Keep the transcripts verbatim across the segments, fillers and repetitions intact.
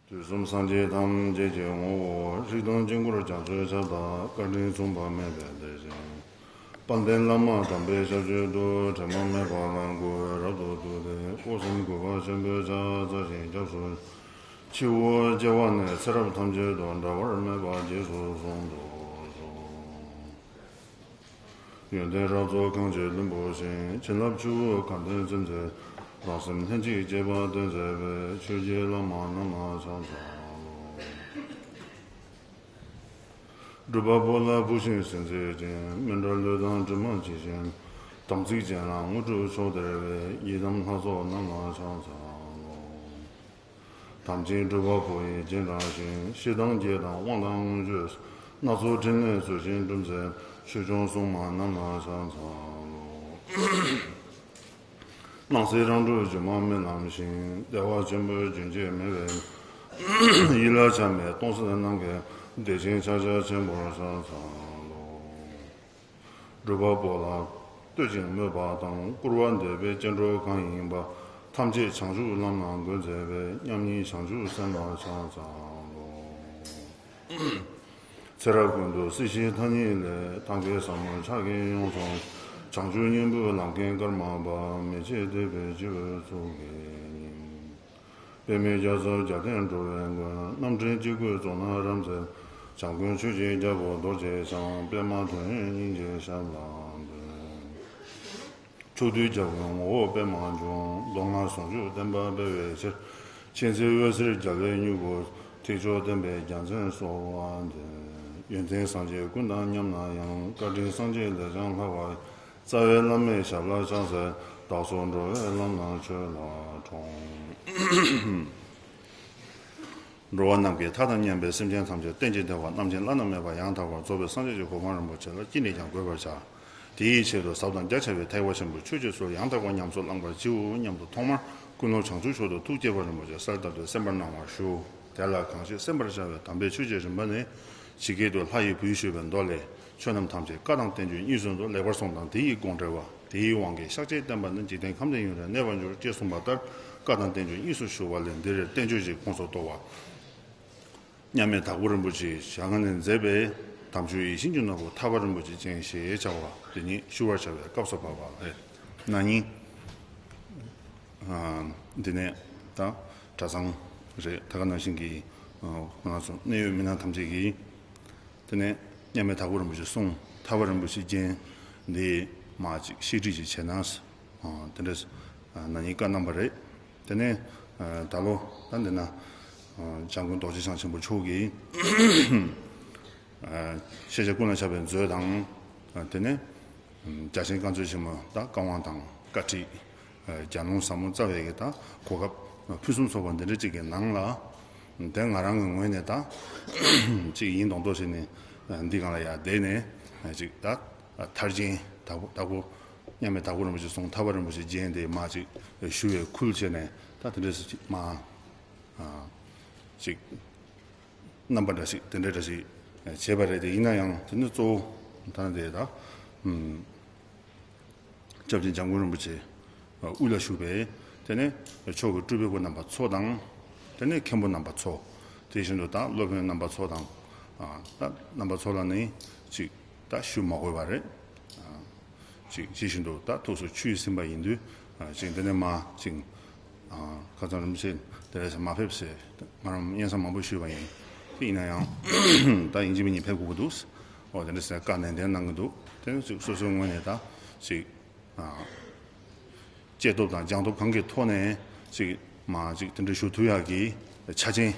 དུས་གསུམ་སངས་རྒྱས་ཐམས་ཅད་ཀྱི་ངོ་བོ། རིགས་དང་དཀྱིལ་འཁོར་རྒྱ་མཚོའི་ཁྱབ་བདག་བཀའ་དྲིན་མཚུངས་པ་མེད་པའི་དེ་བཞིན་དཔལ་ལྡན་བླ་མ་དམ་པའི་ཞབས་ཀྱི་རྡུལ། དྲི་མ་མེད་པ་ལ་གུས་པས་རབ་ཏུ་བཏུད་དེ། སྐུ་གསུམ་གུས་པ་ཆེན་པོས་ཕྱག་འཚལ་ཞིང་སྐྱབས་སུ། ཕྱི་དབུགས་སྐྱེ་བ་ནས་ཚེ་རབས་ཐམས་ཅད་དུ་འབྲལ་བར་མེད་པ་རྗེས་སུ་བཟུང་དུ་གསོལ། ཡོན་ཏན་རབ་རྫོགས་གངས་ཅན་ལྷུན་པོ་བཞིན། བྱིན་རླབས་ཆུ་བོ་གངས་ལྡན་ཚུན་ཚོད། རང་སེམས་ལྷན་ཅིག་སྐྱེས་པ་སྟོན་མཛད་པའི། ཆོས་ཀྱི་བླ་མ་རྣམས་ལ་ཕྱག་འཚལ་ལོ། སྒྲུབ་པ་པོ་ལ་བུ་བཞིན་གཟི་མཛེས་ཅན། མཎྜལ་ལུས་དང་གྲིབ་མ་ཇི་བཞིན། དམ་ཚིག་ཅན་ལ་དངོས་གྲུབ་མཆོག་སྟེར་བའི། ཡི་དམ་ལྷ་ཚོགས་རྣམས་ལ་ཕྱག་འཚལ་ལོ། དམ་ཅན་སྒྲུབ་པ་པོ་ཡི་རྗེས་འབྲང་ཞིང་། ཞི་དང་རྒྱས་དང་དབང་དང་མངོན་སྤྱོད། སྣ་ཚོགས་ཕྲིན་ལས་ཚུལ་བཞིན་སྒྲུབ་མཛད། ཆོས་སྐྱོང་སྲུང་མ་རྣམས་ལ་ཕྱག་འཚལ་ལོ། སྣང་སྲིད་རང་གྲོལ་སྒྱུ་མ་སྨིན་ལམ་ཞིང་། བདེ་བ་ཆེན་པོའི་རྒྱུན་གཅིག་མེད་པའི། ཡིད་ལ་ཆགས་མེད་སྟོང་གསལ་རྣམ་མཁྱེན། བདེ་ཆེན་ཕྱག་རྒྱ་ཆེན་པོར་ཕྱག་འཚལ་ལོ། སྒྲུབ་པ་པོ་ལ་བསྟོད་ཅིང་སྨོད་པ་དང་། བསྐུལ་བ་འདེབས་པའི་སྐྱེ་འགྲོ་གང་ཡིན་པ། ཐམས་ཅད་བྱང་ཆུབ་ལམ་ལ་འགོད་མཛད་པའི། མཉམ་ཉིད་བྱང་ཆུབ་སེམས་ལ་ཕྱག་འཚལ་ལོ། ཚེ་རབས་ཀུན་ཏུ་སྲིད་ཞིའི་མཐའ་གཉིས་ལས། ཐབས་མཁས་ཟབ་མོའི་ཕྱག་གིས་ཡོངས་སུ། བྱང་ཆུབ་སྙིང་པོའི་ལམ་མཁན་ཀརྨ་པ། མི་ཕྱེད་དད་པའི་སྤྱི་བོས་གཙུག་གི་ཉིམ། པདྨའི་རྒྱ་མཚོར་རྒྱབ་བརྟེན་འགྲོ་བའི་མགོན། རྣམ་འདྲེན་དཀྱིལ་འཁོར་གཙུག་ན་རབ་མཛེས། བྱམས་མགོན་ཆོས་ཀྱི་རྒྱལ་པོ་རྡོ་རྗེ་འཆང་། པདྨ་དོན་ཡོད་སྙིང་རྗེའི་ཞབས་ལ་འདུད། ཕྱོགས་དུས་རྒྱལ་པོའི་ངོ་བོ་པདྨ་འབྱུང་། མདོ་སྔགས་ཟུང་འཇུག་བསྟན་པ་སྤེལ་བའི་ཕྱིར། མཁྱེན་བརྩེ་འོད་ཟེར་རྒྱལ་བའི་སྨྱུ་གུ། ཐེག་མཆོག་བསྟན་པའི་རྒྱལ་མཚན་གསོལ་བ་འདེབས། ཡོན་ཏན་སངས་རྒྱས་ཀུན་དང་མཉམ་ན་ཡང་། བཀའ་དྲིན་སངས་རྒྱས་ལས་ཀྱང་ལྷག་པ། རྩ་བའི་བླ་མའི་ཞབས་ལ་ཕྱག་འཚལ། བདག་སོགས་འགྲོ་བའི་ལམ་སྣ་ཆོས་ལ་དྲངས། འགྲོ་བ་རྣམས་ཀྱི་མཐའ་དང་མཉམ་པའི་སེམས་ཅན་ཐམས་ཅད་རྟེན་ཅིང་འབྲེལ་བ་རྣམ་མཁྱེན་བླ་ན་མེད་པ་ཡང་དག་པར་རྫོགས་པའི་སངས་རྒྱས་ཀྱི་གོ་འཕང་རིན་པོ་ཆེ་ལ་ཅི་ནས་ཀྱང་འགོད་པར་བྱ། དེའི་ཆེད་དུ་ཟབ་དང་རྒྱ་ཆེ་བའི་ཐེག་པ་ཆེན་པོའི་ཆོས་ཀྱི་སྲོལ་ཡང་དག་པར་ཉམས་སུ་བླང་བར་བགྱིའོ་སྙམ་དུ་ཐོག་མར་ཀུན་སློང་བྱང་ཆུབ་མཆོག་ཏུ་ཐུགས་བསྐྱེད་པ་རིན་པོ་ཆེ་གསལ་ལྟར་དུ་གསན་པར་གནང་བར་ཞུ། དེ་ལ་གང་ཞིག་གསན་པར་བྱ་བའི་དམ་པའི་ཆོས་ཀྱི་རིམ་པ་ནི། ཇི་སྐད་དུ་ལྷ་ཡི་བུས་ཞུས་པའི་མདོ་ལས། ཆོས་རྣམས་ཐམས་ཅད་བཀའ་དང་བསྟན་བཅོས་གཉིས་སུ་འདུ། ལེགས་པར་གསུངས་དང་དེ་ཡི་དགོངས་འགྲེལ་བ། དེའི་དབང་གིས་གཤགས་བྱའི་བསྟན་པ་ནི། འཇིག་རྟེན་ཁམས་འདིར་ཡུན་རིང་གནས་པར་འགྱུར། ཅེས་གསུངས་པ་ལྟར་བཀའ་དང་བསྟན་བཅོས་གཉིས་སུ་ཞུགས་པ་ལས། འདིར་བསྟན་བཅོས་ཀྱི་ཁོངས་སུ་གཏོགས་པ། མཉམ་མེད་དྭགས་པོ་རིན་པོ་ཆེའི་ཞལ་སྔ་ནས་མཛད་པའི་དམ་ཆོས་ཡིད་བཞིན་གྱི་ནོར་བུ་ཐར་པ་རིན་པོ་ཆེའི་སྤྱན་ཞེས་བྱ་བ་དེ་ཉིད་ཞུ་བར་བྱ་བའི་སྐབས་སུ་བབ་པ་ལས། ན་ནིང་འདི་ནས་ད་གྲྭ་ཚང་རེད། ད་ག་ནང་བཞིན་གྱི་ང་ཚོ་གནད་ཡོད་མི་སྣ་ཐམས་ཅད་ཀྱིས། དེ་ནས་མཉམ་མེད་དྭགས་པོ་རིན་པོ་ཆེ་གསུང་ཐར་པ་རིན་པོ་ཆེའི་རྒྱན་འདི་མ་ཅིག་བཤད་ཁྲིད་ཅིག་བྱས་ན། དེ་འདྲ་ན་ནིང་བཀའ་གནང་བ་རེད། དེ་ནས་ད་ལོ་ད་འདི་ན་འཇམ་མགོན་རྡོ་རྗེ་འཆང་ཆེན་པོ་མཆོག་གིས་ཤེས་བྱ་ཀུན་ལ་ཁྱབ་པའི་མཛོད་དང་། དེ་ནས་རྒྱ་ཆེན་བཀའ་མཛོད་ཆེན་མོ་ད་བཀའ་དབང་དང་བཀའ་ཁྲིད། རྒྱ་ནོར་ཟབ་མོ་རྩ་བའི་གི་ད་གོ་སྐབས་ཕུན་སུམ་ཚོགས་པ་འདི་འདྲ་ཅིག་གི་ནང་ལ། དེ་ང་རང་གི་ངོས་ནས་ད་ཅིག་ཡིན་མདོག་མདོག་བྱས་ནས་འདི་སྒང་ལ་ཡར་བསྡད་ནས་ཅིག་ད་ཐར་རྒྱན་དྭགས་པོ་དྭགས་པོ་མཉམ་མེད་དྭགས་པོ་རིན་པོ་ཆེ་གསུང་ཐར་པ་རིན་པོ་ཆེའི་རྒྱན་དེ་མ་ཅིག་ཞུ་བའི་ཁུལ་བྱས་ནས་ད་དེ་འདྲས་སུ་ཅིག་མ་ཅིག་རྣམ་པ་འདྲ་ཞིག་དེ་འདྲ་འདྲ་ཞིག་བྱས་པ་རེད། དེ་ཡིན་ན་ཡང་དེ་ནི་གཙོ་བོ་ད་ནི་དེ་ད་སྐྱབས་རྗེ་འཇམ་མགོན་རིན་པོ་ཆེ་དབུས་ལ་བཞུགས་པའི་དེ་ནས་མཆོག་གི་སྤྲུལ་པའི་སྐུ་རྣམ་པ་ཚོ་དང་། དེ་ནས་མཁན་པོ་རྣམ་པ་ཚོ། དེ་བཞིན་དུ་ད་སློབ་དཔོན་རྣམ་པ་ཚོ་དང་། ད་རྣམ་པ་ཚོ་ལ་ནི་ཅིག་ད་ཞུ་མ་དགོས་པ་རེད། ཅིག་ཇི་བཞིན་དུ་ད་ཐུགས་སུ་ཆུད་ཟིན་པ་ཡིན་དུས། ཅིག་འདི་ནས་མ་ཅིག་ཁ་སང་རིན་པོ་ཆེ་དེ་རེས་མ་ཕེབས་ཟེར་ང་རང་སྙན་སེང་མང་པོ་ཞུས་པ་ཡིན། དེ་ཡིན་ན་ཡང་ད་ཡིན་གཅིག་མིན་གཉིས་ཕེབས་དགོས་ཀྱི་འདུག་འོ་དེ་འདྲ་ཟེར་བཀའ་ནན་ཏན་གནང་གི་འདུག་དེ་ནས་ཅིག་སོ་སོའི་ངོས་ནས་ད་ཅིག་བཅད་སྟོབས་དང་སྦྱང་སྟོབས་གང་གི་ཐོག་ནས་ཅིག་མ་ཅིག་དེ་འདྲ་ཞུ་ཐུབ་ཡག་གི་ཆ་རྐྱེན།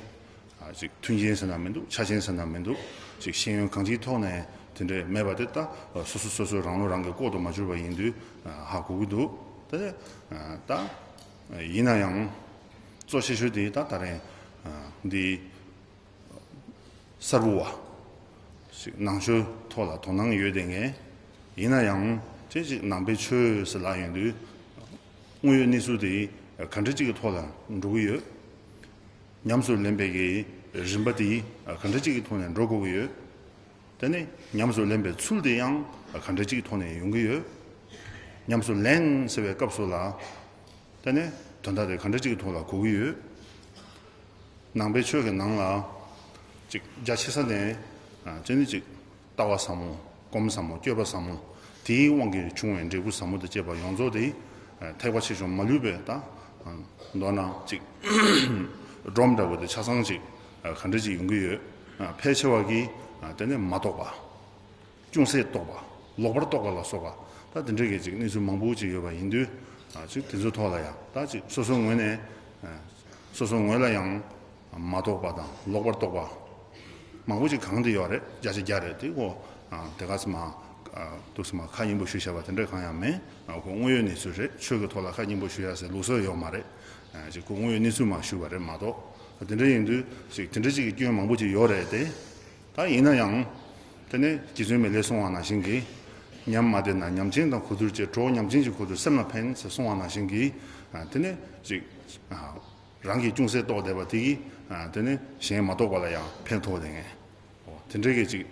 ཅིག་མཐུན་རྐྱེན་ཟེར་ན་མི་འདུག་ཆ་རྐྱེན་ཟེར་ན་མི་འདུག་ཅིག་ཤེས་ཡོན་གང་ཅིའི་ཐོག་ནས་དེ་འདྲས་མེད་པ་དེ་ད་སོ་སོ་སོ་སོའི་རང་ལུགས་རང་གིས་ལྐོག་ཏུ་མ་གྱུར་པ་ཡིན་དུས་ཧ་གོ་གི་འདུག་ད་ད་ཡིན་ན་ཡང་གཙོ་ཆེ་ཤོས་དེ་ད་ད་རེས་འདི་གསར་བུ་བ་ཞིག་ནང་ཆོས་ཐོག་ལ་དོ་སྣང་ཡོད་དེ་ངས་ཡིན་ན་ཡང་དེ་ཅིག་ནང་པའི་ཆོས་ཟེར་ལབ་ཡོང་དུས་དངོས་ཡོད་གནས་ཚུལ་དེ་ག་འདྲ་ཅིག་གི་ཐོག་ལ་འགྲོ་གི་ཡོད། ཉམས་སུ་ལེན་པའི་གི་རིམ་པ་དེ་ག་འདྲ་ཅིག་གི་ཐོག་ནས་འགྲོ་དགོས་ཀྱི་ཡོད། དེ་ནས་ཉམས་སུ་ལེན་པའི་ཚུལ་དེ་ཡང་ག་འདྲ་ཅིག་གི་ཐོག་ནས་ཡོང་གི་ཡོད། ཉམས་སུ་ལེན་ཟེར་བའི་སྐབས་སུ་ལ། དེ་ནས་དོན་དག་དེ་ག་འདྲ་ཅིག་གི་ཐོག་ལ་གོ་གི་ཡོད། ནང་པའི་ཆོས་ཀྱི་ནང་ལ་ཅིག་རྒྱ་ཆེ་ས་ནས་ཨ་ཅི་ནི་ཅིག་ལྟ་བ་ཟབ་མོ། སྒོམ་ཟབ་མོ། སྤྱོད་པ་ཟབ་མོ། དེའི་དབང་གིས་བྱུང་བའི་འབྲས་བུ་ཟབ་མོ་དང་བཅས་པ་ཡོངས་རྫོགས་དེ་ཨ་ཐེག་པ་ཆེ་ཆུང་མ་ལུས་པའི་ད་ཨ་མདོར་ན་ཅིག་སྒྲོམ་འདྲ་བོ་དེ་ཆ་ཚང་ཅིག་ཨ་ག་འདྲ་ཅིག་ཡོང་གི་ཡོད། ཨ་ཕལ་ཆེ་བ་གིས་ཨ་དེ་ནས་མ་རྟོགས་པ། ཅུང་ཟད་རྟོགས་པ། ལོག་པར་རྟོག་པ་ལ་སོགས་པ། ད་དེ་འདྲའི་གི་ཅིག་གནས་ཚུལ་མང་པོ་ཅིག་ཡོད་པ་ཡིན་དུས། ཨ་ཅིག་དེ་ཚོའི་ཐོག་ལ་ཡང་ད་ཅིག་སོ་སོའི་ངོས་ནས། ཨ་སོ་སོའི་ངོས་ལ་ཡང་མ་རྟོགས་པ་དང་ལོག་པར་རྟོག་པ་མང་པོ་ཅིག་གང་དེ་ཡོད་རེད། བརྒྱ་ཆ་བརྒྱ་རེད། དེ་ཁོ་ཨ་དེ་ག་ཙམ་མ་ཨ་ཏོག་ཙམ་མ་ཁ་སྙན་པོ་ཞུ་བྱ་བ་དེ་འདྲ་གང་ཡང་མེད། ཨ་ཁོ་དངོས་ཡོད་གནས་ཚུལ་རེད། ཆོས་ཀྱི་ཐོག་ལ་ཁ་སྙན་པོ་ཞུ་ཡ་ཟེར་ལུགས་སྲོལ་ཡོད་མ་རེད། ཨ་ཅིག་ཁོ་དངོས་ཡོད་གནས་ཚུལ་མ་ཞུ་བ་རེད་མ་གཏོགས། དེ་འདྲ་ཡིན་དུས་ཅིག་དེ་འདྲ་ཅིག་གི་སྐྱོན་མང་པོ་ཅིག་ཡོད་རེད་དེ། ད་ཡིན་ན་ཡང་། དེ་ནས་རྗེ་བཙུན་མི་ལས་གསུང་བ་ནང་བཞིན་གྱི། ཉམས་མ་བདེ་ན་ཉམས་ཆེན་དང་གོ་བསྡུར་བྱེད། གྲོགས་ཉམས་ཆེན་གྱི་གོ་བསྡུར་སེམས་ལ་ཕན་ཟེར་གསུང་བ་ནང་བཞིན་གྱི། ཨ་དེ་ནས་ཅིག་ཨ་རང་གིས་ཅུང་ཟད་རྟོགས་བསྡད་པ་དེ་གིས་ཨ་དེ་ནས་གཞན་མ་རྟོགས་པ་ལ་ཡང་ཕན་ཐོགས་བསྡད་མཁན། འོ་དེ་འདྲའི་གི་ཅིག་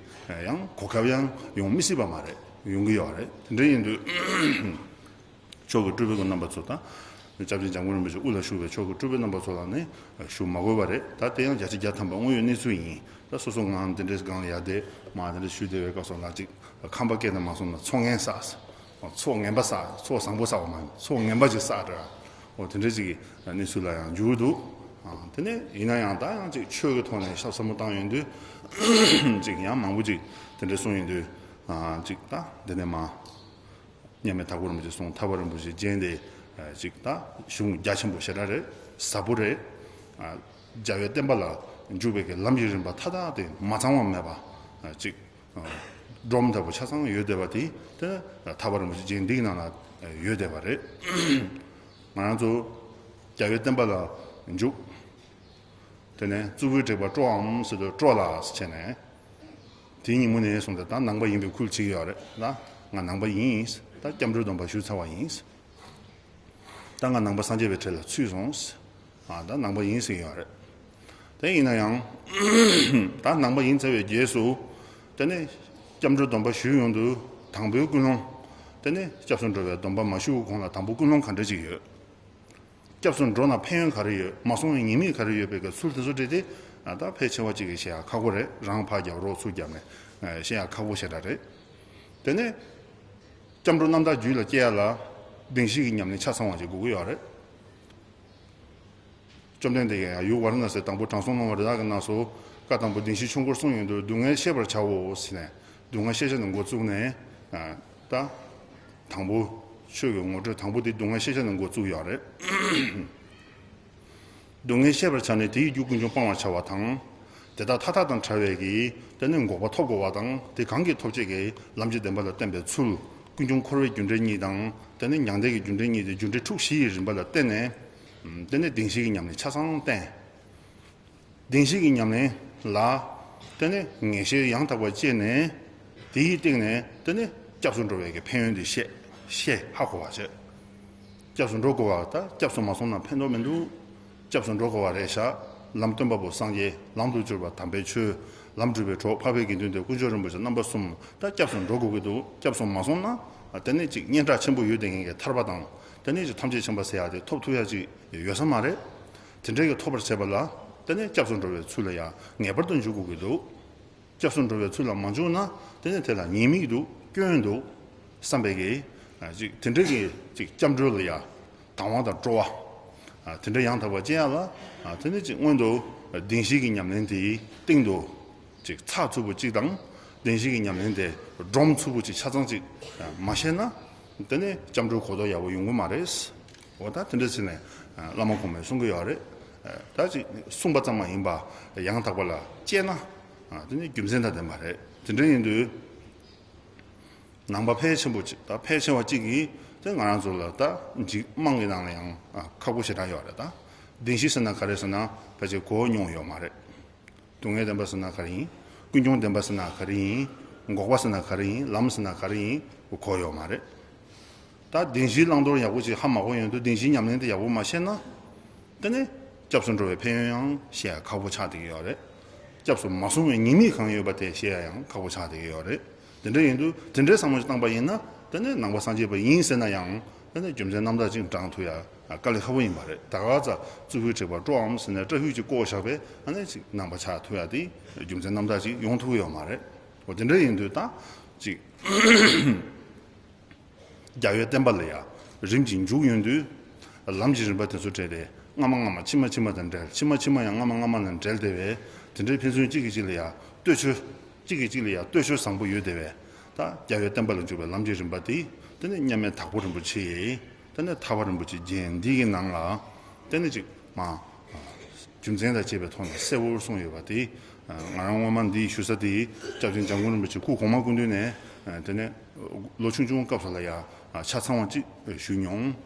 ཡང་གོ་སྐབས་ཡང་ཡོང་མི་སྲིད་པ་མ་རེད། ཡོང་གི་ཡོད་རེད། དེ་འདྲ་ཡིན་དུས། མཆོག་གི་སྤྲུལ་པའི་རྣམ་པ་ཚོ་དང་། སྐྱབས་རྗེ་འཇམ་མགོན་རིན་པོ་ཆེ་དབུ་ལ་བཞུགས་པའི་མཆོག་གི་སྤྲུལ་པའི་རྣམ་པ་ཚོ་ལ་ནི་ཞུ་མ་དགོས་པ་རེད། ད་དེ་ཡང་བརྒྱ་ཆ་བརྒྱ་ཐམ་པ་དངོས་ཡོད་གནས་ཚུལ་ཡིན། ད་སོ་སོ་ངའང་འདི་འདྲའི་སྒང་ལ་ཡར་བསྡད་མར་འདི་འདྲ་ཞུས་བསྡད་པའི་སྐབས་སུ་ལ་ཅིག་ཁམས་པ་སྐད་ནང་མ་སོང་ན་ཚོགས་ངན་བསགས། ཚོགས་ངན་པ་བསགས། ཚོགས་བཟང་པོ་བསགས་པ་མ་ཡིན། ཚོགས་ངན་པ་ཅིག་བསགས་འདྲ། འོ་དེ་འདྲ་ཅིག་གི་གནས་ཚུལ་ལ་ཡང་འགྱུར་འདུག་ཨ་དེ་ནས་ཡིན་ན་ཡང་ད་ཡང་ཅིག་ཆོས་ཀྱི་ཐོག་ནས་ཞབས་ཟབ་མོ་བཏང་ཡོང་དུས། ཅིག་ཡང་མང་པོ་ཅིག་དེ་འདྲ་གསུངས་ཡོང་དུས། ཨ་ཅིག་ད་འདི་ནས་མ། མཉམ་མེད་དྭགས་པོ་རིན་པོ་ཆེ་གསུང་། ཐར་པ་རིན་པོ་ཆེ་རྒྱན་དེ་ཅིག་ད་གཞུང་རྒྱ་ཆེན་པོ་ཞེ་དྲག་རེད། ཟབ་པོ་རེད། རྒྱལ་བའི་བསྟན་པ་ལ་འཇུག་པའི་གི་ལམ་གྱི་རིམ་པ་མཐའ་དག་དེ་མ་ཚང་བ་མེད་པ་ཅིག་སྒྲོམ་ལྟ་བུ་ཆ་ཚང་ཡོད་བསྡད་པ་དེ་དེ་ཐར་པ་རིན་པོ་ཆེ་རྒྱན་འདིའི་ནང་ལ་ཡོད་བསྡད་པ་རེད། ང་རང་ཚོ་རྒྱལ་བའི་བསྟན་པ་ལ་འཇུག་དེ་ནས་གཙུག་ཕུད་དྲེགས་པ་སྤྲོའམ་ཟེར་དུས་སྤྲོ་ལ་ཟེར་བྱས་ནས། དེའི་ཉིན་མོ་ནས་བཟུང་སྟེ་ད་ནང་པ་ཡིན་པའི་ཁུལ་བྱེད་ཀྱི་ཡོད་རེད་ལ། ང་ནང་པ་ཡིན། ད་སྐྱབས་འགྲོའི་སྡོམ་པ་ཞུས་ཚར་བ་ཡིན། ད་ང་ནང་པ་སངས་རྒྱས་པའི་གྲལ་ལ་ཚུད་སོང་། ཨ་ད་ནང་པ་ཡིན་ཟེར་གྱི་ཡོད་རེད། དེ་ཡིན་ན་ཡང་། ད་ནང་པ་ཡིན་ཚར་བའི་རྗེས་སུ། དེ་ནས་སྐྱབས་འགྲོའི་སྡོམ་པ་ཞུས་ཡོང་དུས་དང་པོའི་ཀུན་སློང་། དེ་ནས་སྐྱབས་སུ་འགྲོ་བའི་སྡོམ་པ་མ་ཞུ་གོང་ལ་དང་པོ་ཀུན་སློང་ག་འདྲ་ཅིག་ཡོད། སྐྱབས་སུ་འགྲོ་ན་ཕན་ཡོན་ག་རེ་ཡོད། མ་སོང་བའི་ཉེས་དམིགས་ག་རེ་ཡོད་པའི་གི་ཚུལ་དེ་ཚོ་བྲིས་ཏེ། ད་ཕལ་ཆེ་བ་གཅིག་གིས་བཤད་ཡ་ཁག་པོ་རེད། རང་ཕར་རྒྱབ་རོགས་ཚུར་རྒྱབ་ནས་བཤད་ཡ་ཁག་པོ་ཞེ་དྲག་རེད། དེ་ནས་སྐྱབས་འགྲོ་རྣམ་དག་རྒྱུད་ལ་སྐྱེ་ཡ་ལ་བདེན་བཞི་གི་ཉམས་ལེན་ཆ་ཚང་བ་ཅིག་དགོས་ཀྱི་ཡོད་རེད། བཅོམ་ལྡན་འདས་ཀྱིས་ཡང་ཡུལ་ཝཱ་ར་ཎ་སིར་དང་པོ་དྲང་སྲོང་ལྷུང་བ་རི་དྭགས་ཀྱི་ནགས་སུ་བཀའ་དང་པོ་བདེན་བཞིའི་ཆོས་འཁོར་གསུངས་ཡོང་དུས། སྡུག་བསྔལ་ཤེས་པར་བྱའོ་ཟེར་ནས། སྡུག་བསྔལ་ཤེས་བྱ་ནས་འགོ་བཙུགས་ནས། ད་དང་པོ་ཆོས་ཀྱི་ངོ་སྤྲོད་དང་པོ་དེ་སྡུག་བསྔལ་ཤེས་བྱ་ནས་འགོ་བཙུགས་ཡོད་རེད། སྡུག་བསྔལ་ཤེས་པར་བྱ་ནས་དེ་ཡི་རྒྱུ་ཀུན་འབྱུང་སྤང་བར་བྱ་བ་དང་། དེ་དག་མཐའ་དག་དང་བྲལ་བའི་གི་དེ་ནི་འགོག་པ་ཐོབ་དགོས་པ་དང་། དེ་གང་གིས་ཐོབ་ཅེས་ཀྱི་ལམ་གྱི་བདེན་པ་ལ་བརྟེན་པའི་ཚུལ། ཀུན་འབྱུང་འཁོར་བའི་རྒྱུ་འབྲས་གཉིས་དང་། དེ་ནི་མྱང་འདས་ཀྱི་རྒྱུ་འབྲས་གཉིས་ཏེ་རྒྱུ་འབྲས་ཕྲུགས་བཞི་ཡི་རིམ་པ་ལ་བརྟེན་ནས། དེ་ནི་བདེན་བཞི་གི་ཉམས་ལེན་ཆ་ཚང་བསྟན། བདེན་བཞི་གི་ཉམས་ལེན་ལ། དེ་ནི་ངེས་ཤེས་ཡང་དག་པ་སྐྱེས་ནས། དེའི་སྟེང་ནས་དེ་ནི་སྐྱབས་སུ་འགྲོ་བའི་གི་ཕན་ཡོན་དེ་ཤེས། ཤེས་ཧ་གོ་བ་བྱེད། སྐྱབས་སུ་འགྲོ་དགོས་པ་ད་སྐྱབས་སུ་མ་སོང་ན་ཕན་ཐོགས་མི་འདུག་སྐྱབས་སུ་འགྲོ་དགོས་པ་རེད་ཤག་ལམ་སྟོན་པ་པོ་སངས་རྒྱས། ལམ་དུ་གྱུར་པ་དམ་པའི་ཆོས། ལམ་སྒྲུབ་པའི་གྲོགས། འཕགས་པའི་དགེ་འདུན་ཏེ་དཀོན་མཆོག་རིན་པོ་ཆེ་རྣམ་པ་གསུམ་ད་སྐྱབས་སུ་འགྲོ་དགོས་ཀྱི་འདུག་སྐྱབས་སུ་མ་སོང་ན་དེ་ནི་ཅིག་སྙན་གྲགས་ཆེན་པོ་ཡོད་བསྡད་མཁན་གྱི་ཐར་པ་དང་། དེ་ནི་ཅིག་ཐམས་ཅད་མཁྱེན་པ་ཟེར་ཡག་དེ་ཐོབ་ཐུབ་ཡག་ཅིག་ཡོད་ས་མ་རེད། དེ་འདྲའི་གི་ཐོབ་པར་བྱེད་པ་ལ་དེ་ནི་སྐྱབས་སུ་འགྲོ་བའི་ཚུལ་ལ་ཡང་ངེས་པར་དུ་འཇུག་དགོས་ཀྱི་འདུག་སྐྱབས་སུ་འགྲོ་བའི་ཚུལ་ལ་མ་འཇུག་ན་དེ་ནི་དེ་ལ་ཉེས་དམིགས་འདུག་སྐྱོན་འདུག་བསམ་པའི་གི་ཅིག་དེ་འདྲའི་གི་ཅིག་སྐྱབས་འགྲོ་ལ་ཡང་དང་བ་དང་སྤྲོ་བ། དེ་འདྲ་ཡང་དག་པ་སྐྱེ་ཡ་ལ། དེ་ནི་ཅིག་སྔོན་དུ་བདེན་བཞི་གི་ཉམས་ལེན་དེའི་སྟེང་དུ་ཅིག་ཚགས་ཚུད་པོ་ཅིག་དང་། བདེན་བཞི་གི་ཉམས་ལེན་དེ་སྒྲོམ་ཚུད་པོ་ཅིག་ཆ་ཚང་ཅིག་མ་ཤེས་ན། དེ་ནི་སྐྱབས་འགྲོའི་གོ་རྟོགས་ཡག་པོ་ཡོང་གི་མ་རེད། འོ་ད་དེ་འདྲ་ཟེར་ནས་བླ་མ་གོང་མས་གསུང་གི་ཡོད་རེད། ད་ཅིག་གསུངས་པ་ཙམ་མ་ཡིན་པ་ཡང་དག་པ་ལ་དཔྱད་ན། དེ་ནི་རྒྱུ་མཚན་དང་ལྡན་པ་རེད། དེ་འདྲ་ཡིན་དུས། ནང་པ་ཕལ་ཆེན་པོ་ཅིག་ད་ཕལ་ཆེ་བ་ཅིག་གིས་དེ་ང་རང་ཚོ་ལ་ད་འཇིགས་དམངས་ཀྱི་ནང་ལ་ཡང་ཁག་པོ་ཞེ་དྲག་ཡོད་རེད། ད་བདེན་བཞི་ཟེར་ན་ག་རེ་ཟེར་ན་ཕལ་ཆེར་གོ་མྱོང་ཡོད་མ་རེད། སྡུག་བསྔལ་བདེན་པ་ཟེར་ན་ག་རེ་ཡིན། ཀུན་འབྱུང་བདེན་པ་ཟེར་ན་ག་རེ་ཡིན། འགོག་པ་ཟེར་ན་ག་རེ་ཡིན། ལམ་ཟེར་ན་ག་རེ་ཡིན། གོ་ཡོད་མ་རེད། ད་བདེན་བཞིའི་བླང་དོར་ཡག་པོ་ཅིག་ཧ་མ་གོ་ཡོང་དུས་བདེན་བཞིའི་ཉམས་ལེན་དེ་ཡག་པོ་མ་ཤེས་ན། དེ་ནས་སྐྱབས་སུ་འགྲོ་བའི་ཕན་ཡོན་ཡང་ཤེས་ཡ་ཁག་པོ་ཆགས་བསྡད་ཀྱི་ཡོད་རེད། སྐྱབས་སུ་མ་སོང་བའི་ཉེས་དམིགས་གང་ཡོད་པ་དེ་ཤེས་ཡ་ཡང་ཁག་པོ་ཆགས་བསྡད་ཀྱི་ཡོད་རེད། དེ་འདྲ་ཡིན་དུས་དེ་འདྲའི་བསམ་བློ་ཞིག་བཏང་པ་ཡིན་ན། དེ་ནས་ནང་པ་སངས་རྒྱས་པ་ཡིན་ཟེར་ན་ཡང་དེ་ནས་རྒྱུ་མཚན་རྣམ་དག་ཅིག་བགྲང་ཐུབ་ཡ་ དཀའ་ལས་ཁག་པོ་ཡིན་པ་རེད། ད་ག་ཚ་གཙུག་ཕུད་དྲེགས་པ་སྤྲོའམ་ཟེར་ནས་སྐྲ་ཕུད་ཅིག་བཀོག་བཞག་པས་ཨ་ནི་ཅིག་ནང་པ་ཆགས་ཐུབ་ཡ་དེ་རྒྱུ་མཚན་རྣམ་དག་ཅིག་ཡོང་ཐུབ་ཀྱི་ཡོད་མ་རེད། འོ་དེ་འདྲ་ཡིན་དུས་ད་ཅིག་རྒྱལ་བའི་བསྟན་པ་ལ་ཡ་རིམ་གྱིས་འཇུག་ཡོང་དུས། ལམ་གྱི་རིམ་པ་དེ་ཚོ་བྲལ་ཏེ་སྔ་མ་སྔ་མ་ཕྱི་མ་ཕྱི་མ་དང་འབྲེལ། ཕྱི་མ་ཕྱི་མ་ཡང་སྔ་མ་སྔ་མ་དང་འབྲེལ་ཏེ་བས། དེ་འདྲའི་ཕན་ཚུན་གཅིག་གིས་གཅིག་ལ་ཡ་བསྟོད་ཕྱོད། གཅིག་གིས་གཅིག་ལ་ཡ་བསྟོད་ཕྱོད་བཟང་པོ་ཡོད་དེ་བས། ད་རྒྱལ་བའི་བསྟན་པ་ལ་འཇུག་པའི་ལམ་གྱི་རིམ་པ་དེ། དེ་ནས་མཉམ་མེད་དྭགས་པོ་རིན་པོ་ཆེ། དེ་ནས་ཐར་པ་རིན་པོ་ཆེའི་རྒྱན་འདི་གི་ནང་ལ། དེ་ནས་ཅིག་མ། རྒྱུ་མཚན་དང་བཅས་པའི་ཐོག་ནས་གསལ་བོར་གསུངས་ཡོད་པ་དེ། ང་རང་སྔོན་མ་འདི་ཞུ་ས་དེ་སྐྱབས་རྗེ་འཇམ་མགོན་རིན་པོ་ཆེ་སྐུ་གོང་མ་སྐུ་མདུན་ནས། དེ་ནས་ལོ་ཆུང་ཆུང་སྐབས་སུ་ལ་ཡ་ཆ་ཚང་བ་ཅིག་ཞུས་མྱོང་།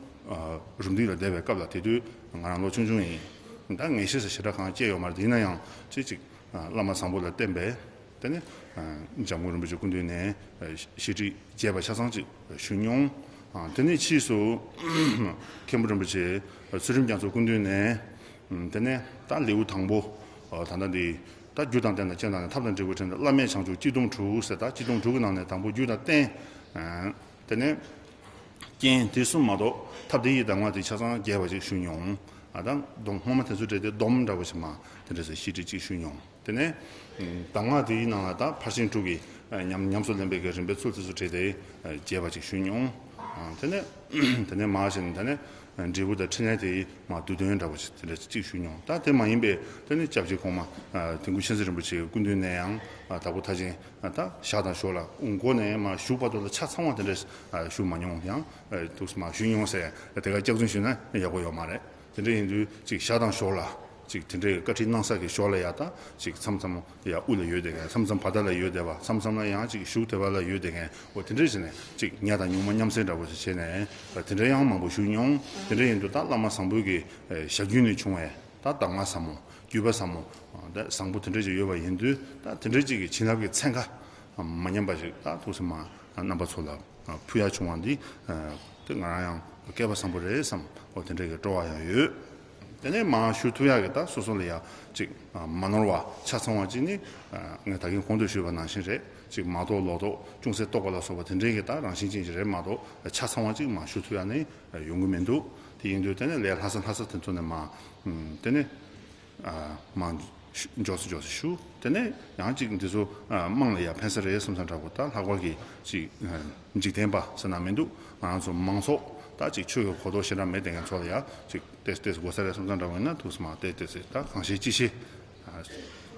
རུམ་བཏེག་ལ་བསྡད་པའི་སྐབས་ལ་དེ་དུས་ང་རང་ལོ་ཆུང་ཆུང་ཡིན། ད་ངེས་ཤེས་སུ་ཞེ་དྲག་གང་སྐྱེས་ཡོད་མ་རེད། ཡིན་ན་ཡང་ཅིག་ཅིག་བླ་མ་བཟང་པོ་ལ་བསྟེན་པས། དེ་ནས་འཇམ་མགོན་རིན་པོ་ཆེ་སྐུ་མདུན་ནས་ཤེས་རིག་རྒྱས་པ་ཆ་ཚང་ཅིག་ཞུས་མྱོང་། དེ་ནས་ཕྱིས་སུ་མཁན་པོ་རིན་པོ་ཆེ་ཚུལ་ཁྲིམས་རྒྱ་མཚོ་སྐུ་མདུན་ནས། དེ་ནས་ད་ལེའུ་དང་པོ། ད་ལྟ་འདི་ད་རྒྱུ་དང་རྟེན་དང་རྐྱེན་དང་ནི་ཐབས་དང་འབྲས་བུ་ཕྲན་དུ་བླ་མེད་བྱང་ཆུབ་སྤྱི་སྡོམ་དྲུག་ཟེར། ད་སྤྱི་སྡོམ་དྲུག་གི་ནང་ནས་དང་པོ་རྒྱུ་དང་རྟེན། དེ་ནས་རྐྱེན་དེ་གསུམ་མ་གཏོགས་ཐབས་དེ་ཡི་གདམས་ངག་དེ་ཆ་ཚང་རྒྱས་པ་ཅིག་ཞུས་མྱོང་། ཨ་ད་སྡོམ་སྔོན་མ་དེ་ཚོ་བྲལ་ཏེ་སྡོམ་འདྲ་པོ་ཞིག་མ་དེ་འདྲ་ཟེར་ཤེས་རིག་ཅིག་ཞུས་མྱོང་། དེ་ནས་གདམས་ངག་དེའི་ནང་ལ་ད་ཕར་ཕྱིན་དྲུག་གི་ཉམས་ཉམས་སུ་ལེན་པའི་གི་རིམ་པའི་ཚུལ་དེ་ཚོ་བྲལ་ཏེ་རྒྱས་པ་ཅིག་ཞུས་མྱོང་། དེ་ནས་དེ་ནས་མ་ཞིག་དེ་ནས་འབྲས་བུ་དང་ཕྲིན་ལས་དེའི་མ་བསྡུས་དོན་འདྲ་པོ་ཞིག་དེ་འདྲ་ཅིག་ཞུས་མྱོང་། ད་དེ་མ་ཡིན་པའི་དེ་ནས་སྐྱབས་རྗེ་གོང་མ་དིལ་མགོ་མཁྱེན་བརྩེ་རིན་པོ་ཆེའི་སྐུ་མདུན་ནས་ཡང་དྭགས་པོ་མཐར་ཕྱིན་ད་ཞར་དང་ཞོར་ལ་མགོ་ནས་མ་གཞུག་བར་དུ་ལ་ཆ་ཚང་བ་དེ་འདྲ་ཞུ་མ་མྱོང་། ཡང་འདུག་སེ་མ་ཞུས་མྱོང་ཟེར་དེ་ག་སྐྱག་རྫུན་ཞུས་ན་ཡག་པོ་ཡོད་མ་རེད། དེ་འདྲ་ཡིན་དུས་ཅིག་ཞར་དང་ཞོར་ལ་ཅིག་དེ་འདྲའི་བཀའ་ཁྲིད་གནང་ས་གི་ཞོར་ལ་ཡ་ད་ཅིག་མཚམས་མཚམས་ཡ་དབུ་ལ་ཡོད་བསྡད་མཁན། མཚམས་མཚམས་བར་ཐག་ལ་ཡོད་བསྡད་པ། མཚམས་མཚམས་ལ་ཡང་ཅིག་བཞུགས་བསྡད་པ་ལ་ཡོད་བསྡད་མཁན། འོ་དེ་འདྲ་བྱས་ནས་ཅིག་ཉ་དང་ཉུང་མ་མཉམ་བསྲེས་འདྲ་པོ་ཞིག་བྱས་ནས་དེ་འདྲ་ཡང་མང་པོ་ཞུས་མྱོང་། དེ་འདྲ་ཡིན་དུས་ད་བླ་མ་བཟང་པོའི་གི་ཞལ་རྒྱུན་ནས་བྱུང་བའི་ད་གདམས་ངག་ཟབ་མོ་བརྒྱུད་པ་ཟབ་མོ་ད་བཟང་པོ་དེ་འདྲ་ཅིག་ཡོད་པ་ཡིན་དུས་ད་དེ་འདྲ་ཅིག་གི་བྱིན་རླབས་ཀྱི་ཚན་ཁ་མ་ཉམས་པ་ཞིག་ད་ཐུགས་སུ་མ་རྣམ་པ་ཚོ་ལ་ཕུལ་ཡ་བྱུང་བ་འདི་དེ་ང་རང་ཡང་སྐལ་བ་བཟང་པོ་རེད་བསམ། འོ་དེ་འདྲ་གི་སྤྲོ་བ་ཡང་ཡོད། དེ་ནས་མ་ཞུ་ཐུབ་ཡག་གི་ད་སོ་སོ་ལ་ཡ་ཅིག་མ་ནོར་བ་ཆ་ཚང་བ་ཅིག་ནི་ངས་ད་གིན་གོང་དུ་ཞུས་པ་ནང་བཞིན་རེད། ཅིག་མ་རྟོགས་ལོག་རྟོག་ཅུང་ཟད་རྟོགས་པ་ལ་སོགས་པ་དེ་འདྲའི་གི་ད་རང་བཞིན་ཅན་ཅིག་རེད་མ་གཏོགས་ཆ་ཚང་བ་ཅིག་མ་ཞུ་ཐུབ་ཡག་ནི་ཡོང་གི་མི་འདུག་དེ་ཡིན་དུས་དེ་ནས་ལས་སླ་ས་སླ་ས་དེ་ཚོ་ནས་མ་དེ་ནས། མང་མགྱོགས་སུ་མགྱོགས་སུ་ཞུ། དེ་ནས་ཡང་ཅིག་འདི་ཚོ་དམངས་ལ་ཡང་ཕན་ས་རེད་བསམ་ས་འདྲ་པོ་ད་ལྷག་པར་གྱི་ཅིག་འཇིག་རྟེན་པ་ཟེར་ན་མི་འདུག་ང་རང་ཚོ་མང་ཚོགས་ད་ཅིག་ཆོས་ཀྱི་གོ་རྟོགས་ཞེ་དྲག་མེད་བསྡད་མཁན་ཚོ་ལ་ཡང་ཅིག་ཏེས་ཏེས་དགོས་ས་རེད་བསམ་ས་འདྲ་པོ་ཡིན་ན་ཐུགས་སུ་མ་ཏེས་ཏེས་ད་གང་ཤེས་ཅི་ཤེས་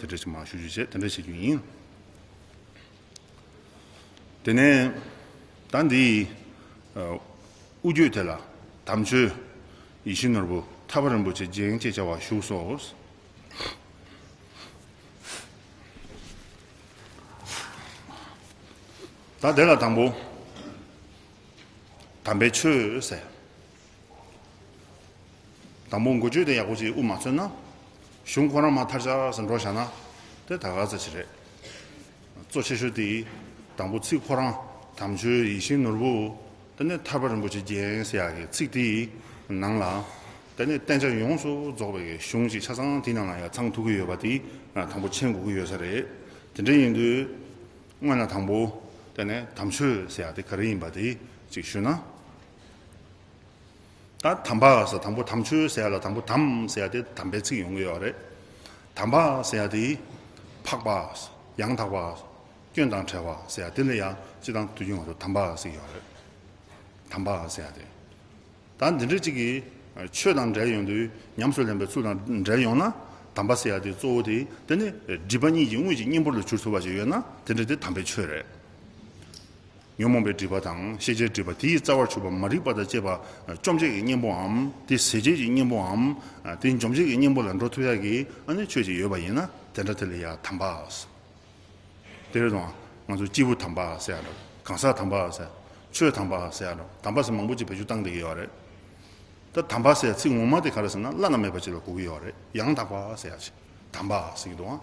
དེ་འདྲ་ཅིག་མ་ཞུ་རྒྱུ་བྱས་དེ་འདྲ་བྱེད་རྒྱུ་ཡིན། དེ་ནས་ད་འདི་ཨ་དབུ་རྒྱུད་དེ་ལ་དམ་ཆོས་ཡིད་བཞིན་ནོར་བུ་ཐར་པ་རིན་པོ་ཆེ་རྒྱན་ཅེས་བྱ་བ་བཞུགས་སོ། ད་དེ་ལ་དང་པོ་དམ་པའི་ཆོས་ཟེར། དང་པོ་འགོ་བརྗོད་དེ་ཡག་པོ་ཅིག་དབུ་མ་མཚོན་ན། གཞུང་ཁོ་རང་མར་མཐར་ཆགས་སུ་འགྲོ་བཞག་ན་དེ་ད་ག་ཚོད་ཅིག་རེད། གཙོ་ཆེ་ཤོས་དེ་དང་པོ་ཚིག་ཁོ་རང་དམ་ཆོས་ཡིད་བཞིན་ནོར་བུ་དེ་ནས་ཐར་པ་རིན་པོ་ཆེ་རྒྱན་ཟེར་ཡག་གི་ཚིག་དེའི་ནང་ལ་དེ་ནས་བསྟན་བྱ་ཡོངས་སུ་རྫོགས་པའི་གཞུང་ཅིག་ཆ་ཚང་དེའི་ནང་ལ་ཡང་ཚང་ཐུབ་ཀྱི་ཡོད་པ་དེ་དང་པོ་མཁྱེན་དགོས་ཀྱི་ཡོད་ས་རེད། དེ་འདྲ་ཡིན་དུས་སྔོན་ལ་དང་པོ་དེ་ནས་དམ་ཆོས་ཟེར་ཡག་དེ་ག་རེ་ཡིན་པ་དེ་ཅིག་ཞུས་ན། ད་དམ་པ་ཟེར་དང་པོ་དམ་ཆོས་ཟེར་ཡ་ལ་དང་པོ་དམ་ཟེར་ཡ་དེ་དམ་པའི་ཚིག་ཡོང་གི་ཡོད་རེད། དམ་པ་ཟེར་ཡ་དེ་འཕགས་པ། ཡང་དག་པ། སྐྱོན་དང་བྲལ་བ་ཟེར་ཡ་དེ་ལ་ཡང་སྤྱི་དང་དུས་རྒྱུན་ང་ཚོ་དམ་པ་ཟེར་གྱི་ཡོད་རེད། དམ་པ་ཟེར་ཡ་དེ། ད་འདི་འདྲ་ཅིག་གིས་ཆོས་དང་འབྲེལ་ཡོང་དུས་ཉམས་སུ་ལེན་པའི་ཚུལ་དང་འབྲེལ་ཡོང་ན་དམ་པ་ཟེར་ཡ་དེ་གཙོ་བོ་དེ་དེ་ནི་སྒྲིབ་པ་གཉིས་ཀྱི་དངོས་ཀྱི་གཉེན་པོ་ལ་གྱུར་ཐུབ་པ་ཞིག་ཡོད་ན་དེ་འདྲ་དེ་དམ་པའི་ཆོས་རེད། ཉོན་མོངས་པའི་སྒྲིབ་པ་དང་ཤེས་བྱའི་སྒྲིབ་པ་དེའི་རྩ་བར་གྱུར་པ་མ་རིག་པ་དང་བཅས་པ་བཅོམ་བྱེད་ཀྱི་གཉེན་པོའམ་དེ་ཟད་བྱེད་ཀྱི་གཉེན་པོའམ་དེ་འཇོམས་བྱེད་ཀྱི་གཉེན་པོ་ལ་འགྲོ་ཐུབ་ཡག་གི་ཨ་ནི་ཆོས་ཅིག་ཡོད་པ་ཡིན་ན་དེ་འདྲ་དེ་ལ་ཡ་དམ་པ། དེ་རེད་དང་ང་ཚོ་སྐྱེས་བུ་དམ་པ་ཟེར་ཡ་འདྲ། གང་ཟག་དམ་པ་ཟེར། ཆོས་དམ་པ་ཟེར་ཡ་འདྲ། དམ་པ་ཟེར་མང་པོ་ཅིག་བེད་སྤྱོད་བཏང་བསྡད་ཀྱི་ཡོད་རེད། ད་དམ་པ་ཟེར་ཚིག་ངོ་མ་དེ་ག་རེ་ཟེར་ན་བླ་ན་མེད་པ་ཅིག་ལ་གོ་གི་ཡོད་རེད། ཡང་དག་པ་ཟེར་ཡ་ཅིག་དམ་པ་ཟེར་གྱི་འདུག་ཨང་།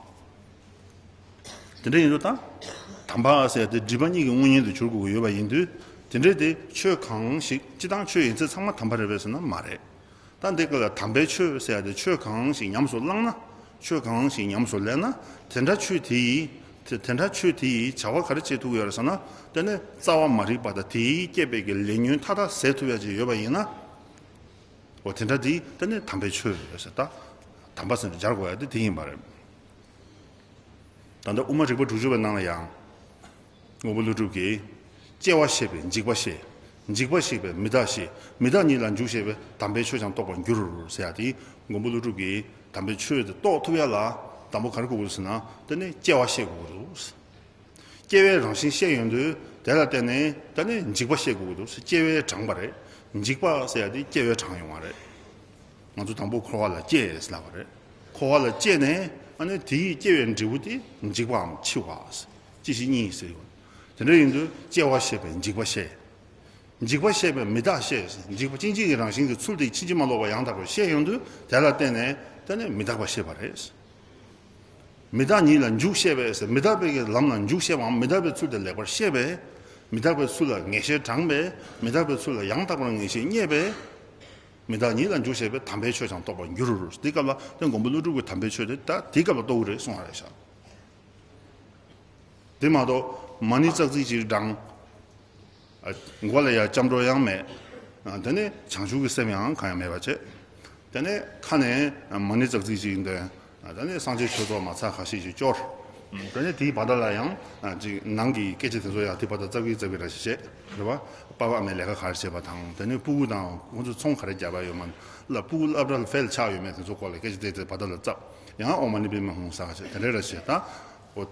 དེ་འདྲ་ཡིན་དུས་ད། དམ་པ་ཟེར་ཡ་དེ་སྒྲིབ་པ་གཉིས་ཀྱི་དངོས་གཉེན་དུ་གྱུར་དགོས་ཀྱི་ཡོད་པ་ཡིན་དུས། དེ་འདྲའི་དེ་ཆོས་གང་ཞིག་སྤྱི་བཏང་ཆོས་ཡིན་ཚད་ཚང་མ་དམ་པ་རེད་པས་ཟེར་ན་མ་རེད། ད་འདི་སྐབས་ལ་དམ་པའི་ཆོས་ཟེར་ཡ་དེ་ཆོས་གང་ཞིག་ཉམས་སུ་བླངས་ན། ཆོས་གང་ཞིག་ཉམས་སུ་ལེན་ན། དེ་འདྲ་ཆོས་དེ་ཡིས། དེ་དེ་འདྲ་ཆོས་དེ་ཡིས་བྱ་བ་ག་རེ་བྱེད་ཐུབ་ཀྱི་ཡོད་རེད་ཟེར་ན། དེ་ནི་རྩ་བ་མ་རིག་པ་དང་དེ་ཡིས་བསྐྱེད་པའི་གི་ལས་ཉོན་མཐའ་དག་ཟད་ཐུབ་ཡ་ཅིག་ཡོད་པ་ཡིན་ན། འོ་དེ་འདྲ་དེ་ད་ནི་དམ་པའི་ཆོས་ཟེར། ད་དམ་པ་ཟེར་ནས་སྦྱར་དགོས་ཡ་དེ་དེ་ཡིན་པ་རེད། ད་ལྟ་དབུ་མ་རིག་པ་དྲུག་ཅུ་པའི་ནང་ལ་ཡང་། མགོན་པོ་ཀླུ་སྒྲུབ་ཀྱིས། སྐྱེ་བ་ཤེས་པས་འཇིག་པ་ཤེས། འཇིག་པ་ཤེས་པས་མི་རྟག་ཤེས། མི་རྟག་ཉིད་ལ་འཇུག་ཤེས་པས་དམ་པའི་ཆོས་ཀྱང་རྟོགས་པར་འགྱུར་ཟེར་ཡ་དེ། མགོན་པོ་ཀླུ་སྒྲུབ་ཀྱིས་དམ་པའི་ཆོས་དེ་རྟོགས་ཐུབ་ཡ་ལ་དང་པོ་ག་རེ་དགོས་ཀྱི་འདུག་ཟེར་ན། དེ་ནི་སྐྱེ་བ་ཤེས་དགོས་ཀྱི་འདུག། སྐྱེ་བའི་རང་བཞིན་ཤེས་ཡོང་དུས་དེ་ལ་བརྟེན་ནས་ད་ནི་འཇིག་པ་ཤེས་དགོས་ཀྱི་འདུག། སྐྱེ་བས་དྲངས་པ་རེད། འཇིག་པ་ཟེར་ཡ་དེ་སྐྱེ་བས་དྲངས་ཡོང་བ་རེད། ང་ཚོ་དང་པོ་འཁོར་བ་ལ་སྐྱེས་ཟེར་ལབ་པ་རེད། འཁོར་བ་ལ་སྐྱེས་ནས་ཨ་ནི་དེ་ཡི་སྐྱེ་བའི་འབྲས་བུ་དེ་འཇིག་པའམ་འཆི་བ། སྐྱེ་ཤི་གཉིས་ཟེར་ཡོད། དེ་འདྲ་ཡིན་དུས་སྐྱེ་བ་ཤེས་པས་འཇིག་པ་ཤེས། འཇིག་པ་ཤེས་པས་མི་རྟག་ཤེས། འཇིག་པ་སྐྱེ་འཇིག་གི་རང་བཞིན་གྱི་ཚུལ་དེ་ཕྱིན་ཅི་མ་ལོག་པ་ཡང་དག་པར་ཤེས་ཡོང་དུས་དེ་ལ་བརྟེན་ནས་དེ་ནི་མི་རྟག་པ་ཤེས་པ་རེད། མི་རྟག་ཉིད་ལ་འཇུག་ཤེས་པས་ཟེར། མི་རྟག་པའི་གི་ལམ་ལ་འཇུག་ཤེས་པའམ་མི་རྟག་པའི་ཚུལ་དེ་ལེགས་པར་ཤེས་པས། མི་རྟག་པའི་ཚུལ་ལ་ངེས་ཤེས་དྲངས་པས། མི་རྟག་པའི་ཚུལ་ལ་ཡང་དག་པར་ངེས་ཤེས་རྙེད་པས། མི་རྟག་ཉིད་ལ་འཇུག་ཤེས་པས་དམ་པའི་ཆོས་ཀྱང་རྟོགས་པར་འགྱུར། དེ་སྐབས་ལ་དེ་མགོན་པོ་ཀླུ་སྒྲུབ་ཀྱི་དམ་པའི་ཆོས་དེ་ད་དེ་སྐབས་ལ་རྟོགས་ཀྱི་རེད་གསུང་བ་རེད་ཤག། དེ་མ་གཏོགས་མ་ཎི་ཙག་ཙིག་ཅིག་བགྲངས། ཨ། མགོ་ལ་ཡང་སྐྱབས་འགྲོ་ཡང་མེད། ཨ། དེ་ནས་བྱང་ཆུབ་ཀྱི་སེམས་ཡང་གང་ཡང་མེད་པ་བྱས། དེ་ནས་ཁ་ནས་མ་ཎི་ཙག་ཙིག་ཅིག་འདོན། ཨ། དེ་ནས་སངས་རྒྱས་ཆོས་ཚོགས་མ་ཚད་ཁ་ཤས་ཤིག་སྐྱོར། ཨ། དེ་ནས་དེའི་བར་དག་ལ་ཡང་། ཨ། ཅིག་ནང་གི་སྐད་ཆ་དེ་ཚོ་ཡང་དེ་བར་དག་ཙབ་གི་ཙབ་གི་ར་ཞིག་བྱས། རེད་བ། པ་ཕ་ཨ་མས་ལས་ཀ་ག་རེ་བྱས་པ་དང་། དེ་ནས་སྤུ་གུ་དང་ཁོང་ཚོས་ཚོང་ག་རེ་བརྒྱབ་པ་ཡོད་མ། ལ་སྤུ་གུ་སློབ་གྲྭ་ལ་ཕེལ་ཆགས་ཡོད་མེད་དེ་ཚོ་སྐོར་ལ་སྐད་ཆ་དེ་དེ་བར་དག་ལ་ཙབ། ཡང་ཨོཾ་མ་ཎི་པདྨེ་ཧཱུྃ་ཟེར་ག་བྱས་དེ་འདྲ་ར་བྱས་ད། འོ།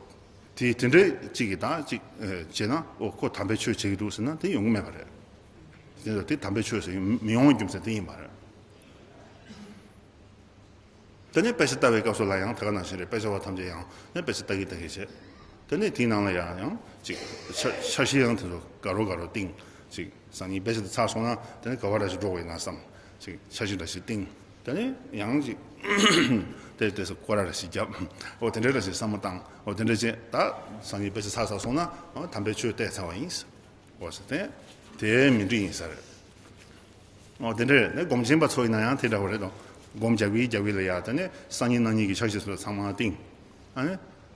དེ་དེ་འདྲའི་གཅིག་གིས་ད་གཅིག་ཨེ། བྱས་ན་འོ་ཁོ་དམ་པའི་ཆོས་བྱེད་ཀྱི་འདུག་ཟེར་ན་དེ་ཡོང་གི་མེད་པ་རེད། དེ་ཚོ་དེ་དམ་པའི་ཆོས་ཟེར་མི་ཡོང་བའི་རྒྱུ་མཚན་དེ་ཡིན་པ་རེད། དེ་ནས་དཔེ་ཆ་ལྟ་བའི་སྐབས་སུ་ལ་ཡང་དེ་ག་ནང་བཞིན་རེད། དཔེ་ཆ་བ་ཐམས་ཅད་ཡང་ནས་དཔེ་ཆ་ལྟ་གི་ལྟ་གི་བྱས། དེ་ནས་དེའི་ནང་ལ་ཡང་ཡང་གཅིག་འཆར་འཆར་གཞི་ཡང་དེ་ཚོ་དགའ་རོགས་དགའ་རོགས་བཏིང་། གཅིག་སང་ཉིན་དཔེ་ཆ་དེ་ཚར་སོང་ན་དེ་ནས་ག་བ་ར་ཞིག་འགྲོ་དགོས་ཡིན་ན་བསམ། གཅིག་འཆར་གཞི་འདྲ་ཞིག་བཏིང་། དེ་ནས་ཡང་ཅིག་དེ་དེ་སུ་སྐོར་ར་ར་ཞིག་བརྒྱབ། འོ་དེ་འདྲ་ར་ཞིག་བསམ་བློ་བཏང་། འོ་དེ་འདྲ་བྱས་ད་སང་ཉིན་དཔེ་ཆ་ཚར་ཚར་སོང་ན་འོ་དམ་པའི་ཆོས་བལྟས་ཚར་བ་ཡིན། འོ་ཟེར་ཏེ་དེ་མི་འགྲིག་ཡིན་ས་རེད། འོ་དེ་འདྲ་རེད། སྒོམ་ཆེན་པ་ཚོ་ཡིན་ན་ཡང་དེ་འདྲ་བ་རེད་དོ། སྒོམ་རྒྱག་གི་རྒྱག་གི་ལ་ཡ་དེ་ནས་སང་ཉིན་གནངས་ཉིན་གྱི་འཆར་གཞི་སོགས་ཚང་མ་བཏིང་། ཨ་ནི།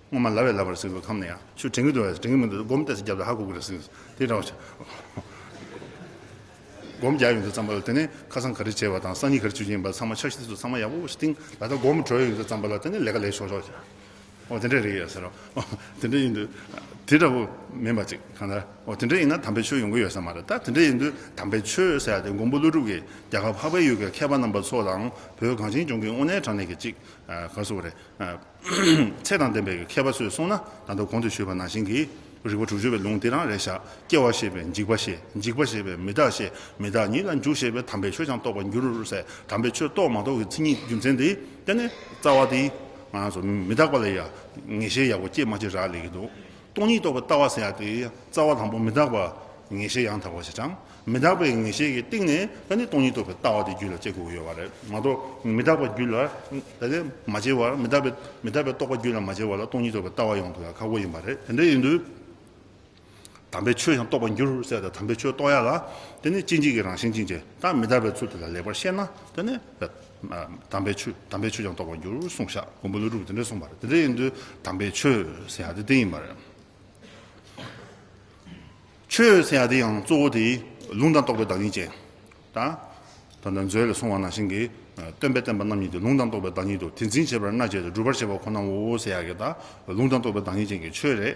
སྔོན་མ་ལབ་པའི་ལབ་པར་ཟེར་དགོས་ཁམས་ནས་ཡང་ཆུ་དྲན་གི་འདུག་བས་དྲན་གི་མི་འདུག་སྒོམ་བལྟས་སེ་རྒྱབ་ལ་ཧ་གོ་གི་རེད་ཟེར། དེ་འདྲ་བ་ཆ། སྒོམ་རྒྱག་ཡོང་དུས་ཙམ་པ་ལ་དེ་ནས་ཁ་སང་ག་རེ་བྱས་པ་དང་སང་ཉིན་ག་རེ་བྱེད་ཀྱི་ཡིན་པ་ཚང་མ་འཆར་གཞི་དེ་ཚོ་ཚང་མ་ཡག་པོ་ཞིག་བཏིང་ལ། ད་སྒོམ་གྲོལ་ཡོང་དུས་ཙམ་པ་ལ་དེ་ནས་ལས་ཀ་ལས་ཆོག་ཆོག་བྱ། འོ་དེ་འདྲ་རེད་ཡ་ཟེར་རོ། འོ་དེ་འདྲ་ཡིན་དུས་དེ་འདྲ་བོ་མིན་པ་ཅིག་གང་ལྟར་འོ་དེ་འདྲ་ཡིན་ན་དམ་པའི་ཆོས་ཡོང་གི་ཡོད་ས་མ་རེད། ད་དེ་འདྲ་ཡིན་དུས་དམ་པའི་ཆོས་ཟེར་ཡ་དེ་མགོན་པོ་ཀླུ་སྒྲུབ་ཀྱིས་རྒྱ་གར་འཕགས་པའི་ཡུལ་གྱི་མཁས་པ་རྣམ་པ་ཚོ་དང་བོད་གངས་ཅན་ལྗོངས་ཀྱི་དངོས་གནས་དྲང་གནས་ཀྱི་ཅིག་ག་རེ་ཟེར་དགོས་རེད། ཚད་དང་ལྡན་པའི་མཁས་པ་ཚོས་གསུངས་ན་ད་ལྟ་གོང་དུ་ཞུས་པ་ནང་བཞིན་གྱི་རིག་པ་དྲུག་ཅུ་པའི་ལུང་དེ་རང་རེད་ཤག། སྐྱེ་བ་ཤེས་པས་འཇིག་པ་ཤེས། འཇིག་པ་ཤེས་པས་མི་རྟག་ཤེས། མི་རྟག་ཉིད་ལ་འཇུག་ཤེས་པས་དམ་པའི་ཆོས་ཀྱང་རྟོགས་པར་འགྱུར་ཟེར། དམ་པའི་ཆོས་རྟོགས་མ་རྟོགས་ཀྱི་མཚན་ཉིད་རྒྱུ་མཚན་དེ་དེ་ནི་རྩ་བ་དེ་ང་ཚོ་མི་རྟག་པ་ལ་ཡ་ངེས་ཤེས་ཡག་པོ་སྐྱེ་མ་སྐྱེ་རག་ལས་ཀྱི་འདུག། སྟོང་ཉིད་རྟོགས་པའི་ལྟ་བ་ཟེར་ཡ་དེ་རྩ་བ་དང་པོ་མི་རྟག་པ་ངེས་ཤེས་ཡང་དག་པ་ཞིག་དང་། མི་རྟག་པའི་ངེས་ཤེས་ཀྱི་སྟེང་ནས་ད་ནི་སྟོང་ཉིད་རྟོགས་པའི་ལྟ་བ་དེ་རྒྱུད་ལ་སྐྱེ་དགོས་ཀྱི་ཡོད་པ་རེད་མ་གཏོགས། མི་རྟག་པ་རྒྱུད་ལ་ད་ནི་མ་སྐྱེ་བར། མི་རྟག་པའི་མི་རྟག་པའི་རྟོག་པ་རྒྱུད་ལ་མ་སྐྱེ་བ་ལ་སྟོང་ཉིད་རྟོགས་པའི་ལྟ་བ་ཡོང་ཐུབ་ཡ་ཁག་པོ་ཡིན་པ་རེད། དེ་འདྲ་ཡིན་དུས། དམ་པའི་ཆོས་ཀྱང་རྟོགས་པར་འགྱུར་ཟེར་ཏེ་དམ་པའི་ཆོས་རྟོགས་ཡ་ལ་དེ་ནི་སྐྱེ་འཇིག་གི་རང་བཞིན་ཅན་གྱི་ད་མི་རྟག་པའི་ཚུལ་དེ་ལ་ལེགས་པར་ཤེས་ན་དེ་ནི་དམ་པའི་ཆོས་དམ་པའི་ཆོས་ཀྱང་རྟོགས་པར་འགྱུར་གསུངས་ཤག། མགོན་པོ་ཀླུ་སྒྲུབ་དེ་འདྲ་གསུངས་པ་རེད། དེ་འདྲ་ཡིན་དུས་དམ་པའི་ཆོས་ཟེར་ཡ་དེ་དེ་ཡིན་པ་རེད། ཆོས་ཟེར་ཡ་དེ་ཡང་གཙོ་བོ་དེ་ལུང་དང་རྟོགས་པའི་བདག་ཉིད་ཅན། ད། ད་ལྟ་མཛོད་ལ་གསུངས་པ་ནང་བཞིན་གྱི། སྟོན་པས་བསྟན་པ་རྣམ་གཉིས་ཏེ། ལུང་དང་རྟོགས་པའི་བདག་ཉིད་དོ། དེ་འཛིན་བྱེད་པར་མནའ་བཅས་ཏེ། སྒྲུབ་པར་བྱེད་པ་ཁོ་ནའོ་ཟེར་ཡ་གི་ད། ལུང་དང་རྟོགས་པའི་བདག་ཉིད་ཅན་གྱི་ཆོས་རེད།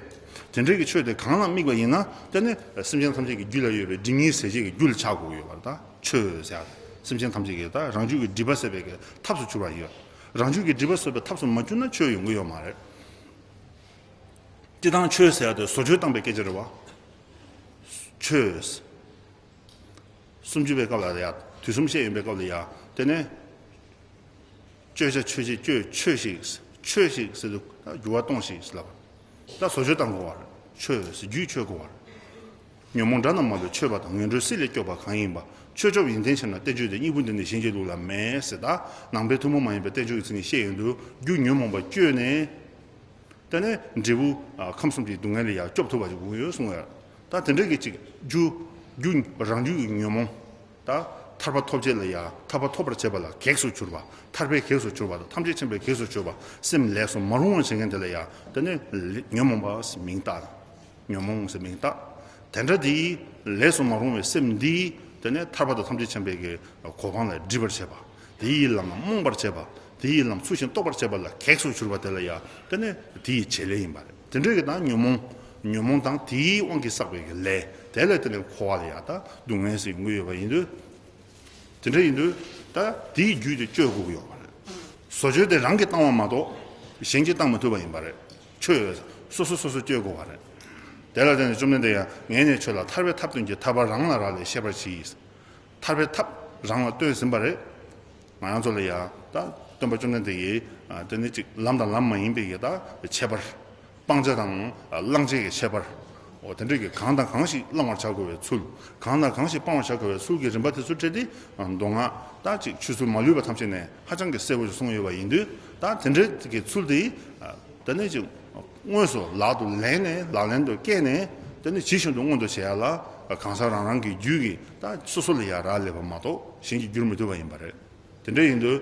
དེ་འདྲའི་གི་ཆོས་དེ་གང་ལ་དམིགས་པ་ཡིན་ན་དེ་ནི་སེམས་ཅན་ཐམས་ཅད་ཀྱི་རྒྱུད་ལ་ཡོད་པའི་སྒྲིབ་གཉིས་ཟད་བྱེད་ཀྱི་རྒྱུ་ལ་ཆགས་དགོས་ཡོད་པ་རེད། ད་ཆོས་ཟེར་ཡ་སེམས་ཅན་ཐམས་ཅད་ཀྱི་ད་རང་རྒྱུད་ཀྱི་སྒྲིབ་པ་ཟད་པའི་གི་ཐབས་སུ་གྱུར་པ་ཡིན། རང་རྒྱུད་ཀྱི་སྒྲིབ་པ་ཟད་པའི་ཐབས་སུ་མ་གྱུར་ན་ཆོས་ཡོང་གི་ཡོད་མ་རེད། སྤྱིར་བཏང་ཆོས་ཟེར་ཡ་དེ་བཟོ་བཅོས་བཏང་པའི་སྐད་ཆ་རེད་བ། ཆོས། སུམ་ཅུ་པའི་སྐབས་ལ་ཡ། དུས་གསུམ་བཤད་ཡོན་པའི་སྐབས་ལ་ཡ། དེ་ནས། བཅོས་བྱ་ཆོས་ཅན། བཅོས་ཆོས་ཤིག། ཆོས་ཤིག་ཟེར་དུས་འགྱུར་བ་གཏོང་ཞིག་ཟེར་ལབ། ད་བཟོ་བཅོས་བཏང་དགོས་པ་རེད། ཆོས་ཟེར་རྒྱུས་ཆོས་དགོས་པ་རེད། ཉོན་མོངས་དགྲ་རྣམས་མ་ལུས་ཆོད་པ་དང་། ངན་འགྲོའི་སྲིད་ལས་སྐྱོབ་པ་གང་ཡིན་པ། ཆོས་སྐྱོབ་ཡོན་ཏན་ཆེ་ན་བསྟན་བཅོས་ཏེ། སྙིང་པོ་འདི་ནི་གཞན་གྱི་ལུགས་ལ་མེད་ཟེར། ད་ནང་པའི་ཐུན་མོང་མ་ཡིན་པའི་བསྟན་བཅོས་ཀྱི་མཚན་ཉིད་བཤད་ཡོང་དུས་རྒྱུ་ཉོན་མོངས་པ་བཅོས་ནས། དེ་ནས་འབྲས་བུ་ཨ་ཁམས་གསུམ་གྱི་སྡུག་བསྔལ་ལས་ཡང་སྐྱོབ་ཐུབ་པ་ཞིག་དགོས་ཡོད་གསུངས་ཡོད། ད་དེ་འདྲ་གི་ཅིག་རྒྱུ་རྒྱུ་རང་རྒྱུད་ཀྱི་ཉོན་མོངས། ད་ཐར་པ་ཐོབ་བྱེད་ལ་ཡང་ཐར་པ་ཐོབ་པར་བྱེད་པ་ལ་གེགས་སུ་གྱུར་པ། ཐར་པའི་གེགས་སུ་གྱུར་པ་དང་ཐམས་ཅད་མཁྱེན་པའི་གེགས་སུ་གྱུར་པ། སེམས་ལས་སུ་མ་རུང་བ་བྱེད་མཁན་དེ་ལ་ཡང་དེ་ནས་ཉོན་མོངས་པ་ཟེར་མིང་བཏགས། ཉོན་མོངས་ཟེར་མིང་བཏགས། དེ་འདྲ་དེའི་ལས་སུ་མ་རུང་བའི་སེམས་འདིས་ དེ་ནས་ཐར་པ་དང་ཐམས་ཅད་མཁྱེན་པའི་གི་གོ་འཕང་ལ་སྒྲིབ་པར་བྱེད་པ། དེ་ཡི་ལམ་ལ་རྨོངས་པར་བྱེད་པ། དེ་ཡི་ལམ་ཚུལ་བཞིན་རྟོགས་པར་བྱེད་པ་ལ་གེགས་སུ་གྱུར་པ་དེ་ལ་ཡང་དེ་ནས་དེ་ཡི་བྱེད་ལས་ཡིན་པ་རེད། དེ་འདྲའི་གི་ད་ཉོན་མོངས། ཉོན་མོངས་དང་དེའི་དབང་གིས་བསགས་པའི་གི་ལས་དེ་ལ་དེ་ནས་འཁོར་བ་ལ་ཡང་ད་སྡུག་བསྔལ་ཟེར་དངོས་ཡོད་པ་ཡིན་དུས། དེ་འདྲ་ཡིན་དུས་ད་དེའི་རྒྱུ་དེ་གཅོད་དགོས་ཀྱི་ཡོད་པ་རེད། བཟོ་བཅོས་དེ་རང་གིས་བཏང་བ་མ་གཏོགས་གཞན་གྱིས་བཏང་མི་ཐུབ་པ་ཡིན་པ་རེད། ཆོས་སོ་སོ་སོ་སོ་གཅོད་དགོས་པ་རེད། དེ་ལ་བརྟེན་ནས་བཅོམ་ལྡན་འདས་ཀྱིས་ངས་ནི་ཁྱོད་ལ་ཐར་པའི་ཐབས་སྟོན་གྱི། ཐར་པ་རང་ལ་རག་ལས་ཤེས་པར་གྱིས། ཐར་པའི་ཐབས་རང་ལ་སྟོན་ཟིན་པ་རེད། ང་རང་ཚོ་ལ་ཡང་ད་སྟོན་པ་བཅོམ་ལྡན་འདས་ཀྱིས་ཨ་དེ་ནི་ཅིག་ལམ་དང་ལམ་མ་ཡིན་པའི་གི་ད་ཁྱད་པར། སྤང་བྱ་དང་བླང་བྱའི་གི་ཁྱད་པར། འོ་དེ་འདྲའི་གི་གང་དང་གང་ཞིག་བླང་བར་བྱ་དགོས་པའི་ཚུལ། གང་དང་གང་ཞིག་སྤང་བར་བྱ་དགོས་པའི་ཚུལ་གྱི་རིམ་པ་དེ་ཚོ་སྤྲད་དེ། མདོ་སྔགས་ད་ཅིག་ཆོས་ཚུལ་མ་ལུས་པ་ཐམས་ཅད་ནས་ཧ་ཅང་གི་གསལ་པོ་ཞིག་གསུངས་ཡོད་པ་ཡིན་དུས། ད་དེ་འདྲའི་གི་ཚུལ་དེ་དེ་ནས་ཅིག་དངོས་སུ་ལག་ཏུ་ལེན་ནས། ལག་ལེན་དུ་བཀལ་ནས། དེ་ནས་ཇི་བཞིན་དུ་མངོན་དུ་བྱེད་ཡ་ལ་གང་ཟག་རང་རང་གི་རྒྱུད་ཀྱིས་ད་སོ་སོ་ལ་ཡ་རག་ལས་པ་མ་གཏོགས་གཞན་གྱིས་བསྒྱུར་མི་ཐུབ་པ་ཡིན་པ་རེད། དེ་འདྲ་ཡིན་དུས་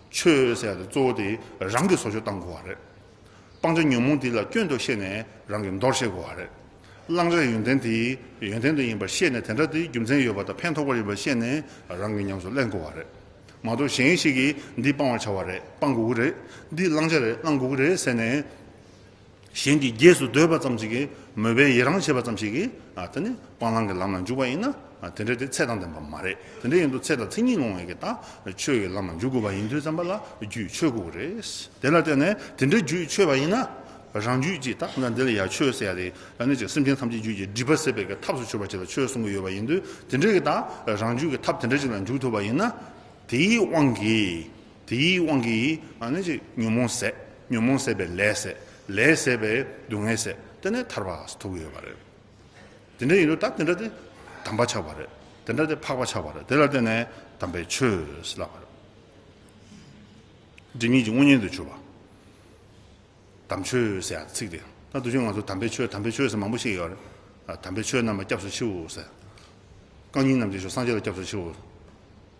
ཆོས་ཟེར་ཡ་དེ་གཙོ་བོ་དེ་རང་གིས་བཟོ་བཅོས་བཏང་དགོས་པ་རེད། སྤང་བྱ་ཉོན་མོངས་འདི་ལ་སྐྱོན་དུ་ཤེས་ནས་རང་གིས་འདོར་ཤེས་དགོས་པ་རེད། བླང་བྱ་ཡོན་ཏན་དེ་ཡོན་ཏན་དུ་ཡིན་པར་ཤེས་ནས། དེ་འདྲ་དེ་རྒྱུ་མཚན་ཡོད་པ་དང་ཕན་ཐོགས་པ་ཡིན་པར་ཤེས་ནས་རང་གིས་ཉམས་སུ་ལེན་དགོས་པ་རེད། མ་གཏོགས་གཞན་ཞིག་གིས་འདི་སྤང་བར་བྱ་བ་རེད། སྤང་དགོས་ཀྱི་རེད། འདི་བླང་བྱ་རེད། བླང་དགོས་ཀྱི་རེད་ཟེར་ནས། གཞན་གྱི་རྗེས་སུ་ཟློས་པ་ཙམ་ཞིག་གིས། མོས་པས་ཡི་རང་བྱེད་པ་ཙམ་ཞིག་གིས་ཨ་དེ་ནི་སྤང་བླང་གི་ལམ་ལ་འཇུག་པ་ཡིན་ན། ཨ་དེ་འདྲ་དེ་ཚད་དང་ལྡན་པ་མ་རེད། དེ་འདྲ་ཡིན་དུས་ཚད་དང་མཚན་ཉིད་སློང་བའི་གི་ད་ཆོས་ཀྱི་ལམ་ལ་འཇུག་དགོས་པ་ཡིན་དུས་ཙམ་པ་ལ་རྒྱུད་ཆོད་དགོས་ཀྱི་རེད། དེ་ལ་བརྟེན་ནས་དེ་འདྲའི་རྒྱུད་ཆོད་པ་ཡིན་ན། རང་རྒྱུད་ཀྱི་ད་ཁོ་ན་འདི་ལ་ཡ་ཆོས་ཟེར་ཡ་དེ་ཨ་ནི་ཅིག་སེམས་ཅན་ཐམས་ཅད་རྒྱུད་ཀྱི་སྒྲིབ་པ་ཟད་པའི་གི་ཐབས་སུ་གྱུར་པ་ཅིག་ལ་ཆོས་གསུང་གི་ཡོད་པ་ཡིན་དུས། དེ་འདྲའི་གི་ད་རང་རྒྱུད་ཀྱི་ཐབས་དེ་འདྲ་ཅིག་ལ་འཇུག་ཐུབ་པ་ཡིན་ན། དེའི་དབང་གིས། དེའི་དབང་གིས་ཨ་ནི་ཅིག་ཉོན་མོངས་ཟད། ཉོན་མོངས་ཟད་པའི་ལས་ཟད། ལས་ཟད་པའི་སྡུག་བསྔལ་ཟད། དེ་ནས་ཐར་པ་ཐོབ་ཀྱི་ཡོད་པ་རེད། དེ་འདྲ་ཡིན་དུས་ད་དེ་འདྲ་དེ་དམ་པ་ཆགས་པ་རེད། དེ་འདྲ་དེ་འཕགས་པ་ཆགས་པ་རེད། དེ་ལ་བརྟེན་ནས་དམ་པའི་ཆོས་ཟེར་ལབ་པ་རེད། སྒྲིབ་གཉིས་ཀྱི་དངོས་གཉེན་དུ་གྱུར་པ། དམ་ཆོས་ཟེར་ཡ་ཚིག་དེ། ད་དུས་རྒྱུན་ང་ཚོ་དམ་པའི་ཆོས། དམ་པའི་ཆོས་ཟེར་མང་པོ་ཞིག་ཡོད་རེད། ཨ་དམ་པའི་ཆོས་རྣམས་ལ་སྐྱབས་སུ་མཆིའོ་ཟེར། རྐང་གཉིས་རྣམས་ཀྱི་མཆོག་སངས་རྒྱས་ལ་སྐྱབས་སུ་མཆིའོ་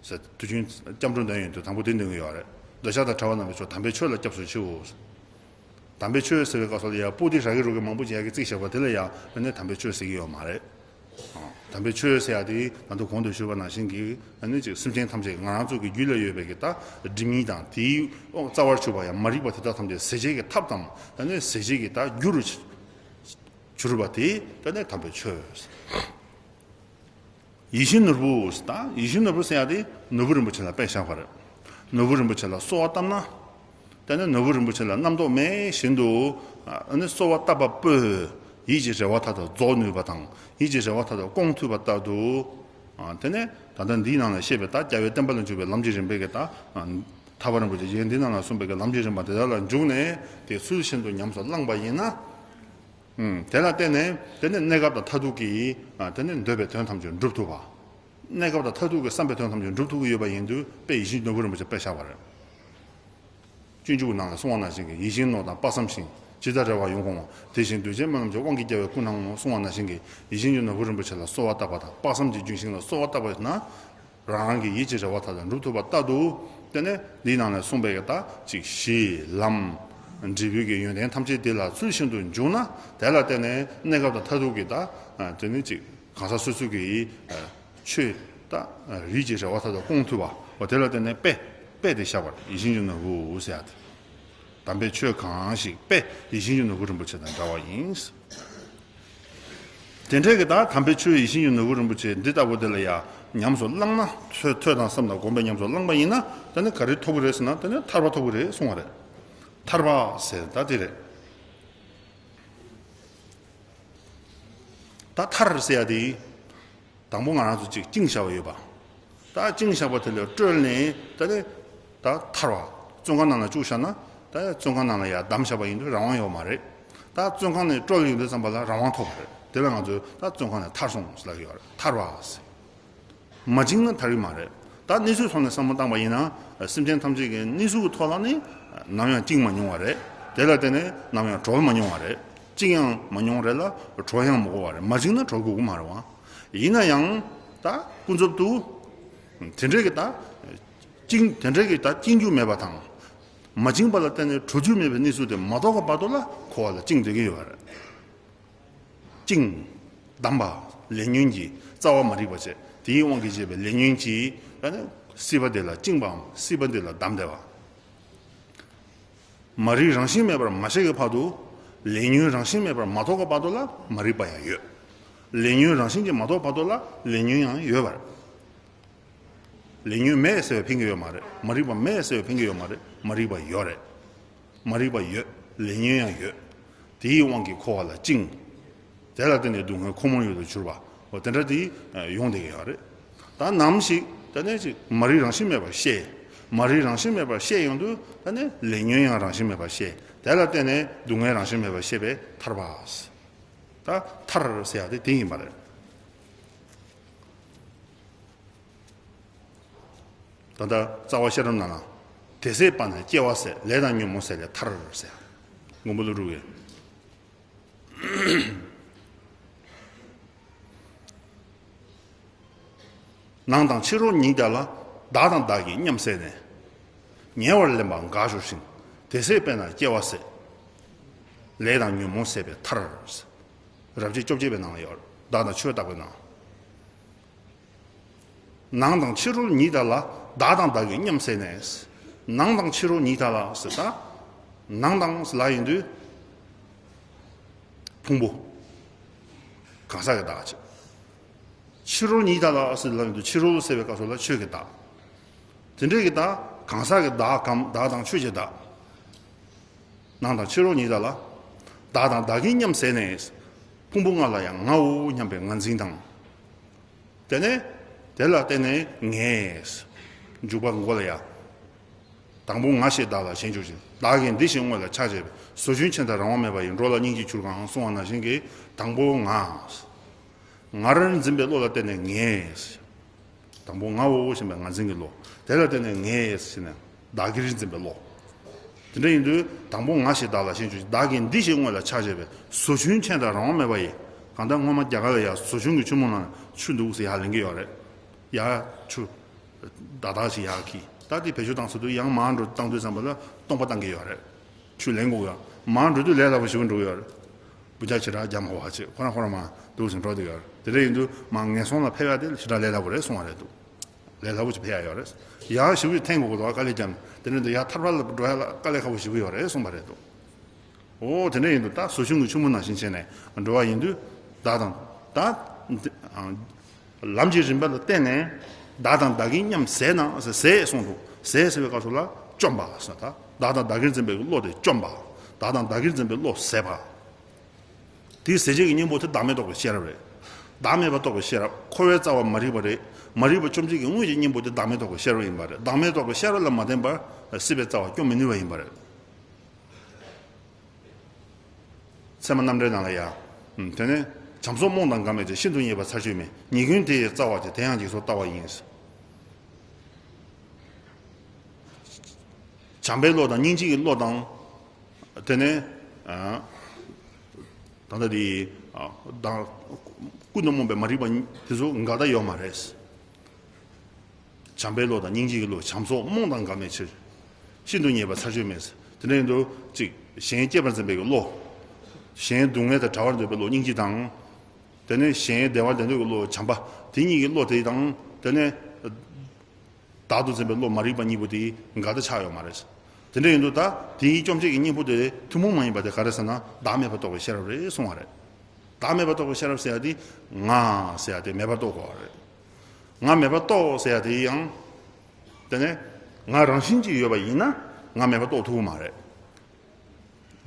ཟེར། དུས་རྒྱུན་སྐྱབས་འགྲོ་འདོན་ཡོང་དུས་དང་པོ་དེ་འདོན་གྱི་ཡོད་རེད། འདོད་ཆགས་དང་བྲལ་བ་རྣམས་ཀྱི་མཆོག་དམ་པའི་ཆོས་ལ་སྐྱབས་སུ་མཆིའོ་ཟེར། དམ་པའི་ཆོས་ཟེར་བའི་སྐབས་སུ་ལ་ཡ་པོ་ཏི་ར་གི་རུ་གི་མང་པོ་ཅིག་ཡ་གི་རྩིས་བཞག་པ་དེ་ལ་ཡ་ཨ་ནི་དམ་པའི་ཆོས་ཟེར་གྱི་ཡོད་མ་རེད། དམ་པའི་ཆོས་ཟེར་ཡ་དེ་ང་ཚོ་གོང་དུ་ཞུས་པ་ནང་བཞིན་གྱི་ཨ་ནི་ཅིག་སེམས་ཅན་ཐམས་ཅད་ང་རང་ཚོ་གི་རྒྱུད་ལ་ཡོད་པའི་གི་ད་སྒྲིབ་གཉིས་དང་དེའི་རྩ་བར་གྱུར་པ་ཡང་མ་རིག་པ་དེ་དག་ཐམས་ཅད་ཟད་བྱེད་ཀྱི་ཐབས་དང་། ཨ་ནི་ཟད་བྱེད་ཀྱི་ད་རྒྱུ་རུ་གྱུར་པ་དེ་ད་ནི་དམ་པའི་ཆོས། ཡིད་བཞིན་ནོར་བུ་ཟེར། ད་ཡིད་བཞིན་ནོར་བུ་ཟེར་ཡ་དེ་ནོར་བུ་རིན་པོ་ཆེ་ལ་དཔེ་བཞག་པ་རེད། ནོར་བུ་རིན་པོ་ཆེ་ལ་གསོལ་བ་བཏབ་ན། དེ་ནས་ནོར་བུ་རིན་པོ་ཆེ་ལ་རྣམ་རྟོག་མེད་བཞིན་དུ། ཨ་ནི་གསོལ་བ་བཏབ་པ་པོས་ཡིད་ཀྱི་རེ་བ་མཐའ་དག་རྫོགས་ནུས་པ་དང་། ཡིད་ཀྱི་རེ་བ་མཐའ་དག་སྐོང་ཐུབ་པ་ལྟར་དུ། ཨ་དེ་ནས་ད་ལྟ་འདིའི་ནང་ལ་བཤད་པའི་ད་རྒྱལ་བའི་བསྟན་པ་ལ་འཇུག་པའི་ལམ་གྱི་རིམ་པའི་གི་ད། ཨ་ཐར་པ་རིན་པོ་ཆེ་ཡན་འདིའི་ནང་ལ་གསུངས་པའི་གི་ལམ་གྱི་རིམ་པ་དེ་དག་ལ་འཇུག་ནས་དེ་ཚུལ་བཞིན་དུ་ཉམས་སུ་བླངས་པ་ཡིན་ན། ཨུམ། དེ་ལ་བརྟེན་ནས་དེ་ནས་གནས་སྐབས་དང་མཐར་ཐུག་གི། ཨ་དེ་ནས་འདོད་པའི་དོན་ཐམས་ཅད་འགྲུབ་ཐུབ་པ། གནས་སྐབས་དང་མཐར་ཐུག་གི་བསམ་པའི་དོན་ཐམས་ཅད་འགྲུབ་ཐུབ་ཀྱི་ཡོད་པ་ཡིན་དུས་དཔེ་ཡིད་བཞིན་ནོར་བུ་རིན་པོ་ཆེ་དཔེ་བཞག་པ་རེད། སྤྱོད་འཇུག་ནང་ལ་གསུངས་པ་ནང་བཞིན་གྱི། ཡིད་བཞིན་ནོར་དང་དཔག་བསམ་ཤིང་། ཇི་ལྟར་རེ་བ་ཡོངས་སྐོང་བ། དེ་བཞིན་འདུས་བྱས་སྨོན་ལམ་གྱི། དབང་གིས་རྒྱལ་བའི་སྐུ་སྣང་ངོ་། གསུངས་པ་ནང་བཞིན་གྱི་ཡིད་བཞིན་གྱི་ནོར་བུ་རིན་པོ་ཆེ་ལ་གསོལ་བ་བཏབ་པ་དང་། དཔག་བསམ་གྱི་ལྗོན་ཤིང་ལ་གསོལ་བ་བཏབ་པ་ན། རང་རང་གི་ཡིད་ཀྱི་རེ་བ་མཐའ་དག་འགྲུབ་ཐུབ་པ་ལྟར་དུ། དེ་ནས་འདིའི་ནང་ནས་གསུངས་པའི་གི་ད་ཅིག་གཞི་ལམ་འབྲས་བུའི་གི་ཡོན་ཏན་ཐམས་ཅད་དེ་ལ་ཚུལ་བཞིན་དུ་འཇུག་ན། དེ་ལ་བརྟེན་ནས་གནས་སྐབས་དང་མཐར་ཐུག་གི་ད་དེ་ནི་ཅིག་གང་ཟག་སོ་སོ་གི་ཆོས་ད་རིགས་ཀྱི་རེ་བ་མཐའ་དག་སྐོང་ཐུབ་པ། འོ་དེ་ལ་བརྟེན་ནས་དཔེ་དཔེ་དེ་བཞག་པ་རེད། ཡིད་བཞིན་གྱི་ནོར་བུ་ཟེར་ཡ་དེ། དམ་པའི་ཆོས་གང་ཞིག་དཔེ་ཡིད་བཞིན་གྱི་ནོར་བུ་རིན་པོ་ཆེ་དང་འདྲ་བ་ཡིན། དེ་འདྲའི་གི་ད་དམ་པའི་ཆོས་ཡིད་བཞིན་གྱི་ནོར་བུ་རིན་པོ་ཆེ་འདི་ལྟ་བུ་དེ་ལ་ཡང་ཉམས་སུ་བླངས་ན། ཐོས་ཐོས་དང་བསམ་དང་སྒོམ་པས་ཉམས་སུ་བླངས་པ་ཡིན་ན། དེ་ནི་ག་རེ་ཐོབ་ཀྱི་རེད་ཟེར་ན། དེ་ནི་ཐར་པ་ཐོབ་ཀྱི་རེད་གསུང་བ་རེད། ཐར་པ་ཟེར་ད་དེ་རེད། ད་ཐར་ཟེར་ཡ་དེ། དང་པོ་ང་རང་ཚོ་གཅིག་བཅིངས་བཞག་པ་ཡོད་པ། ད་བཅིངས་བཞག་པ་དེ་ལས་བཀྲོལ་ནས་ད་ནི་ད་ཐར་བ། བཙོན་ཁང་ནང་ལ་བཅུག་བཞག་ན། ད་བཙོན་ཁང་ནང་ལ་ཡར་བསྡམས་བཞག་པ་ཡིན་དུས་རང་དབང་ཡོད་མ་རེད། ད་བཙོན་ཁང་ནས་བཀྲོལ་ཡོང་དུས་ཙམ་པ་ལ་རང་དབང་ཐོབ་པ་རེད། དེ་ལ་ང་ཚོས་ད་བཙོན་ཁང་ནས་ཐར་སོང་ཟེར་ལབ་ཀྱི་ཡོད་རེད། ཐར་བ་ཟེར། མ་བཅིངས་ན་ཐར་གྱི་མ་རེད། ད་གནས་ཚུལ་ཐོག་ནས་བསམ་བློ་བཏང་པ་ཡིན་ན། སེམས་ཅན་ཐམས་ཅད་ཀྱི་གནས་ཚུལ་གྱི་ཐོག་ལ་ནི་ནམ་ཡང་བཅིངས་མ་མྱོང་བ་རེད། དེ་ལ་བརྟེན་ནས་ནམ་ཡང་གྲོལ་མ་མྱོང་བ་རེད། བཅིངས་ཡང་མ་མྱོང་རེད་ལ། གྲོལ་ཡང་མ་དགོས་པ་རེད། མ་བཅིངས་ན་གྲོལ་དགོས་ཀྱི་མ་རེད་བ། ཡིན་ན་ཡང་ད་ཀུན་རྫོབ་ཏུ་དེ་འདྲའི་གི་ད་བཅིངས། དེ་འདྲའི་གི་ད་བཅིངས་རྒྱུ་མེད་པ་དང་། མ་བཅིངས་པ་ལ་བརྟེན་ནས་གྲོལ་རྒྱུ་མེད་པའི་གནས་ཚུལ་དེ་མ་རྟོགས་པ་བར་དུ་ལ་འཁོར་བ་ལ་བཅིངས་སྡོད་ཀྱི་ཡོད་པ་རེད། བཅིངས། བསྡམས་པ། ལས་ཉོན་གྱི་རྩ་བ་མ་རིག་པ་བྱས། དེའི་དབང་གིས་བྱས་པའི་ལས་ཉོན་གྱིས་ད་ནི་སྲིད་པ་འདི་ལ་བཅིངས་པའམ་སྲིད་པ་འདི་ལ་བསྡམས་བསྡད་པ། མ་རིག་རང་བཞིན་མེད་པར་མ་སྐྱེས་ཀྱི་བར་དུ་ལས་ཉོན་རང་བཞིན་མེད་པར་མ་རྟོགས་ཀྱི་བར་དུ་ལ་མ་རིག་པ་ཡང་ཡོད། ལས་ཉོན་རང་བཞིན་གྱིས་མ་རྟོགས་བར་དུ་ལ་ལས་ཉོན་ཡང་ཡོད་པར། ལས་ཉོན་མེད་ཟེར་བའི་ཕན་གྱི་ཡོད་མ་རེད། མ་རིག་པ་མེད་ཟེར་བའི་ཕན་གྱི་ཡོད་མ་རེད། མ་རིག་པ་ཡོད་རེད། མ་རིག་པ་ཡོད། ལས་ཉོན་ཡང་ཡོད། དེའི་དབང་གིས་འཁོར་བ་ལ་བཅིངས། དེ་ལ་བརྟེན་ནས་སྡུག་བསྔལ་ཁོ་མོར་ཡོད་དུ་གྱུར་པ། འོ་དེ་འདྲ་དེ་ཡོང་བསྡད་ཀྱི་ཡོད་རེད། ད་ནམ་ཞིག་ད་ནས་ཅིག་མ་རིག་རང་བཞིན་མེད་པར་ཤེས། མ་རིག་རང་བཞིན་མེད་པར་ཤེས་ཡོང་དུས་ད་ནས་ལས་ཉོན་ཡང་རང་བཞིན་མེད་པར་ཤེས། དེ་ལ་བརྟེན་ནས་སྡུག་བསྔལ་རང་བཞིན་མེད་པར་ཤེས་པས་ཐར་པ། ད་ཐར་ཟེར་ཡག་དེ་དེ་ཡིན་པ་རེད། ད་ལྟ་རྩ་བ་ཤེས་རབ་ནང་ལ། དེ་ཟད་པ་ན་སྐྱེ་བ་ཟད། ལས་དང་ཉོན་མོངས་ཟད་ལས་ཐར་ཟེར། མགོན་པོ་ཀླུ་སྒྲུབ་ཀྱིས། ནང་དང་ཕྱི་རོལ་ཉིད་དག་ལ། བདག་དང་བདག་གི་མཉམ་ཟད་ནས། ཉེ་བར་ལེན་པ་འགག་གྱུར་ཞིང་། དེ་ཟད་པས་ན་སྐྱེ་བ་ཟད། ལས་དང་ཉོན་མོངས་ཟད་པས་ཐར། རབ་བྱེད་བཅོ་བརྒྱད་པའི་ནང་ལ་ཡོད། བདག་དང་ཆོས་བརྟག་པའི་ནང་། ནང་དང་ཕྱི་རོལ་ཉིད་དག་ལ། བདག་དང་བདག་གི་མཉམ་ཟད་ནས། ནང་དང་ཕྱི་རོལ་ཉིད་དག་ལ་ཟེར་ད། ནང་དང་ཟེར་ལབ་ཡོང་དུས། ཕུང་པོ། གང་ཟག་གི་བདག་ཅིག་ཕྱི་རོལ་ཉིད་དག་ལ་ཟེར་ལབ་ཡོང་དུས་ཕྱི་རོལ་ཟེར་བའི་སྐབས་སུ་ལ་ཆོས་ཀྱི་བདག་དེ་འདྲའི་གི་བདག་གང་ཟག་གི་བདག་གམ་བདག་དང་ཆོས་ཀྱི་བདག་ནང་དང་ཕྱི་རོལ་ཉིད་དག་ལ། བདག་དང་བདག་གི་མཉམ་ཟད་ནས། ཕུང་པོ་ལྔ་ལ་ཡང་ངའོ་སྙམ་པའི་ངར་འཛིན་དང་། དེ་ནས། དེ་ལ་བརྟེན་ནས་ངས། འཇུག་པ་མགོ་ལ་ཡ། དང་པོ་ང་ཞེས་བདག་ལ་ཞེན་གྱུར་ཅིང་། བདག་གི་འདི་ཞེས་དངོས་ལ་ཆགས་བྱས་པས། ཟོ་ཆུན་ཆེན་དང་རང་དབང་མེད་པ་ཡི། འགྲོ་ལ་སྙིང་རྗེར་གྱུར་གང་གསུངས་པ་ནང་བཞིན་གྱི་དང་པོ་ང་། ངར་འཛིན་པའི་བློ་ལ་བརྟེན་ནས་ངས། དང་པོ་ངའོ་ཞེས་པའི་ངར་འཛིན་གྱི་བློ། དེ་ལ་བརྟེན་ནས་ངས་ཟེར་ནས་བདག་གིར་འཛིན་པའི་བློ། དེ་འདྲ་ཡིན་དུས་དང་པོ་ང་ཞེས་བདག་ལ་ཞེན་གྱུར་ཅིང་། བདག་གི་འདི་ཞེས་དངོས་ལ་ཆགས་བྱས་པས། ཟོ་ཆུན་ཆེན་དང་རང་དབང་མེད་པ་ཡི། གང་ལྟར་སྔོན་མ་རྒྱ་གར་ལ་ཡ་ཟོ་ཆུན་གྱི་ཆུ་མོ་ནང་ཆུ་འདུག་ཟེར་ཡར་ལེན་གྱི་ཡོད་རེད། ཡ་ཆུ། བདག་བདག་ཞིག་ཡར་འཁྱེར། ད་དེ་བེད་སྤྱོད་བཏང་ཚར་དུས་ཡང་མར་འགྲོ་བཏང་དུས་ཙམ་པ་ལ་སྟོང་པ་བཏང་གི་ཡོད་རེད། ཆུ་ལེན་དགོས་ཡ། མར་འགྲོ་དུས་ལས་སླ་པོ་ཞེ་པོ་འགྲོ་གི་ཡོད་རེད། འབུ་ཆ་ཞེ་དྲག་རྒྱག་མ་དགོས་པ་བྱས་ཁོ་རང་ཁོ་རང་མར་འདུག་ཟིན་འགྲོ་བསྡད་ཡོད་རེད། དེ་འདྲ་ཡིན་དུས་མར་ངན་སོང་ལ་ཕེབས་ཡ་དེ་ཞེ་དྲག་ལས་སླ་པོ་རེད་གསུང་བ་རེད་འདུག་ལས་སླ་པོ་ཞིག་ཕེབས་ཡ་ཡོད་རེད། ཡང་ཞེ་པོ་ཞིག་འཐེན་དགོས་ཀྱི་འདུག་དཀའ་ལས་བརྒྱབ་ནས་དེ་འདྲ་ཡིན་དུས་ཡར་ཐར་པ་ལ་འགྲོ་ཡ་ལ་དཀའ་ལས་ཁག་པོ་ཞེ་པོ་ཡོད་རེད་གསུངས་པ་རེད་འདུག་འོ་དེ་འདྲ་ཡིན་དུས་ད་ཟོ་ཆུན་གྱི་ཆུ་མོ་ནང་བཞིན་བྱས་ནས་འགྲོ་བ་ཡིན་དུས་བདག་དང་ད། ལམ་གྱི་རིམ་པ་ལ་བརྟེན་ནས་བདག་དང་བདག་གི་མཉམ་ཟད་ན་ཟད་གསུངས་འདུག་ཟད་ཟེར་བའི་སྐབས་སུ་ལ་བཅོམ་པ་ཟེར་ད། བདག་དང་བདག་གིར་འཛིན་པའི་བློ་དེ་བཅོམ་པ། བདག་དང་བདག་གིར་འཛིན་པའི་བློ་ཟད་པ། དེའི་ཟད་བྱེད་ཀྱི་གཉེན་པོ་དེ་བདག་མེད་རྟོགས་པའི་ཤེས་རབ་རེད། བདག་མེད་པ་རྟོགས་པའི་ཤེས་རབ་འཁོར་བའི་རྩ་བ་མ་རིག་པ་རེད། མ་རིག་པ་བཅོམ་བྱེད་ཀྱི་དངོས་ཀྱི་གཉེན་པོ་དེ་བདག་མེད་རྟོགས་པའི་ཤེས་རབ་ཡིན་པ་རེད། བདག་མེད་རྟོགས་པའི་ཤེས་རབ་ལ་མ་བརྟེན་པར་སྲིད་པའི་རྩ་བ་སྐྱོང་མི་ནུས་པ་ཡིན་པ་རེད། ཚད་མ་རྣམ་འགྲེལ་ནང་ལ་ཡང་། དེ་ནས་བྱམས་སོགས་རྨོངས་དང་འགལ་མེད་ཅིང་། ཤིན་ཏུ་ཉེས་པའི་ཚར་གཅོད་མིན། ཉེས་ཀུན་དེ་ཡི་རྩ་བ་སྟེ། དེ་ཡང་འཇིག་ཚོགས་ལྟ་བ་ཡིན། བྱམས་པའི་བློ་དང་སྙིང་རྗེ་གི་བློ་དང་། དེ་ནས། ད་ལྟ་དེ། ཀུན་ཏུ་རྨོངས་པའི་མ་རིག་པ་དེ་ཚོ་འགལ་ཟླ་ཡོད་མ་རེད། བྱམས་པའི་བློ་དང་སྙིང་རྗེ་གི་བློ། བྱམས་སོགས་རྨོངས་དང་འགལ་མེད་ཕྱིར། ཤིན་ཏུ་ཉེས་པའི་ཚར་གཅོད་མིན། དེ་འདྲ་ཡིན་དུས་གཅིག་གཞན་སྐྱེད་པར་འཛིན་པའི་བློ། གཞན་སྡུག་བསྔལ་དང་བྲལ་བར་འདོད་པའི་བློ་སྙིང་རྗེ་དང་། དེ་ནས་གཞན་བདེ་བར་ལྡན་འདོད་ཀྱི་བློ་བྱམས་པ། དེ་གཉིས་ཀྱི་བློ་དེ་དང་དེ་ནས། བདག་ཏུ་འཛིན་པའི་བློ་མ་རིག་པ་གཉིས་པོ་དེ་འགལ་ཟླ་ཆགས་ཡོད་མ་རེད། དེ་འདྲ་ཡིན་དུས་ད་དེའི་བཅོམ་བྱེད་ཀྱི་གཉེན་པོ་དེ་ཐུན་མོང་མ་ཡིན་པ་དེ་ག་རེ་ཟེར་ན་བདག་མེད་པ་རྟོགས་པའི་ཤེས་རབ་རེད་གསུང་བ་རེད། བདག་མེད་པ་རྟོགས་པའི་ཤེས་རབ་ཟེར་ཡ་དེ་ང་ཟེར་ཡ་དེ་མེད་པར་རྟོགས་དགོས་པ་རེད། ང་མེད་པར་རྟོགས་ཟེར་ཡ་དེ་ཡང་། དེ་ནས་ང་རང་བཞིན་གྱིས་ཡོད་པ་ཡིན་ན་ང་མེད་པར་རྟོགས་ཐུབ་ཀྱི་མ་རེད།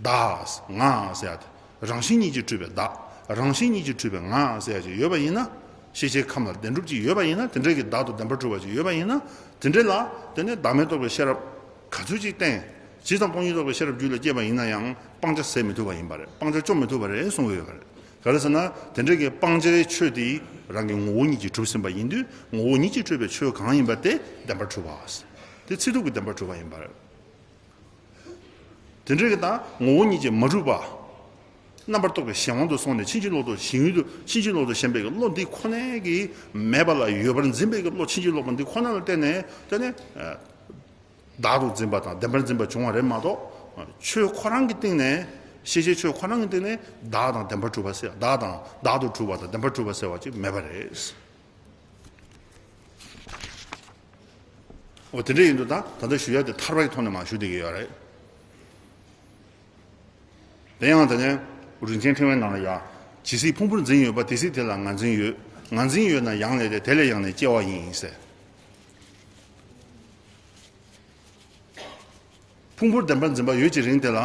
བདག་ང་ཟེར་ཡ་དེ་རང་བཞིན་ཉིད་ཀྱིས་གྲུབ་པའི་བདག་རང་བཞིན་ཉིད་ཀྱིས་གྲུབ་པའི་ང་ཟེར་ཡ་ཅིག་ཡོད་པ་ཡིན་ན། ཤེས་བྱའི་ཁམས་ལ་བདེན་གྲུབ་ཅིག་ཡོད་པ་ཡིན་ན། དེ་འདྲ་གི་བདག་ཏུ་བདེན་པར་གྲུབ་པ་ཅིག་ཡོད་པ་ཡིན་ན། དེ་འདྲ་ལ་དེ་ནས་བདག་མེད་རྟོགས་པའི་ཤེས་རབ་ག་ཚོད་ཅིག་བསྟེན། ཇི་ཙམ་སྟོང་ཉིད་རྟོགས་པའི་ཤེས་རབ་རྒྱུད་ལ་སྐྱེས་པ་ཡིན་ན་ཡང་སྤང་བྱ་ཟད་མི་ཐུབ་པ་ཡིན་པ་རེད། སྤང་བྱ་བཅོམ་མི་ཐུབ་པ་རེད་གསུང་གི་ཡོད་པ་རེད། ག་རེ་ཟེར་ན་དེ་འདྲ་གི་སྤང་བྱའི་ཆོས་དེ་རང་གི་ངོ་བོ་ཉིད་ཀྱིས་གྲུབ་ཟིན་པ་ཡིན་དུས་ངོ་བོ་ཉིད་ཀྱིས་གྲུབ་པའི་ཆོས་གང་ཡིན་པ་དེ་བདེན་པར་གྲུབ་པ། དེ་ཚིག་ཐོག་གི་བདེན་པར་གྲུབ་པ་ཡིན་པ་རེད། དེ་འདྲའི་གི་ད་ངོ་བོ་ཉིད་ཀྱིས་མ་གྲུབ་པ། རྣམ་པར་རྟོག་པའི་གཞན་དབང་དུ་སོང་ནས་ཕྱིན་ཅི་ལོག་ཏུ་ཞེན་ཡུལ་དུ་ཕྱིན་ཅི་ལོག་ཏུ་ཞེན་པའི་གི་བློ་འདི་ཁོ་ནའི་གི་མེད་པ་ལ་ཡོད་པར་འཛིན་པའི་གི་བློ་ཕྱིན་ཅི་ལོག་པ་འདི་ཁོ་ན་ལ་བརྟེན་ནས་དེ་ནས། བདག་ཏུ་འཛིན་པ་དང་བདེན་པར་འཛིན་པ་བྱུང་བ་རེད་མ་གཏོགས། ཆོས་ཁོ་རང་གི་སྟེང་ནས་ཤེས་བྱའི་ཆོས་ཁོ་རང་གི་སྟེང་ནས་བདག་དང་བདེན་པར་གྲུབ་པ་ཟེར་བདག་དང་བདག་ཏུ་གྲུབ་པ་དང་བདེན་པར་གྲུབ་པ་ཟེར་བ་ཅིག་མེད་པ་རེད། འོ་དེ་འདྲ་ཡིན་དུས་ད་ད་ལྟ་ཞུ་ཡ་དེ་ཐར་པའི་ཐོག་ནས་མར་ཞུ་བསྡད་ཀྱི་ཡོད་རེད། དེ་ཡང་དེ་ནས་རིན་ཆེན་ཕྲེང་བའི་ནང་ལ་ཡ། ཇི་སྲིད་ཕུང་པོར་འཛིན་ཡོད་པ། དེ་སྲིད་དེ་ལ་ངར་འཛིན་ཡོད། ངར་འཛིན་ཡོད་ན་ཡང་ལས་ཏེ། དེ་ལས་ཡང་ནི་སྐྱེ་བ་ཡིན་ཟེར། ཕུང་པོར་བདེན་པར་འཛིན་པ་ཡོད་ཀྱི་རིང་དེ་ལ།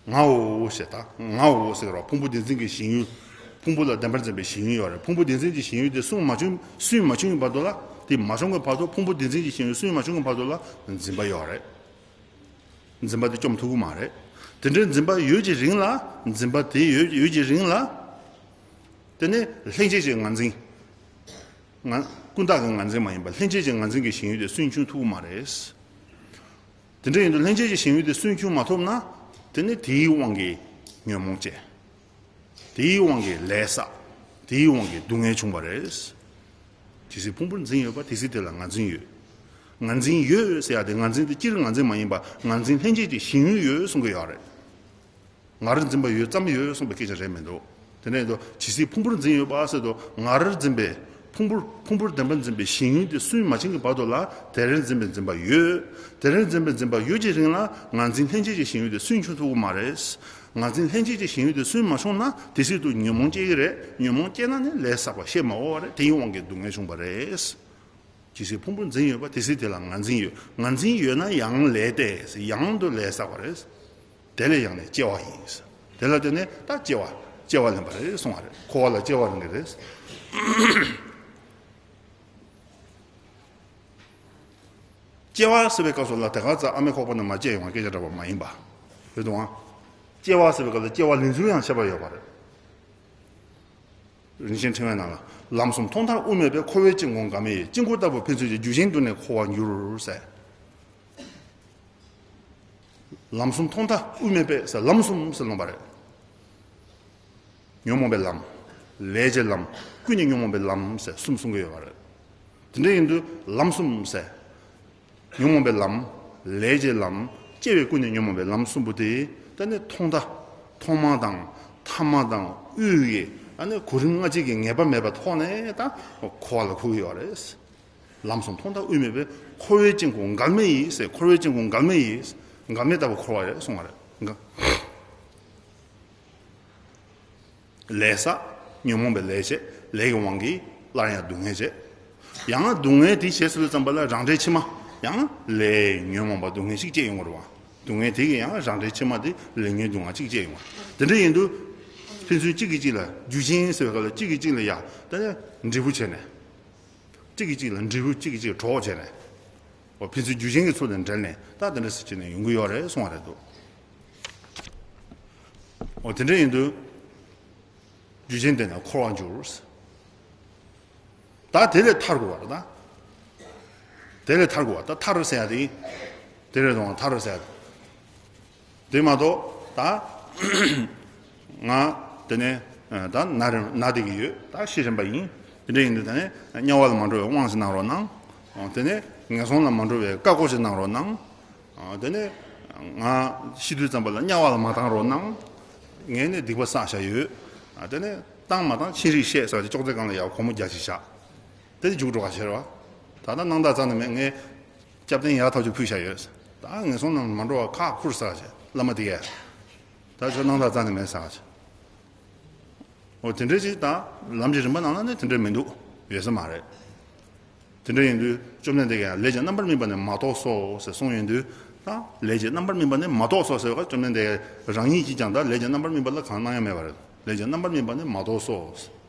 ངའོ་ཞེས་དང་ངའོ་ཟེར་བ་ཕུང་པོ་བདེན་འཛིན་གྱི་ཞེན་ཡུལ། ཕུང་པོ་ལ་བདེན་པར་འཛིན་པའི་ཞེན་ཡུལ་ཡོད་རེད། ཕུང་པོ་བདེན་འཛིན་གྱི་ཞེན་ཡུལ་དེ་སུན་མ་བྱུང་སུན་མ་བྱུང་བའི་བར་དུ་ལ། དེ་མ་བྱུང་གི་བར་དུ་ཕུང་པོ་བདེན་འཛིན་གྱི་ཞེན་ཡུལ་སུན་མ་བྱུང་གི་བར་དུ་ལ་འཛིན་པ་ཡོད་རེད། འཛིན་པ་དེ་བཅོམ་ཐུབ་ཀྱི་མ་རེད། དེ་འདྲའི་འཛིན་པ་ཡོད་ཀྱི་རིང་ལ། འཛིན་པ་དེ་ཡོད་ཡོད་ཀྱི་རིང་ལ། དེ་ནས་ལྷན་སྐྱེས་ཀྱི་ངར་འཛིན། ང་ཀུན་བཏགས་ཀྱི་ངར་འཛིན་མ་ཡིན་པ་ལྷན་སྐྱེས་ཀྱི་ངར་འཛིན་གྱི་ཞེན་ཡུལ་དེ་སུན་ཕྱུང་ཐུབ་ཀྱི་མ་རེད། དེ་འདྲ་ཡིན་དུས་ལྷན་སྐྱེས་ཀྱི་ཞེན་ཡུལ་དེ་སུན་ཕྱུང་མ་ཐུབ་ན། དེ་ནི་དེའི་དབང་གིས་ཉོན་མོངས་སྐྱེ། དེའི་དབང་གིས་ལས་བསགས། དེའི་དབང་གིས་སྡུག་བསྔལ་བྱུང་བ་རེད། ཇི་སྲིད་ཕུང་པོར་འཛིན་ཡོད་པ། དེ་སྲིད་དེ་ལ་ངར་འཛིན་ཡོད། ངར་འཛིན་ཡོད་ཟེར་ཡ་དེ་ངར་འཛིན་དེ་སྤྱིར་ངར་འཛིན་མ་ཡིན་པ་ངར་འཛིན་ལྷན་སྐྱེས་ཀྱི་ཞེན་ཡུལ་ཡོད་གསུང་གི་ཡོད་རེད། ངར་འཛིན་པ་ཡོད་ཙམ་ཡོད་གསུངས་པའི་སྐད་ཆ་རེད་མི་འདུག་དེ་ནས་དོ་ཇི་སྲིད་ཕུང་པོར་འཛིན་ཡོད་པ་ཟེར་དོ་ངར་འཛིན་པའི་ཕུང་པོར་ཕུང་པོར་བདེན་པར་འཛིན་པའི་ཞེན་ཡུལ་དེ་སུན་མ་ཕྱིན་གྱི་བར་དུ་ལ་དེར་འཛིན་པའི་འཛིན་པ་ཡོད། དེར་འཛིན་པའི་འཛིན་པ་ཡོད་ཀྱི་རིང་ལ་ངར་འཛིན་ལྷན་སྐྱེས་ཀྱི་ཞེན་ཡུལ་དེ་སུན་ཕྱུང་ཐུབ་ཀྱི་མ་རེད། ངར་འཛིན་ལྷན་སྐྱེས་ཀྱི་ཞེན་ཡུལ་དེ་སུན་མ་ཕྱུང་ན་དེ་སྲིད་དུ་ཉོན་མོངས་སྐྱེ་གི་རེད། ཉོན་མོངས་སྐྱེ་ན་ནི་ལས་བསགས་པ་ཤེས་མ་དགོས་པ་རེད། དེའི་དབང་གིས་སྡུག་བསྔལ་བྱུང་བ་རེད། ཇི་སྲིད་ཕུང་པོར་འཛིན་ཡོད་པ། དེ་སྲིད་དེ་ལ་ངར་འཛིན་ཡོད། ངར་འཛིན་ཡོད་ན་ཡང་ལས་ཏེ། ཡང་དུ་ལས་བསགས་པ་རེད། དེ་ལས་ཡང་ནི་སྐྱེ་བ་ཡིན། དེ་ལ་བརྟེན་ནས་ད་སྐྱེ་བ་སྐྱེ་བ་ལེན་པ་རེད་གསུང་བ་རེད། འཁོར་བ་ལ་སྐྱེ་བ་ལེན་གྱི་རེད། སྐྱེ་བ་ཟེར་བའི་སྐབས་སུ་ལ་དེ་ག་ཙམ་ཨ་མའི་ཁོག་པ་ནས་མར་སྐྱེས་ཡོང་བ་སྐད་ཆ་འདྲ་བ་མ་ཡིན་པ་རེད་འདུག་ཨང་། སྐྱེ་བ་ཟེར་བའི་སྐབས་ལ་སྐྱེ་བ་ལེན་ཚུལ་ཡང་ཁྱད་པར་ཡོད་པ་རེད། རིན་ཆེན་ཕྲེང་བའི་ནང་ལ། ལམ་གསུམ་མཐོང་ཐག་དབུ་མེད་པས། འཁོར་བའི་དཀྱིལ་འཁོར་འགག་མེད་ཡིན། དཀྱིལ་འཁོར་ལྟ་བུར་ཕན་ཚུན་གྱི། རྒྱུ་གཞན་དུ་ནི་འཁོར་བར་འགྱུར་ཟེར། ལམ་གསུམ་མཐོང་ཐག་དབུ་མེད་པས་ཟེར། ལམ་གསུམ་ཟེར་ལོང་པ་རེད། ཉོན་མོངས་པའི་ལམ། ལས་ཀྱི་ལམ། ཀུན་ནས་ཉོན་མོངས་པའི་ལམ་ཟེར་གསུམ་གསུང་གི་ཡོད་པ་རེད། དེ་འདྲ་ཡིན་དུས་ལམ་གསུམ་ཟེར། ཉོན་མོངས་པའི་ལམ། ལས་ཀྱི་ལམ། སྐྱེ་བའི་ཀུན་ནས་ཉོན་མོངས་པའི་ལམ་གསུམ་པོ་དེ། ད་ནི་ཐོག་མཐའ་ཐོག་མ་དང་ཐ་མ་དང་དབུས་ཀྱི་ཨ་ནི་གོ་རིམ་སྔ་ཕྱི་གི་ངེས་པ་མེད་པའི་ཐོག་ནས་ད་འཁོར་བ་ལ་འཁོར་གྱི་ཡོད་རེད། ལམ་གསུམ་མཐོང་ཐག་དབུས་མེད་པས། འཁོར་བའི་དཀྱིལ་འཁོར་འགག་མེད་ཡིན་ཟེར། འཁོར་བའི་དཀྱིལ་འཁོར་འགག་མེད་ཡིན། འགག་མེད་ལྟ་བུ་འཁོར་བ་རེད་གསུང་བ་རེད། འགག་ལས་བསགས། ཉོན་མོངས་པའི་ལས་བྱས། ལས་ཀྱི་དབང་གིས་སླར་ཡང་སྡུག་བསྔལ་བྱས། ཡང་སྡུག་བསྔལ་དེ་བྱས་ཚར་དུས་ཙམ་པ་ལ་རང་འབྲས་ཕྱི་མ་ཡང་ལས་ཉོན་མོངས་པ་སྡུག་བསྔལ་ཞིག་སྐྱེ་ཡོང་གི་རེད་བ། སྡུག་བསྔལ་དེ་གི་ཡང་རང་འབྲས་ཕྱི་མ་དེ་ལས་ཉོན་སྡུག་བསྔལ་ཅིག་སྐྱེ་ཡོང་བ། དེ་འདྲ་ཡིན་དུས་ཕན་ཚུན་གཅིག་གིས་གཅིག་ལ་རྒྱུ་རྐྱེན་ཟེར་བའི་སྐབས་ལ་གཅིག་གིས་གཅིག་ལ་ཡ་ད་ནི་འབྲས་བུ་བྱས་ནས། གཅིག་གིས་གཅིག་ལ་འབྲས་བུ་གཅིག་གིས་གཅིག་གྲོགས་བྱས་ནས། འོ་ཕན་ཚུན་རྒྱུ་རྐྱེན་གྱི་ཚུལ་དུ་འབྲེལ་ནས་ད་དེ་འདྲ་ཟེར་བྱས་ནས་ཡོང་གི་ཡོད་རེད་གསུང་བ་རེད་འདུག་འོ་དེ་འདྲ་ཡིན་དུས། རྒྱུ་རྐྱེན་དེ་ནི་འཁོར་བར་འགྱུར། ད་དེ་ལས་ཐར་དགོས་པ་རེད་ད། དེ་ལས་ཐར་དགོས་པ་ད་ཐར་ཟེར་ཡ་དེ། དེ་ལས་དང་ཐར་ཟེར་ཡ་དེ་མ་གཏོགས་ད། ང་དེ་ནས་ད་ན་རེ་ན་བསྡད་ཀྱི་ཡོད། ད་ཤི་རན་པ་ཡིན། དེ་འདྲ་ཡིན་དུས་ད་ནས་དམྱལ་བ་ལ་མ་འགྲོ་བའི་དབང་ཞིག་གནང་རོགས་གནང་། དེ་ནས་ངན་སོང་ལ་མ་འགྲོ་བའི་བཀའ་བསྒོ་ཞིག་གནང་རོགས་གནང་། དེ་ནས་ང་ཤི་དུས་ཙམ་པ་ལ་དམྱལ་བ་ལ་མ་བཏང་རོགས་གནང་། ངས་ནི་སྡིག་པ་བསགས་བཞག་ཡོད། དེ་ནས་བཏང་མ་བཏང་ཕྱིན་རིགས་ཤེས་ཟེར་བ་དེ་ཅོག་ཙེ་སྒང་ལ་ཡར་སྒོར་མོ་བརྒྱ་ཞིག་བཞག་དེ་ནས་རྒྱུགས་འགྲོ་ག་ཤེས་རེད་བ། ད་ལྟ་སྣང་དག་རྩ་ནས་མེད། ངས་སྐྱབས་རྟེན་ཡག་ཐག་ཆོད་ཕུལ་བཞག་ཡོད། ད་ངན་སོང་ནང་མ་འགྲོ་བ་ཁག་ཁུར་ཟེར་བ་བྱས་བླ་མ་དེ་གས། ད་ཁྱོད་སྣང་དག་རྩ་ནས་མེད་ཟེར་བ་བྱས། འོ་དེ་འདྲ་ཅིག་ད་ལམ་གྱི་རིམ་པ་ནང་ལ་ནི་དེ་འདྲ་མི་འདུག་ཡོད་ས་མ་རེད། དེ་འདྲ་ཡིན་དུས་བཅོམ་ལྡན་འདས་ཀྱིས་ལས་ཀྱི་རྣམ་པར་སྨིན་པ་ནི་མ་གཏོགས་སོ་ཟེར་གསུངས་ཡོང་དུས། ད་ལས་ཀྱི་རྣམ་པར་སྨིན་པ་ནི་མ་གཏོགས་སོ་ཟེར་བ་བཅོམ་ལྡན་འདས་རང་ཉིད་ཀྱིས་ཀྱང་ད་ལས་ཀྱི་རྣམ་པར་སྨིན་པ་ལ་གང་གནང་ཡ་མེད་པ་རེད། ལས་ཀྱི་རྣམ་པར་སྨིན་པ་ནི་མ་གཏོགས་སོ།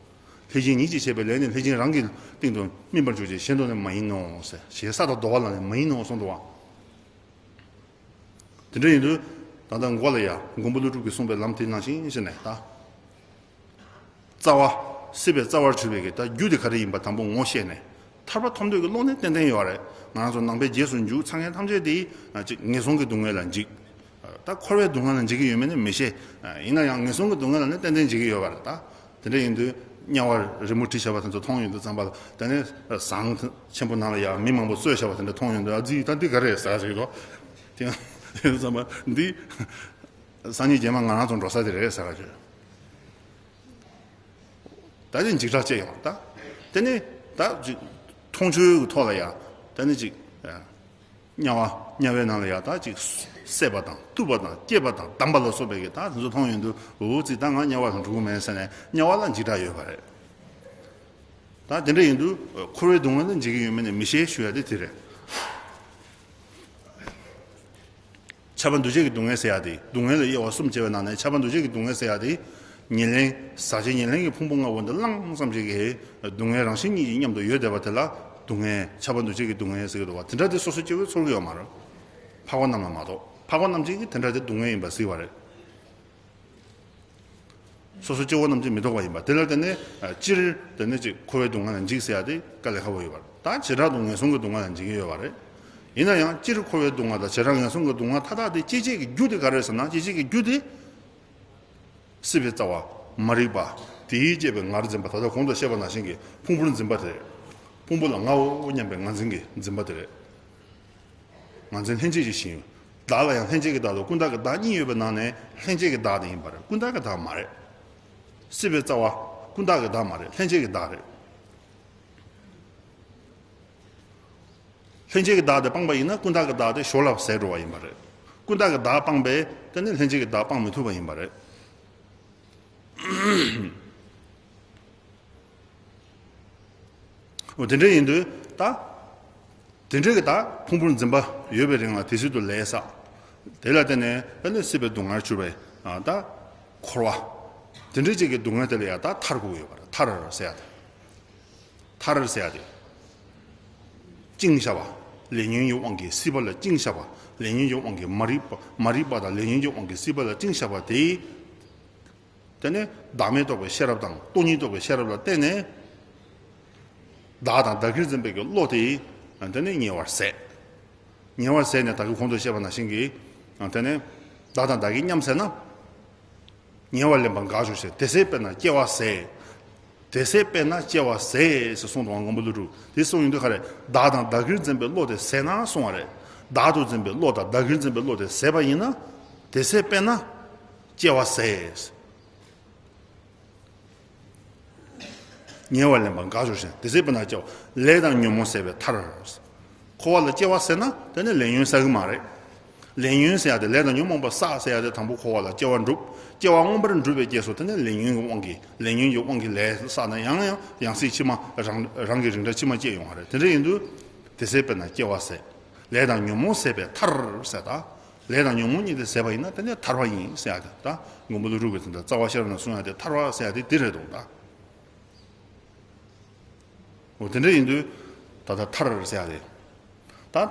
ལྷས་བྱིན་ཉིད་ཀྱིས་བྱས་པའི་ལས་ནི་ལྷས་བྱིན་རང་གི་སྟེང་དུ་སྨིན་པར་འགྱུར་ཅིང་གཞན་དུ་ནི་མ་ཡིན་ནོ་ཟེར། གཞན་ས་དང་བསྡོ་བ་ལ་ནི་མ་ཡིན་ནོ་གསུངས་འདུག་བ། དེ་འདྲ་ཡིན་དུས་ད་ལྟ་མགོ་ལ་ཡ་མགོན་པོ་ཀླུ་སྒྲུབ་ཀྱིས་གསུངས་པའི་ལམ་དེ་ནང་བཞིན་བྱས་ནས་ད། རྩ་བ། སྲིད་པའི་རྩ་བར་གྱུར་པའི་གི་ད་རྒྱུ་དེ་ག་རེ་ཡིན་པ་དང་པོ་ངོ་ཤེས་ནས། ཐར་པ་ཐོབ་འདོད་ཀྱི་བློ་ནི་ཏན་ཏན་ཡོད་རེད། ང་རང་ཚོ་ནང་པའི་རྗེས་སུ་འཇུག་ཚང་མཁན་ཐམས་ཅད་དེ་ཅིག་ངན་སོང་གི་སྡུག་བསྔལ་ལ་འཇིགས། ད་འཁོར་བའི་སྡུག་བསྔལ་ལ་འཇིགས་ཀྱི་ཡོད་མེད་ནི་མི་ཤེས། ཡིན་ན་ཡང་ངན་སོང་གི་སྡུག་བསྔལ་ལ་ནི་ཏན་ཏན་འཇིགས་ཀྱི་ཡོད་པ་རེད་ད། དེ་འདྲ་ཡིན་དུས་དམྱལ་བར་རི་མོ་བྲིས་བཞག་པ་དེ་ཚོ་མཐོང་ཡོང་དུས་ཙམ་པ་ལ་དེ་ནས་ཟངས་ཆེན་པོ་ནང་ལ་ཡང་མི་མང་པོ་གསོས་བཞག་པ་དེ་འདྲ་མཐོང་ཡོང་དུས་ཨ་ཙི་ད་འདི་ག་རེ་ཟེར་ཟེར་གྱི་འདུག་དེ་ཡང་ཙམ་པ་འདི་སང་ཉིན་རྗེས་མ་ང་རང་ཚོ་འགྲོ་ས་དེ་རེད་ཟེར་གྱི། ད་ནི་འཇིགས་སྐྲག་སྐྱེ་ཡོང་ད། དེ་ནི་ད་ཅི། ཁོང་ཆོས་ཀྱི་ཐོག་ལ་ཡ་ད་ནི་ཅིག་དམྱལ་བ་དམྱལ་བའི་ནང་ལ་ཡ་ད་ཅིག་བསད་པ་དང་གཏུབ་པ་དང་བསྐྱེད་པ་དང་བསྡམས་པ་ལ་སོགས་པའི་གི་ད་དེ་ཚོ་མཐོང་ཡོང་དུས་འུ་ཙི་ད་ང་དམྱལ་བ་ལ་འགྲོ་གི་མེད་ཟེར་ནས་དམྱལ་བ་ལ་འཇིགས་སྐྲག་ཡོད་པ་རེད། ད་དེ་འདྲ་ཡིན་དུས་འཁོར་བའི་སྡུག་བསྔལ་ལ་འཇིགས་ཀྱི་ཡོད་མེད་ནི་མི་ཤེས་ཞུ་ཡ་དེ་དེ་རེད། ཁྱབ་པ་འདུ་བྱེད་ཀྱི་སྡུག་བསྔལ་ཟེར་ཡ་དེ་སྡུག་བསྔལ་ལ་དབྱེ་བ་གསུམ་བྱས་པའི་ནང་ནས་ཁྱབ་པ་འདུ་བྱེད་ཀྱི་སྡུག་བསྔལ་ཟེར་ཡ་དེ་ཉེར་ལེན་ཟག་བཅས་ཉེར་ལེན་གྱི་ཕུང་པོ་ལྔ་བོ་འདི་བླངས་ཙམ་ཞིག་གིས་སྡུག་བསྔལ་རང་བཞིན་གཉིས་ཀྱིས་མཉམ་དུ་ཡོད་བསྡད་པ་དེ་ལ་སྡུག་བསྔལ་ཁྱབ་པ་འདུ་བྱེད་ཀྱི་སྡུག་བསྔལ་ཟེར་གྱི་འདུག་བ། དེ་འདྲ་དེ་སོ་སོ་སྐྱེ་བོས་ཚོར་གྱི་ཡོད་མ་རེད། འཕགས་པ་རྣམས་ལ་མ་གཏོགས་འཕགས་པ་རྣམས་ཀྱིས་དེ་འདྲ་དེ་སྡུག་བསྔལ་ཡིན་པ་གཟིགས་པ་རེད། སོ་སོ་སྐྱེ་བོ་རྣམས་ཀྱིས་མི་རྟོགས་པ་ཡིན་པ་དེ་ལ་བརྟེན་ནས་སྤྱིར་དེ་ནས་ཅིག་འཁོར་བའི་སྡུག་བསྔལ་ལ་འཇིགས་ཟེར་ཡ་དེ་དཀའ་ལས་ཁག་པོ་ཡོད་པ་རེད། ད་བྱེ་བྲག་ཏུ་ངན་སོང་གི་སྡུག་བསྔལ་ལ་འཇིགས་ཀྱི་ཡོད་པ་རེད། ཡིན་ན་ཡང་སྤྱིར་འཁོར་བའི་སྡུག་བསྔལ་དང་བྱེ་བྲག་ངན་སོང་གི་སྡུག་བསྔལ་མཐའ་དག་དེ་སྐྱེད་བྱེད་ཀྱི་རྒྱུ་དེ་ག་རེ་རེད་ཟེར་ན། སྐྱེད་བྱེད་ཀྱི་རྒྱུ་དེ་སྲིད་པའི་རྩ་བ། མ་རིག་པ། དེས་བསྐྱེད་པའི་ངར་འཛིན་པ། ད་ལྟ་གོང་དུ་བཤད་པ་ནང་བཞིན་གྱི་ཕུང་པོར་འཛིན་པ་དེ་རེད། ཕུང་པོ་ལ་ངའོ་སྙམ་པའི་ངར་འཛིན་གྱི་འཛིན་པ་དེ་རེད། ངར་འཛིན་ལྷན་སྐྱེས་ཀྱི་ཞིང་། བདག་ལ་ཡང་ལྷན་སྐྱེས་ཀྱི་བདག་དང་ཀུན་བཏགས་ཀྱི་བདག་གཉིས་ཡོད་པའི་ནང་ནས་ལྷན་སྐྱེས་ཀྱི་བདག་དེ་ཡིན་པ་རེད། ཀུན་བཏགས་ཀྱི་བདག་མ་རེད། སྲིད་པའི་རྩ་བ། ཀུན་བཏགས་ཀྱི་བདག་མ་རེད། ལྷན་སྐྱེས་ཀྱི་བདག་རེད། ལྷན་སྐྱེས་ཀྱི་བདག་དེ་སྤངས་པ་ཡིན་ན་ཀུན་བཏགས་ཀྱི་བདག་དེ་ཞོར་ལ་ཟད་འགྲོ་བ་ཡིན་པ་རེད། ཀུན་བཏགས་ཀྱི་བདག་སྤངས་པས་དེ་ནི་ལྷན་སྐྱེས་ཀྱི་བདག་སྤང་མི་ཐུབ་པ་ཡིན་པ་རེད། འོ་དེ་འདྲ་ཡིན་དུས་ད། དེ་འདྲའི་གི་ད་ཕུང་པོར་འཛིན་པ་ཡོད་པའི་རིང་ལ་དེ་སྲིད་དུ་ལས་བསགས། དེ་ལ་བརྟེན་ནས་ཨ་ནི་སྲིད་པའི་སྡུག་བསྔལ་གྱུར་པའི་ཨ་ད་འཁོར་བ། དེ་འདྲའི་ཅིག་གི་སྡུག་བསྔལ་དེ་ལ་ཡང་ད་ཐར་དགོས་ཡོད་པ་རེད། ཐར་ཟེར་ཡ་དེ། ཐར་ཟེར་ཡ་དེ། བཅིངས་བཞག་པ། ལས་ཉོན་གྱི་དབང་གིས་སྲིད་པ་ལ་བཅིངས་བཞག་པ། ལས་ཉོན་གྱི་དབང་གིས་མ་རིག་པ། མ་རིག་པ་དང་ལས་ཉོན་གྱི་དབང་གིས་སྲིད་པ་ལ་བཅིངས་བཞག་པ་དེ། དེ་ནས་བདག་མེད་རྟོགས་པའི་ཤེས་རབ་དང་སྟོང་ཉིད་རྟོགས་པའི་ཤེས་རབ་ལ་བརྟེན་ནས། བདག་དང་བདག་གིར་འཛིན་པའི་གི་བློ་དེ་དེ་ནས་ཉེ་བར་ཟད། ཉེ་བར་ཟད་ནས་ད་གིན་གོང་དུ་བཤད་པ་ནང་བཞིན་གྱི་དེ་ནས་བདག་དང་བདག་གིས་མཉམ་ཟད་ན། ཉེ་བར་ལེན་པར་དགའ་བྱུང་ཞེས། དེ་ཟད་པས་ན་སྐྱེ་བ་ཟད། དེ་ཟད་པས་ན་སྐྱེ་བ་ཟད་ཟེར་གསུངས་འདུག་པ། མགོན་པོ་ཀླུ་སྒྲུབ། དེ་གསུངས་ཡོང་དུས་ག་རེ། བདག་དང་བདག་གིར་འཛིན་པའི་བློ་དེ་ཟད་ན་གསུངས་པ་རེད། བདག་ཏུ་འཛིན་པའི་བློ་དང་བདག་གིར་འཛིན་པའི་བློ་དེ་ཟད་པ་ཡིན་ན། དེ་ཟད་པས་ན་སྐྱེ་བ་ཟད། ཉེ་བར་ལེན་པར་དགའ་བྱུང་ཞེས། དེ་ཟད་པས་ན་སྐྱེ་བ། ལས་དང་ཉོན་མོངས་ཟད་པའི་མཐར། འཁོར་བ་ལ་སྐྱེ་བ་ཟད་ན་དེ་ནི་ལས་ཉོན་བསགས་ཀྱི་མ་རེད། ལས་ཉོན་ཟེར་ཡ་དེ་ལས་དང་ཉོན་མོངས་པ་བསགས་ཟེར་ཡ་དེ་དང་པོ་འཁོར་བ་ལ་སྐྱེ་བ་འགྲུབ། སྐྱེ་བ་མངོན་པར་འགྲུབ་པའི་རྗེས་སུ་དེ་ནི་ལས་ཉོན་གྱི་དབང་གིས་ལས་ཉོན་གྱི་དབང་གིས་ལས་བསགས་ན་ཡང་ཡང་ཡང་སྲིད་ཕྱི་མ་རང་རང་གི་རིགས་འདྲ་ཕྱི་མ་སྐྱེ་ཡོང་བ་རེད། དེ་འདྲ་ཡིན་དུས། དེ་ཟད་པས་ན་སྐྱེ་བ་ཟད། ལས་དང་ཉོན་མོངས་ཟད་པའི་མཐར་ཟེར་ད། ལས་དང་ཉོན་མོངས་གཉིས་དེ་ཟད་པ་ཡིན་ན་དེ་ནི་ཐར་བ་ཡིན་ཟེར་ཡ་དེ་ད། མགོན་པོ་ཀླུ་སྒྲུབ་ཀྱིས་དེ་འདྲ་རྩ་བ་ཤེས་རབ་ནང་གསུངས་ཡ་དེ་ཐར་བ་ཟེར་ཡ་དེ་འདི་རེད་འདུག་ད། འོ་དེ་འདྲ་ཡིན་དུས། ད་ལྟ་ཐར་ཟེར་ཡ་དེ། ད།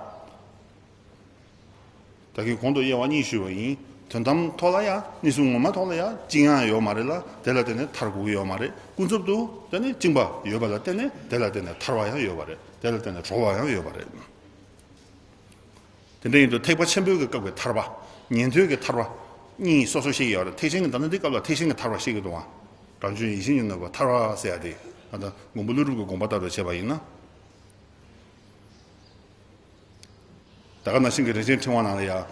ད་གིན་གོང་དུ་དབྱེ་བ་གཉིས་ཞུས་པ་ཡིན། དོན་དམ་ཐོག་ལ་ཡང་གནས་ཚུལ་ངོ་མ་ཐོག་ལ་ཡང་བཅིངས་ཡ་ཡོད་མ་རེད་ལ། དེ་ལ་བརྟེན་ནས་ཐར་དགོས་ཀྱི་ཡོད་མ་རེད། ཀུན་རྫོབ་ཏུ་དེ་ནི་བཅིངས་པ་ཡོད་པ་ལ་བརྟེན་ནས་དེ་ལ་བརྟེན་ནས་ཐར་བ་ཡང་ཡོད་པ་རེད། དེ་ལ་བརྟེན་ནས་གྲོལ་བ་ཡང་ཡོད་པ་རེད། དེ་འདྲ་ཡིན་དུས་ཐེག་པ་ཆེན་པོའི་གི་སྐབས་ཀྱི་ཐར་པ། ཉན་ཐོས་ཀྱི་ཐར་པ། གཉིས་སོ་སོ་བཤད་ཀྱི་ཡོད་རེད། ཐེག་ཆེན་གྱི་ད་ནི་འདི་སྐབས་ལ་ཐེག་ཆེན་གྱི་ཐར་པ་བཤད་ཀྱི་འདུག་བ། རང་བྱུང་ཡེ་ཤེས་ཉིད་ནོར་བུ་ཐར་པ་ཟེར་ཡ་དེ། ད་ལྟ་མགོན་པོ་ཀླུ་སྒྲུབ་ཀྱི་དགོངས་པ་ལྟར་དུ་བྱས་པ་ཡིན་ན། ད་ག་ནང་བཞིན་གྱི་རིན་ཆེན་ཕྲེང་བ་ནང་ལ་ཡང་།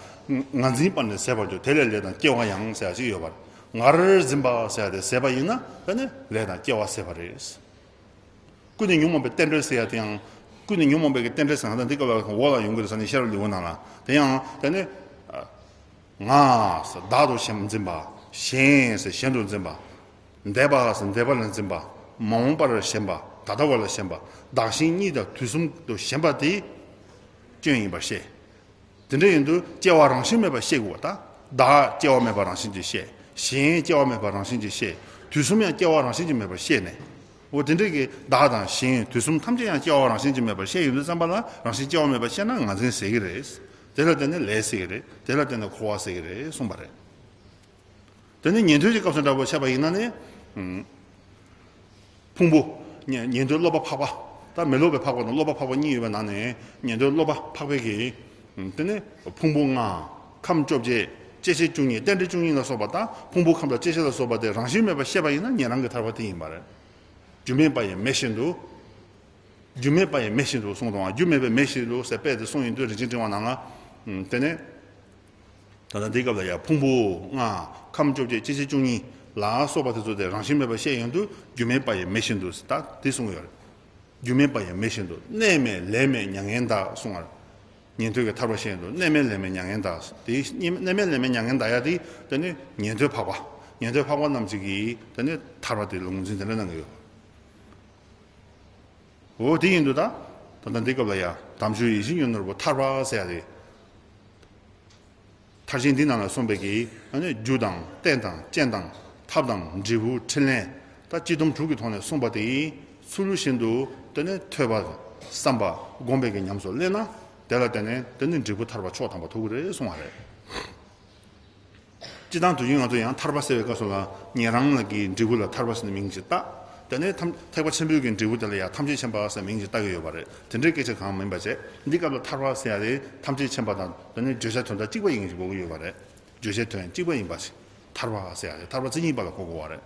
ངར་འཛིན་པ་ནི་ཟད་པར་འགྱུར། དེ་ལས་ལས་དང་སྐྱེ་བ་ཡང་ཟེར་ཡ་ཅིག་ཡོད་པ་རེད། ངར་འཛིན་པ་ཟེར་ཡ་དེ་ཟད་པ་ཡིན་ན་ད་ནི་ལས་དང་སྐྱེ་བ་ཟད་པ་རེད། ཀུན་ནས་ཉོན་མོངས་པའི་རྟེན་འབྲེལ་ཟེར་ཡ་དེ་ཡང་། ཀུན་ནས་ཉོན་མོངས་པའི་གི་རྟེན་འབྲེལ་ཟེར་ན་ད་འདི་སྐབས་ལ་འོག་ལ་ཡོང་གི་རེད་ཟེར་ནས་ཤེས་རབ་ལེའུ་ནང་ལ་དེ་ཡང་དེ་ནི། ང་ཟེར་བདག་ཏུ་ཞེན་འཛིན་པ། གཞན་ཟེར་གཞན་དུ་འཛིན་པ། འདས་པ་ཟེར་འདས་པ་ལ་འཛིན་པ། མ་འོངས་པར་ཞེན་པ། ད་ལྟ་བ་ལ་ཞེན་པ། བདག་གཞན་གཉིས་དང་དུས་གསུམ་དུ་ཞེན་པ་དེ་སྐྱོན་ཡིན་པར་བཤད། དེ་འདྲ་ཡིན་དུས་སྐྱེ་བ་རང་བཞིན་མེད་པར་བཤད་དགོས་པ་དང་། བདག་སྐྱེ་བ་མེད་པ་རང་བཞིན་གྱིས་བཤད། གཞན་སྐྱེ་བ་མེད་པ་རང་བཞིན་གྱིས་བཤད། དུས་གསུམ་ཡང་སྐྱེ་བ་རང་བཞིན་གྱིས་མེད་པར་བཤད་ནས། འོ་དེ་འདྲ་གི་བདག་དང་གཞན་དུས་གསུམ་ཐམས་ཅད་ཡང་སྐྱེ་བ་རང་བཞིན་གྱིས་མེད་པར་བཤད་ཡོང་དུས་ཙམ་པ་ལ་རང་བཞིན་སྐྱེ་བ་མེད་པར་བཤད་ན་ངར་འཛིན་ཟད་ཀྱི་རེད། དེ་ལ་བརྟེན་ནས་ལས་ཟད་ཀྱི་རེད། དེ་ལ་བརྟེན་ནས་འཁོར་བ་ཟད་ཀྱི་རེད་གསུངས་པ་རེད། དེ་ནས་ཉན་ཐོས་ཀྱི་སྐབས་སུ་འདྲ་པོ་བྱས་པ་ཡིན་ན་ནི། ཕུང་པོ། ཉན་ཉན་ཐོས་སློབ་པ་འཕགས་པ། ད་མི་སློབ་པའི་འཕགས་པ་དང་སློབ་པ་འཕགས་པ་གཉིས་ཡོད་པའི་ནང་ནས་ཉན་ཐོས་སློབ་པ་འཕགས་པའི་གི། དེ་ནི་ཕུང་པོ་ལྔ། ཁམས་བཅོ་བརྒྱད། སྐྱེ་མཆེད་བཅུ་གཉིས། རྟེན་འབྲེལ་བཅུ་གཉིས་ལ་སོགས་པ་དང་ཕུང་པོ་ཁམས་དང་སྐྱེ་མཆེད་ལ་སོགས་པ་དེ་རང་བཞིན་མེད་པར་ཤེས་པ་ཡིན་ན་ཉན་རང་གི་ཐར་པ་དེ་ཡིན་པ་རེད། རྒྱུ་མེད་པ་ཡི་མེ་བཞིན་དུ། རྒྱུ་མེད་པ་ཡི་མེ་བཞིན་དུ་གསུངས་དང་། རྒྱུ་མེད་པའི་མེ་བཞིན་དུ་ཟེར་དཔེ་དེ་གསུངས་ཡོང་དུས་རིན་ཆེན་ཕྲེང་བ་ནང་ལ། དེ་ནས། ད་ལྟ་འདིའི་སྐབས་ལ་ཡང་ཕུང་པོ་ལྔ། ཁམས་བཅོ་བརྒྱད། སྐྱེ་མཆེད་བཅུ་གཉིས་ལ་སོགས་པ་དེ་ཚོ་དེ་རང་བཞིན་མེད་པར་བཤད་ཡོང་དུས་རྒྱུ་མེད་པ་ཡི་མེ་བཞིན་དུ་ཟེར་ད་དེ་གསུངས་ཡོད་རེད། རྒྱུ་མེད་པ་ཡང་མེད་བཞིན་དུ། གནས་མེད་ལས་མེད་མྱ་ངན་འདའ་གསུང་བར། ཉན་ཐོས་ཀྱི་ཐར་པ་བཤད་དུ། གནས་མེད་ལས་མེད་མྱ་ངན་འདའ། དེ་གནས་མེད་ལས་མེད་མྱ་ངན་འདའ་ཡ་དེ་དེ་ནི་ཉན་ཐོས་འཕགས་པ། ཉན་ཐོས་འཕགས་པ་རྣམས་ཀྱིས་དེ་ནི་ཐར་པ་དེ་ལ་ངོས་འཛིན་དེ་འདྲ་གནང་གི་ཡོད། འོ་དེ་ཡིན་དུས་ད་ད་ལྟ་འདི་སྐབས་ལ་ཡ་དམ་ཆོས་ཡིད་བཞིན་ནོར་བུ་ཐར་པ་ཟེར་ཡ་དེ། མཐར་ཕྱིན་འདི་ནང་ལ་གསུངས་པའི་གི་ཨ་ནི་རྒྱུ་དང་རྟེན་དང་རྐྱེན་དང་ཐབས་དང་འབྲས་བུ་འཕྲིན་ལས། ད་སྤྱི་སྡོམ་དྲུག་གི་ཐོག་ནས་གསུངས་པ་དེ་ཚུལ་བཞིན་དུ་དེ་ནས་ཐོས་པ་བསམ་པ་སྒོམ་པའི་གི་ཉམས་སུ་ལེན་ན། དེ་ལ་བརྟེན་ནས་དེ་ནི་འབྲས་བུ་ཐར་པ་མཆོག་ཐམ་པ་ཐོབ་ཀྱི་རེད་གསུངས་པ་རེད། སྤྱི་བཏང་དུས་རྒྱུན་ང་ཚོ་ཡང་ཐར་པ་ཟེར་བའི་སྐབས་སུ་ལ་ཉན་རང་ལ་གི་འབྲས་བུ་ལ་ཐར་པ་ཟེར་ནས་མིང་ཞིག་བཏགས། དེ་ནས་ཐམས་ཐེག་པ་ཆེན་པོའི་གི་འབྲས་བུ་དེ་ལ་ཡང་ཐམས་ཅད་མཁྱེན་པ་ཟེར་མིང་ཞིག་བཏགས་ཀྱི་ཡོད་པ་རེད། དེ་འདྲའི་སྐད་ཆ་གང་མིན་པ་བྱས། འདི་སྐབས་ལ་ཐར་པ་ཟེར་ཡ་དེ་ཐམས་ཅད་མཁྱེན་པ་དང་དེ་ནས་བརྗོད་བྱ་དོན་དག་གཅིག་པ་ཡིན་ཞིག་གོ་གི་ཡོད་པ་རེད། བརྗོད་བྱའི་དོན་གཅིག་པ་ཡིན་པ་ཞིག་ཐར་པ་ཟེར་ཡ་དེ་ཐར་པ་མཚན་ཉིད་པ་ལ་གོ་དགོས་པ་རེད།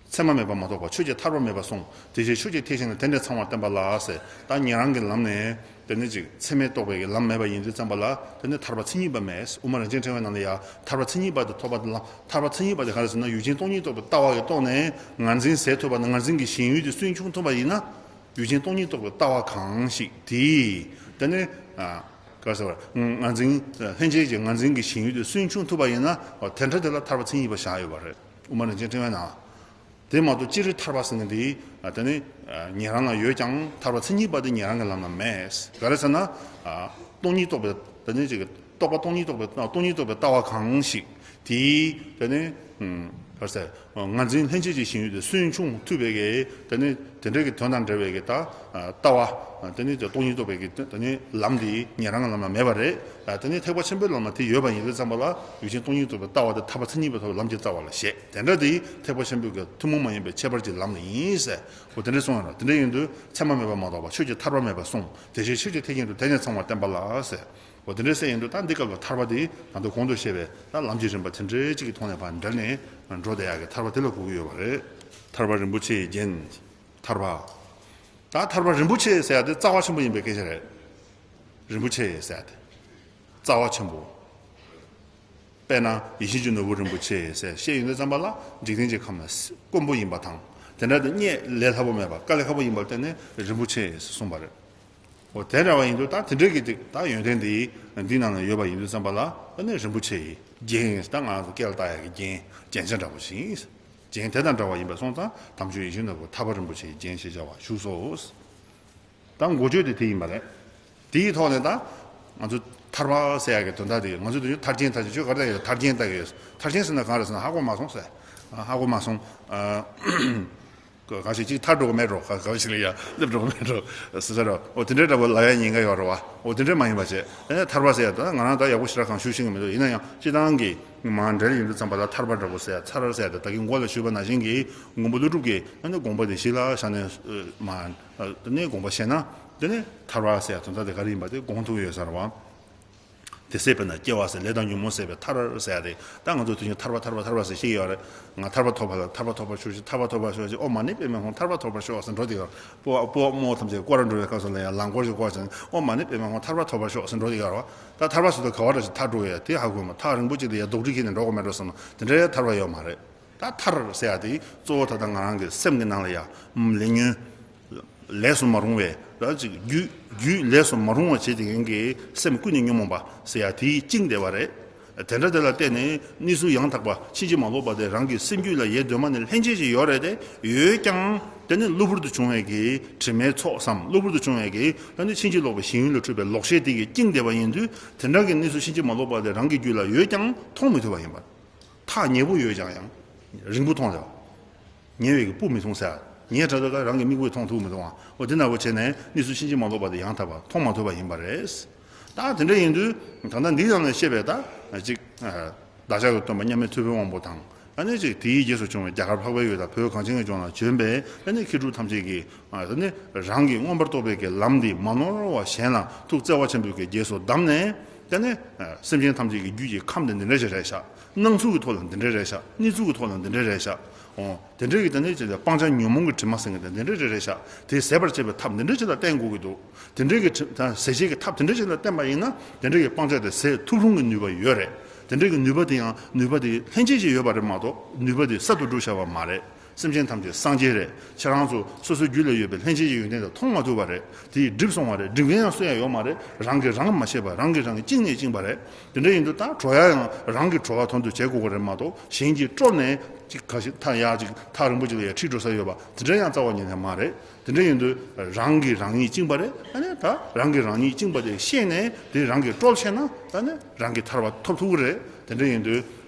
མཚན་མ་མེད་པར་མ་རྟོགས་པ་ཆོས་ཀྱི་ཐར་པ་མེད་པར་གསུངས། དེ་ཕྱིར་ཆོས་ཀྱི་ཐེག་ཆེན་ལ་དེ་འདྲས་ཚང་བར་བསྟན་པ་ལ་ཟེར། ད་ཉན་རང་གི་ལམ་ནས་དེ་ནི་ཅིག་མཚན་མས་རྟོགས་པའི་གི་ལམ་མེད་པ་ཡིན་དུས་ཙམ་པ་ལ་དེ་ནི་ཐར་པ་མཚན་ཉིད་པ་མེད། དབུ་མ་རིན་ཆེན་ཕྲེང་བའི་ནང་ལ་ཡང་ཐར་པ་མཚན་ཉིད་པ་དེ་ཐོབ་པ་དེ་ལ། ཐར་པ་མཚན་ཉིད་པ་དེ་ག་རེ་ཟེར་ན། ཡུལ་ཅན་སྟོང་ཉིད་རྟོགས་པའི་ལྟ་བ་གི་ཐོག་ནས་ངར་འཛིན་ཟད་ཐུབ་པ་དང་། ངར་འཛིན་གྱི་ཞེན་ཡུལ་དེ་སུན་ཕྱུང་ཐུབ་པ་ཡིན་ན། ཡུལ་ཅན་སྟོང་ཉིད་རྟོགས་པའི་ལྟ་བ་གང་ཞིག་དེས་དེ་ནི་ག་རེ་ཟེར་བ། ངར་འཛིན་ལྷན་སྐྱེས་ཀྱི་ངར་འཛིན་གྱི་ཞེན་ཡུལ་དེ་སུན་ཕྱུང་ཐུབ་པ་ཡིན་ན། དེ་འདྲ་དེ་ལ་ཐར་པ་མཚན་ཉིད་པ་བཞག་ཡོད་པ་རེད། དབུ་མ་རིན་ཆེན་ཕྲེང་བའི་ནང་། དེ་མ་གཏོགས་སྤྱིར་ཐར་པ་ཟེར་མཁན་དེ་དེ་ནི་ཉན་རང་ལ་ཡོད་ཀྱང་ཐར་པ་མཚན་ཉིད་པ་དེ་ཉན་རང་གི་ལམ་ལ་མེད། ག་རེ་ཟེར་ན། སྟོང་ཉིད་རྟོགས་པའི་དེ་ནི་ཅིག་རྟོགས་པ་སྟོང་ཉིད་རྟོགས་པའི་སྟོང་ཉིད་རྟོགས་པའི་ལྟ་བ་གང་ཞིག་དེའི་དེ་ནི་ག་རེ་ཟེར། ངར་འཛིན་ལྷན་སྐྱེས་ཀྱི་ཞེན་ཡུལ་དེ་སུན་ཕྱུང་ཐུབ་པའི་གི་དེ་ནི་དེ་འདྲའི་གི་དོན་དང་འབྲེལ་བའི་གི་ད་ལྟ་བ། དེ་ནི་སྟོང་ཉིད་རྟོགས་པའི་གི་དེ་ནི་ལམ་དེ་ཉན་རང་གི་ལམ་ལ་མེད་པ་རེད། དེ་ནི་ཐེག་པ་ཆེན་པོའི་ལམ་ལ་དེ་ཡོད་པ་ཡིན་དུས་ཙམ་པ་ལ་ཡུལ་ཅན་སྟོང་ཉིད་རྟོགས་པའི་ལྟ་བ་དེ་ཐར་པ་མཚན་ཉིད་པའི་ཐོག་ལམ་གྱི་རྩ་བ་ལ་བཞེད། དེ་འདྲ་དེ་ཐེག་པ་ཆེན་པོའི་གི་ཐུན་མོང་མ་ཡིན་པའི་ཁྱད་པར་གྱི་ལམ་ཡིན་ཟེར། འོ་དེ་འདྲ་གསུངས་ཡོད་རེད། དེ་འདྲ་ཡིན་དུས་མཚན་མ་མེད་པར་མ་རྟོགས་པ་ཆོས་ཀྱི་ཐར་པ་མེད་པར་གསུངས། དེ་ཕྱིར་ཆོས་ཀྱི་ཐེག་ཆེན་དུ་དེ་ནས་ཚང་བར་བསྟན་པ་ལ་ཟེར། འོ་དེ་འདྲ་ཟེར་ཡིན་དུས་ད་འདི་སྐབས་ལ་ཐར་པ་དེ་ད་ལྟ་གོང་དུ་བཤད་པའི་ད་ལམ་གྱི་རིམ་པ་དེ་འདྲའི་གཅིག་གི་ཐོག་ནས་ཕར་འབྲེལ་ནས་འགྲོ་བསྡད་ཡག་གི་ཐར་པ་དེ་ལ་གོ་གི་ཡོད་པ་རེད། ཐར་པ་རིན་པོ་ཆེའི་རྒྱན། ཐར་པ། ད་ཐར་པ་རིན་པོ་ཆེ་ཟེར་ཡ་དེ་རྩ་བ་ཆེན་པོ་ཡིན་པའི་སྐད་ཆ་རེད། རིན་པོ་ཆེ་ཟེར་ཡ་དེ་རྩ་བ་ཆེན་པོ། དཔེར་ན་ཡིད་བཞིན་གྱི་ནོར་བུ་རིན་པོ་ཆེ་ཟེར་བཤད་ཡོང་དུས་ཙམ་པ་ལ་འཇིག་རྟེན་གྱི་ཁམས་ན་དཀོན་པོ་ཡིན་པ་དང་། དེ་འདྲ་དེ་རྙེད་ལས་སླ་པོ་མེད་པ། དཀའ་ལས་ཁག་པོ་ཡིན་པར་བརྟེན་ནས་རིན་པོ་ཆེ་ཟེར་གསུངས་པ་རེད། འོ་དེ་འདྲ་བ་ཡིན་དུས་ད་དེ་འདྲའི་གི་ཅིག་ད་ཡོན་ཏན་དེ་འདི་ནང་ན་ཡོད་པ་ཡིན་དུས་ཙམ་པ་ལ་ཨ་ནི་རིན་པོ་ཆེ་ཡི་རྒྱན། ད་ང་ཚོ་སྐེ་ལ་བཏགས་ཡག་གི་རྒྱན། རྒྱན་ཆ་འདྲ་པོ་ཞིག་རྒྱན་དེ་དང་འདྲ་བ་ཡིན་པ་སོང་ཙང་དམ་ཆོས་ཡིད་བཞིན་ནོར་བུ་ཐར་པ་རིན་པོ་ཆེའི་རྒྱན་ཞེས་བྱ་བ་བཞུགས་སོ། ད་འགོ་བརྗོད་དེ་དེ་ཡིན་པ་རེད། དེའི་ཐོག་ནས་ད་ང་ཚོ་ཐར་པ་ཟེར་ཡག་གི་དོན་དག་དེ། ང་ཚོ་དེ་ཐར་རྒྱན། ཐར་རྒྱན་ཁྱོད་ག་རེ་ལྟ་གི་ཡོད། ཐར་རྒྱན་ལྟ་གི་ཡོད། ཐར་རྒྱན་ཟེར་ན་གང་རེད་ཟེར་ན། ཧ་གོ་མ་སོང་ཟེར། ཧ་གོ་མ་སོང་། ག་ཞིག་ཅིག་ཐར་འགྲོ་གི་མེད་འགྲོ། ག་ག་ཞིག་ལ་ཡ་སླེབས་འགྲོ་གི་མེད་འགྲོ་ཟེར་ཟེར་རོ། འོ་དེ་འདྲའི་འདྲ་པོ་ལབ་ཡ་ཉེན་ཁ་ཡོད་རེད་བ། འོ་དེ་འདྲ་མ་ཡིན་པ་བྱས། ཨེ་ཐར་པ་ཟེར་ཡ་ད་ང་རང་ད་ཡག་པོ་ཞེ་དྲག་གང་ཞུ་ཤེས་ཀྱི་མི་འདུག་ཡིན་ན་ཡང་སྤྱི་བཏང་གི་མར་འབྲེལ་ཡོང་དུས་ཙམ་པ་ལ་ཐར་པ་འདྲ་པོ་ཟེར་ཡ། ཚར་ཟེར་ཡ་དེ་ད་གིན་འགོ་ལ་ཞུས་པ་ནང་བཞིན་གྱི་མགོན་པོ་ཀླུ་སྒྲུབ་ཀྱིས་ཨ་ནི་དགོངས་པ་དེ་གཞི་ལ་བཞག་ནས་མར་དེ་ནས་དགོངས་པ་བཞེས་ན། དེ་ནས་ཐར་པ་ཟེར་ཡ་དོན་དག་དེ་ག་རེ་ཡིན་པ་དེ་དགོངས་ཐུབ་ཡོད་ས་རེད་བ། དེ་ཟད་པས་ན་སྐྱེ་བ་ཟད། ལས་དང་ཉོན་མོངས་ཟད་པས་ཐར་ཟེར་ཡ་རེད། ད་ང་ཚོ་དུས་རྒྱུན་ཐར་པ་ཐར་པ་ཐར་པ་ཟེར་བཤད་ཀྱི་ཡོད་རེད། ང་ཐར་པ་ཐོབ་པ་ལ་ཐར་པ་ཐོབ་པར་ཤོག་ཅིག་ཐར་པ་ཐོབ་པར་ཤོག་ཅིག་ཨོཾ་མ་ཎི་པདྨེ་ཧཱུྃ། ཐར་པ་ཐོབ་པར་ཤོག་ཟེར་འགྲོ་དེ་ག་རེད། སྤོ་བོ་རྨོ་ཐམས་ཅད་སྐོར་ར་འགྲོ་བའི་སྐབས་སུ་ལ་ཡང་ལང་སྐོར་ཞིག་སྐོར་ཙང་ཨོཾ་མ་ཎི་པདྨེ་ཧཱུྃ། ཐར་པ་ཐོབ་པར་ཤོག་ཟེར་འགྲོ་དེ་ག་རེད་བ། ད་ཐར་པ་ཟེར་དུས་ག་བ་འདྲ་ཞིག་ཐར་འགྲོ་གི་ཡ་དེ་ཧ་གོ་མ། ཐག་རིང་པོ་ཅིག་ལ་ཡ་རྡོག་ཁྲེས་འཁྱེར་ནས་འགྲོ་དགོས་མེད་འགྲོ་བསམ་ན་དེ་འདྲའི་ཐར་པ་ཡོད་མ་རེད། ད་ཐར་ཟེར་ཡ་དེ་གཙོ་བོ་ད་ལྟ་ང་རང་གི་སེམས་ཀྱི་ནང་ལ་ཡ་ལས་ཉོན། ལས་སུ་མ་རུང་བའི་ད་ཅིག་རྒྱུད་རྒྱུད་ལས་སུ་མ་རུང་བ་བྱེད་བསྡད་མཁན་གྱི་སེམས་ཀུན་ནས་ཉོན་མོངས་པ་ཟེར་ཡ་དེས་བཅིངས་བསྡད་པ་རེད། དེ་འདྲ་དེ་ལ་བརྟེན་ནས་གནས་ཚུལ་ཡང་དག་པ་ཕྱིན་ཅི་མ་ལོག་པ་དེ་རང་གི་སེམས་རྒྱུད་ལ་ཡལ་འདོད་མ་ནི་ལྷན་སྐྱེས་ཤིག་ཡོད་རེད་དེ། ཡོད་ཀྱང་དེ་ནི་གློ་བུར་དུ་བྱུང་བའི་གི་དྲི་མའི་ཚོགས་སམ། གློ་བུར་དུ་བྱུང་བའི་གི་ད་ནི་ཕྱིན་ཅི་ལོག་པའི་ཞེན་ཡུལ་ལ་འཁྲུལ་པའི་ལོག་ཤེས་དེ་གིས་བཅིངས་བསྡད་པ་ཡིན་དུས། དེ་འདྲ་གི་གནས་ཚུལ་ཕྱིན་ཅི་མ་ལོག་པ་དེ་རང་གི་རྒྱུད་ལ་ཡོད་ཀྱང་མཐོང་མི་ཐུབ་པ་ཡིན་པ། ཐག་ཉེ་པོ་ཡོད་ཀྱང་ཡང་རིང་པོ་མཐོང་ལེ་བ། ཉེ་བའི་གི་སྤུ་མི་མཐོང་ཟེར། ཉེ་དྲགས་དུས་ཀ་རང་གི་མིག་དཔེ་མཐོང་ཐུབ་མི་འདུག་ཨང་། འོ་དེ་ནང་བཞིན་བྱས་ནས་གནས་ཚུལ་ཕྱིན་ཅི་མ་ལོག་པ་དེ་ཡང་དག་པ་མཐོང་མ་ཐུབ་པ་ཡིན་པ་རེད། ད་དེ་འདྲ་ཡིན་དུས་ད་ལྟ་འདིའི་ནང་ནས་བཤད་པའི་ད་ཅིག་བདག་ཅག་གི་སྟོན་པ་མཉམ་མེད་ཐུབ་པའི་དབང་པོ་དང་། ཨ་ནི་ཅིག་དེའི་རྗེས་སུ་བྱུང་བའི་རྒྱ་གར་འཕགས་པའི་ཡུལ་དང་བོད་གངས་ཅན་གྱི་ལྗོངས་ལ་བྱོན་པའི་ཨ་ནི་མཁས་གྲུབ་ཐམས་ཅད་ཀྱིས། ཨ་ནི་རང་གི་མངོན་པར་རྟོགས་པའི་གི་ལམ་འདི་མ་ནོར་བ་གཞན་ལ་ཐུགས་བརྩེ་བ་ཆེན་པོའི་གི་རྗེས་སུ་བདམས་ནས། དེ་ནས་སེམས་ཅན་ཐམས་ཅད་ཀྱི་རྒྱུད་ཀྱི་ཁམས་དེ་འདི་འདྲ་ཞིག་རེད་ཤག་སྣང་ཚུལ་གྱི་ཐོག་ལ་འདི་འདྲ་རེད་ཤག་གནས་ཚུལ་གྱི་ཐོག་ལ་འདི་འདྲ་རེད་ཤག་འོ། དེ་འདྲའི་གི་དེ་ནས་ཅིག་ལ་སྤང་བྱ་ཉོན་མོངས་ཀྱི་དྲི་མ་ཟེར་མཁན་དེ་འདི་འདྲ་རེ་རེད་ཤག་དེ་ཟད་པར་བྱེད་པའི་ཐབས་འདི་འདྲ་ཅིག་ལ་བརྟེན་དགོས་ཀྱི་འདུག་དེ་འདྲའི་གི་དྲི་ད་ཟད་བྱེད་ཀྱི་ཐབས་དེ་འདྲ་ཅིག་ལ་བརྟེན་པ་ཡིན་ན། དེ་འདྲའི་གི་སྤང་བྱ་དེ་ཟད་ཐུབ་རུང་གི་ནུས་པ་ཡོད་རེད། དེ་འདྲའི་གི་ནུས་པ་དེ་ཡང་ནུས་པ་དེ་ལྷན་སྐྱེས་ཀྱི་ཡོད་པ་རེད་མ་གཏོགས། ནུས་པ་དེ་གསར་དུ་བསྒྲུབས་བཞག་པ་མ་རེད། སེམས་ཅན་ཐམས་ཅད་སངས་རྒྱས་རེད། ཁྱེད་རང་ཚོ་སོ་སོའི་རྒྱུད་ལ་ཡོད་པའི་ལྷན་སྐྱེས་ཀྱི་ཡོན་ཏན་དེ་མཐོང་མ་ཐུབ་པ་རེད། དེ་ཡིས་བསྒྲིབས་སོང་བ་རེད། སྒྲིབ་མཁན་ཡང་སུ་ཡང་ཡོད་མ་རེད། རང་གིས་རང་མ་ཤེས་པ། རང་གིས་རང་གི་བཅིངས་ནས་བཅིངས་པ་རེད། དེ་འདྲ་ཡིན་དུས་ད་གྲོལ་ཡ་ཡང་རང་གིས་གྲོལ་བ་དོན་དུ་བྱེད་དགོས་ཀྱི་རེད་མ་གཏོགས། གཞན་གྱིས་དཀྲོལ་ནས་ཅིག་ག་ཞིག་ཐག་ཡག་ཅིག་ཐག་རིང་པོ་ཅིག་ལ་ཡ་ཁྲིད་འགྲོ་ས་ཡོད་པ་དེ་འདྲ་ཡང་རྩ་བ་ཉིད་ནས་མ་རེད། དེ་འདྲ་ཡིན་དུས་རང་གིས་རང་ཉིད་བཅིངས་པ་རེད། ད་ནི་ད་རང་གིས་རང་ཉིད་བཅིངས་པ་དེ་ཤེས་ནས་དེ་རང་གིས་དཀྲོལ་ཤེས་ན་ད་ནི་རང་གིས་ཐར་པ་ཐོབ་ཐུབ་ཀྱི་རེད། དེ་འདྲ་ཡིན་དུས་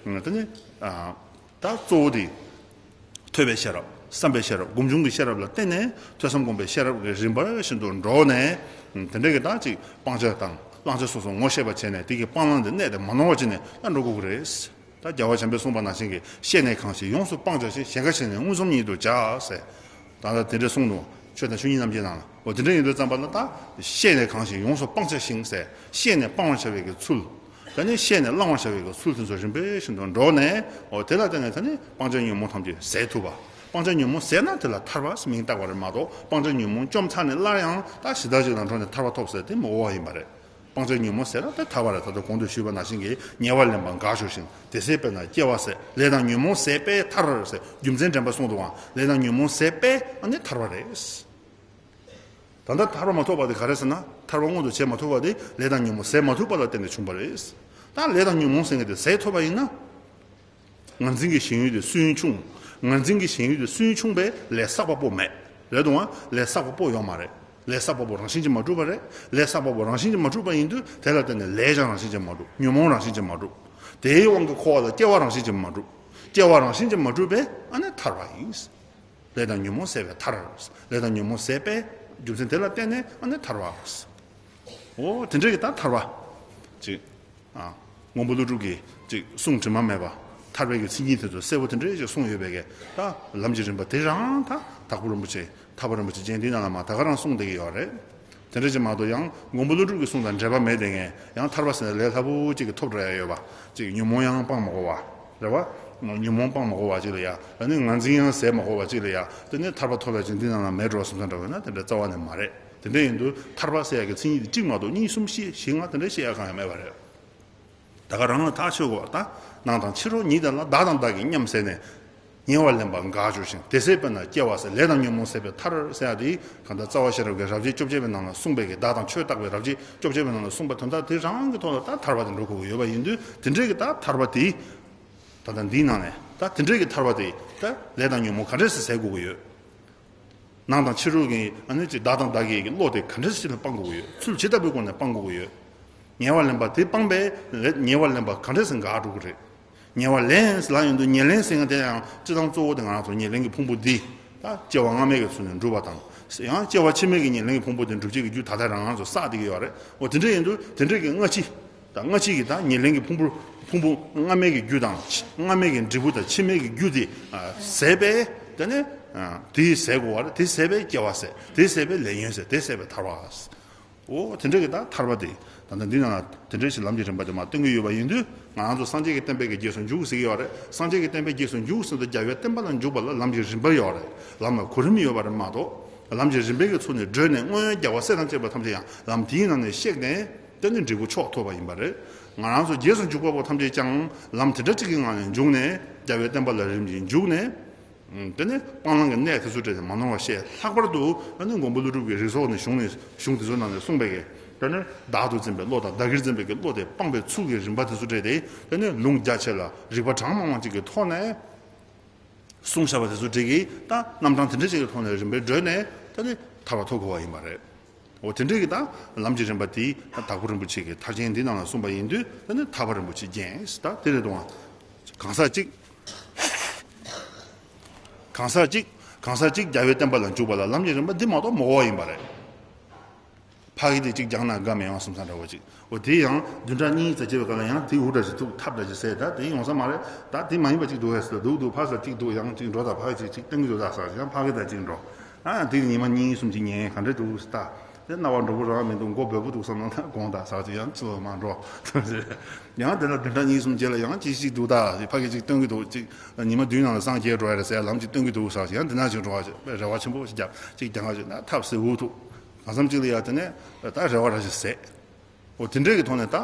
ད་ནི་ད་གཙོ་བོ་དེ། ཐོས་པའི་ཤེས་རབ། བསམ་པའི་ཤེས་རབ། སྒོམ་བྱུང་གི་ཤེས་རབ་ལ་བརྟེན་ནས་ཐོས་བསམ་སྒོམ་པའི་ཤེས་རབ་ཀྱི་རིམ་པ་བཞིན་དུ་འགྲོ་ནས། དེ་འདྲ་གི་ད་ཅིག་སྤང་བྱ་དང་བླང་བྱ་སོ་སོ་ངོ་ཤེས་པ་བྱས་ནས་དེ་གི་སྤང་བླང་དེ་གནད་དུ་མ་ནོར་བ་བྱས་ནས་ཡང་འགྲོ་དགོས་ཀྱི་རེད། ད་རྒྱལ་བ་བྱམས་པས་གསུངས་པ་ནང་བཞིན་གྱི་ཤེས་ནས་གང་ཞིག་ཡོངས་སུ་སྤང་བྱ་ཞིང་། གཞན་ཁ་ཞེ་ནས་མངོན་སུམ་ཉིད་དུ་བྱ་ཟེར། ད་ལྟ་དེ་འདྲ་གསུངས་འདུག་ཆོས་དང་ཆོས་ཉིད་རྣམ་འབྱེད་ནང་ལ། འོ་དེ་འདྲ་ཡིན་དུས་ཙམ་པ་ལ་ད་ཤེས་ནས་གང་ཞིག་ཡོངས་སུ་སྤང་བྱ་ཞིང་ཟེར། ཤེས་ནས་སྤང་བར་བྱ་བའི་གི་ཚུལ། ད་ནི་ཤེས་ནས་བླང་བར་བྱ་བའི་གི་ཚུལ་དེ་ཚོ་རིམ་པས་བཞིན་དུ་འགྲོ་ནས། འོ་དེ་ལ་བརྟེན་ནས་ད་ནི་སྤང་བྱ་ཉོན་མོངས་ཐམས་ཅད་ཟད་ཐུབ་པ། སྤང་བྱ་ཉོན་མོངས་ཟད་ན་དེ་ལ་ཐར་པ་ཟེར་མིང་བཏགས་པ་རེད་མ་གཏོགས། སྤང་བྱ་ཉོན་མོངས་བཅོམ་ཚར་ནས་སླར་ཡང་ད་གཞི་བདག་གཅིག་དང་འགྲོགས་ནས་ཐར་པ་ཐོབ་ཟེར་དེ་མི་འོས་པ་ཡིན་པ་རེད། སྤང་བྱ་ཉོན་མོངས་ཟད་ན་དེ་ཐར་པ་རེད། ད་ལྟ་གོང་དུ་ཞུས་པ་ནང་བཞིན་གྱི་ཉེ་བར་ལེན་པ་འགགས་གྱུར་ཞིང་། དེ་ཟད་པས་ན་སྐྱེ་བ་ཟད། ལས་དང་ཉོན་མོངས་ཟད་པས་ཐར་ཟེར། རྒྱུ་མཚན་དྲན་པ་གསུངས་འདུག་ག་ལས་དང་ཉོན་མོངས་ཟད་པས་ཨ་ནི་ཐར་པ་རེད། ད་ལྟ་ཐར་པ་མ་ཐོབ་པ་དེ་ག་རེ་ཟེར་ན། ཐར་པ་མངོན་དུ་བྱེད་མ་ཐུབ་པ་དེ་ལས་དང་ཉོན་མོངས་ཟད་མ་ཐུབ་པ་ལ་བརྟེན་ནས་བྱུང་བ་རེད། ད་ལས་དང་ཉོན་མོངས་ཟེར་མཁན་དེ་ཟད་ཐུབ་པ་ཡིན་ན། ངར་འཛིན་གྱི་ཞེན་ཡུལ་དེ་སུན་ཕྱུང་། ངར་འཛིན་གྱི་ཞེན་ཡུལ་དེ་སུན་ཕྱུང་བས་ལས་བསགས་པ་པོ་མེད། རེད་འདུག་ག་ལས་བསགས་པ་པོ་ཡོད་མ་རེད། ལས་བསགས་པ་པོ་རང་བཞིན་གྱིས་མ་གྲུབ་པ་རེད། ལས་བསགས་པ་པོ་རང་བཞིན་གྱིས་མ་གྲུབ་པ་ཡིན་དུས་དེ་ལ་བརྟེན་ནས་ལས་ཀྱང་རང་བཞིན་གྱིས་མ་གྲུབ། ཉོན་མོངས་རང་བཞིན་གྱིས་མ་གྲུབ། དེའི་དབང་གིས་འཁོར་བ་ལ་སྐྱེ་བ་རང་བཞིན་གྱིས་མ་གྲུབ། སྐྱེ་བ་རང་བཞིན་གྱིས་མ་གྲུབ་པས་ཨ་ནི་ཐར་པ་ཡིན། ལས་དང་ཉོན་མོངས་ཟད་པས་ཐར། ལས་དང་ཉོན་མོངས་ཟད་པས་རྒྱུ་མཚན་དེ་ལ་བརྟེན་ནས་ཨ་ནི་ཐར་པ། འོ་དེ་འདྲ་གི་ད་ཐར་པ། ཅིག་ཨ། མགོན་པོ་ཀླུ་སྒྲུབ་ཀྱིས་ཅིག་གསུང་དྲི་མ་མེད་པ། ཐར་པའི་གི་མཚན་ཉིད་དེ་ཚོ་གསལ་པོ་དེ་འདྲ་ཅིག་གསུངས་ཡོད་པའི་གི་ད་ལམ་གྱི་རིམ་པ་དེ་རང་ད་དྭགས་པོ་རིན་པོ་ཆེ། ཐར་པ་རིན་པོ་ཆེ་རྒྱན་འདི་ནང་ལ་མ་ད་ག་རང་གསུངས་བསྡད་ཀྱི་ཡོད་རེད། དེ་འདྲ་ཅིག་མ་གཏོགས་ཡང་མགོན་པོ་ཀླུ་སྒྲུབ་ཀྱི་གསུང་དང་འབྲེལ་བ་མེད་དེ་ངས་ཡང་ཐར་པ་ཟེར་ནས་ལས་སླ་པོ་ཅིག་གི་ཐོབ་འགྲོ་ཡ་ཡོད་པ། ཅིག་ཉོན་མོངས་ཡང་སྤང་མ་དགོས་པ། རེད་བ། ཉོན་མོངས་སྤང་མ་དགོས་པ་ཅིག་ལ་ཡ། ཨ་ནི་ངར་འཛིན་ཡང་ཟད་མ་དགོས་པ་ཅིག་ལ་ཡ། དེ་ནས་ཐར་པ་ཐོབ་ཡ་ཅིག་འདི་ནང་ལ་མེད་འགྲོ་བསམ་བསམ་འདྲ་བས་ན་དེ་འདྲ་རྩ་བ་ནས་མ་རེད། དེ་འདྲ་ཡིན་དུས་ཐར་པ་ཟེར་ཡ་གི་མཚན་ཉིད་དེ་གཅིག་མ་གཏོགས་གཉིས་གསུམ་བཞི་བཞི་ལྔ་དེ་འདྲ་བཤད་ཡ་གང་ཡང་མེད་པ་རེད། ད་ག་རང་ལ་ཐག་ཆོད་དགོས་པ་ད། ནང་དང་ཕྱི་རོལ་ཉིད་དེ་ལ་བདག་དང་བདག་གིས་མཉམ་བསྲེས་ནས། ཉེ་བར་ལེན་པ་འགགས་གྱུར་ཞིང་། དེ་ཟད་པས་ན་སྐྱེ་བ་ཟད། ལས་དང་ཉོན་མོངས་ཟད་པས་ཐར་ཟེར་ཡ་དེ་གང་ལྟར་རྩ་བ་ཤེས་རབ་ཀྱི་རབ་བྱེད་བཅོ་བརྒྱད་པའི་ནང་ལ་གསུངས་པའི་གི་བདག་དང་ཆོས་བརྟག་པའི་རབ་བྱེད་བཅོ་བརྒྱད་པའི་ནང་ལ་གསུངས་པ་དོན་དག་དེ་རང་གི་ཐོག་ལ་ད་ཐར་པ་དེ་འགྲོ་དགོས་ཀྱི་ཡོད་པ་ཡིན་དུས་དེ་འདྲའི་གི་ད་ཐར་པ་དེ། ད་ལྟ་འདིའི་ནང་ནས་ད་དེ་འདྲའི་གི་ཐར་པ་དེ་ད་ལས་དང་ཉོན་མོངས་ག་འདྲས་སེ་ཟད་དགོས་ཀྱི་ཡོད། ནང་དང་ཕྱི་རོལ་གྱི་ཨ་ནི་ཅིག་བདག་དང་བདག་གི་བློ་དེ་ག་འདྲ་ཞིག་ལ་སྤང་དགོས་ཀྱི་ཡོད། ཚུལ་ཇི་ལྟ་བུའི་སྒོ་ནས་སྤང་དགོས་ཀྱི་ཡོད། ཉེ་བར་ལེན་པ་དེ་སྤངས་པས་ལས་ཉེ་བར་ལེན་པ་ག་འདྲ་ཞིག་འགག་འགྲོ་གི་རེད། ཉེ་བར་ལེན་ལབ་ཡོང་དུས་ཉེར་ལེན་ཟེར་མཁན་དེ་ཡང་སྤྱིར་བཏང་གཙོ་བོ་དེ་ང་རང་ཚོ་ཉེར་ལེན་གྱི་ཕུང་པོ་འདི་ད་སྐྱེ་བ་སྔ་མའི་གི་ཚུལ་ནས་འགྲུབ་པ་དང་། ཡང་སྐྱེ་བ་ཕྱི་མའི་གི་ཉེར་ལེན་གྱི་ཕུང་པོ་དེ་འགྲུབ་བྱེད་ཀྱི་རྒྱུ་ད་ལྟ་རང་རང་ཚོ་བསགས་བསྡད་ཀྱི་ཡོད་རེད། འོ་དེ་འདྲ་ཡིན་དུས་དེ་འདྲ་གི་སྔ་ཕྱི། ད་སྔ་ཕྱི་གི་ད་ཉེར་ལེན་གྱི་ཕུང་པོ་ཕུང་པོ་སྔ་མའི་གི་རྒྱུ་དང་། སྔ་མའི་གི་འབྲས་བུ་དང་ཕྱི་མའི་གི་རྒྱུ་དེ་ཟད་པས་དེ་ནས་དེ་ཟད་དགོས་པ་རེད། དེ་ཟད་པས་སྐྱེ་བ་ཟད། དེ་ཟད་པས་ལས་ཉོན་ཟད། དེ་ཟད་པས་ཐར་པ་ཟད། འོ་དེ་འདྲ་གི་ད་ཐར་པ་དེ་ད་ལྟ་འདི་ནང་དེ་འདྲ་ཞིག་ལམ་གྱི་རིམ་པ་དེ་མར་སྟོན་གྱི་ཡོད་པ་ཡིན་དུས་ང་རང་ཚོ་སངས་རྒྱས་ཀྱི་བསྟན་པའི་གི་རྗེས་སུ་འཇུག་ཟེར་གྱི་ཡོད་རེད། སངས་རྒྱས་ཀྱི་བསྟན་པའི་རྗེས་སུ་འཇུག་ཟེར་དུས་རྒྱལ་བའི་བསྟན་པ་ལ་འཇུག་པ་ལ་ལམ་གྱི་རིམ་པ་ཡོད་རེད། ལམ་ལ་གོ་རིམ་ཡོད་པ་རེད་མ་གཏོགས། ལམ་གྱི་རིམ་པའི་གི་ཚུལ་ནས་བགྲོད་ནས་སྔོན་རྒྱལ་བ་སྲས་དང་བཅས་པ་ཐམས་ཅད་ཡང་ལམ་དེའི་ནང་ནས་གཤེགས་ནས་དེ་ནི་འབྲས་བུ་མཆོག་ཐོབ་པ་ཡིན་པ་རེད། ང་རང་ཚོ་རྗེས་སུ་འཇུག་པ་པོ་ཐམས་ཅད་ཀྱང་ལམ་དེ་འདྲ་གཅིག་གི་ངང་ནས་འཇུག་ནས་རྒྱལ་བའི་བསྟན་པ་ལ་རིམ་གྱིས་འཇུག་ནས། དེ་ནི་སྤང་བླང་གི་གནད་དེ་ཚོ་སྤྲད་དེ་མ་ནོར་བ་བཤད། ལྷག་པར་དུ་ཨ་ནི་མགོན་པོ་ཀླུ་སྒྲུབ་ཀྱི་རིགས་ཚོགས་ནས་གཞུང་ནས་གཞུང་དེ་ཚོ་ནང་ནས་གསུངས་པའི་གི་དེ་ནི་བདག་ཏུ་འཛིན་པའི་བློ་དང་བདག་གིར་འཛིན་པའི་གི་བློ་དེ་སྤངས་པའི་ཚུལ་གྱི་རིམ་པ་དེ་ཚོ་སྤྲད་དེ་དེ་ནི་ལུང་རྒྱ་ཆེ་ལ་རིགས་པ་གྲངས་མང་མང་ཅིག་གི་ཐོག་ནས་གསུངས་བཞག་པ་དེ་ཚོ་སྤྲད་གི་ད་རྣམ་གྲངས་དེ་འདྲ་ཅིག་གི་ཐོག་ནས་རིམ་པས་བགྲོད་ནས་དེ་ནི་ཐར་པ་ཐོབ་དགོས་པ་ཡིན་པ་རེད། འོ་དེ་འདྲའི་གི་ད་ལམ་གྱི་རིམ་པ་དེ་ད་དྭགས་པོ་རིན་པོ་ཆེ་གི་ཐར་རྒྱན་འདི་ནང་ལ་གསུངས་པ་ཡིན་དུས་དེ་ནི་ཐར་པ་རིན་པོ་ཆེ་རྒྱན་ད་དེ་རེད་དང་། གང་ཟག་གཅིག་གང་ཟག་གཅིག་གང་ཟག་གཅིག་རྒྱལ་བའི་བསྟན་པ་ལ་འཇུག་པ་ལ་ལམ་གྱི་རིམ་པ་འདི་མ་གཏོགས་མ་དགོས་པ་ཡིན་པ་རེད། ཕ་གི་དེ་གཅིག་སྦྱངས་ན་དགའ་མི་ཡོང་བསམ་ས་འདྲ་བོ་ཅིག་འོ་དེ་ཡང་བདུན་ཕྲག་གཉིས་ཙམ་བྱས་པའི་སྐབས་ལ་ཡང་དེ་འུར་འདྲ་ཞིག་ཐུག་ཐབས་འདྲ་ཞིག་ཟེར། ད་དེ་ཡོང་ས་མ་རེད། ད་དེ་མ་ཡིན་པ་ཅིག་འདུག་ཨེ་ཟེར་འདུག་འདུག་ཕ་ས་གཅིག་འདུག་ཡང་གཅིག་འགྲོ། ད་ཕ་གི་ཅིག་གཅིག་སྟོན་གི་འདུག་ད་ཟེར་ཡང་ཕ་གི་ད་གཅིག་འགྲོ། ཨ་དེ་ཉི་མ་གཉིས་གསུམ་ཅིག་ཉལ་ག་འདྲ་འདུག་ད། དེ་རྣ་བ་འགྲོ་པོ་རང་མི་འདུག་མགོ་སྦོས་པོ་འདུག་བསམ་ན་ད་དགོངས་དག་ཟེར་ཅིག་ཡང་ཕྱི་ལོགས་མ་འགྲོ། ཡང་དེ་ལ་བདུན་ཕྲག་གཉིས་གསུམ་རྗེས་ལ་ཡང་ཅིག་ཅིག་འདུག་ད་ཕ་གི་ཅིག་སྟོན་གི་འདུག་ཅིག་ཉི་མ་བདུན་ནང་ལ་སངས་རྒྱས་འགྲོ་ཡ་རེད་ཟེར་ལམ་ཅིག་སྟོན་གི་འདུག་ཟེར་ཅིག་ཡང་དེ་ན་ཅིག་འགྲོ་བ་རེ་བ་ཆེན་པོ་ཞིག་རྒྱབ་ཅིག་རྒྱང་ང་ཅིག་ན་ཐབས་ཟད་འུ་ཐུག་གང་འཚམ་ཅིག་ལ་ཡ་དེ་ནས་ད་རེ་བ་ར་ཞིག་ཟད། འོ་དེ་འདྲའི་གི་ཐོག་ནས་ད་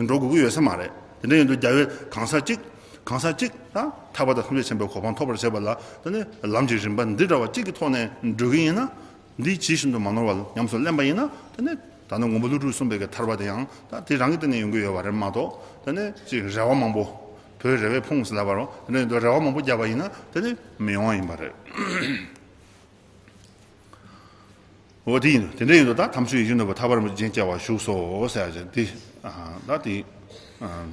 འགྲོ་དགོས་ཀྱི་ཡོད་ས་མ་རེད། དེ་འདྲ་ཡིན་དུས་རྒྱལ་བའི་གང་ཟག་གཅིག་ གང་ཟག་གཅིག་ད་ཐར་པ་དང་ཐམས་ཅད་མཁྱེན་པའི་གོ་འཕང་ཐོབ་པར་བྱེད་པ་ལ་དེ་ནི་ལམ་གྱི་རིམ་པ་འདི་འདྲ་བ་གཅིག་གི་ཐོག་ནས་འགྲོ་གི་ཡིན་ན། འདི་ཇི་བཞིན་དུ་མ་ནོར་བར་ཉམས་སུ་ལེན་པ་ཡིན་ན། དེ་ནི་ད་ནི་མགོན་པོ་ཀླུ་སྒྲུབ་གསུངས་པའི་གི་ཐར་པ་དེ་ཡང་ད་དེ་རང་གི་སྟེང་ནས་ཡོང་གི་ཡོད་པ་རེད་མ་གཏོགས། དེ་ནི་ཅིག་རེ་བ་མང་པོ། བོད་རེ་བས་ཕུང་ཟེར་ལབ་པ་རོ། དེ་ནི་འདི་རེ་བ་མང་པོ་བརྒྱབ་པ་ཡིན་ན་དེ་ནི་མི་ཡོང་བ་ཡིན་པ་རེད། འོ་དེ་ཡིན། དེ་འདྲ་ཡིན་དུས་ད་དམ་ཆོས་ཡིད་བཞིན་ནོར་བུ་ཐར་པ་རིན་པོ་ཆེ་རྒྱན་བཅས་པ་བཞུགས་སོ་ཟེར་ཡ་ཅིག་འདི། ད་དེ་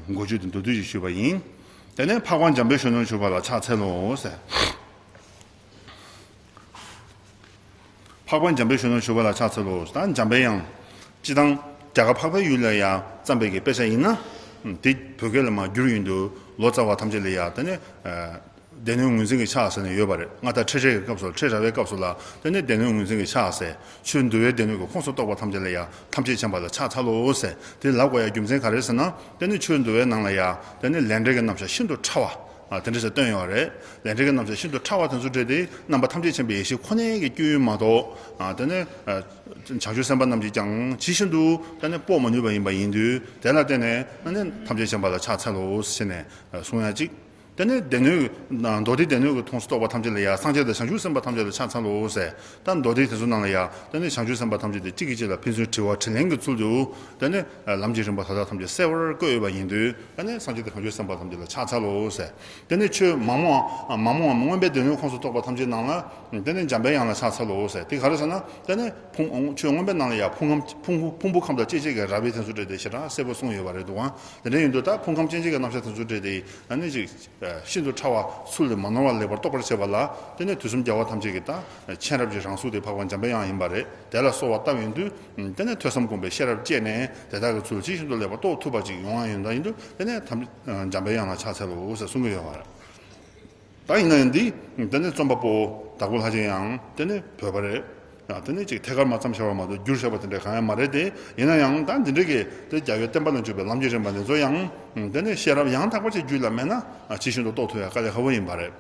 འགོ་བརྗོད་དེ་མདོར་བསྡུས་ཤིག་ཞུས་པ་ཡིན། དེ་ནས་འཕགས་པ་འཇམ་དཔལ་གཞོན་ནུར་གྱུར་པ་ལ་ཕྱག་འཚལ་ལོ་ཟེར། འཕགས་པ་འཇམ་དཔལ་གཞོན་ནུར་གྱུར་པ་ལ་ཕྱག་འཚལ་ལོ། ད་འཇམ་པའི་དབྱངས། སྤྱིར་བཏང་རྒྱ་གར་འཕགས་པའི་ཡུལ་ལ་ཡང་བརྩམས་པའི་གི་དཔེ་ཆ་ཡིན་ན། དེ་བོད་སྐད་ལ་མར་བསྒྱུར་ཡོང་དུས་ལོ་ཙཱ་བ་ཐམས་ཅད་ལ་ཡང་དེ་ནས། སྡེ་སྣོད་ངོས་འཛིན་གྱི་ཕྱག་ཟེར་ནས་ཡོད་པ་རེད། སྔར་ད་ཁྲི་ཧྲཱིཿ་གི་སྐབས་སུ། ཁྲི་ར་བའི་སྐབས་སུ་ལ་དེ་ནི་སྡེ་སྣོད་ངོས་འཛིན་གྱི་ཕྱག་ཟེར། ཆོས་འདུལ་བའི་སྡེ་སྣོད་ཀྱི་ཁོངས་སུ་གཏོགས་པ་ཐམས་ཅད་ལ་ཡང་ཐམས་ཅད་མཁྱེན་པ་ལ་ཕྱག་འཚལ་ལོ་ཟེར་དེ་ལབ་དགོས་ཡ་རྒྱུ་མཚན་ག་རེ་ཟེར་ན། དེ་ནི་ཆོས་འདུལ་བའི་ནང་ལ་ཡང་དེ་ནི་ལས་འབྲས་ཀྱི་རྣམ་གཞག་ཤིན་ཏུ་ཕྲ་བ། ཨ། དེ་འདྲ་ཞིག་བཏོན་ཡོད་རེད། ལས་འབྲས་ཀྱི་རྣམ་གཞག་ཤིན་ཏུ་ཕྲ་བ་དེ་ཚོ་འདྲ་དེ་རྣམ་པ་ཐམས་ཅད་མཁྱེན་པའི་ཡེ་ཤེས་ཁོ་ནའི་གི་སྐྱོན་ཡོན་མ་གཏོགས། ཨ། དེ་ནི་ཨ། བྱང་ཆུབ་སེམས་དཔའ་རྣམས་ཀྱིས་ཀྱང་ཇི་བཞིན་དུ་དེ་ནི་སྤོང་མ་ནུས་པ་ཡིན་པ་ཡིན་དུས། དེ་ལ་བརྟེན་ནས་ཨ་ནི་ཐམས་ཅད་མཁྱེན་པ་ལ་ཕྱག་འཚལ་ལོ་ཞེས་ནས་གསུང་ཡ་གཅིག་དེ་ནས་སྡེ་སྣོད། མདོ་སྡེ་སྡེ་སྣོད་ཀྱི་ཁོངས་སུ་གཏོགས་པ་ཐམས་ཅད་ལ་ཡང་སངས་རྒྱས་དང་བྱང་ཆུབ་སེམས་དཔའ་ཐམས་ཅད་ལ་ཕྱག་འཚལ་ལོ་ཟེར། ད་མདོ་སྡེ་དེ་ཚོ་ནང་ལ་ཡང་དེ་ནས་བྱང་ཆུབ་སེམས་དཔའ་ཐམས་ཅད་དེ་གཅིག་གིས་གཅིག་ལ་ཕན་ཚུན་དྲི་བ་དྲིས་ལན་གྱི་ཚུལ་དུ། དེ་ནས་ལམ་གྱི་རིམ་པ་དག་དག་ཐམས་ཅད་གསལ་བར་བཀོད་ཡོད་པ་ཡིན་དུས། དེ་ནས་སངས་རྒྱས་དང་བྱང་ཆུབ་སེམས་དཔའ་ཐམས་ཅད་ལ་ཕྱག་འཚལ་ལོ་ཟེར། དེ་ནས་ཆོས་མ་རྨོངས་པ། མ་རྨོངས་པ་མངོན་པའི་སྡེ་སྣོད་ཁོངས་སུ་གཏོགས་པ་ཐམས་ཅད་ནང་ལ། དེ་ནས་འཇམ་པའི་དབྱངས་ལ་ཕྱག་འཚལ་ལོ་ཟེར། དེ་ག་རེ་ཟེར་ན། དེ་ནས་ཕུང་། ཆོས་མངོན་པའི་ནང་ལ་ཡང་ཕུང་ཁམས། ཕུང་པོ། ཕུང་པོ་ཁམས་དང་སྐྱེ་མཆེད་ཀྱི་རབ་དབྱེ་དེ་ཚོ་འདྲ་དེ་ཞེ་དྲག་གསལ་པོ་གསུངས་ཡོད་པ་རེད་འདུག་ག་དེ་འདྲ་ཡིན་དུས་ད་ཕུང་ཁམས་སྐྱེ་མཆེད་ཀྱི་རྣམ་གཞག་དེ་ཚོ་འདྲ་དེ་ཨ་ནི་ཅིག་ཤིན་ཏུ་ཕྲ་བ་ཚུལ་ལས་མ་ནོར་བ་ལེགས་པར་རྟོགས་པར་བྱེད་པ་ལ། དེ་ནས་དུས་གསུམ་རྒྱལ་བ་ཐམས་ཅད་ཀྱིས་ད་མཁྱེན་རབ་ཀྱི་རང་གཟུགས་དེ་འཕགས་པ་འཇམ་པའི་དབྱངས་ཡིན་པ་རེད། དེ་ལ་གསོལ་བ་བཏབ་ཡོང་དུས། དེ་ནས་ཐོས་བསམ་སྒོམ་པའི་ཤེས་རབ་བསྐྱེད་ནས་དེ་དག་གི་ཚུལ་ཇི་བཞིན་དུ་ལེགས་པར་རྟོགས་ཐུབ་པ་ཅིག་ཡོང་བ་ཡིན་ད་ཡིན་དུས། དེ་ནས་ཐམས། འཇམ་པའི་དབྱངས་ལ་ཕྱག་འཚལ་ལོ་ཟེར་གསུང་གི་ཡོད་པ་རེད། ད་ཡིན་ན་ཡང་འདི། དེ་ནས་རྩོམ་པ་པོ་དྭགས་པོ་ལྷ་རྗེ་ཡང་དེ་ནས་བོད་པ་རེད། ཡང་དེ་ནས་ཅིག་ཐད་ཀར་མ་བརྩམས་བཞག་པ་མ་གཏོགས་བསྒྱུར་བཞག་པ་དེ་འདྲ་གང་ཡང་མ་རེད་དེ། ཡིན་ན་ཡང་ད་འདི་འདྲ་གི་དེ་རྒྱལ་བའི་བསྟན་པ་ལ་འཇུག་པའི་ལམ་གྱི་རིམ་པ་འདི་ཚོ་ཡང་། དེ་ནས་ཤེས་རབ་ཡང་དག་པ་ཅིག་རྒྱུད་ལ་མེད་ན། ཇི་བཞིན་དུ་རྟོགས་ཐུབ་ཡ་དཀའ་ལས་ཁག་པོ་ཡིན་པ་རེད།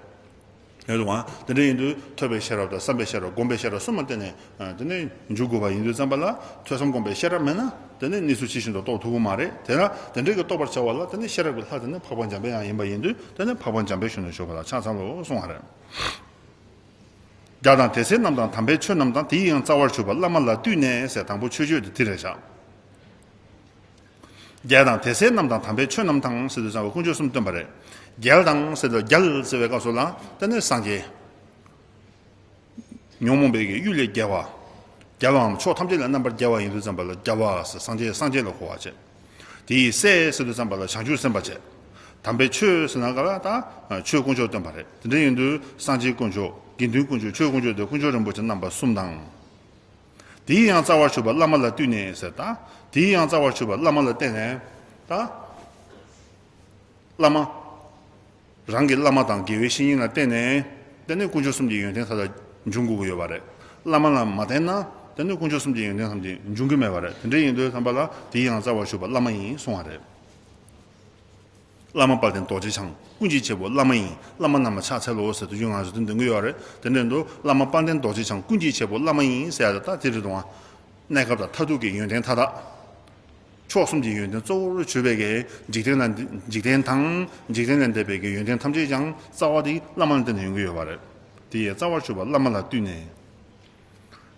ཡོད་དུ་བ། དེ་འདྲ་ཡིན་དུས་ཐོས་པའི་ཤེས་རབ་དང་བསམ་པའི་ཤེས་རབ། སྒོམ་པའི་ཤེས་རབ་གསུམ་ལ་བརྟེན་ནས། དེ་ནས་འཇུག་དགོས་པ་ཡིན་དུས་ཙམ་པ་ལ། ཐོས་བསམ་སྒོམ་པའི་ཤེས་རབ་མེད་ན། དེ་ནས་གནས་ཚུལ་ཇི་བཞིན་དུ་རྟོགས་ཐུབ་ཀྱི་མ་རེད། དེ་ལ་དེ་འདྲའི་གི་རྟོགས་པར་བྱ་བ་ལ་དེ་ནས་ཤེས་རབ་ཀྱི་ལྷ་དེ་ནི་འཕགས་པ་འཇམ་པའི་དབྱངས་ཡིན་པ་ཡིན་དུས། དེ་ནས་འཕགས་པ་འཇམ་དཔལ་གཞོན་ནུར་གྱུར་པ་ལ་ཕྱག་འཚལ་ལོ་གསུང་བ་རེད། རྒྱལ་དང་དེ་སྲས་རྣམས་དང་དམ་པའི་ཆོས་རྣམས་དང་། དེའི་ཡང་རྩ་བར་གྱུར་པ་བླ་མ་ལ་བཏུད་ནས་ཟེར། དང་པོ་མཆོད་བརྗོད་དེ་དེ་རེད་བཞག་རྒྱལ་དང་དེ་སྲས་རྣམས་དང་དམ་པའི་ཆོས་རྣམས་དང་ཟེར་དུས་ཙམ་པ་དཀོན་མཆོག་གསུམ་སྟོན་པ་རེད། རྒྱལ་དང་ཟེར་དུས། རྒྱལ་ཟེར་བའི་སྐབས་སུ་ལ་དེ་ནི་སངས་རྒྱས། ཉོན་མོངས་པའི་གི་གཡུལ་ལས་རྒྱལ་བ། རྒྱལ་བའམ་ཕྱོགས་ཐམས་ཅད་ལས་རྣམ་པར་རྒྱལ་བ་ཡིན་དུས་ཙམ་པ་ལ་རྒྱལ་བ་ཟེར། སངས་རྒྱས། སངས་རྒྱས་ལ་གོ་བ་བྱེད། དེའི་སྲས་ཟེར་དུས་ཙམ་པ་ལ་བྱང་ཆུབ་སེམས་དཔའ་བྱེད། དམ་པའི་ཆོས་ཟེར་ན་ག་ལ་ད་ཆོས་དཀོན་མཆོག་སྟོན་པ་རེད། དེ་འདྲ་ཡིན་དུས་སངས་རྒྱས་དཀོན་མཆོག། དགེ་འདུན་དཀོན་མཆོག། ཆོས་དཀོན་མཆོག་དེ་དཀོན་མཆོག་རིན་པོ་ཆེ་རྣམ་པ་གསུམ་དང་། དེའི་ཡང་རྩ་བར་གྱུར་པ་བླ་མ་ལ་བཏུད་ནས་ཟེར། ད་དེའི་ཡང་རྩ་བར་གྱུར་པ་བླ་མ་ལ་བརྟེན་ནས། ད་བླ་མ། རང་གི་བླ་མ་དང་དགེ་བའི་བཤེས་གཉེན་ལ་བརྟེན་ནས། དེ་ནས་དཀོན་མཆོག་གསུམ་གྱི་ཡོན་ཏན་མཐའ་དག་འབྱུང་དགོས་ཀྱི་ཡོད་པ་རེད། བླ་མ་ལ་མ་བརྟེན་ན་དེ་ནས་དཀོན་མཆོག་གསུམ་གྱི་ཡོན་ཏན་ཐམས་ཅད་འབྱུང་གི་མེད་པ་རེད། དེ་འདྲ་ཡིན་དུས་ཙམ་པ་ལ་དེའི་ཡང་རྩ་བར་གྱུར་པ་བླ་མ་ཡིན་གསུང་བ་རེད། བླ་མ་དཔལ་ལྡན་རྡོ་རྗེ་འཆང་། ཀུན་གྱི་བྱེད་པོ་བླ་མ་ཡིན། བླ་མ་རྣམས་ལ་ཕྱག་འཚལ་ལོ་ཟེར་དུས། ང་ཚོ་དེ་འདོན་གྱི་ཡོད་རེད། དེ་འདྲ་འདུག་བླ་མ་དཔལ་ལྡན་རྡོ་རྗེ་འཆང་། ཀུན་གྱི་བྱེད་པོ་བླ་མ་ཡིན་ཟེར་ཡ་ད་དེ་རེད་དང་། གནས་སྐབས་དང་མཐར་ཐུག་གི་ཡོན་ཏན་མཐའ་དག་ཕྱོགས་གསུམ་གྱི་ཡོན་ཏན་གཙོ་བོར་གྱུར་པའི་གི་འཇིག་རྟེན་ལ། འཇིག་རྟེན་དང་འཇིག་རྟེན་ལས་འདས་པའི་གི་ཡོན་ཏན་ཐམས་ཅད་ཀྱང་རྩ་བ་དེ་བླ་མ་ལ་བརྟེན་ནས་ཡོང་གི་ཡོད་པ་རེད། དེ་ཡི་རྩ་བར་གྱུར་པ་བླ་མ་ལ་བཏུད་ནས།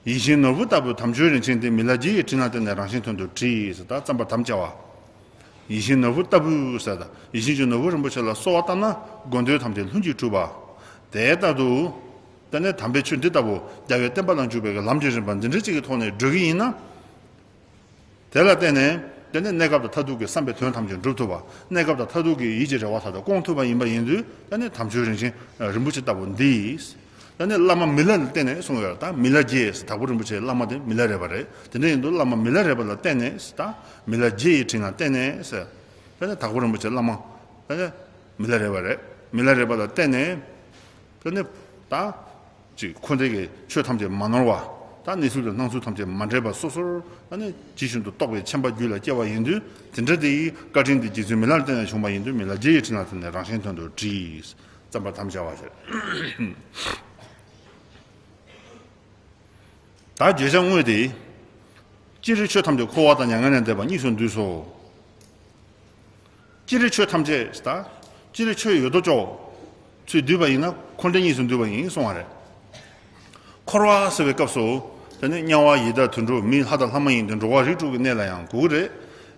ཡིད་བཞིན་ནོར་བུ་ལྟ་བུའི་དམ་ཆོས་རིན་ཆེན་དེ། མི་ལ་རྗེ་ཡི་དྲིན་ལ་བརྟེན་ནས་རང་བཞིན་དོན་དུ་བྲིས་ཟེར། ད་བརྩམ་པར་དམ་བཅའ་བ། ཡིད་བཞིན་ནོར་བུ་ལྟ་བུ་ཟེར། ད་ཡིད་བཞིན་གྱི་ནོར་བུ་རིན་པོ་ཆེ་ལ་གསོལ་བ་བཏབ་ན་དགོས་འདོད་ཐམས་ཅད་ལྷུན་གྱིས་གྲུབ་པ། དེ་ལྟར་དུ། དེ་ནས་དམ་པའི་ཆོས་འདི་ལྟ་བུ་རྒྱལ་བའི་བསྟན་པ་ལ་འཇུག་པའི་ལམ་གྱི་རིམ་པ་འདི་འདྲ་གཅིག་གི་ཐོག་ནས་འགྲོ་གི་ཡིན་ན། དེ་ལ་བརྟེན་ནས། དེ་ནས་གནས་སྐབས་དང་མཐར་ཐུག་གི་བསམ་པའི་དོན་ཐམས་ཅད་འགྲུབ་ཐུབ་པ། གནས་སྐབས་དང་མཐར་ཐུག་གི་ཡིད་ཀྱི་རེ་བ་མཐའ་དག་སྐོང་ཐུབ་པ་ཡིན་པ་ཡིན་དུས། དེ་ནས་དམ་ཆོས་རིན་ཆེན་རིན་པོ་ཆེ་ལྟ་བུ་འདི། དེ་ནས་བླ་མ་མི་ལ་ལ་བརྟེན་ནས་གསུངས་ཡོད། ད་མི་ལ་རྗེ་ཟེར། དྭགས་པོ་རིན་པོ་ཆེའི་བླ་མ་དེ་མི་ལ་རས་པ་རེད། དེ་འདྲ་ཡིན་དུས་བླ་མ་མི་ལ་རས་པ་ལ་བརྟེན་ནས་ཟེར། ད་མི་ལ་རྗེ་ཡི་དྲིན་ལ་བརྟེན་ནས་ཟེར། དེ་ནས་དྭགས་པོ་རིན་པོ་ཆེའི་བླ་མ། དེ་ནས་མི་ལ་རས་པ་རེད། མི་ལ་རས་པ་ལ་བརྟེན་ནས། དེ་ནས་ད། ཅིག་འཁོར་འདས་ཀྱི་ཆོས་ཐམས་ཅད་མ་ནོར་བ། ད་གནས་ཚུལ་དང་སྣང་ཚུལ་ཐམས་ཅད་མ་འདྲེས་པ་སོ་སོར་ཨ་ནི་ཇི་བཞིན་དུ་རྟོགས་པའི་མཁྱེན་པ་རྒྱུད་ལ་སྐྱེ་བ་ཡིན་དུས། དེ་འདྲ་དེའི་བཀའ་དྲིན་དེ་རྗེ་བཙུན་མི་ལ་ལ་བརྟེན་ནས་བྱུང་བ་ཡིན་དུས། མི་ལ་རྗེ་ཡི་དྲིན་ལ་བརྟེན་ནས་རང་བཞིན་དོན་དུ་བྲིས། བརྩམ་པར་དམ་བཅའ་བ་ཟེར། ད་བརྗོད་བྱ་དངོས་དེ། སྤྱིར་ཆོས་ཐམས་ཅད་འཁོར་བ་དང་མྱ་ངན་ལས་འདས་པ་གཉིས་སུ་འདུས་སོ། སྤྱིར་ཆོས་ཐམས་ཅད་ད། སྤྱིར་ཆོས་ཡོད་དོ་ཅོག་ཚུར་བསྡུས་པ་ཡིན་ན་འཁོར་འདས་གཉིས་སུ་འདུས་པ་ཡིན་གསུང་བ་རེད། འཁོར་བ་ཟེར་བའི་སྐབས་སུ། དེ་ནི་དམྱལ་བ་ཡི་དྭགས་དུད་འགྲོ་མི་ལྷ་དང་ལྷ་མ་ཡིན་དུད་འགྲོ་བ་རིགས་དྲུག་གི་གནས་ལ་ཡང་གོ་གི་རེད།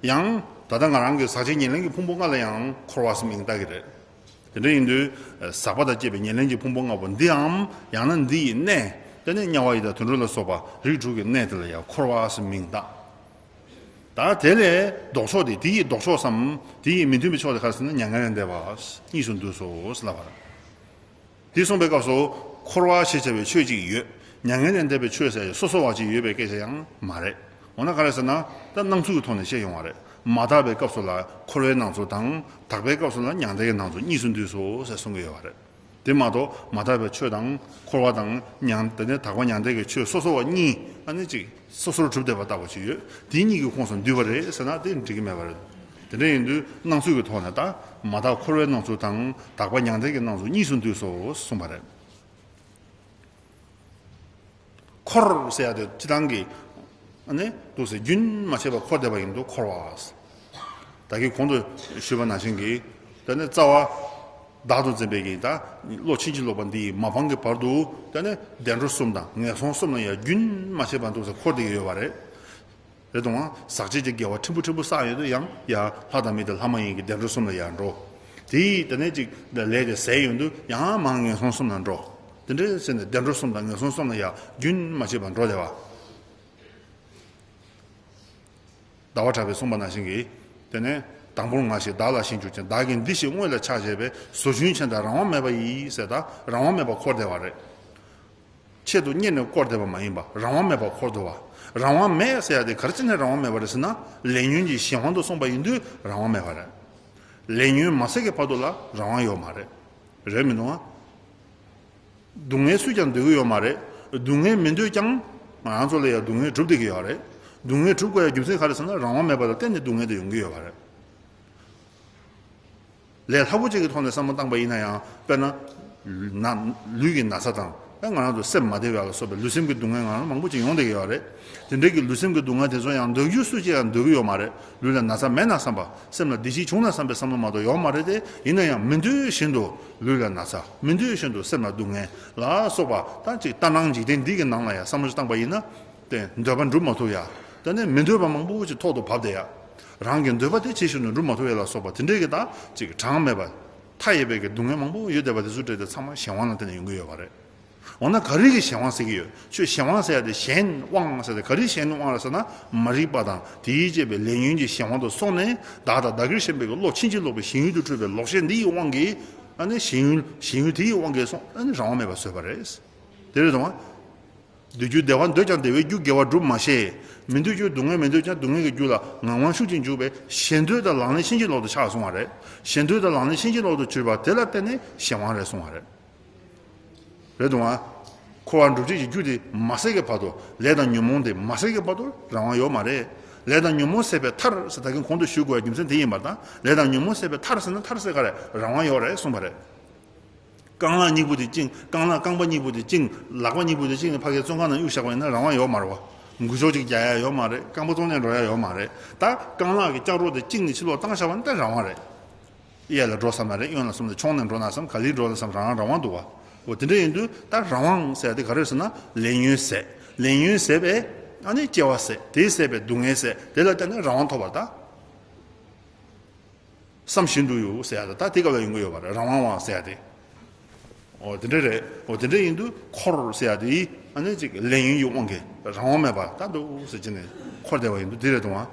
ཡང་ད་ལྟ་ང་རང་གི་ཟག་བཅས་ཉེར་ལེན་གྱི་ཕུང་པོ་ལྔ་ལ་ཡང་འཁོར་བ་ཟེར་མིང་བཏགས་ཀྱི་རེད། དེ་འདྲ་ཡིན་དུས། ཟག་པ་དང་བཅས་པའི་ཉེར་ལེན་གྱི་ཕུང་པོ་ལྔ་པོ་འདིའམ་ཡང་ན་འདི་ཡི་གནས། དེ་ནི་དམྱལ་བ་ཡི་དྭགས་དུད་འགྲོ་ལ་སོགས་པ་རིགས་དྲུག་གི་གནས་དེ་ལ་ཡང་འཁོར་བ་ཟེར་མིང་བཏགས། ད་དེ་ལས་ལྡོག་ཕྱོགས་དེ་དེ་ཡི་ལྡོག་ཕྱོགས་སམ་དེ་ཡི་མི་མཐུན་པའི་ཕྱོགས་དེ་ག་རེ་ཟེར་ན་མྱ་ངན་ལས་འདས་པ་གཉིས་སུ་འདུས་སོ་ཟེར་ལབ་པ་རེད། དེ་གསུངས་པའི་སྐབས་སུ་འཁོར་བ་ཞེས་བྱ་བའི་ཆོས་གཅིག་ཡོད། མྱ་ངན་ལས་འདས་པའི་ཆོས་ཟེར་སོ་སོ་བ་གཅིག་ཡོད་པའི་སྐད་ཆ་ཡང་མ་རེད། འོ་ན་ག་རེ་ཟེར་ན་ད་སྣང་ཚུལ་གྱི་ཐོག་ནས་བཤད་ཡོང་བ་རེད། མ་དག་པའི་སྐབས་སུ་ལ་འཁོར་བའི་སྣང་ཚུལ་དང་དག་པའི་སྐབས་སུ་ལ་མྱང་འདས་ཀྱི་སྣང་ཚུལ་གཉིས་སུ་འདུས་སོ་ཟེར་གསུང་གི་ཡོད་པ་རེད། དེ་མ་གཏོགས་མ་དག་པའི་ཆོས་དང་འཁོར་བ་དང་མྱང་དེ་ནས་དག་པ་མྱང་འདས་ཀྱི་ཆོས་སོ་སོ་བ་གཉིས་ཨ་ནི་གཅིག་སོ་སོར་གྲུབ་བསྡད་པ་ལྟ་བུ་ཅིག་ཡོད། དེ་གཉིས་ཀྱི་ཁོངས་སུ་འདུས་པ་རེད་ཟེར་ན་དེ་འགྲིག་གི་མེད་པ་རེད། དེ་འདྲ་ཡིན་དུས་སྣང་ཚུལ་གྱི་ཐོག་ནས་ད་མ་དག་འཁོར་བའི་སྣང་ཚུལ་དང་དག་པ་མྱང་འདས་ཀྱི་སྣང་ཚུལ་གཉིས་སུ་འདུས་སོ་གསུངས་པ་རེད། འཁོར་ཟེར་ཡ་དེ་སྤྱི་བཏང་གི་ཨ་ནི་འདུག་ཟེར་རྒྱུན་མ་ཆད་པར་འཁོར་བསྡད་པ་ཡིན་དུས་འཁོར་བ། ད་གིན་གོང་དུ་ཞུས་པ་ནང་བཞིན་གྱི་དེ་ནི་རྩ་བ་བདག་ཏུ་འཛིན་པའི་གི་ད་བློ་ཕྱིན་ཅི་ལོག་པ་འདི་ཡི་མ་ཕམ་གྱི་བར་དུ་དེ་ནི་བདེ་འགྲོ་གསུམ་དང་ངན་སོང་གསུམ་ལ་ཡང་རྒྱུན་མ་ཆད་པར་འདུག་ཟེར་འཁོར་བསྡད་ཀྱི་ཡོད་པ་རེད། རེད་དང་། ཟག་བཅས་ཀྱི་དགེ་བ་ཕྲན་བུ་ཕྲན་བུ་བསགས་ཡོད་དུས་ཡང་ཡ་ལྷ་དང་མི་དང་ལྷ་མ་ཡིན་གྱི་བདེ་འགྲོ་གསུམ་ལ་ཡང་འགྲོ། དེ་ཡིས་དེ་ནས་ཅིག་ལས་དེ་ཟད་ཡོང་དུས་ཡང་མར་ངན་སོང་གསུམ་ལ་འགྲོ། དེ་འདྲའི་ཟེར་ནས་བདེ་འགྲོ་གསུམ་དང་ངན་སོང་གསུམ་ལ་ཡང་རྒྱུན་མ་ཆད་པར་འགྲོ་བསྡད་པ། ཟླ་བ་གྲགས་པས་གསུངས་པ་ནང་བཞིན་གྱི། དེ་ནས་དང་པོར་ང་ཞེས་བདག་ལ་ཞེན་གྱུར་ཅིང་བདག་གི་འདི་ཞེས་དངོས་ལ་ཆགས་བྱས་པས་ཟོ་ཆུན་ཆེན་དང་རང་དབང་མེད་པ་ཡིས་ཟེར་ད་རང་དབང་མེད་པར་འཁོར་བསྡད་པ་རེད། ཆེད་དུ་གཉེར་ནས་བསྐོར་བསྡད་པ་མ་ཡིན་པ་རང་དབང་མེད་པར་འཁོར་འདུག་པ། རང་དབང་མེད་ཟེར་ཡ་དེ་ག་རེ་བྱས་ནས་རང་དབང་མེད་པ་རེད་ཟེར་ན། ལས་ཉོན་གྱི་གཞན་དབང་དུ་སོང་པ་ཡིན་དུས་རང་དབང་མེད་པ་རེད། ལས་ཉོན་མ་ཟད་ཀྱི་བར་དུ་ལ་རང་དབང་ཡོད་མ་རེད། རེད་མི་འདུག་ཨ། སྡུག་བསྔལ་སུས་ཀྱང་འདོད་ཀྱི་ཡོད་མ་རེད། སྡུག་བསྔལ་མི་འདོད་ཀྱང་ང་རང་ཚོ་ལ་ཡང་སྡུག་བསྔལ་སྒྲུབ་བསྡད་ཀྱི་ཡོད་རེད། སྡུག་བསྔལ་སྒྲུབ་དགོས་ཡ་རྒྱུ་མཚན་ག་རེ་ཟེར་ན་རང་དབང་མེད་པ་ལ་བརྟེན་ནས་སྡུག་བསྔལ་དེ་ཡོང་གི་ཡོད་པ་རེད། ལས་སླ་པོ་ཅིག་གི་ཐོག་ནས་བསམ་བློ་བཏང་པ་ཡིན་ན་ཡང་དཔེར་ན། ན་ལུས་ཀྱི་ན་ཚ་དང་ད་ང་རང་ཚོ་སེམས་མ་བདེ་བ་ལ་སོགས་པའི་ལུས་སེམས་ཀྱི་སྡུག་བསྔལ་ང་རང་མང་པོ་ཅིག་ཡོང་བསྡད་ཀྱི་ཡོད་རེད། དེ་འདྲའི་གི་ལུས་སེམས་ཀྱི་སྡུག་བསྔལ་དེ་ཚོ་ཡང་འདོད་རྒྱུ་སུ་ཅིག་ཡང་འདོད་ཀྱི་ཡོད་མ་རེད། ལུས་ལ་ན་ཚ་མེད་ན་བསམ་པ་སེམས་ལ་བདེ་སྐྱིད་བྱུང་ན་བསམ་པའི་བསམ་བློ་མ་གཏོགས་ཡོད་མ་རེད་དེ། ཡིན་ན་ཡང་མི་འདོད་བཞིན་དུ་ལུས་ལ་ན་ཚ་མི་འདོད་བཞིན་དུ་སེམས་ལ་སྡུག་བསྔལ་ལ་སོགས་པ་ད་ཅིག་ལྟར་སྣང་འཇིག་རྟེན་འདི་གི་ནང་ལ་ཡང་བསམ་བློ་ཞིག་བཏང་པ་ཡིན་ན། དེ་འདོད་པ་འགྲུབ་མ་ཐུབ་ཡ། དེ་ནས་མི་འདོད་པ་མང་པོ་ཅིག་ཐོག་ཏུ་བབས་བསྡད་ཡ། རང་གི་འདོད་པ་དེ་ཇི་བཞིན་དུ་འགྲུབ་མ་ཐུབ་ཡ་ལ་སོགས་པ་དེ་འདྲའི་གི་ད་ཅིག་གྲངས་མེད་པ། མཐའ་ཡས་པའི་གི་སྡུག་བསྔལ་མང་པོ་ཡོད་བསྡད་པ་དེ་ཚོ་འདྲ་དེ་ཚང་མ་གཞན་དབང་ལ་བརྟེན་ནས་ཡོང་གི་ཡོད་པ་རེད། འོ་ན་ག་རེ་གི་གཞན་དབང་ཟེར་གི་ཡོད། ཁྱོད་གཞན་དབང་ཟེར་ཡ་དེ་གཞན་དབང་ཟེར་ཏེ་ག་རེ་གཞན་དབང་རེད་ཟེར་ན། མ་རིག་པ་དང་དེས་བསྐྱེད་པའི་ལས་ཉོན་གྱི་གཞན་དབང་དུ་སོང་ནས་བདག་དང་བདག་གིར་ཞེན་པའི་གི་བློ་ཕྱིན་ཅི་ལོག་པའི་ཞེན་ཡུལ་དུ་འཁྲུལ་པའི་ལོག་ཤེས་འདི་ཡི་དབང་གིས། ཨ་ནི་ཞེན་ཡུལ་ཞེན་ཡུལ་དེ་ཡི་དབང་གིས་སོང་ཨ་ནི་རང་དབང་མེད་པར་བཟོས་པ་རེད། དེ་རེད་དང་། འདོད་རྒྱུ་བདེ་བ་འདོད་ཀྱང་བདེ་བའི་རྒྱུ་དགེ་བ་སྒྲུབ་མ་ཤེས། མི་འདོད་རྒྱུ་སྡུག་བསྔལ་མི་འདོད་ཀྱང་སྡུག་བསྔལ་གྱི་རྒྱུ་ལ་ངང་དབང་ཤུགས་ཀྱིས་འཇུག་པས་ཞེ་འདོད་དང་ལག་ལེན་ཕྱིན་ཅི་ལོག་ཏུ་ཆགས་གསུང་བ་རེད། ཞེ་འདོད་དང་ལག་ལེན་ཕྱིན་ཅི་ལོག་ཏུ་གྱུར་པ་དེ་ལ་བརྟེན་ནས་གཞན་དབང་རེད་གསུང་བ་རེད། རེད་དང་བ། འཁོར་བ་འགྲུབ་བྱེད་ཀྱི་རྒྱུ་དེ་མ་ཟད་ཀྱི་བར་དུ་ལས་དང་ཉོན་མོངས་དེ་མ་ཟད་ཀྱི་བར་དུ་རང་དབང་ཡོད་མ་རེད། ལས་དང་ཉོན་མོངས་ཟད་པའི་མཐར་ཟེར་ད་གིན་གོང་དུ་ཞུས་དགོས་པའི་རྒྱུ་མཚན་དེ་ཡིན་པར་ཐལ། ལས་དང་ཉོན་མོངས་ཟད་པའི་མཐར་ཟེར་ན་མཐར་ཟེར་ག་རེ་རང་དབང་ཡོད་རེད་གསུངས་པ་རེད། རྐང་ལག་གཉིས་པོ་དེ་བཅིངས། རྐང་ལག་རྐང་པ་གཉིས་པོ་དེ་བཅིངས། ལག་པ་གཉིས་པོ་དེ་བཅིངས་ནས་ཕ་གིའི་བཙོན་ཁང་ནང་གཡུག་བཞག་པ་ཡིན་ན་རང་དབང་ཡོད་མ་རེད་བ། འགུལ་ཕྱོགས་ཅིག་རྒྱག་ཡ་ཡོད་མ་རེད། རྐང་པ་བཙོང་ནས་འགྲོ་ཡ་ཡོད་མ་རེད། ད་རྐང་ལག་གི་ལྕགས་སྒྲོག་དེ་བཅིངས་ནས་ཕྱི་ལོགས་བཏང་བཞག་པ་ཡིན་ན་ད་རང་དབང་རེད། གཡས་ལ་འགྲོ་བསམ་ན་རེད། གཡོན་ལ་བསམ་ན་མཆོང་ནས་འགྲོ་ན་བསམ་ག་ལེར་འགྲོ་ན་བསམ་རང་རང་དབང་འདུག་བ། འོ་དེ་འདྲ་ཡིན་དུས་ད་རང་དབང་ཟེར་ཡ་དེ་ག་རེ་ཟེར་ན་ལས་ཉོན་ཟད། ལས་ཉོན་ཟད་པས་ཨ་ནི་སྐྱེ་བ་ཟད། དེ་ཟད་པས་སྡུག་བསྔལ་ཟད། དེ་ལ་བརྟེན་ནས་རང་དབང་ཐོབ་པ་ད། བསམ་བཞིན་དུ་ཡོད་ཟེར་ཡ་ད་ད་དེ་སྐབས་ལ་ཡོང་གི་ཡོད་པ་རེད། རང་དབང་བ་ཟེར་ཡ་དེ། འོ་དེ་འདྲ་རེད། འོ་དེ་འདྲ་ཡིན་དུས་འཁོར་ཟེར་ཡ་དེ་ཨ་ནི་ཅིག་ལས་ཉོན་གྱི་དབང་གིས་རང་དབང་མེད་པ་ད་འདུག་ཟེར་གྱི་ནས་འཁོར་བསྡད་པ་ཡིན་དུས་དེ་རེད་དང་བ།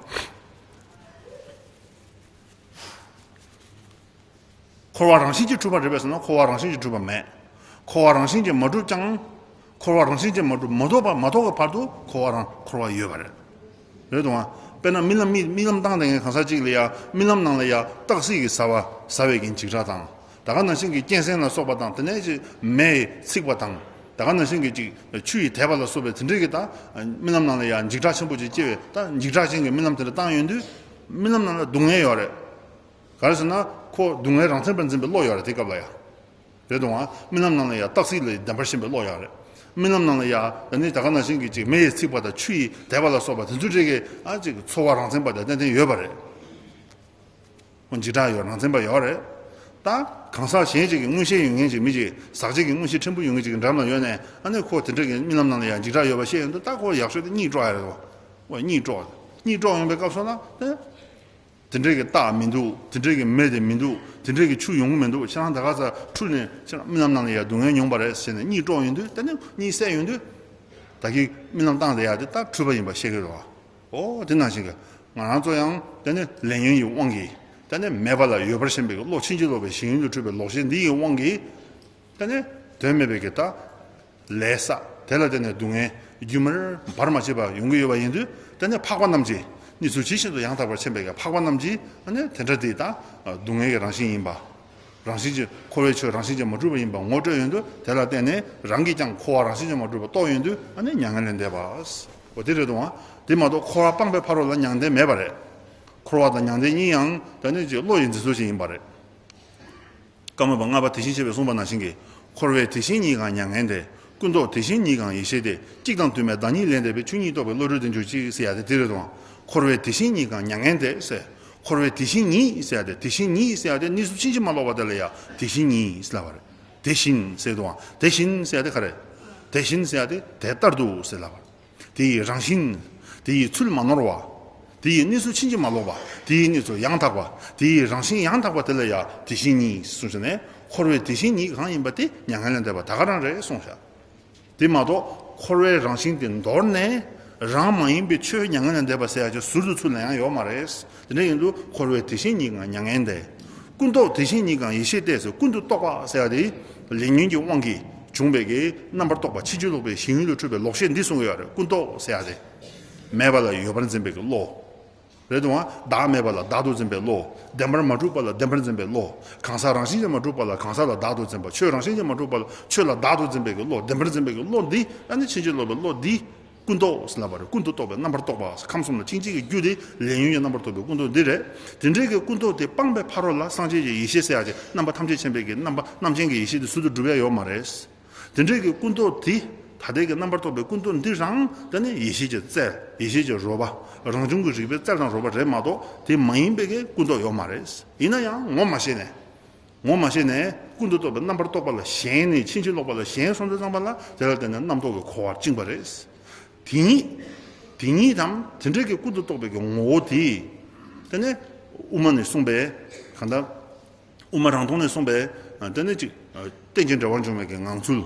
འཁོར་བ་རང་བཞིན་གྱིས་གྲུབ་པ་རེད་པས་ཟེར་ན་འཁོར་བ་རང་བཞིན་གྱིས་གྲུབ་པ་མེད། འཁོར་བ་རང་བཞིན་གྱིས་མ་གྲུབ་ཀྱང་། འཁོར་བ་རང་བཞིན་གྱིས་མ་གྲུབ་མ་རྟོགས་པ་མ་རྟོགས་པའི་བར་དུ་འཁོར་བ་རང་འཁོར་བ་ཡོད་པ་རེད། རེད་དང་བ། དཔེར་ན་རྨི་ལམ་རྨི་རྨི་ལམ་བཏང་བསྡད་མཁན་གང་ཟག་ཅིག་ལ་ཡ་རྨི་ལམ་ནང་ལ་ཡ་སྟག་གཟིག་གི་ཟ་བ་ཟ་བའི་གི་འཇིགས་སྐྲག་དང་། ད་ག་ནང་བཞིན་གྱི་གཅན་གཟན་ལ་སོགས་པ་དང་དེ་ནས་ཅིག་མེ་ཡིས་འཚིག་པ་དང་། ད་ག་ནང་བཞིན་གྱི་ཅིག་ཆུ་ཡིས་དེད་པ་ལ་སོགས་པའི་དེ་འདྲའི་གི་ད་རྨི་ལམ་ནང་ལ་ཡ་འཇིགས་སྐྲག་ཆེན་པོ་ཅིག་སྐྱེ་བའི་ད་འཇིགས་སྐྲག་ཅན་གྱི་རྨི་ལམ་དེ་འདྲ་བཏང་ཡོང་དུས་རྨི་ལམ་ནང་ལ་སྡུག་བསྔལ་ཡོད་རེད། ག་རེ་ཟེར་ན་ཁོ་སྡུག་བསྔལ་རང་མཚན་པར་འཛིན་པའི་བློ་ཡོད་རེད་དེ་སྐབས་ལ་ཡ། རེད་དང་བ། རྨི་ལམ་ནང་ལ་ཡ་སྟག་གཟིག་ལ་བདེན་པར་ཞེན་པའི་བློ་ཡོད་རེད། རྨི་ལམ་ནང་ལ་ཡ་ད་ནི་ད་ག་ནང་བཞིན་གྱི་ཅིག་མེ་ཡིས་འཚིག་པ་དང་ཆུ་ཡིས་དེད་པ་ལ་སོགས་པ་དེ་ཚོ་འདྲ་གི་ཨ་ཅིག་ཚོར་བ་རང་མཚན་པ་དེ་ཏན་ཏན་ཡོད་པ་རེད། འཇིགས་སྐྲག་ཡོད་རང་མཚན་པ་ཡོད་རེད། ད་གང་ཟག་གཞན་ཅིག་གི་མངོན་ཤེས་ཡོད་མཁན་ཅིག་མི་ཅིག་ཟག་བཅས་ཀྱི་མངོན་ཤེས་ཕྲན་བུ་ཡོད་མཁན་ཅིག་གི་འགྲམ་ལ་ཡོད་ནས། ཨ་ནི་ཁོ་དེ་འདྲ་གི་རྨི་ལམ་ནང་ལ་ཡང་འཇིགས་སྐྲག་ཡོད་པ་ཤེས་ཡོང་དུས། ད་ཁོ་ཡག་ཤོས་དེ་གཉིད་དཀྲོག་ཡ་རེད་དོ། འོ་གཉིད་དཀྲོག་གཉིད་དཀྲོག་ཡོང་པའི་སྐབས་སུ་ལ་དེ་དེ་འདྲའི་གི་རྟགས་མི་འདུག་དེ་འདྲའི་གི་མེ་དེ་མི་འདུག་དེ་འདྲའི་གི་ཆུ་ཡོང་གི་མི་འདུག་ཁྱེད་རང་ད་ག་ས་འཁྲུལ་ནས་ཁྱེད་རང་རྨི་ལམ་ནང་ལ་ཡ་སྡུག་བསྔལ་མྱོང་པ་རེད་ཟེར་ནས་གཉིད་དཀྲོག་ཡོང་དུས། དེ་ནས་གཉིད་སད་ཡོང་དུས་ད་གིན་རྨི་ལམ་བཏང་བསྡད་ཡ་དེ་ད་འཁྲུལ་པ་ཡིན་པ་ཤེས་ཀྱི་རེད་བ། འོ་དེ་ནང་བཞིན་གི་ང་རང་ཚོ་ཡང་དེ་ནས་ལས་ཉོན་གྱི་དབང་གིས་དེ་ནས་མེད་པ་ལ་ཡོད་པར་ཞེན་པའི་གི་བློ། ཕྱིན་ཅི་ལོག་པའི་ཞེན་ཡུལ་དུ་འཁྲུལ་པའི་ལོག་ཤེས་འདི་ཡི་དབང་གིས། དེ་ནས་དོན་མེད་པའི་གི་ད་ལས་བསགས། དེ་ལ་བརྟེན་ནས་སྡུག་བསྔལ་རྒྱུན་མར་བར་མ་ཆད་པ་ཡོང་གི་ཡོད་པ་ཡིན་དུས། དེ་ནས་འཕགས་པ་རྣམས་ཀྱིས། གནས་ཚུལ་ཇི་བཞིན་དུ་ཡང་དག་པར་མཁྱེན་པའི་གི་འཕགས་པ་རྣམས་ཀྱིས་ཨ་ནི་དེ་འདྲ་དེ་ད་སྡུག་བསྔལ་གྱི་རང་བཞིན་ཡིན་པ། རང་བཞིན་གྱིས་འཁོར་བའི་ཆོས་རང་བཞིན་གྱིས་མ་གྲུབ་པ་ཡིན་པ་ངོ་སྤྲོད་ཡོང་དུས། དེ་ལ་བརྟེན་ནས་རང་གིས་ཀྱང་འཁོར་བ་རང་བཞིན་གྱིས་མ་གྲུབ་པ་རྟོགས་ཡོང་དུས། ཨ་ནི་མྱ་ངན་ལས་འདས་པ། འོ་དེ་རེད་དོ། དེ་མ་གཏོགས་འཁོར་བ་སྤངས་པའི་ཕ་རོལ་ལ་མྱང་འདས་མེད་པ་རེད། འཁོར་བ་དང་མྱང་འདས་གཉིས་ཡང་ད་ནི་ཅིག་བློ་ཡི་འཛིན་ཚུལ་ཞིག་ཡིན་པ་རེད། བཀའ་མ་པ་ལྔ་པ་དེ་བཞིན་གཤེགས་པས་གསུངས་པ་ནང་བཞིན་གྱི། འཁོར་བའི་དེ་བཞིན་ཉིད་གང་མྱ་ངན་འདས། ཀུན་རྟོག་དེ་བཞིན་ཉིད་གང་ཡེ་ཤེས་ཏེ། གཅིག་དང་དུ་མའི་བདག་ཉིད་ལས་འདས་པས། ཆོས་ཉིད་རྟོགས་པའི་བློ་གྲོས་ལྡན་གྱུར་ཅིག་ཟེར་ཡ་དེ་དེ་རེད་དོ། འཁོར་བའི་དེ་བཞིན་ཉིད་གང་མྱ་ངན་འདས་ཟེར། འཁོར་བའི་དེ་བཞིན་ཉིད་ཟེར་ཡ་དེ། དེ་བཞིན་ཉིད་ཟེར་ཡ་དེ་གནས་ཚུལ་ཕྱིན་ཅི་མ་ལོག་པ་དེ་ལ་ཡ་དེ་བཞིན་ཉིད་ཟེར་ལབ་པ་རེད། དེ་བཞིན་ཟེར་དུའང་དེ་བཞིན་ཟེར་ཡ་དེ་ག་རེད། དེ་བཞིན་ཟེར་ཡ་དེ་དེ་ལྟར་དུ་ཟེར་ལབ་པ་རེད། དེ་ཡི་རང་བཞིན། དེ་ཡི་ཚུལ་མ་ནོར་བ། དེ་ཡི་གནས་ཚུལ་ཕྱིན་ཅི་མ་ལོག་པ། དེ་ཡི་གནས་ཚུལ་ཡང་དག་པ། དེ་ཡི་རང་བཞིན་ཡང་དག་པ་དེ་ལ་ཡང་དེ་བཞིན་ཉིད་གསུངས་ཤིང་ནས། འཁོར་བའི་དེ་བཞིན་ཉིད་གང་ཡིན་པ་དེ་མྱ་ངན་ལས་འདས་པ་ད་ག་རང་རེད་གསུངས་ཤག་དེ་མ་གཏོགས་འཁོར་བའི་རང་བཞིན་དེ་འདོར་ནས། རང་མ་ཡིན་པའི་ཆོས་མྱ་ངན་ལས་འདས་པ་ཟེར་ཡ་ཅིག་ཟུར་དུ་ཚུར་ལེན་ཡ་ཡོད་མ་རེད། དེ་འདྲ་ཡིན་དུས་འཁོར་བའི་དེ་བཞིན་ཉིད་ཀྱང་མྱ་ངན་འདས། ཀུན་རྟོག་དེ་བཞིན་ཉིད་ཀྱང་ཡེ་ཤེས་ཏེ་ཟེར། ཀུན་ཏུ་རྟོག་པ་ཟེར་ཡ་དེ་ལས་ཉོན་གྱི་དབང་གིས་བྱུང་བའི་གི་རྣམ་པར་རྟོག་པ། ཕྱིན་ཅི་ལོག་པའི་ཞེན་ཡུལ་དུ་འཁྲུལ་པའི་ལོག་ཤེས་འདི་གསུང་གི་ཡོད་རེད། ཀུན་རྟོག་ཟེར་ཡ་དེ་མེད་པ་ལ་ཡོད་པར་འཛིན་པའི་གི་བློ་རེད་དོ། བདག་མེད་པ་ལ་བདག་ཏུ་འཛིན་པའི་བློ། བདེན་པར་མ་གྲུབ་པ་ལ་བདེན་པར་འཛིན་པའི་བློ། གང་ཟག་རང་བཞིན་གྱིས་མ་གྲུབ་པ་ལ་གང་ཟག་ལ་བདག་ཏུ་འཛིན་པ། ཆོས་རང་བཞིན་གྱིས་མ་གྲུབ་པ་ལ་ཆོས་ལ་བདག་ཏུ་འཛིན་པའི་གི་བློ། བདེན་པར་འཛིན་པའི་གི་བློ་འདི། ཨ་ནི་ཕྱིན་ཅི་ལོག་པའི་བློ་འདི། ཀུན་རྟོག་ཟེར་ལབ་པ་རེད། ཀུན་ཏུ་རྟོག་པའི་རྣམ་པར་རྟོག་པ། ཁམས་གསུམ་ལ་གཅིག་གཅིག་གི་རྒྱུ་དེ་ལས་ཉོན་གྱི་རྣམ་པར་རྟོག་པའི་ཀུན་རྟོག་འདི་རེད། དེ་འདྲའི་གི་ཀུན་རྟོག་དེ་སྤངས་པའི་ཕ་རོལ་ལ་སངས་རྒྱས་ཀྱི་ཡེ་ཤེས་ཟེར་ཡ་ཅིག་རྣམ་པ་ཐམས་ཅད་མཁྱེན་པའི་གི་རྣམ་པ་རྣམ་མཁྱེན་གྱི་ཡེ་ཤེས་དེ་ཟུར་དུ་སྒྲུབ་ཡ་ཡོད་མ་རེད། དེ་འདྲའི་གི་ཀུན་རྟོག་དེ། ད་ལྟའི་གི་རྣམ་པར་རྟོག་པའི་ཀུན་རྟོག་འདི་རང་དེ་ནི་ཡེ་ཤེས་ཀྱི་རྩལ། ཡེ་ཤེས་ཀྱི་རོལ་པ། རང་བྱུང་གི་རིག་པའི་རྩལ་དང་རོལ་པ་རེད་མ་གཏོགས་དེ་མ་ཡིན་པའི་གི་ཀུན་རྟོག་ཡོད་མ་རེད། ཡིན་ན་ཡང་ངོ་མ་ཤེས་ནས། ངོ་མ་ཤེས་ནས་ཀུན་ཏུ་རྟོག་པའི་རྣམ་པར་རྟོག་པ་ལ་ཞེན་ནས། ཕྱིན་ཅི་ལོག་པ་ལ་ཞེན་སོང་དུས་ཙམ་པ་ལ། དེ་ལ་བརྟེན་ནས་རྣམ་རྟོག་གི་འཁོར་བར་བཅིངས་པ་རེད། དེ་ཉིད། དེ་ཉིད་དམ་དེ་འདྲའི་གི་ཀུན་ཏུ་རྟོག་པའི་གི་ངོ་བོ་དེ། དེ་ནས་དབུ་མ་ནས་གསུངས་པའི་གང་ལྟར། དབུ་མ་རང་སྟོང་ནས་གསུངས་པའི། དེ་ནས་ཅིག་རྟེན་ཅིང་འབྲེལ་བར་འབྱུང་བའི་གི་ངང་ཚུལ།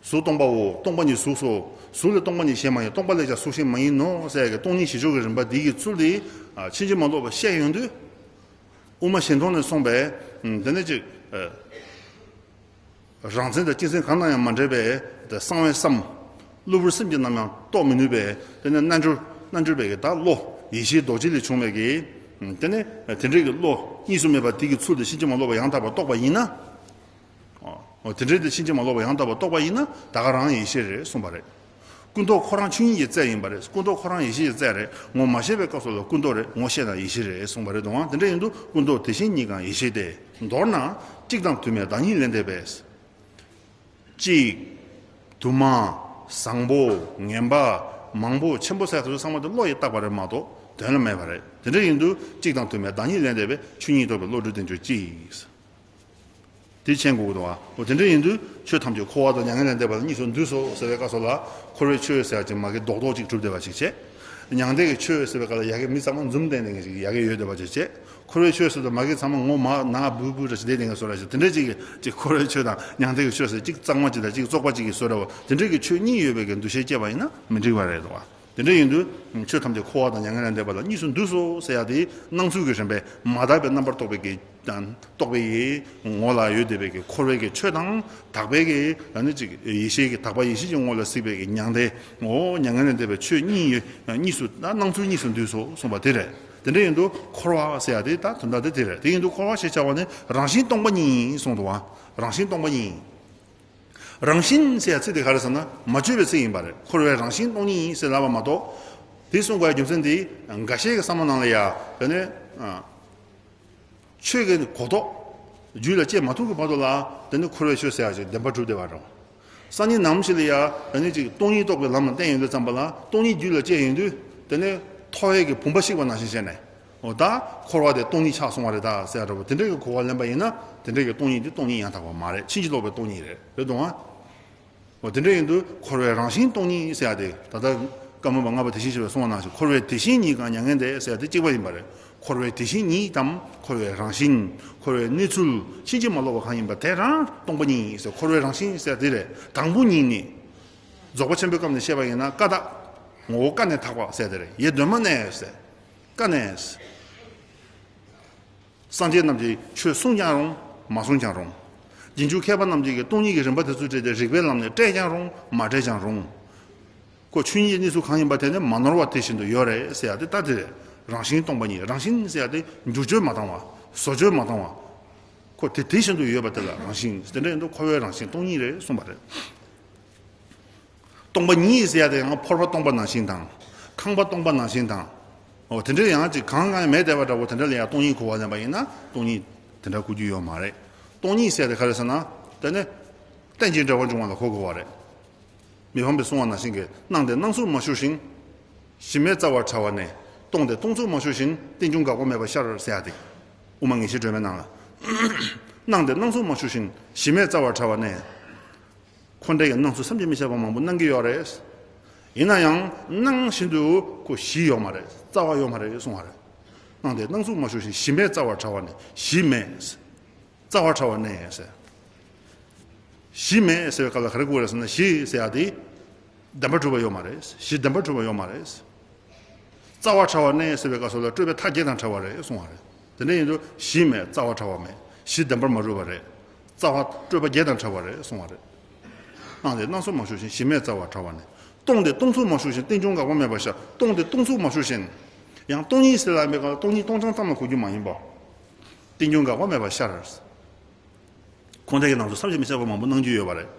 གཟུགས་སྟོང་པའོ། སྟོང་པ་ཉིད་གཟུགས་སོ། གཟུགས་ལས་སྟོང་པ་ཉིད་གཞན་མ་ཡིན། སྟོང་པ་ལས་ཀྱང་གཟུགས་གཞན་མ་ཡིན་ནོ་ཟེར་ཡ་གི་སྟོང་ཉིད་གཞི་བཅུ་གི་རིམ་པ་འདི་གི་ཚུལ་དེ་ཕྱིན་ཅི་མ་ལོག་པ་བཤད་ཡོང་དུས། དབུ་མ་གཞན་སྟོང་ནས་གསུངས་པའི། དེ་ནས་ཅིག་རང་མཚན་དང་སྤྱི་མཚན་གང་དང་ཡང་མ་འདྲེས་པའི་དེ་གསང་བའི་བསམ། གློ་བུར་སེམས་ཀྱིས་ནམ་ཡང་རྟོགས་མི་ནུས་པའི། དེ་ནས་རྣལ་འབྱོར། རྣལ་འབྱོར་པའི་གི་ད་བློ། ཡེ་ཤེས་རྡོ་རྗེ་ལས་བྱུང་བའི་གི། དེ་ནས་དེ་འདྲའི་གི་བློ་གཉིས་སུ་མེད་པ་དེ་གི་ཚུལ་དེ་ཕྱིན་ཅི་མ་ལོག་པ་ཡང་དག་པར་རྟོགས་པ་ཡིན་ན། འོ། དེ་འདྲའི་དེ་ཕྱིན་ཅི་མ་ལོག་པ་ཡང་དག་པར་རྟོགས་པ་ཡིན་ན་ད་ག་རང་ཡེ་ཤེས་རེད་གསུངས་པ་རེད། ཀུན་རྟོག་ཁོ་རང་ཆོས་ཉིད་ཀྱི་རྩལ་ཡིན་པ་རེད། ཀུན་རྟོག་ཁོ་རང་ཡེ་ཤེས་ཀྱི་རྩལ་རེད། ངོ་མ་ཤེས་པའི་སྐབས་སུ་ལ་ཀུན་རྟོག་རེད། ངོ་ཤེས་ན་ཡེ་ཤེས་རེད་གསུངས་པ་རེད་དོ། དེ་འདྲ་ཡིན་དུས་ཀུན་རྟོག་དེ་བཞིན་ཉིད་ཀྱང་ཡེ་ཤེས་ཏེ། མདོར་ན་གཅིག་དང་དུ་མའི་བདག་ཉིད་ལས་འདས་པས། གཅིག་དུ་མ། བཟང་པོ། ངན་པ། མང་པོ། ཆེན་པོ་ཟེར་དེ་ཚོ་ཚང་མ་དེ་བློ་ཡིས་བཏགས་པ་རེད་མ་གཏོགས་དོན་ལ་མེད་པ་རེད། དེ་འདྲ་ཡིན་དུས་གཅིག་དང་དུ་མའི་བདག་ཉིད་ལས་འདས་པས། ཆོས་ཉིད་རྟོགས་པའི་བློ་གྲོས་ལྡན་གྱུར་ཅིག་དེ་མཁྱེན་དགོས་ཀྱི་འདུག་བ། འོ་དེ་འདྲ་ཡིན་དུས་ཆོས་ཐམས་ཅད་འཁོར་བ་དང་མྱ་ངན་ལས་འདས་པ་ལ་གཉིས་སུ་འདུས་སོ་ཟེར་བའི་སྐབས་སུ་ལ། འཁོར་བའི་ཆོས་ཟེར་ཡ་ཅིག་མ་གི་རྡོག་རྡོག་ཅིག་གྲུབ་བསྡད་པ་ཅིག་བྱས། མྱང་འདས་ཀྱི་ཆོས་ཟེར་བའི་སྐབས་ལ་ཡ་གི་མི་ཚང་མ་འཛུམ་བསྡད་ནས་ཅིག་ཡ་གི་ཡོད་བསྡད་པ་ཅིག་བྱས། འཁོར་བའི་ཆོས་ཟེར་དུས་མ་གི་ཚང་མ་ངོ་མ་ན་འབུ་འབུ་ར་ཞིག་བསྡད་ནས་བཟོ་ར་ཞིག་དེ་འདྲ་ཅིག་གི་ཅིག་འཁོར་བའི་ཆོས་དང་མྱང་འདས་ཀྱི་ཆོས་ཟེར་ཅིག་གཙང་མ་ཅིག་དང་ཅིག་བཙོག་པ་ཅིག་གི་བཟོ་ར་བ། དེ་འདྲ་གི་ཆོས་གཉིས་ཡོད་པའི་གི་འདུ་ཤེས་སྐྱེས་པ་ཡིན་ན་མི་འགྲིག་པ་རེད་འདུག་བ། དེ་འདྲ་ཡིན་དུས་ཆོས་ཐམས་ཅད་འཁོར་བ་དང་མྱ་ངན་ལས་འདས་པ་ལ་གཉིས་སུ་འདུས་སོ་ཟེར་ཡ་དེ་སྣང་ཚུལ་གྱི་རིམ་པས་མ་དག་པའི་རྣམ་པར་རྟོག་པའི་གི་དང་རྟོག་པའི་ཡི་ངོ་ལ་ཡོད་བསྡད་པའི་གི་འཁོར་བའི་གི་ཆོས་དང་དག་པའི་གི་ཨ་ནི་ཅིག་ཡེ་ཤེས་ཀྱི་དག་པ་ཡེ་ཤེས་ཀྱི་ངོ་ལ་གཟིགས་པའི་གི་མྱང་འདས། འོ་མྱ་ངན་ལས་འདས་པའི་ཆོས་གཉིས་ཡོད། གཉིས་སུ་ད་སྣང་ཚུལ་གཉིས་སུ་འདུས་སོ་གསུངས་པ་དེ་རེད། དེ་འདྲ་ཡིན་དུས་འཁོར་བ་ཟེར་ཡ་དེ་ད་དོན་དག་དེ་དེ་རེད། དེ་ཡིན་དུས་འཁོར་བ་ཞེས་བྱ་བ་ནི་རང་བཞིན་སྟོང་པ་ཉིད་ཡིན་གསུངས་འདུག་བ། རང་བཞིན་སྟོང་པ་ཉིད་ཡིན། རང་བཞིན་ཟེར་ཡ་ཚིག་དེ་ག་རེ་ཟེར་ན་མ་བཅོས་པའི་ཚིག་ཡིན་པ་རེད། འཁོར་བའི་རང་བཞིན་སྟོང་ཉིད་ཡིན་ཟེར་ལབ་པ་མ་གཏོགས། དེ་གསུང་དགོས་ཡ་རྒྱུ་མཚན་དེ་འགའ་ཤས་ཀྱི་བསམ་བློ་ནང་ལ་ཡ་དེ་ནི། ཆོས་ཀྱི་གོ་རྟོགས་རྒྱུད་ལ་སྐྱེས་མ་ཐུབ་ཀྱི་བར་དུ་ལ་དེ་ནི་འཁོར་བའི་ཆོས་ཟེར་ཡ་ཅིག་བདེན་པ་གྲུབ་བསྡད་པ་རེད། སང་ཉིན་ནམ་ཞིག་ལ་ཡ་དེ་ནི་ཅིག་སྟོང་ཉིད་རྟོགས་པའི་ལམ་ལ་བསྟན་ཡོང་དུས་ཙམ་པ་ལ་སྟོང་ཉིད་རྒྱུད་ལ་སྐྱེས་ཡོང་དུས་དེ་ནི་ཐོ་བས་ཀྱི་བུམ་པ་བཤིག་པ་ནང་བཞིན་བྱས་ནས། འོ་ད་འཁོར་བ་དེ་སྟོང་ཉིད་ཆགས་སོང་བ་རེད་ད་ཟེར་ཡ་འདྲ་པོ་དེ་འདྲ་གི་གོ་བ་ལེན་པ་ཡིན་ན་དེ་འདྲ་གི་སྟོང་ཉིད་དེ་སྟོང་ཉིད་ཡང་དག་པ་མ་རེད། ཕྱིན་ཅི་ལོག་པའི་སྟོང་ཉིད་རེད། རེད་འདུག་ཨ། འོ་དེ་འདྲ་ཡིན་དུས་འཁོར་བའི་རང་བཞིན་སྟོང་ཉིད་ཟེར་ཡ་དེ་ད་ལྟ་བཀའ་མོལ་པ་ལྔ་པ་དེ་བཞིན་གཤེགས་པས་གསུངས་པ་ནང་བཞིན་འཁོར་བའི་དེ་བཞིན་ཉིད་གང་མྱ་ངན་འདས་ཟེར་ཡ་དེ་གཅིག་པ་ཡིན་པ་རེད། འཁོར་བའི་དེ་བཞིན་ཉིད་དམ་འཁོར་བའི་རང་བཞིན་འཁོར་བའི་གནས་ཚུལ་ཕྱིན་ཅི་མ་ལོག་པ་གང་ཡིན་པ་དེ་རང་སྟོང་པ་ཉིད་ཟེར། འཁོར་བའི་རང་བཞིན་ཟེར་དེ་རེད། དང་པོ་ཉིད་ནི། རྫོགས་པ་ཆེན་པོའི་སྐབས་ནས་བཤད་པ་ཡིན་ན་ཀ་དག་ངོ་བོ་ཀ་ནས་དག་པ་ཟེར་དེ་རེད། ཡེ་གདོད་མ་ནས་ཟེར། ཀ་ནས། སངས་རྒྱས་རྣམས་ཀྱིས་ཆོས་གསུངས་ཀྱང་རུང་། མ་གསུངས་ཀྱང་རུང་། རྗེས་འཇུག་མཁས་པ་རྣམས་ཀྱིས་སྟོང་ཉིད་ཀྱི་རིམ་པ་དེ་ཚོ་བྲིས་ཏེ་རིགས་པའི་ལམ་ནས་བཀྲལ་ཀྱང་རུང་། མ་བཀྲལ་ཀྱང་རུང་། ཁོ་ཆོས་ཉིད་གནས་ཚུལ་གང་ཡིན་པ་དེ་ནི་མ་ནོར་བ་དེ་བཞིན་དུ་ཡོད་རེད་ཟེར་ཡ་དེ་ལྟ་དེ་རེད། རང་བཞིན་སྟོང་པ་ཉིད། རང་བཞིན་ཟེར་ཡ་དེ་འགྱུར་བཅོས་མ་བཏང་བ། བཟོ་བཅོས་མ་བཏང་བ། ཁོ་དེ་དེ་བཞིན་དུ་ཡོད་པ་དེ་ལ་རང་བཞིན། དེ་འདྲ་ཡིན་དུས་འཁོར་བའི་རང་བཞིན་སྟོང་ཉིད་རེད་གསུངས་པ་རེད། སྟོང་པ་ཉིད་ཟེར་ཡ་དེ་ཡང་ཕོར་པ་སྟོང་པ་ནང་བཞིན་དང་། ཁང་པ་སྟོང་པ་ནང་བཞིན་དང་། འོ་དེ་འདྲའི་ཡང་ཅིག་གང་གང་མེད་བསྡད་པ་འདྲ་པོ་དེ་འདྲ་ལ་ཡང་སྟོང་ཉིད་གོ་བ་ལེན་པ་ཡིན་ན་སྟོང་ཉིད་དེ་འདྲ་གོ་རྒྱུ་ཡོད་མ་རེད། སྟོང་ཉིད་ཟེར་ཡ་དེ་ག་རེ་ཟེར་ན། དེ་ནི་རྟེན་ཅིང་འབྲེལ་བར་འབྱུང་བ་ལ་གོ་དགོས་པ་རེད། མི་ཕམ་པས་གསུངས་པ་ནང་བཞིན་གྱི་སྣང་དེ་སྣང་ཚུལ་མ་ཞུགས་ཤིང་། གཞི་མེད་རྩ་བར་བྲལ་བ་ནས། སྟོང་དེ་སྟོང་ཚུལ་མ་ཞུགས་བཞིན། རྟེན་འབྱུང་འགག་པ་མེད་པར་ཤར་ཟེར་ཡ་དེ། དབུ་མ་ངེས་ཤེས་སྒྲོན་མའི་ནང་ལ། སྣང་དེ་སྣང་ཚུལ་མ་ཞུགས་བཞིན། གཞི་མེད་རྩ་བར་བྲལ་བ་ནས། འཁོར་འདས་ཀྱི་སྣང་ཚུལ་བསམ་གྱིས་མི་ཁྱབ་པ་མང་པོ་སྣང་གི་ཡོད་རེད། ཡིན་ན་ཡང་སྣང་བཞིན་དུ་ཁོ་གཞི་ཡོད་མ་རེད། རྩ་བ་ཡོད་མ་རེད་གསུང་བ་རེད། སྣང་དེ་སྣང་ཚུལ་མ་ཞུགས་ཤིང་། གཞི་མེད་རྩ་བར་བྲལ་བ་ནས། གཞི་མེད། རྩ་བར་བྲལ་བ་ནས་ཟེར། གཞི་མེད་ཟེར་བའི་སྐབས་ལ་ག་རེ་གོ་རེད་ཟེར་ན། གཞི་ཟེར་ཡ་དེ་བདེན་པར་གྲུབ་པ་ཡོད་མ་རེད། གཞི་བདེན་པར་གྲུབ་པ་ཡོད་མ་རེད། རྩ་བ་བྲལ་བ་ནས་ཟེར་བའི་སྐབས་སུ་ལ་སྤྲོས་པའི་མཐའ་བརྒྱད་དང་བྲལ་བ་རེད་གསུང་བ་རེད། དེ་འདྲ་ཡིན་དུས་གཞི་མེད་རྩ་བ་བྲལ་བ་མེད། གཞི་བདེན་པར་མ་གྲུབ་པ་རེད། རྩ་བ་སྤྲོས་པ་བརྒྱད་དང་བྲལ་བ་རེད་གསུང་བ་རེད། སྣང་དེ་སྣང་ཚུལ་མ་ཞུགས་ཤིང་། གཞི་མེད་རྩ་བ་བྲལ་བ་ནས། སྟོང་དེ་སྟོང་ཚུལ་མ་ཞུགས་ཤིང་། རྟེན་འབྱུང་འགག་པ་མེད་པར་ཤར། སྟོང་དེ་སྟོང་ཚུལ་མ་ཞུགས་ཤིང་། ཡང་སྟོང་ཉིད་ཟེར་ལ་མེད་ག་ལ་སྟོང་ཉིད་སྟོང་རྐྱང་ཙམ་ལ་གོ་རྒྱུ་མ་ཡིན་པ། རྟེན་འབྱུང་འགག་པ་མེད་པར་ཤར། འཁོར་འདས་ཀྱི་སྣང་ཚུལ་བསམ་གྱིས་མི་ཁྱབ་པ་མང་པོ་སྣང་རྒྱུ་ཡོད་པ་རེད།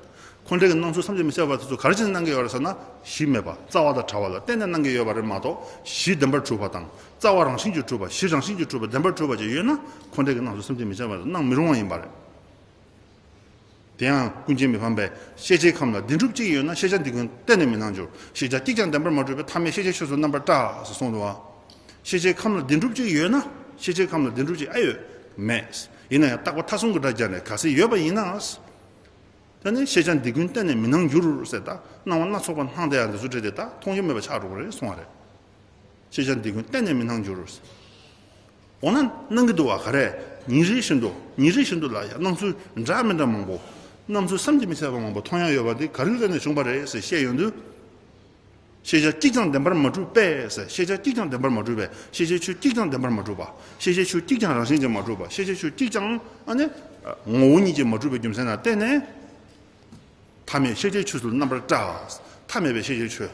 འཁོར་འདས་ཀྱི་སྣང་ཚུལ་བསམ་གྱིས་མི་ཁྱབ་པ་དེ་ཚོ་ག་རེ་བྱས་ནས་སྣང་གི་ཡོད་རེད་ཟེར་ན། གཞི་མེད་པ་རྩ་བ་དང་བྲལ་བ་ལ་བརྟེན་ནས་སྣང་གི་ཡོད་པ་རེད་མ་གཏོགས། གཞི་བདེན་པར་གྲུབ་པ་དང་། རྩ་བ་རང་བཞིན་གྱིས་གྲུབ་པ། གཞི་རང་བཞིན་གྱིས་གྲུབ་པ་བདེན་པར་གྲུབ་པ་ཅིག་ཡོད་ན། འཁོར་འདས་ཀྱི་སྣང་ཚུལ་བསམ་གྱིས་མི་ཁྱབ་པ་སྣང་མི་རུང་བ་ཡིན་པ་རེད། དེ་ཡང་ཀུན་མཁྱེན་མི་ཕམ་པས། ཤེས་བྱའི་ཁམས་ལ་བདེན་གྲུབ་གཅིག་ཡོད་ན། ཤེས་བྱ་འདི་ཀུན་གཏན་ནས་མི་སྣང་འགྱུར། ཤེས་བྱ་གཅིག་ཀྱང་བདེན་པར་མ་གྲུབ་པས། ཐ་མལ་ཤེས་བྱའི་ཆོས་སུ་རྣམ་པར་བཀྲ་ཟེར་གསུངས་འདུག་བ། ཤེས་བྱའི་ཁམས་ལ་བདེན་གྲུབ་གཅིག་ཡོད་ན། ཤེས་བྱའི་ཁམས་ལ་བདེན་གྲུབ་གཅིག་ཨེ་ཡོད། མེད། ཡིན་ན་ཡང་རྟག་པ་མཐའ་གསུམ་གྱི་སྒྲ་སྦྱར་ནས་གལ་སྲིད་ཡོད་པ་ཡིན་ན། ད་ནི་ཤེས་བྱ་འདི་ཀུན་གཏན་ནས་མི་སྣང་འགྱུར་ཟེར། ད་སྣང་བ་སྣ་ཚོགས་པ་སྣང་བསྡད་ཡ་འདི་ཚོ་བྲིས་ཏེ་ད་མཐོང་རྒྱུ་མེད་པ་ཆགས་འགྲོ་གི་རེད་གསུང་བ་རེད། ཤེས་བྱ་འདི་ཀུན་གཏན་ནས་མི་སྣང་འགྱུར། འོ་ན་སྣང་གི་འདུག་བ། ག་རེ། ཉིན་རེ་བཞིན་དུ། ཉིན་རེ་བཞིན་དུ་ལ་ཡང་སྣང་ཚུལ་འདྲ་མི་འདྲ་མང་པོ། སྣང་ཚུལ་བསམ་གྱིས་མི་ཁྱབ་པ་མང་པོ་མཐོང་ཡ་ཡོད་པ་འདི་ག་རེ་ལ་བརྟེན་ནས་བྱུང་བ་རེད་ཟེར་བཤད་ཡོང་དུས། ཤེས་བྱ་གཅིག་ཀྱང་བདེན་པར་མ་གྲུབ་པས་ཟེར། ཤེས་བྱ་གཅིག་ཀྱང་བདེན་པར་མ་གྲུབ་པས། ཤེས་བྱའི་ཆོས་གཅིག་ཀྱང་བདེན་པར་མ་གྲུབ་པ། ཤེས་བྱའི་ཆོས་གཅིག་ཀྱང་རང་བཞིན་གྱིས་མ་གྲུབ་པ། ཤེས་བྱའི་ཆོས་གཅིག་ཀྱང་ཨ་ནི་ངོ་བོ་ཉིད་ཀྱིས་མ་གྲུབ་པའི་རྒྱུ་མཚན་ལ་བརྟེན་ནས། ཐ་མལ་ཤེས་བྱའི་ཆོས་སུ་རྣམ་པར་བཀྲ། ཐ་མལ་པའི་ཤེས་བྱའི་ཆོས།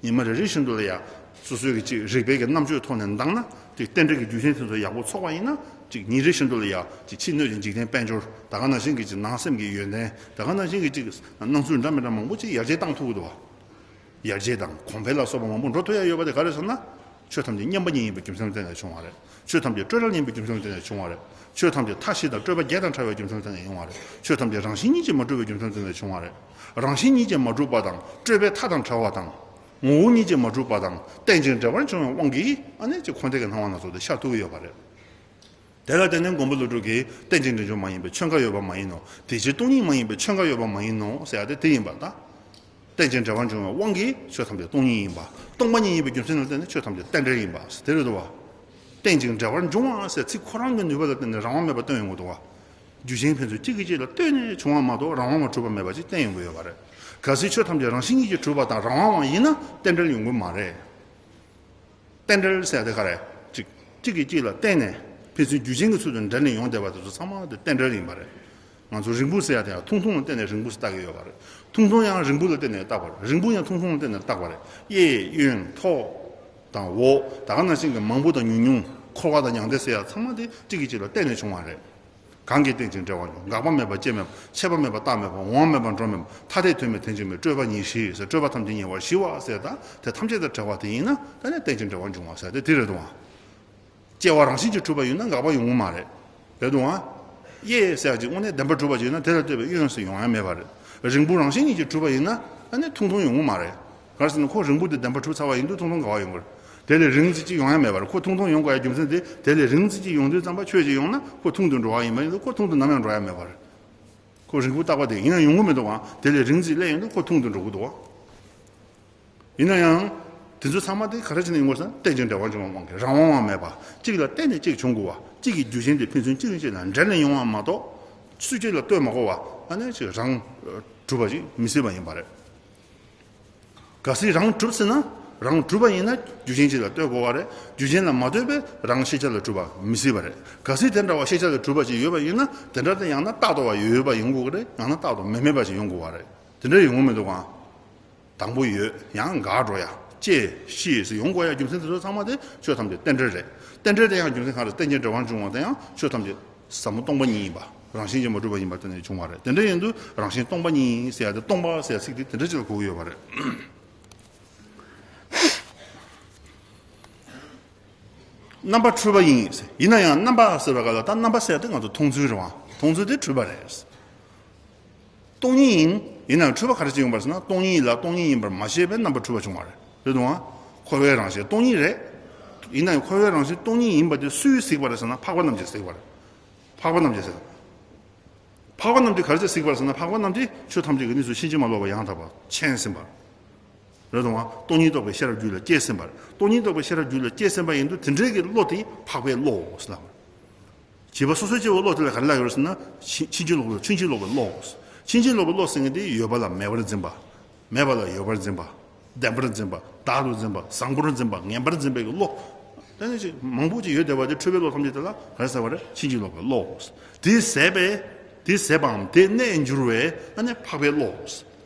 ཉི་མ་རེ་རེ་བཞིན་དུ་ལ་ཡང་སོ་སོའི་གི་ཅིག་རིགས་པའི་གི་རྣམ་དཔྱོད་ཐོག་ནས་འདང་ན། ཅིག་རྟེན་འབྲེལ་གྱི་རྒྱུ་མཚན་དེ་ཚོ་ཡག་པོ་ཚོགས་པ་ཡིན་ན། ཅིག་ཉིན་རེ་བཞིན་དུ་ལ་ཡང་ཅིག་ཕྱི་སྣོད་ཀྱི་འཇིག་རྟེན་དཔལ་འབྱོར། ད་ག་ནང་བཞིན་གྱི་ཅིག་ནང་སེམས་ཀྱི་ཡོན་ཏན། ད་ག་ནང་བཞིན་གྱི་ཅིག་སྣང་ཚུལ་འདྲ་མི་འདྲ་མང་པོ་ཅིག་ཡར་རྒྱས་བཏང་ཐུབ་ཀྱི་འདུག་བ། ཡར་རྒྱས་དང་གོང་འཕེལ་ལ་སོགས་པ་མང་པོ་འགྲོ་ཐུབ་ཡ་ཡོད་པ་དེ་ག་རེ་ཟེར་ན། ཆོས་ཐམས་ཅད་མཉམ་པ་ཉིད་ཡིན་པའི་རྒྱུ་མཚན་བརྟེན་ནས་བྱུང་བ་རེད། ཆོས་ཐམས་ཅད་སྤྲོས་བྲལ་ཡིན་པའི་རྒྱུ་མཚན་བརྟེན་ནས་བྱུང་བ་རེད། ཆོས་ཐམས་ཅད་མཐའ་བཞི་དང་སྤྲོས་པ་བརྒྱད་དང་བྲལ་བའི་རྒྱུ་མཚན་བརྟེན་ནས་ཡོང་བ་རེད། ཆོས་ཐམས་ཅད་རང་བཞིན་ཉིད་ཀྱིས་མ་གྲུབ་པའི་རྒྱུ་མཚན་བརྟེན་ནས་བྱུང་བ་རེད། རང་བཞིན་ཉིད་ཀྱིས་མ་གྲུབ་པ་དང་སྤྲོས་པའི་མཐའ་དང་བྲལ་བ་དང་། ངོ་བོ་ཉིད་ཀྱིས་མ་གྲུབ་པ་དང་རྟེན་ཅིང་འབྲེལ་བར་འབྱུང་བའི་དབང་གིས་ཨ་ནི་ཅིག་འཁོར་འདས་ཀྱི་སྣང་བ་སྣ་ཚོགས་དེ་ཤར་ཐུབ་ཀྱི་ཡོད་པ་རེད། དེ་ལ་བརྟེན་ནས་མགོན་པོ་ཀླུ་སྒྲུབ་ཀྱིས་རྟེན་ཅིང་འབྲེལ་འབྱུང་མ་ཡིན་པའི་ཆོས་འགའ་ཡོད་པ་མ་ཡིན་ནོ། དེ་ཕྱིར་སྟོང་ཉིད་མ་ཡིན་པའི་ཆོས་འགའ་ཡོད་པ་མ་ཡིན་ནོ་ཟེར་ཡ་དེ་དེ་ཡིན་པ་དང་། རྟེན་ཅིང་འབྲེལ་བར་འབྱུང་བའི་དབང་གིས་ཆོས་ཐམས་ཅད་སྟོང་ཉིད་ཡིན་པ། སྟོང་པ་ཉིད་ཡིན་པའི་རྒྱུ་མཚན་ལ་བརྟེན་ནས་ཆོས་ཐམས་ཅད་རྟེན་འབྲེལ་ཡིན་པ་དེ་རེད་འདུག་བ། རྟེན་ཅིང་འབྲེལ་བར་འབྱུང་བ་ཟེར་ཚིག་ཁོ་རང་གི་ནུས་པ་ལ་བརྟེན་ནས་རང་དབང་མེད་པ་སྟོན་ཡོང་གི་འདུག་བ། རྒྱུ་གཞན་ཕན་ཚུན་གཅིག་གིས་གཅིག་ལ་ལྟོས་ནས་བྱུང་བ་མ་གཏོགས་རང་དབང་མ་གྲུབ་པ་མེད་པ་ཅིག་བསྟན་ཡོང་གི་ཡོད་པ་རེད། གལ་སྲིད་ཆོས་ཐམས་ཅད་རང་བཞིན་ཉིད་ཀྱིས་གྲུབ་པ་དང་རང་དབང་བ་ཡིན་ན་རྟེན་འབྲེལ་ཡོང་གི་མ་རེད། རྟེན་འབྲེལ་ཟེར་ཡ་དེ་ག་རེ། གཅིག་གཅིག་གིས་གཅིག་ལ་བརྟེན་ནས་ཕན་ཚུན་རྒྱུ་རྐྱེན་གྱི་ཚུལ་དུ་འབྲེལ་ནས་ཡོང་བསྡད་པ་དེ་ཚོ་ཚང་མ་དེ་རྟེན་འབྲེལ་ཡིན་པ་རེད། ང་ཚོ་རིང་པོ་ཟེར་ཡ་དེ་ཡང་ཐུང་ཐུང་ལ་བརྟེན་ནས་རིང་པོ་ཟེར་བཏགས་ཀྱི་ཡོད་པ་རེད། ཐུང་ཐུང་ཡང་རིང་པོ་ལ་བརྟེན་ནས་བཏགས་པ་རེད། རིང་པོ་ཡང་ཐུང་ཐུང་ལ་བརྟེན་ནས་བཏགས་པ་རེད། གཡས་གཡོན་མཐོ་དང་འོག་ད་ག་ནང་བཞིན་གྱི་མང་པོ་དང་ཉུང་ཉུང་འཁོར་བ་དང་མྱང་འདས་ཟེར་ཡ་ཚང་མ་དེ་གཅིག་གིས་གཅིག་ལ་བརྟེན་ནས་བྱུང་བ་རེད། གང་གིས་རྟེན་ཅིང་འབྲེལ་བར་འབྱུང་། འགག་པ་མེད་པ་སྐྱེ་མེད་པ། ཆད་པ་མེད་པ་རྟག་མེད་པ། འོང་བ་མེད་པ་འགྲོ་མེད་པ། ཐ་དད་དོན་མེད་དོན་གཅིག་མེད། སྤྲོས་པ་ཉིད་ཞི་ཟེར། སྤྲོས་པ་ཐམས་ཅད་ཉེ་བར་ཞི་བ་ཟེར། ད་དེ་ཐམས་ཅད་དང་བྲལ་བ་དེ་ཡིན་ན་ད་ནི་རྟེན་ཅིང་འབྲེལ་བར་འབྱུང་བ་ཟེར་དེ་དེ་རེད་དོ། སྐྱེ་བ་རང་བཞིན་གྱིས་གྲུབ་པ་ཡིན་ན་འགག་པ་ཡོང་གི་མ་རེད། རེད་དོ། གཡས་ཟེར་ཅིག་དངོས་གནས་བདེན་པར་གྲུབ་པ་ཅིག་ཡིན་ན་དེ་ལ་ལྟོས་པའི་གཡོན་ཟེར་ཡོང་ཡ་མེད་པ་རེད། རིང་པོ་རང་བཞིན་ཉིད་ཀྱིས་གྲུབ་པ་ཡིན་ན་ད་ནི་ཐུང་ཐུང་ཡོང་གི་མ་རེད། ག་རེ་ཟེར་ན་ཁོ་རིང་པོ་དེ་བདེན་པར་གྲུབ་ཚར་བ་ཡིན་དུས་ཐུང་ཐུང་འགག་པ་ཡོང་གི་རེད། དེ་ལས་རིང་ཙམ་ཅིག་ཡོང་ཡ་མེད་པར་ཁོ་ཐུང་ཐུང་ཡོང་དགོས་ཡ་རྒྱུ་མཚན་དེ་དེ་ལས་རིང་ཙམ་ཅིག་ཡོང་དུས་ཙམ་པ་ཆོས་ཅིག་ཡོང་ན་ཁོ་ཐུང་དུ་འགྲོ་བ་ཡིན་པ་ཡིན་ན་ཁོ་ཐུང་དུ་ནམ་ཡང་འགྲོ་ཡ་མེད་པར། ཁོ་རིང་པོ་བཏགས་པ་དེ་ཡིན་ན་ཡོང་གི་མི་འདུག་ག་དེ་ལས་རིང་ཙམ་སླེབས་ཡོང་དུས་ཁོ་ཐུང་དུ་འགྲོ་གི་འདུག་ག་ཡིན་ན་ཡང་། དེ་ཚོ་ཚང་མ་དེ་ག་རེ་བྱས་ནས་ཡོང་དགོས་ཟེར་ན་རྟེན་ཅིང་འབྲེལ་བར་འབྱུང་བའི་དབང་གིས་རང་དབང་བ་མེད་པ་གཅིག་ལ་བརྟེན་ནས་གཅིག་བྱུང་དགོས་པ་གཅིག་གི་རྒྱུ་རྐྱེན་དེ་ཕན་ཚུན་གཅིག་གིས་གཅིག་ལ་འབྲེལ་ནས་ཡོང་བ་མ་གཏོགས་སུ་གཅིག་ལ་ལྟོས་མ་དགོས་པ་ཨ་ནི་ཅིག་རང་གྲུབ་པ་ཅིག་མི་སྲིད་པ་ཡིན་པ་རེད། གལ་སྲིད་རང་གྲུབ་ཟེར་ན་རང་གྲུབ་པ་ཡིན་ན་རྒྱུ་རྐྱེན་གཅིག་ལ་ལྟོས་དགོས་པ་རེད། རྒྱུ་རྐྱེན་ལ་མ་ལྟོས་པའི་རང་ཤེས་བྱ་ལ་གྲུབ་པ་མི་སྲིད་པ་རེད། གལ་སྲིད་དེ་འདྲ་བ་ཤེས་བྱ་ལ་གྲུབ་པ་ཅིག་ཡོད་པ་ཡིན་ན་དེ་འདྲ་དེ་ཡང་ན་རྟག་ཏུ་བ་ཡོད་པ་ཡོང་དགོས་ཀྱི་རེད། ཡང་ན་རྟག་ཏུ་མེད་མེད་པ་ཅིག་ཡོང་དགོས་པ་རེད། དེ་འདྲ་ཡོང་གི་མི་འདུག་ག་དང་པོ་ཡོད། ཡང་འགག་འགྲོ་ཡ། སྐྱེ། ཤི་ཟེར་ཡོང་དགོས་ཡ་རྒྱུ་མཚན་དེ་ཚོ་ཚང་མ་དེ་ཆོས་ཐམས་ཅད་རྟེན་འབྲེལ་རེད། རྟེན་འབྲེལ་དེ་ཡང་རྒྱུ་མཚན་གང་རེད། རྟེན་ཅིང་འབྲེལ་བར་འབྱུང་བ་དེ་ཡང་ཆོས་ཐམས་ཅད་ཟབ་མོ་སྟོང་པ་ཉིད་ཡིན་པ། རང་བཞིན་གྱིས་མ་གྲུབ་པ་ཡིན་པ་དེ་ནས་བྱུང་བ་རེད། དེ་འདྲ་ཡིན་དུས་རང་བཞིན་སྟོང་པ་ཉིད་ཟེར་ཡ་དེ་སྟོང་པ་ཟེར་ཡ་ཚིག་དེ་དེ་འདྲ་ཅིག་ལ་གོ་གི་ཡོད་པ་རེད། རྣམ་པ་འཁྲུལ་པ་ཡིན། ཡིན་ན་ཡང་རྣམ་པ་ཟེར་བ་ག་ལ་ད་རྣམ་པ་ཟེར་ཏེ་ང་ཚོ་མཐོང་ཚུལ་རེད་བ། མཐོང་ཚུལ་དེ་འཁྲུལ་པ་རེད། སྟོང་ཉིད་ཡིན། ཡིན་ན་ཡང་འཁྲུལ་པ་ག་རེ་ཅིག་ཡོང་པ་རེད་ཟེར་ན་སྟོང་ཉིད་ལ་སྟོང་ཉིད་ཡིན་པར་མ་ཤེས་པས་རྣམ་པ་འཁྲུལ་པ་བྱུང་བ་རེད། རེད་འདུག་ཨ། འཁོར་བའི་རང་བཞིན་སྟོང་ཉིད་རེད། ཡིན་ན་ཡང་འཁོར་བའི་རང་བཞིན་སྟོང་ཉིད་ཡིན་པ་དེ་སུས་གཟིགས་པ་རེད་ཟེར་ན་འཕགས་པ་རྣམས་ཀྱིས་གཟིགས་པ་རེད། འཕགས་པ་རྣམས་ཀྱིས་གཟིགས། འཕགས་པ་རྣམས་ཀྱིས་ག་རེ་ཅིག་གཟིགས་པ་རེད་ཟེར་ན་འཕགས་པ་རྣམས་ཀྱིས་ཆོས་ཐམས་ཅད་ཀྱི་གནས་ཚུལ་ཕྱིན་ཅི་མ་ལོག་པ་ཡང་དག་པར་མཁྱེན་ཟིན་པ། རེད་དོ། སྟོང་ཉིད་རྟོགས་པའི་ཤེས་རབ་རྒྱུད་ལ་སྐྱེས་ཟིན་པ་རེད། སྟོང་ཉིད་རྟོགས་པའི་ཤེས་རབ་རྒྱུད་ལ་སྐྱེས་ཟིན་པ་ཡིན་དུས་དེ་འདྲའི་གི་བློ་དེ་འཕགས་པའི་བློ་ཟེར་ལབ་པ་རེད། བྱིས་པ་སོ་སོའི་སྐྱེ་བོའི་བློ་དེ་ལ་ག་རེ་ལབ་ཡོད་རེད་ཟེར་ན་ཕྱིན་ཕྱིན་ཅི་ལོག་གི་བློ། ཕྱིན་ཅི་ལོག་པའི་བློ་ཟེར། ཕྱིན་ཅི་ལོག་པའི་བློ་ཟེར་མཁན་དེ་ཡོད་པ་ལ་མེད་པར་འཛིན་པ། མེད་པ་ལ་ཡོད་པར་འཛིན་པ། བདེན་པར་འཛིན་པ། བདག་ཏུ་འཛིན་པ། བཟང་པོར་འཛིན་པ། ངན་པར་འཛིན་པའི་བློ། དེ་ནི་ཅིག་མང་པོ་ཅིག་ཡོད་བསྡད་པ་དེ་འཁྲུལ་པའི་བློ་ཐམས་ཅད་དེ་ལ་ག་རེ་ཟེར་བ་རེད། ཕྱིན་ཅི་ལོག་པའི་བློ། དེ་ཟད་པས། དེ་ཟད་པའམ་དེ་གནས་འགྱུར་བས་ཨ་ནི་འཕགས་པའི་བློ།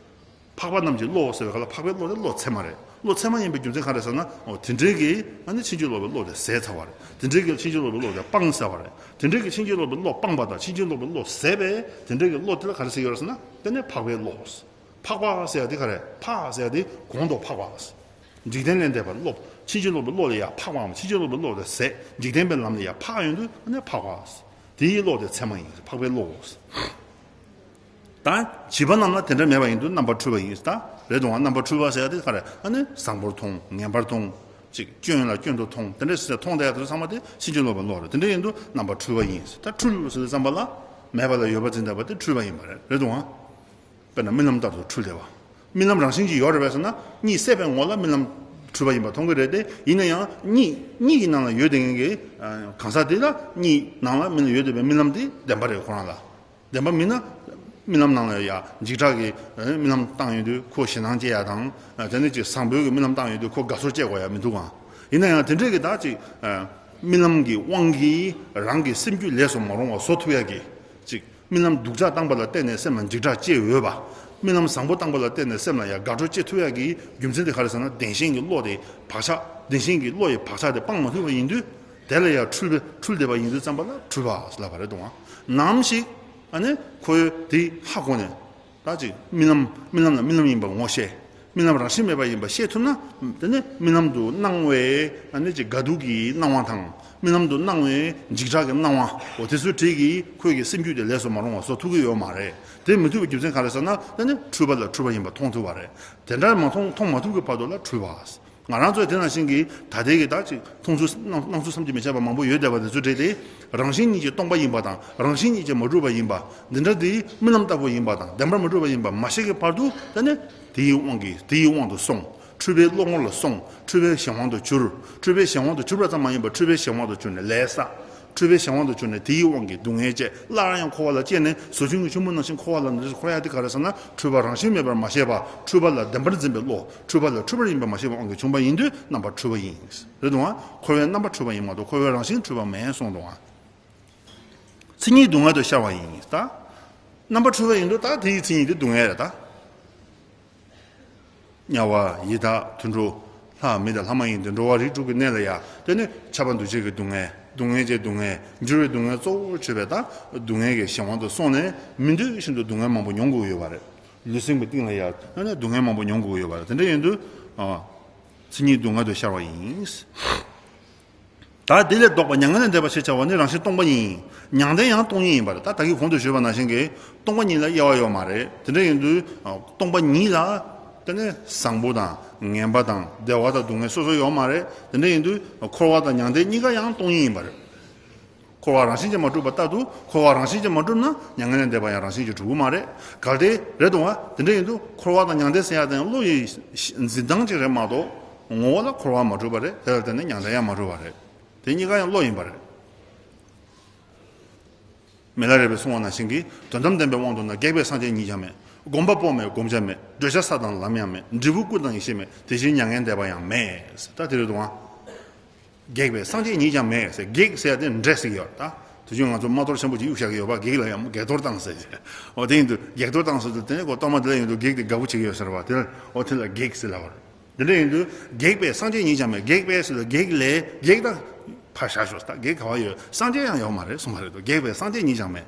འཕགས་པ་རྣམས་ཀྱི་བློ་ཟེར་བའི་ཁ་ལ་འཕགས་པའི་བློ་དེ་བློ་ཚད་མ་རེད། བློ་ཚད་མ་ཡིན་པའི་རྒྱུ་མཚན་ག་རེ་ཟེར་ན། འོ་དེ་འདྲའི་གི་ཨ་ནི་ཕྱིན་ཅི་ལོག་པའི་བློ་དེ་ཟད་ཚར་བ་རེད། དེ་འདྲའི་གི་ཕྱིན་ཅི་ལོག་པའི་བློ་དེ་སྤངས་ཚར་བ་རེད། དེ་འདྲའི་གི་ཕྱིན་ཅི་ལོག་པའི་བློ་སྤངས་པ་དང་ཕྱིན་ཅི་ལོག་པའི་བློ་ཟད་པས་དེ་འདྲའི་གི་བློ་དེ་ལ་ག་རེ་ཟེར་ཡོད་རེད་ཟེར་ན་དེ་ནི་འཕགས་པའི་བློ། འཕགས་པ་ཟེར་ཡ་དེ་ག་རེ། འཕགས་ཟེར་ཡ་དེ་གོང་དུ་འཕགས་པ། འཇིག་རྟེན་ལས་འདས་པར་སློབ། ཕྱིན་ཅི་ལོག་པའི་བློ་ལ་ཡ་འཕགས་པའམ་ཕྱིན་ཅི་ལོག་པའི་བློ་དེ་ཟད། འཇིག་རྟེན་པའི་ལམ་ལ་ཡ་འཕགས་ཡོང་དུས་ཨ་ནི་འཕགས་པ། དེའི་བློ་དེ་ཚད་མ་ཡིན། འཕགས་པའི་བློ། ད་བྱིས་པ་རྣམས་ལ་དེ་འདྲ་མེད་པ་ཡིན་དུས་རྣམ་པར་འཁྲུལ་པ་ཡིན། ད་རེད་དོ། རྣམ་པར་འཁྲུལ་པ་ཟེར་ཡ་དེ་ག་རེ། ཨ་ནི་བཟང་པོར་མཐོང་ངན་པར་མཐོང་། ཅིག་སྐྱོན་ལ་སྐྱོན་དུ་མཐོང་། དེ་འདྲ་ཟེར་མཐོང་བསྡད་ཡ་དེ་ཚོ་ཚང་མ་དེ་ཕྱིན་ཅི་ལོག་པའི་བློ་རེད། དེ་འདྲ་ཡིན་དུས་རྣམ་པར་འཁྲུལ་པ་ཡིན། ད་འཁྲུལ་ཟེར་དུས་ཙམ་པ་ལ་མེད་པ་ལ་ཡོད་པར་འཛིན་བསྡད་པ་དེ་འཁྲུལ་པ་ཡིན་པ་རེད། རེད་དོ། དཔེར་ན་རྨི་ལམ་ལྟར་དུ་འཁྲུལ་བསྡད་པ། རྨི་ལམ་རང་བཞིན་གྱིས་ཡོད་རེད་པས་ཟེར་ན་གཉིད་སད་པའི་ངོ་ལ་རྨི་ལམ་འཁྲུལ་པ་ཡིན་པ་མཐོང་གི་རེད་དེ། ཡིན་ན་ཡང་གཉིད་གཉིད་ཀྱི་ནང་ལ་ཡོད་བསྡད་མཁན་གྱི་གང་ཟག་དེ་ལ་གཉིད་ནང་ལ་རྨི་ལམ་ཡོད་བསྡད་པའི་རྨི་ལམ་དེ་བདེན་པ་རེད་ཁོ་རང་ལ། བདེན་པ་མིན་ན། རྨི་ལམ་ནང་ལ་ཡ་འཇིགས་སྐྲག་གི་རྨི་ལམ་བཏང་ཡོང་དུས་ཁོ་ཞེད་སྣང་སྐྱེ་ཡ་དང་། དེ་ནས་ཅིག་བཟང་པོའི་གི་རྨི་ལམ་བཏང་ཡོང་དུས་ཁོ་དགའ་ཚོར་སྐྱེ་དགོས་ཡ་མི་འདུག་ག་ཡིན་ན་ཡང་དེ་འདྲའི་གི་ད་ཅིག་རྨི་ལམ་གྱི་དབང་གིས་རང་གི་སེམས་རྒྱུད་ལས་སུ་མ་རུང་བ་བཟོ་ཐུབ་ཡ་གི་ཅིག་རྨི་ལམ་སྡུག་ཅག་བཏང་པ་ལ་བརྟེན་ནས་སེམས་ལ་འཇིགས་སྐྲག་སྐྱེ་འོས་པ། རྨི་ལམ་བཟང་པོ་བཏང་པ་ལ་བརྟེན་ནས་སེམས་ལ་ཡང་དགའ་སྤྲོ་སྐྱེ་ཐུབ་ཡ་གི་རྒྱུ་མཚན་དེ་ག་རེ་ཟེར་ན་བདེན་ཞེན་གྱི་བློ་དེ་བག་ཆགས་བདེན་ཞེན་གྱི་བློ་ཡི་བག་ཆགས་དེ་སྤང་མ་ཐུབ་པ་ཡིན་དུས། དེ་ལ་ཡང་འཁྲུལ་པའི་འཁྲུལ་བསྡད་པ་ཡིན་དུས་ཙམ་པ་ལ་འཁྲུལ་པ་ལབ་པ་རེད་འདུག་ཨ། ནམ་ཞིག་ཨ་ནི་ཁོས་དེ་ཧ་གོ་ནས་ད་ཅིག་རྨི་ལམ་རྨི་ལམ་ལ་རྨི་ལམ་ཡིན་པ་ངོ་ཤེས། རྨི་ལམ་རང་བཞིན་མེད་པ་ཡིན་པ་ཤེས་ཐུབ་ན། དེ་ནི་རྨི་ལམ་དུ་སྣང་བའི་ཨ་ནི་ཅིག་དགའ་སྡུག་གི་སྣང་བ་དང་། རྨི་ལམ་དུ་སྣང་བའི་འཇིགས་སྐྲག་གི་སྣང་བ། འོ་དེ་ཚོའི་གྲས་ཀྱིས་ཁོའི་གི་སེམས་རྒྱུད་དེ་ལས་སུ་མ་རུང་བ་བཟོ་ཐུབ་ཀྱི་ཡོད་མ་རེད། དེ་མི་ཐུབ་པའི་རྒྱུ་མཚན་ག་རེ་ཟེར་ན་དེ་ནི་འཁྲུལ་པ་ལ་འཁྲུལ་པ་ཡིན་པ་མཐོང་ཐུབ་པ་རེད། དེ་འདྲ་མ་མཐོང་མཐོང་མ་ཐུབ་ཀྱི་བར་དུ་ལ་འཁྲུལ་པ། ང་རང་ཚོས་དེ་ནང་བཞིན་གྱི་ད་ལྟའི་གི་ད་ཅིག་མཐོང་ཚུལ་སྣང་སྣང་ཚུལ་བསམ་གྱིས་མི་ཁྱབ་པ་མང་པོ་ཡོད་བསྡད་པ་དེ་ཚོའི་གྲས་དེ་རང་བཞིན་ཉིད་ཀྱིས་སྟོང་པ་ཡིན་པ་དང་རང་བཞིན་ཉིད་ཀྱིས་མ་གྲུབ་པ་ཡིན་པ། འདི་འདྲ་དེ་རྨི་ལམ་ལྟ་བུ་ཡིན་པ་དང་བདེན་པར་མ་གྲུབ་པ་ཡིན་པ་མ་ཤེས་ཀྱི་བར་དུ་ད་ནི་དེའི་དབང་གིས་དེའི་དབང་དུ་སོང་། འཁྲུལ་པའི་བློ་ངོར་ལ་སོང་། འཁྲུལ་པའི་གཞན་དབང་དུ་གྱུར། འཁྲུལ་པའི་གཞན་དབང་དུ་གྱུར་པ་ཙམ་མ་ཡིན་པར་འཁྲུལ་པའི་གཞན་དབང་དུ་གྱུར་ནས་ལས་བསགས། འཁྲུལ་པའི་གཞན་དབང་དུ་གྱུར་ནས་དེའི་དབང་གིས་སྡུག་བསྔལ་སྐྱེ། སླར་ཡང་འཁོར་བ་ལ་སྐྱེས་ནས་ཟོ་ཆུན་གྱི་ཆུན་པོ་ནང་བཞིན་འཁོར་བ་ལ་འདིར་འཁོར་ཡ་དེ་ག་རེ་ཟེར་ན་འཁྲུལ་པ་རང་བཞིན་མེད་པར་མ་ཤེས་པ། འཁྲུལ་པ་ལ་བདེན་པར་འཛིན་པའི་བློ། འཁྲུལ་པ་ལ་འཁྲུལ་པར་ཡིན་པ་མ་ཤེས་པའི་དབང་གིས་བྱུང་བ་ཡིན་དུས་རྣམ་པར་འཁྲུལ་པ་ཡིན། རེད་འདུག་ཨ། འཁོར་བའི་རྣམ་པ་འཁྲུལ་པ་ཡིན་མ་གཏོགས་འཁོར་བའི་རང་བཞིན་འཁྲུལ་པ་མེད་གསུངས་འདུག་ཨ། མཚན་ཉིད་སྡུག་བསྔལ་དུ་ཤར་བ་ཡིན། ད་རྣམ་པ་འཁྲུལ་པ་ཡིན་དུས་ད་དེའི་མཚན་ཉིད་དེ་སྡུག་བསྔལ་རེད་ད། དམྱལ་བ་ཡི་དྭགས་དུད་འགྲོ། ལྷ་མི་དང་ལྷ་མ་ཡིན་ཏེ་འགྲོ་བ་རིགས་དྲུག་གི་གནས་ལ་ཡང་དེ་ནི་ཁྱབ་པ་འདུ་བྱེད་ཀྱི་སྡུག་བསྔལ། སྡུག་བསྔལ་གྱི་སྡུག་བསྔལ། འགྱུར་བའི་སྡུག་བསྔལ་གཙོ་བོར་བྱས་པའི་ད་སྡུག་བསྔལ་གྱི་གཞན་དབང་དུ་སོང་ནས་མི་འདོད་བཞིན་དུ་སྡུག་བསྔལ་མང་པོ་མྱོང་དགོས་ཡོད་པ་རེད། ལུས་སེམས་ཀྱི་གཏིང་ལ་ཡང་དེ་ནི་སྡུག་བསྔལ་མང་པོ་མྱོང་དགོས་ཡོད་པ་རེད། དེ་འདྲ་ཡིན་དུས། མཚན་ཉིད་སྡུག་བསྔལ་དུ་ཤར་བ་ཡིན། ད་དེ་ལས་ལྡོག་པ་མྱ་ངན་ལས་འདས་པ་ཞེས་བྱ་བ་ནི་རང་བཞིན་སྟོང་པ་ཉིད་ཡིན། མྱང་འདས་ཡང་སྟོང་ཉིད་ཡིན་པ་རེད། ད་ད་གིན་གོང་དུ་ཞུས་པ་ནང་བཞིན་གྱི་སྟོང་པ་ཉིད་ལ་དབྱེ་བ་ཡོད་མ་རེད། དེ་འདྲ་ཡིན་དུས་སྟོང་པ་ཉིད་ལ་ དེ་ནས་བཟང་པོ་དང་ངན་པ་དང་བདེ་བ་དང་སྡུག་བསྔལ་སོ་སོ་ཡོད་མ་རེད། དེ་འདྲ་ཡིན་དུས་འཁོར་བ་དང་མྱང་འདས་གཉིས་ཀ་ཡང་སྟོང་ཉིད་ཡིན་པ་རེད། འཁོར་བ་རང་བཞིན་གྱིས་མ་གྲུབ་པ་ལྟར་དུ་འཁོར་བ་རང་བཞིན་གྱིས་མ་གྲུབ་ན་མྱ་ངན་ལས་འདས་པ་ཡང་རང་བཞིན་གྱིས་གྲུབ་ཀྱི་མ་རེད། གལ་ཏེ་རེད་དང་བ། དེ་འདྲ་ཡིན་དུས་འཁོར་བ་དང་མྱང་འདས་ཟེར་ཡ་དེ་བློ་ཡི་འཛིན་སྟངས་ཅིག་རེད་མ་གཏོགས། ངོ་བོ་ལ་འཁོར་བ་མ་གྲུབ་པ་རེད། དེ་ལ་བརྟེན་ནས་མྱང་འདས་ཡང་མ་གྲུབ་པ་རེད། དེ་གཉིས་ཀ་ཡང་བློ་ཡིན་པ་རེད། མི་ལ་རས་པས་གསུངས་པ་ནང་བཞིན་གྱི་དོན་དམ་བདེན་པའི་དབང་དུ་ན་གེགས་པའི་སངས་རྒྱས་ཉིད་ཀྱང་མེད། བསྒོམ་པ་པོ་མེད་བསྒོམ་བྱ་མེད། བགྲོད་བྱ་ས་དང་ལམ་ཡང་མེད། འབྲས་བུ་སྐུ་དང་ཡེ་ཤེས་མེད། དེ་བཞིན་མྱ་ངན་འདས་པ་ཡང་མེད། ད་དེ་རེད་དང་། གེགས་པའི་སངས་རྒྱས་ཉིད་ཀྱང་མེད་ཟེར། གེགས་ཟེར་ཡ་དེ་འདྲེ་ཟེར་གྱི་ཡོད་རེད་ད། དུས་རྒྱུན་ང་ཚོ་དམག་གཏོར་ཆེན་པོ་ཅིག་གཡུག་བཞག་གི་ཡོད་པ། གེགས་ལ་ཡང་གེགས་གཏོར་བཏང་ཟེར། འོ་དེ་ཡིན་དུས་གེགས་གཏོར་བཏང་ཟེར་དུས་དེ་ནས་ཁོ་གཏོར་མ་དེ་ལ་ཡིན་དུས་གེགས་དེ་དགའ་པོ་བྱེད་ཀྱི་ཡོད་ཟེར་བ་དེ་ལ་འོ་དེ་ལ་གེགས་ཟེར་ལབ་པ་རེད། དེ་འདྲ་ཡིན་དུས་གེགས་པའི་སངས་རྒྱས་ཉིད་ཀྱང་མེད། གེགས་པའི་ཟེར་དུས་གེགས་ལས་གེགས་དང་ཕར་བཞག་ཤོག་ད། གེགས་ག་བ་ཡོད། སངས་རྒྱས་ཡང་ཡོད་མ་རེད་གསུངས་པ་རེད་དོ། གེགས་པའི་སངས་རྒྱས་ཉིད་ཀྱང་མེད།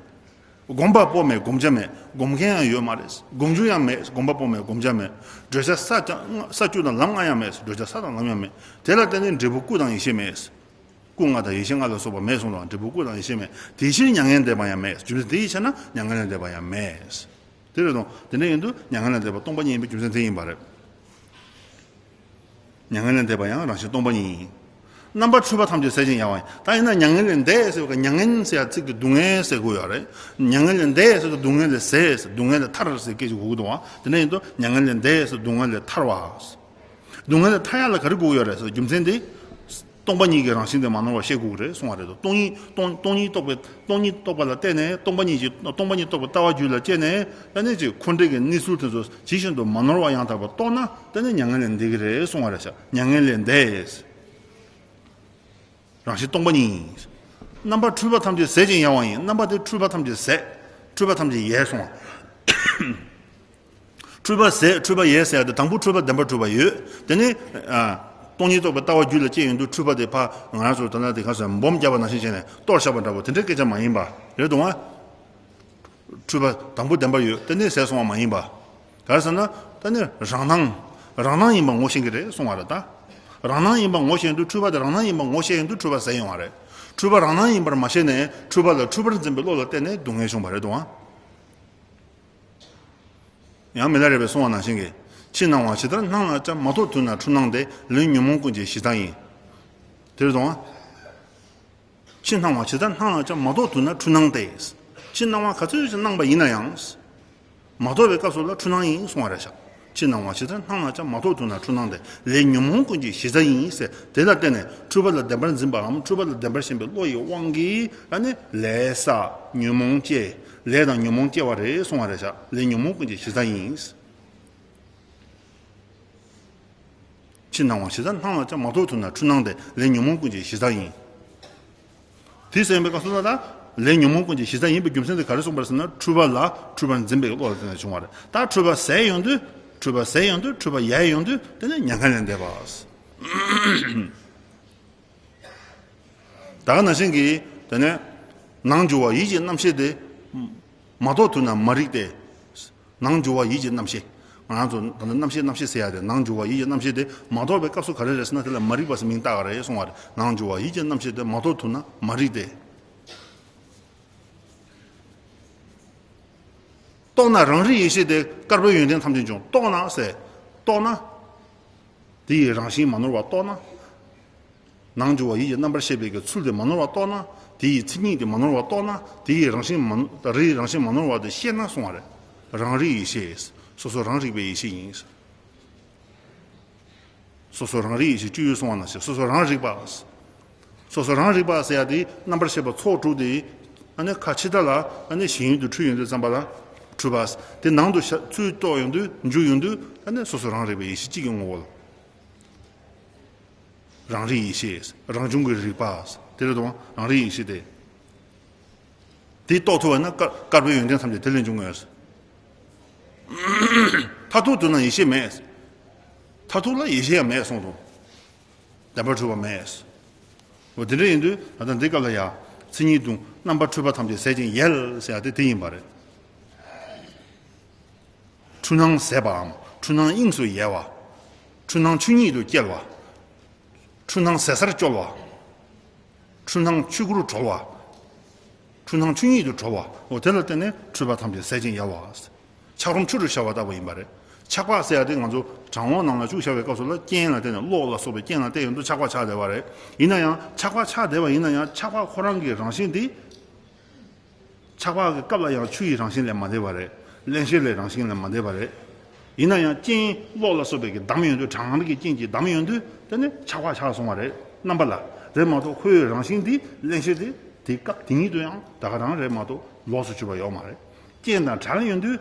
བསྒོམ་པ་པོ་མེད་བསྒོམ་བྱ་མེད། བསྒོམ་མཁན་ཡང་ཡོད་མ་རེད། བསྒོམ་རྒྱུ་ཡང་མེད། བསྒོམ་པ་པོ་མེད་བསྒོམ་བྱ་མེད། བགྲོད་བྱ་ས་ཀྱང་ས་བཅུ་དང་ལམ་ལྔ་ཡང་མེད། བགྲོད་བྱ་ས་དང་ལམ་ཡང་མེད། དེ་ལ་བརྟེན་ནས་འབྲས་བུ་སྐུ་དང་ཡེ་ཤེས་མེད། སྐུ་ལྔ་དང་ཡེ་ཤེས་ལྔ་ལ་སོགས་པ་མེད་གསུངས་དང་། འབྲས་བུ་སྐུ་དང་ཡེ་ཤེས་མེད། དེ་ཕྱིར་མྱ་ངན་འདས་པ་ཡང་མེད། རྒྱུ་མཚན་དེ་ཡི་ཕྱིར་ན་མྱ་ངན་ལས་འདས་པ་ཡང་མེད། དེ་རེད་དང་། དེ་འདྲ་ཡིན་དུས་མྱ་ངན་ལས་འདས་པ་སྟོང་པ་ཉིད་ཡིན་པའི་རྒྱུ་མཚན་དེ་ཡིན་པ་རེད། མྱ་ངན་ལས་འདས་པ་ཡང་རང་བཞིན་སྟོང་པ་ཉིད་ཡིན། རྣམ་པར་འཁྲུལ་པ་ཐམས་ཅད་ཟད་ཅིང་ཡལ་བ་ཡིན། ད་ཡིན་ན་མྱ་ངན་ལས་འདས་ཟེར་བ་ག་མྱ་ངན་ཟེར་ཡ་ཚིག་གི་སྡུག་བསྔལ་ཟེར་དགོས་ཡོད་རེད། མྱ་ངན་ལས་འདས་ཟེར་དུས་སྡུག་བསྔལ་ལས་ཟད་ཟེར། སྡུག་བསྔལ་ལས་ཐར་ཟེར་སྐད་ཅིག་གོ་གི་འདུག་བ། དེ་འདྲ་ཡིན་དུས་མྱ་ངན་ལས་འདས་ཟེར་སྡུག་བསྔལ་ལས་ཐར་བ། སྡུག་བསྔལ་ལས་ཐར་ཡ་ལ་ག་རེ་དགོས་ཡོད་རེད་ཟེར། རྒྱུ་མཚན་དེ། སྟོང་པ་ཉིད་ཀྱི་རང་བཞིན་དེ་མ་ནོར་བ་ཤེས་དགོས་ཀྱི་རེད་གསུང་བ་རེད་དོ། སྟོང་ཉིད་སྟོང་སྟོང་ཉིད་རྟོགས་པའི་སྟོང་ཉིད་རྟོགས་པ་ལ་བརྟེན་ནས་སྟོང་པ་ཉིད་ཀྱི་སྟོང་པ་ཉིད་རྟོགས་པའི་ལྟ་བ་རྒྱུད་ལ་སྐྱེས་ནས། ད་ནི་ཅིག་འཁོར་འདས་ཀྱི་གནས་ཚུལ་དེ་ཚོ་ཇི་བཞིན་དུ་མ་ནོར་བ་ཡང་དག་པར་རྟོགས་ན། ད་ནི་མྱ་ངན་ལས་འདས་ཀྱི་རེད་གསུང་བ་རེད་ཤག་མྱ་ངན་ལས་འདས། རང་བཞིན་སྟོང་པ་ཉིད་ཡིན། རྣམ་པར་འཁྲུལ་པ་ཐམས་ཅད་ཟད་ཅིང་ཡལ་བ་ཡིན། རྣམ་པ་དེ་འཁྲུལ་པ་ཐམས་ཅད་ཟད། འཁྲུལ་པ་ཐམས་ཅད་ཡལ་སོང་བ། འཁྲུལ་པ་ཟད་འཁྲུལ་པ་ཡལ་ཟེར་ཡ་དེ་དང་པོ་འཁྲུལ་པ་བདེན་པར་གྲུབ་པ་ཡོད། དེ་ནས་ཨ། སྟོང་ཉིད་རྟོགས་པའི་ལྟ་བ་རྒྱུད་ལ་སྐྱེས་ཡོང་དུས་འཁྲུལ་པ་དེ་ཕར་ང་རང་ཚོ་ད་ལྟ་དེ་ག་ཚོད་སྦོམ་བརྒྱབ་པ་ནང་བཞིན་བྱས་ནས་གཏོར་བཞག་པ་འདྲ་པོ་དེ་འདྲའི་སྐད་ཆ་མ་ཡིན་པ་རེད་འདུག་ཨ། འཁྲུལ་པ་དང་པོ་བདེན་པར་ཡོད། དེ་ནས་ཟད་སོང་བ་མ་ཡིན་པ། ག་རེ་ཟེར་ན། ད་ནི་རང་སྣང་། རང་སྣང་ཡིན་པ་ངོ་ཤེས་ཀྱི་རེད་གསུང་བ་རེད་ད། རང་སྣང་ཡིན་པ་ངོ་ཤེས་དུས་འཁྲུལ་པ་དེ་རང་སྣང་ཡིན་པ་ངོ་ཤེས་ཡོང་དུས་འཁྲུལ་པ་ཟད་ཡོང་བ་རེད། འཁྲུལ་པ་རང་སྣང་ཡིན་པར་མ་ཤེས་ནས་འཁྲུལ་པ་ལ་འཁྲུལ་པར་འཛིན་པའི་བློ་ལ་བརྟེན་ནས་སྡུག་བསྔལ་བྱུང་བ་རེད་འདུག་ཨ། ཡང་མི་ལ་རས་པས་གསུངས་པ་ནང་བཞིན་གྱི། ཕྱི་སྣང་བ་ཇི་ལྟར་སྣང་ལ་ཀྱང་། མ་རྟོགས་དུས་ན་འཁྲུལ་སྣང་སྟེ། ལས་ཉོན་མོངས་ཀུན་གྱི་གཞི་རྩ་ཡིན། དེར་དང་། ཕྱི་སྣང་བ་ཇི་ལྟར་སྣང་ལ་ཀྱང་། མ་རྟོགས་དུས་ན་འཁྲུལ་སྣང་སྟེ། ཕྱི་སྣང་བ་ག་ཚོད་ཅིག་སྣང་བ་ཡིན་ན་ཡང་། མ་རྟོགས་པའི་སྐབས་སུ་ལ་འཁྲུལ་སྣང་ཡིན་གསུང་བ་རེད་ཤག་ཕྱི་སྣང་བ་ཇི་ལྟར་སྣང་ལ་ཀྱང་། མ་རྟོགས་དུས་ན་འཁྲུལ་སྣང་སྟེ། ལས་ཉོན་མོངས་ཀུན་གྱི་གཞི་རྩ་ཡིན་ཟེར། དེ་ལ་བརྟེན་ནས་འཁྲུལ་པ་ལ་བདེན་པར་འཛིན་པའམ་འཁྲུལ་པ་ལ་བདེན་པར་ཞེན་པའི་བློ་ཡི་དབང་གིས་ཨ་ནི་ལས་བསགས། ཉོན་མོངས་སྐྱེ། ལས་དང་ཉོན་མོངས་སྐྱེ་བ་རེད་གསུང་བ་རེད་ཤག་ལས་ཉོན་མོངས་ཀུན་གྱི་གཞི་རྩ་ཡིན། ཕྱི་སྣང་བ་ཇི་ལྟར་སྣང་ལ་ཀྱང་། མ་རྟོགས་དུས་ན་འཁྲུལ་སྣང་སྟེ། ལས་ཉོན་མོངས་ཀུན་གྱི་གཞི་རྩ་ཡིན། དེ་ཟེར་བའི་སྐབས་སུ་ལ་ད། ལས་ཉོན་མོངས་ཀུན་གྱི་གཞི་རྩ་ཡིན་པའི་རྒྱུ་མཚན་དེ་ག་རེ་གསུངས་པ་རེད་ཟེར་ན། འཁྲུལ་པ་ལ་འཁྲུལ་པར་འཛིན་པའི་བློ་ལ་བརྟེན་ནས་བྱུང་བ་རེད། ད་འཁྲུལ་པ་ཟད་ཡོང་དུས། འཁྲུལ་པ་ཟད་ཡོང་དུས། འཁྲུལ་པ་ཡལ་ཡོང་དུས། དེ་ནི་མྱ་ངན་ལས་འདས་པ། ད་ག་ནང་བཞིན་གྱི་དེ་ནས་ནང་འགྱུ་བ་ཡིད་ཀྱི་རྣམ་ཤེས་དེ། མ་རྟོགས་དུས་ན་མ་རིག་སྟེ། ནང་འགྱུ་བ་ཡིད་ཀྱི་རྣམ་ཤེས། ང་རང་ཚོ་ད་ལྟ་རྣམ་ཤེས་རྣམ་ཤེས་ཟེར་ཡ་དེ། ནང་འགྱུ་བ་ཡིད་ཀྱི་རྣམ་ཤེས་དེ་མ་རྟོགས་པའི་སྐབས་སུ་ག་རེ་རེད་ཟེར་ན། དེ་ལ་མ་རིག་པ་ཟེར་མིང་བཏགས་པ་རེད་གསུང་བ་རེད། ནང་འགྱུ་བ་ཡིད་ཀྱི་རྣམ་ཤེས་དེ་མ་རྟོགས་དུས་ན་མ་རིག་སྟེ། རྟོགས་ན་རང་རིག་ཡེ་ཤེས་དེ། དཀར་པོའི་ཡོན་ཏན་ཐམས་ཅད་འབྱུང་། རྟོགས་ན་ཟེར། རྟོགས་ན། དེ་ཡི་རང་བཞིན་མ་ནོར་བ་རྟོགས་ན། ནང་འགྱུ་བ་ཡིད་ཀྱི་རྣམ་པར་ཤེས་པའི་གི་ཚུལ་དེ་མ་ནོར་བ་རྟོགས་ན། དེ་ཡི་མཚན་ཉིད་དེ་མ་ནོར་བ་རྟོགས་ན། དེ་ཡི་རང་བཞིན་མ་ནོར། རིག་རང་བཞིན་མ་ནོར་བ་དེ་ཤེས་ན་གསུང་བ་རེད། རང་རིག་ཡེ་ཤེས། སོ་སོ་རང་རིག་པའི་ཡེ་ཤེས་ཡིན། སོ་སོ་རང་རིག་ཡེ་ཤེས་སྤྱོད་ཡུལ་གསུང་བ་ནང་བཞིན། སོ་སོ་རང་རིག་པ། སོ་སོ་རང་རིག་པ་ཟེར་ཡ་དེ་རྣམ་པར་ཤེས་པ་ཚོགས་དྲུག་དེ། ཨ་ནི་ཁ་ཕྱི་དགྲ་ལ་ཨ་ནི་ཞེན་ཡུལ་དུ་འཁྲུལ་ཡོང་དུས་ཙམ་པ་ལ་འཁྲུལ་པ། དེ་ནང་དུ་ཤ་ཚུར་གཏོགས་ཡོང་དུས། འཇུག་ཡོང་དུས། ཨ་ནི་སོ་སོ་རང་རིག་པའི་ཡེ་ཤེས་གཅིག་གི་ངོ་བོ་ལ། རང་རིག་ཡེ་ཤེས། རང་བྱུང་གི་རིག་པ། དེ་རེད་དང་། རང་རིག་ཡེ་ཤེས་དེ། དེ་རྟོགས་ཐུབ་པ་ན་དཀར་དཀར་པོའི་ཡོན་ཏན་ཐམས་ཅད་དེ་ལས་འབྱུང་ངེས། མཐར་ཐུག་དུས་ན་ཡེ་ཤེས་མེད། མཐར་ཐུག་ལ་ཡེ་ཤེས་ཡང་མེད་གསུངས་འདུག་བདེན་པར་གྲུབ་པ་མེད། འོ་དེ་འདྲ་ཡིན་དུས་ད་ལྟ་འདི་སྐབས་ལ་ཡང་མཚན་ཉིད་དུ་རྣམ་པར་འཁྲུལ་པ་ཐམས་ཅད་ཟད་ཅིང་ཡལ་ཟེར་ཡ་དེ་དེ་ཡིན་པ་རེད། འཁྲུལ་སྣང་ཟད་པའམ་འཁྲུལ་སྣང་དབྱིངས་སུ་ཡལ་བ། འཁྲུལ་སྣང་ཆོས་ཉིད་དུ་སྐྱེལ་བ། འཁྲུལ་སྣང་ཟད་སར་སྐྱོལ་བ། འཁྲུལ་སྣང་ཆོས་སྐུར་གྲོལ་བ། འཁྲུལ་སྣང་ཆོས་ཉིད་དུ་གྲོལ་བ། འོ་དེ་ལ་བརྟེན་ནས་འཁྲུལ་པ་ཐམས་ཅད་ཟད་ཅིང་ཡལ་བ། ཆགས་རུམ་ཆུ་རུ་ཤར་བ་ལྟ་བུ་ཡིན་པ་རེད། ཆགས་པ་ཟེར་ཡ་དེ་ང་ཚོ་དྲང་བ་ནང་ལ་བཅུག་བཞག་པའི་སྐབས་སུ་ལ་རྐྱེན་ལ་བརྟེན་ནས་བློ་ལ་སོགས་པའི་རྐྱེན་ལ་བརྟེན་ཡོང་དུས་ཆགས་པ་ཆགས་བསྡད་པ་རེད། ཡིན་ན་ཡང་ཆགས་པ་ཆགས་བསྡད་པ་ཡིན་ན་ཡང་ཆགས་པ་ཁོ་རང་གི་རང་བཞིན་དེ། ཆགས་པ་གི་སྐབས་ལ་ཡང་ཆུ་ཡི་རང་བཞིན་ལས་མ་འདས་པ་རེད། རླན་གཤེར་ལས་རང་བཞིན་ལས་མ་འདས་པ་རེད། ཡིན་ན་ཡང་རྐྱེན་བློ་ལ་སོགས་པའི་གི་བསྡམས་ཡོང་དུས་གྲང་རིགས་ཀྱི་རྐྱེན་གྱིས་བསྡམས་ཡོང་དུས་དེ་ནི་ཆགས་པ་ཆགས་སོང་བ་རེད། རྣམ་པ་ལ་རེད་མ་གཏོགས་ཁོའི་རང་བཞིན་དེ་རླན་གཤེར་དེ་དེ་སྐབས་དེ་ཉིད་དུ་ཡང་ད་ག་རང་རེད་མ་གཏོགས་ལོགས་སུ་གྱུར་པ་ཡོད་མ་རེད། རྐྱེན་དང་བྲལ་ཡོང་དུས་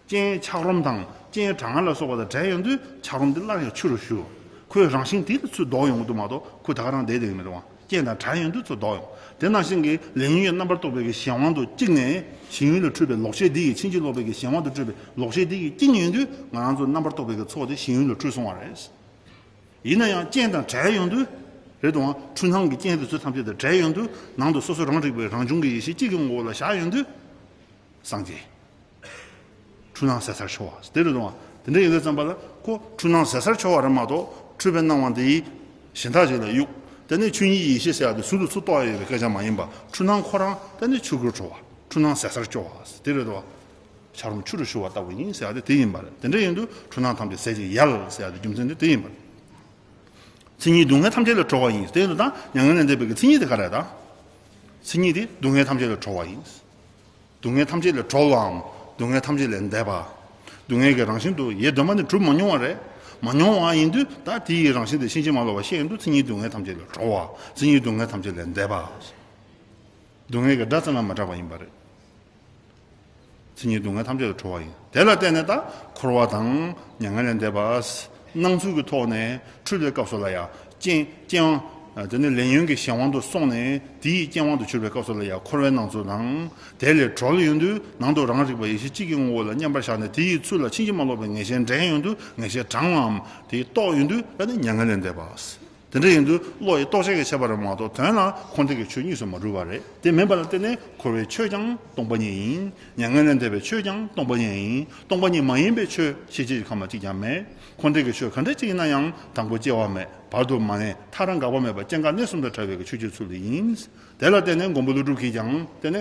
རྐྱེན་ཆགས་རུམ་དང་རྐྱེན་གྲང་ངར་ལ་སོགས་པ་དང་བྲལ་ཡོང་དུས་ཆགས་རུམ་དེ་སླར་ཡང་ཆུ་རུ་ཞུ། ཁོའི་རང་བཞིན་དེ་དེ་ཚུར་ལྡོག་ཡོང་གི་འདུག་མ་གཏོགས་ཁོ་ད་ག་རང་བསྡད་བསྡད་ཀྱི་མི་འདུག་བ། རྐྱེན་དང་བྲལ་ཡོང་དུས་ཚུར་ལྡོག་ཡོང་། དེ་ནང་བཞིན་གྱི་ལས་ཉོན་གྱི་རྣམ་པར་རྟོག་པའི་གི་གཞན་དབང་དུ་བཅུག་ནས་གཞན་ཡུལ་ལ་འཁྲུལ་པའི་ལོག་ཤེས་འདི་ཡིས་ཕྱིན་ཅི་ལོག་པའི་གི་གཞན་དབང་དུ་འཁྲུལ་པའི་ལོག་ཤེས་འདི་ཡིས་བཅིངས་ཡོང་དུས་ང་རང་ཚོ་རྣམ་པར་རྟོག་པའི་གི་ཚོགས་དེ་གཞན་ཡུལ་ལ་འཁྲུལ་སོང་བ་རེད། ཡིན་ན་ཡང་རྐྱེན་དང་བྲལ་ཡོང་དུས་རེད་དང་འཁྲུལ་སྣང་གི་རྐྱེན་དེ་ཚོ་ཐམས་ཅད་དང་བྲལ་ཡོང་དུས་ནང་དུ་སོ་སོ་རང་རིག་པའི་རང་བྱུང་གི་ཡེ་ཤེས་གཅིག་གི་ངོ་བོ་ལ་བཞག་ཡོང་དུས། སངས་རྒྱས། འཁྲུལ་སྣང་ཟད་སར་ཤོར་བ་དེ་རེད་དང་། དེ་འདྲ་ཡིན་དུས་ཙམ་པ་ལ་ཁོ་འཁྲུལ་སྣང་ཟད་སར་ཤོར་བ་རེད་མ་གཏོགས་འཁྲུལ་པའི་སྣང་བ་འདི་གཞན་དག་ཅིག་ལ་གཡུག་དེ་ནས་ཆོས་ཉིད་ཡེ་ཤེས་ཟེར་ཡག་དེ་ཟུར་དུ་ཚུར་གཏོར་ཡ་ཡོད་པའི་སྐད་ཆ་མ་ཡིན་པ། འཁྲུལ་སྣང་ཁོ་རང་དེ་ནས་ཆོས་སྐུར་གྲོལ་བ། འཁྲུལ་སྣང་ཟད་སར་སྐྱོ་བ་དེ་རེད་དོ། ཆར་རུམ་ཆུ་རུ་ཞུ་བ་ལྟ་བུ་ཡིན་ཟེར་ཡག་དེ་དེ་ཡིན་པ་རེད། དེ་འདྲ་ཡིན་དུས་འཁྲུལ་སྣང་ཐམས་ཅད་ཟད་ཅིང་ཡལ་ཟེར་ཡག་དེ་རྒྱུ་མཚན་དེ་དེ་ཡིན་པ་རེད། མཚན་ཉིད་སྡུག་བསྔལ་ཐམས་ཅད་ལས་གྲོལ་བ་ཡིན། དེ་ཡིན་དུས་ད་མྱ་ངན་ལས་འདས་པའི་གི་མཚན་ཉིད་དེ་ག་རེ་རེད་ད། མཚན་ཉིད་དེ་སྡུག་བསྔལ་ཐམས་ཅད་ལས་གྲོལ་བ་ཡིན། སྡུག་བསྔལ་ཐམས་ཅད་ལས་གྲོལ་བའམ་སྡུག་བསྔལ་ཐམས་ཅད་ལས་འདས་པ། སྡུག་བསྔལ་གྱི་རང་བཞིན་དུ་ཡེ་གདོད་མ་ནས་གྲུབ་མ་མྱོང་བ་རེད། མ་མྱོང་བ་ཡིན་དུས་ད་དེ་ཡི་རང་བཞིན་དེ་ཕྱིན་ཅི་མ་ལོག་པ་ཤེས་ཡོང་དུས་མཚན་ཉིད་སྡུག་བསྔལ་ཐམས་ཅད་ལས་གྲོལ་བ། མཚན་ཉིད་སྡུག་བསྔལ་ཐམས་ཅད་ལས་འདས་པ། སྡུག་བསྔལ་གྱི་སྒྲ་ཙམ་ལ་མ་གྲགས་པ་ཡིན་པ་རེད། མཚན་ཉིད་སྡུག་བསྔལ་ཐམས་ཅད་ལས་གྲོལ་བ་ཡིན། དེ་ལ་བརྟེན་ནས་ད་འཁོར་བ་དང་མྱ་ངན་ལས་འདས་པ། སྣང་ཚུལ་གྱི་ཐོག་ནས་འཁྲུལ་པའི་སྐབས་སུ་ལ་ཡང་རྐྱེན་རྐྱེན་དབང་། དེ་ནས་ལས་ཉོན་གྱི་གཞན་དབང་དུ་སོང་ནས་དེའི་རྐྱེན་དབང་དུ་གྱུར་པའི་སྐབས་སུ་ལ་ཡང་འཁོར་བའི་སྣང་ཚུལ་དང་། དེ་ལས་གྲོལ་ཡོང་དུས་ནང་དུ་རང་རིག་པ་ཡེ་ཤེས་གཅིག་གི་ངོ་བོ་ལ་མཉམ་པར་བཞག་ནས་དེ་ཡི་ཚུལ་ལ་ཕྱིན་ཅི་མ་ལོག་པའི་ངེས་ཤེས་འདྲེན་ཡོང་དུས་ངེས་ཤེས་དྲང་བའམ་དེ་རྟོགས་ཡོང་དུས་ཨ་ནི་མྱ་ངན་ལས་འདས་པ། དེ་འདྲ་ཡིན་དུས་བློ་ཡི་རྟོགས་བྱེད་ཀྱི་ཁྱད་པར་མ་གཏོགས་དོན་ལ་འཁོར་འདས་ཀྱི་ཆོས་གཉིས་སུ་མ་གྲུབ་པ་རེད། དེ་མིན་པ་ལ་བརྟེན་ནས་འཁོར་བའི་ཆོས་ཀྱང་སྟོང་པ་ཉིད་ཡིན། མྱ་ངན་ལས་འདས་པའི་ཆོས་ཀྱང་སྟོང་པ་ཉིད་ཡིན། སྟོང་པ་ཉིད་མ་ཡིན་པའི་ཆོས་ཤེས་བྱེད་ཀྱི་ཁམས་ལ་གཅིག་ཀྱང་མེད། འཁོར་འདས་ཀྱི་ཆོས་ག་འདྲ་གཅིག་ཡིན་ན་ཡང་དང་པོ་སྐྱེ་བ་མེད། བར་དུ་མ་གནས། མཐར་འགག་པ་མེད་པ་སྐྱེ་འགག་གནས་གསུམ་དུ་བྲལ་བའི་ཆོས་ཀྱི་ཚུལ་ཡིན། དེ་ལ་བརྟེན་ནས་མགོན་པོ་ཀླུ་སྒྲུབ་ཀྱིས་ཀྱང་དེ་ནི།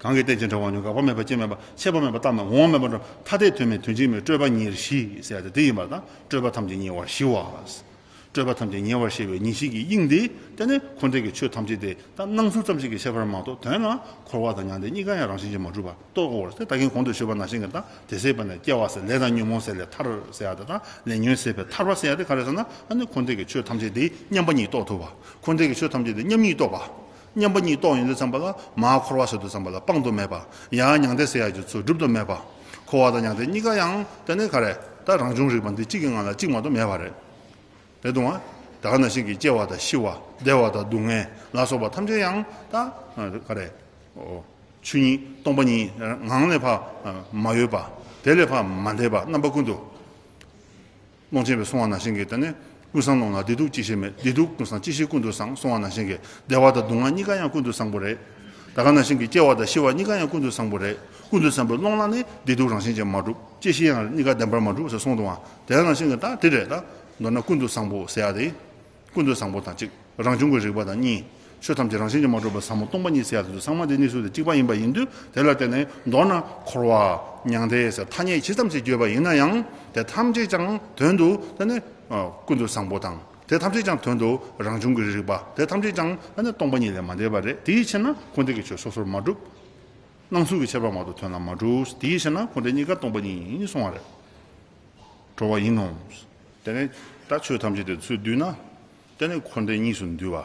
གང་གིས་རྟེན་ཅིང་འབྲེལ་བར་འབྱུང་། འགག་པ་མེད་པ་སྐྱེ་མེད་པ། ཆད་པ་མེད་པ་རྟག་མེད་པ། འོང་བ་མེད་པ་འགྲོ། ཐ་དད་དོན་མེད་དོན་གཅིག་མེད། སྤྲོས་པ་ཉེར་ཞི་ཟེར་ཡ་དེ་དེ་ཡིན་པ་དང་། སྤྲོས་པ་ཐམས་ཅད་ཉེ་བར་ཞི་བ། སྤྲོས་པ་ཐམས་ཅད་ཉེ་བར་ཞི་བའི་ཉེར་ཞི་གི་དབྱིངས་དེ་དེ་ནི་འཁོར་འདས་ཀྱི་ཆོས་ཐམས་ཅད་དེ་ད་སྣང་ཚུལ་ཙམ་ཞིག་གི་ཁྱད་པར་མ་གཏོགས་དོན་ལ་འཁོར་བ་དང་མྱང་འདས་གཉིས་ཀ་ཡང་རང་བཞིན་གྱིས་མ་གྲུབ་པ་རྟོགས་དགོས་པ་རེད། ད་གིན་གོང་དུ་ཞུས་པ་ནང་བཞིན་གྱི་ད་དེ་ཟད་པ་ནས་སྐྱེ་བ་ཟད། ལས་དང་ཉོན་མོངས་ཟད་ལས་ཐར་ཟེར་ཡ་དེ་དང་ལས་ཉོན་ཟད་པས་ཐར་བ་ཟེར་ཡ་དེ་ག་རེ་ཟེར་ན་ཨ་ནི་འཁོར་འདས་ཀྱི་ཆོས་ཐམས་ཅད་དེ་མཉམ་པ་ཉིད་རྟོགས་ཐུབ་པ། འཁོར་འདས་ཀྱི་ཆོས་ཐམས་ཅད་དེ་མཉམ་ཉིད་རྟོགས་པ། མཉམ་པ་ཉིད་རྟོགས་ཡོང་དུས་ཙམ་པ་ལ་མར་འཁོར་བ་ཟེར་དུས་ཙམ་པ་ལ་སྤང་དུ་མེད་པ། ཡར་མྱང་འདས་ཟེར་ཡག་གི་ཚུལ་སྒྲུབ་ཏུ་མེད་པ། འཁོར་བ་དང་མྱང་འདས་གཉིས་ཀ་ཡང་དེ་ནི་ག་རེ་ད་རང་བྱུང་རིག་པ་འདི་གཅིག་གི་ངང་ལ་གཅིག་མ་གཏོགས་མེད་པ་རེད། དེ་དུས་ད་ག་ནང་བཞིན་གྱི་སྐྱེ་བ་དང་ཤི་བ་བདེ་བ་དང་སྡུག་བསྔལ་ལ་སོགས་པ་ཐམས་ཅད་ཡང་ད་ག་རེ་ཆོས་ཉིད་སྟོང་པ་ཉིད་ངང་ལས་ཕར་མ་གཡོས་པ། དེ་ལས་ཕར་མ་འདས་པ་རྣམ་པ་ཀུན་ཏུ། ཀློང་ཆེན་པས་གསུངས་པ་ནང་བཞིན་གྱི་དེ་ནི་ཀུན་བཟང་ཀློང་ལ་བདེ་སྡུག་སྐྱེ་ཤི་མེད། བདེ་སྡུག་ཀུན་བཟང་སྐྱེ་ཤི་ཀུན་ཏུ་བཟང་གསུངས་པ་ནང་བཞིན་གྱི་བདེ་བ་དང་སྡུག་བསྔལ་གཉིས་ཀ་ཡང་ཀུན་ཏུ་བཟང་པོ་རེད། ད་ག་ནང་བཞིན་གྱི་སྐྱེ་བ་དང་ཤི་བ་གཉིས་ཀ་ཡང་ཀུན་ཏུ་བཟང་པོ་རེད། ཀུན་ཏུ་བཟང་པོའི་ཀློང་ལ་ནི་བདེ་སྡུག་རང་བཞིན་གྱིས་མ་གྲུབ། སྐྱེ་ཤི་ཡང་གཉིས་ཀ་བདེན་པར་མ་གྲུབ་ཟེར་གསུངས་འདུག་པ། དེ་ནང་བཞིན་གྱི་ད་དེ་རེད་ད། མདོར་ན་ཀུན་ཏུ་བཟང་པོ་ཟེར་ཡ་དེ། ཀུན་ཏུ་བཟང་པོ་དང་གཅིག་རང་བྱུང་གི་རིག་པ་དང་གཉིས། ཆོས་ཐམས་ཅད་རང་བཞིན་གྱིས་མ་གྲུབ་པ་ཟབ་མོ་སྟོང་པ་ཉིད་ཟེར་ཡ་དེ་ཚོ་ཚང་མ་དེ་གནས་ཚུལ་དེ་གཅིག་པ་ཡིན་པ་ཡིན་དུས་དེ་ལ་བརྟེན་ནས་མདོར་ན་འཁོར་བ་མྱང་འདས་ཟེར་ཐ་སྙད་ཇི་ཙམ་ཞིག་བརྗོད་པ་ཡིན་ན་ཡང་དེ་ཐམས་ཅད་ཀྱང་དོན་དུ་དེ་ནི་ཀུན་ཏུ་བཟང་པོ་དང་དེ་ཐམས་ཅད་ཀྱང་དོན་དུ་རང་བྱུང་གི་རིག་པ་དེ་ཐམས་ཅད་ཀྱང་དེ་ནི་སྟོང་པ་ཉིད་ལས་མ་འདས་པ་རེད། དེའི་ཕྱིར་ན་འཁོར་འདས་ཀྱི་ཆོས་སོ་སོར་མ་གྲུབ། སྣང་ཚུལ་གྱི་ཁྱད་པར་མ་གཏོགས་དོན་ལ་མ་གྲུབ། དེའི་ཕྱིར་ན་འཁོར་འདས་གཉིས་ཀ་སྟོང་པ་ཉིད་ཡིན་གསུང་བ་རེད། གྲོལ་བ་ཡིན་ནོ། དེ་ནས་ད་ཆོས་ཐམས་ཅད་དེ་ཚུར་བསྡུས་ན། དེ་ནས་འཁོར་འདས་གཉིས་སུ་འདུས་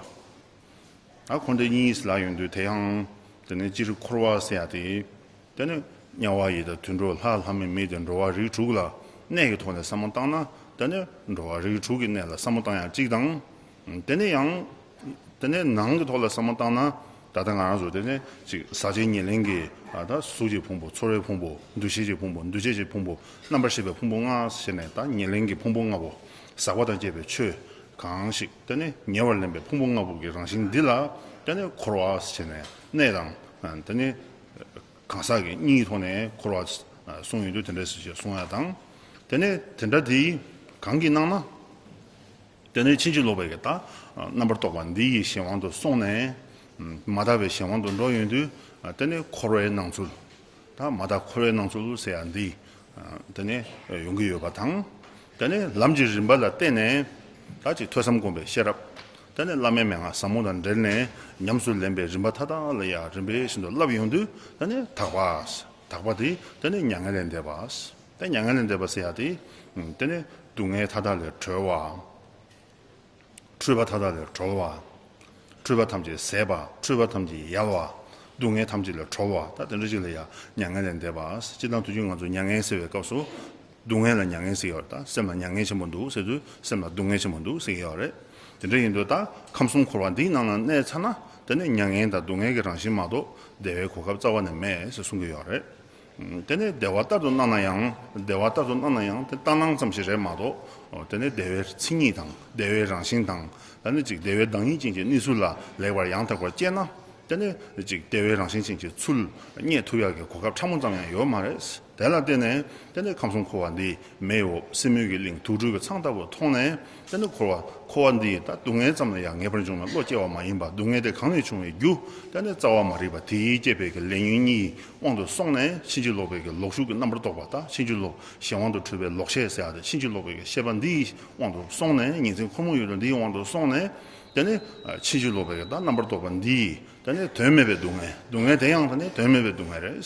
པ། ད་འཁོར་འདས་གཉིས་ལ་ཡོང་དུས་དེ་ཡང་། དེ་ནས་སྤྱིར་འཁོར་བ་ཟེར་ཡ་དེ། དེ་ནས་དམྱལ་བ་ཡི་དྭགས་དུད་འགྲོ་ལྷ་ལྷ་མིན་མི་དང་འགྲོ་བ་རིགས་དྲུག་ལ་གནས་ཀྱི་ཐོག་ནས་བསམ་བློ་བཏང་ན། དེ་ནས་འགྲོ་བ་རིགས་དྲུག་གི་གནས་ལ་བསམ་བློ་བཏང་ཡ་གཅིག་དང་། དེ་ནས་ཡང་། དེ་ནས་ནང་གི་ཐོག་ལ་བསམ་བློ་བཏང་ན། ད་ལྟ་ང་རང་ཚོ་དེ་ནས་ཅིག་ཟག་བཅས་ཉེར་ལེན་གྱི་ཨ་ད་གཟུགས་ཀྱི་ཕུང་པོ། ཚོར་བའི་ཕུང་པོ། འདུ་ཤེས་ཀྱི་ཕུང་པོ། འདུ་བྱེད་ཀྱི་ཕུང་པོ། རྣམ་པར་ཤེས་པའི་ཕུང་པོ་ལྔ་ཟེར་ནས་ད་ཉེར་ལེན་གྱི་ཕུང་པོ་ལྔ་པོ། ཟག་པ་དང་བཅས་པའི་ཆོས་གང་ཞིག་དེ་ནས་ཉེ་བར་ལེན་པའི་ཕུང་པོ་ལྔ་པོ་གི་རང་བཞིན་འདི་ལ་དེ་ནས་འཁོར་བ་ཟེར་ནས་གནས་དང་། དེ་ནས་གང་ཟག་གི་གཉིས་ཐོག་ནས་འཁོར་བ་གསུངས་ཡོང་དུས་དེ་འདྲ་ཟེར་ཞེས་གསུང་ཡ་དང་། དེ་ནས་དེ་འདྲ་དེ་གང་གིས་གནང་ན། དེ་ནས་ཕྱིན་ཅི་ལོག་པའི་གི་ད་རྣམ་པར་རྟོག་པ་འདི་ཡི་གཞན་དབང་དུ་སོང་ནས། མ་དག་པའི་གཞན་དབང་དུ་འགྲོ་ཡོང་དུས་དེ་ནས་འཁོར་བའི་སྣང་ཚུལ། ད་མ་དག་འཁོར་བའི་སྣང་ཚུལ་ཟེར་ཡ་འདི། དེ་ནས་ཡོང་གི་ཡོད་པ་དང་། དེ་ནས་ལམ་གྱི་རིམ་པ་ལ་བརྟེན་ནས་ད་ཅིག་ཐོས་བསམ་སྒོམ་པའི་ཤེས་རབ། དེ་ནས་བླ་མའི་མན་ངག་ཟབ་མོ་དང་འབྲེལ་ནས་ཉམས་སུ་ལེན་པའི་རིམ་པ་མཐའ་དག་ལ་ཡང་རིམ་པས་བཞིན་དུ་བསླབ་ཡོང་དུས། དེ་ནས་དག་པ། དག་པ་དེ་དེ་ནས་མྱ་ངན་ལས་འདས་པ། དེ་མྱ་ངན་ལས་འདས་པ་ཟེར་ཡ་དེ། དེ་ནས་སྡུག་བསྔལ་མཐའ་དག་ལས་གྲོལ་བ། འཁྲུལ་པ་མཐའ་དག་ལས་གྲོལ་བ། འཁྲུལ་པ་ཐམས་ཅད་ཟད་པ། འཁྲུལ་པ་ཐམས་ཅད་ཡལ་བ། སྡུག་བསྔལ་ཐམས་ཅད་ལས་གྲོལ་བ། ད་དེ་འདྲ་ཅིག་ལ་ཡང་མྱ་ངན་ལས་འདས་པ། སྤྱིར་བཏང་དུས་རྒྱུན་ང་ཚོ་མྱ་ངན་ཟེར་བའི་སྐབས་སུ། སྡུག་བསྔལ་ལ་མྱ་ངན་ཟེར་གྱི་ཡོད་རེད། ད་སེམས་ལ་མྱ་ངན་ཆེན་པོ་འདུག་ཟེར་དུས་སེམས་ལ་སྡུག་བསྔལ་ཆེན་པོ་འདུག་ཟེར་གྱི་ཡོད་རེད། དེ་འདྲ་ཡིན་དུས་ད་ཁམས་གསུམ་འཁོར་བ་འདིའི་ནང་ན་གནས་ཚར་ན། དེ་ནས་མྱ་ངན་དང་སྡུག་བསྔལ་གྱི་རང་བཞིན་མ་གཏོགས་བདེ་བའི་གོ་སྐབས་རྩ་བ་ནས་མེད་ཟེར་གསུང་གི་ཡོད་རེད། དེ་ནས་བདེ་བ་ལྟར་དུ་སྣང་ན་ཡང་། བདེ་བ་ལྟར་དུ་སྣང་ན་ཡང་དེ་ལྟར་སྣང་ཙམ་ཞིག་རེད་མ་གཏོགས། དེ་ནས་བདེ་བའི་མཚན་ཉིད་དང་བདེ་བའི་རང་བཞིན་དང་། ད་ནི་ཅིག་བདེ་བའི་བདག་ཉིད་ཅན་གྱི་གནས་ཚུལ་ལ་ལེགས་པར་ཡང་དག་པར་དཔྱད་ན། དེ་ནས་ཅིག་བདེ་བའི་རང་བཞིན་ཅན་གྱི་ཚུལ་རྙེད་ཐུབ་ཡག་གི་གོ་སྐབས་ཕྲ་མོ་ཙམ་ཡང་ཡོད་མ་རེད། དེ་ལ་བརྟེན་ནས་དེ་ནས་ཁམས་གསུམ་འཁོར་བ་འདི་མེའི་འོབས་སྲིན་མོའི་གི་གླིང་དུག་སྦྲུལ་གྱི་ཚང་ལྟ་བུར་མཐོང་ནས། དེ་ནས་འཁོར་བ་འཁོར་བ་འདི་ད་སྡུག་བསྔལ་ཙམ་ལ་ཡང་ངེས་པར་འབྱུང་བའི་བློ་སྐྱེ་བ་མ་ཡིན་པ། སྡུག་བསྔལ་དེ་གང་ནས་བྱུང་བའི་རྒྱུ། དེ་ནས་རྩ་བ་མ་རིག་པ་དེས་བསྐྱེད་པའི་གི་ལས་ཉོན་གཉིས་དབང་དུ་སོང་ནས་ཕྱིན་ཅི་ལོག་པའི་གི་ལོག་ཞུགས་ཀྱི་རྣམ་པར་རྟོག་པ། ད་ཕྱིན་ཅི་ལོག་གཞན་དབང་དུ་གྲུལ་པའི་ལོག་ཤེས་ཟེར་ཡ་དེ། ཕྱིན་ཅི་ལོག་པའི་གི་ཤེས་པ་འདིའི་དབང་དུ་སོང་ནས་ཉིན་མཚན་འཁོར་མོ་ཡོད་དོ་འདིའི་དབང་དུ་སོང་ནས། དེ་ནས་ཕྱིན་ཅི་ལོག་པའི་གི་ད་རྣམ་པར་རྟོག་པ་འདིས་དེ་ནས་དོན་མེད་པའི་སྡུག་བསྔལ། སྡུག་བསྔལ་དེ་ཡང་དེ་ནས་དོན་མེད་པའི་སྡུག་བསྔལ་རེད།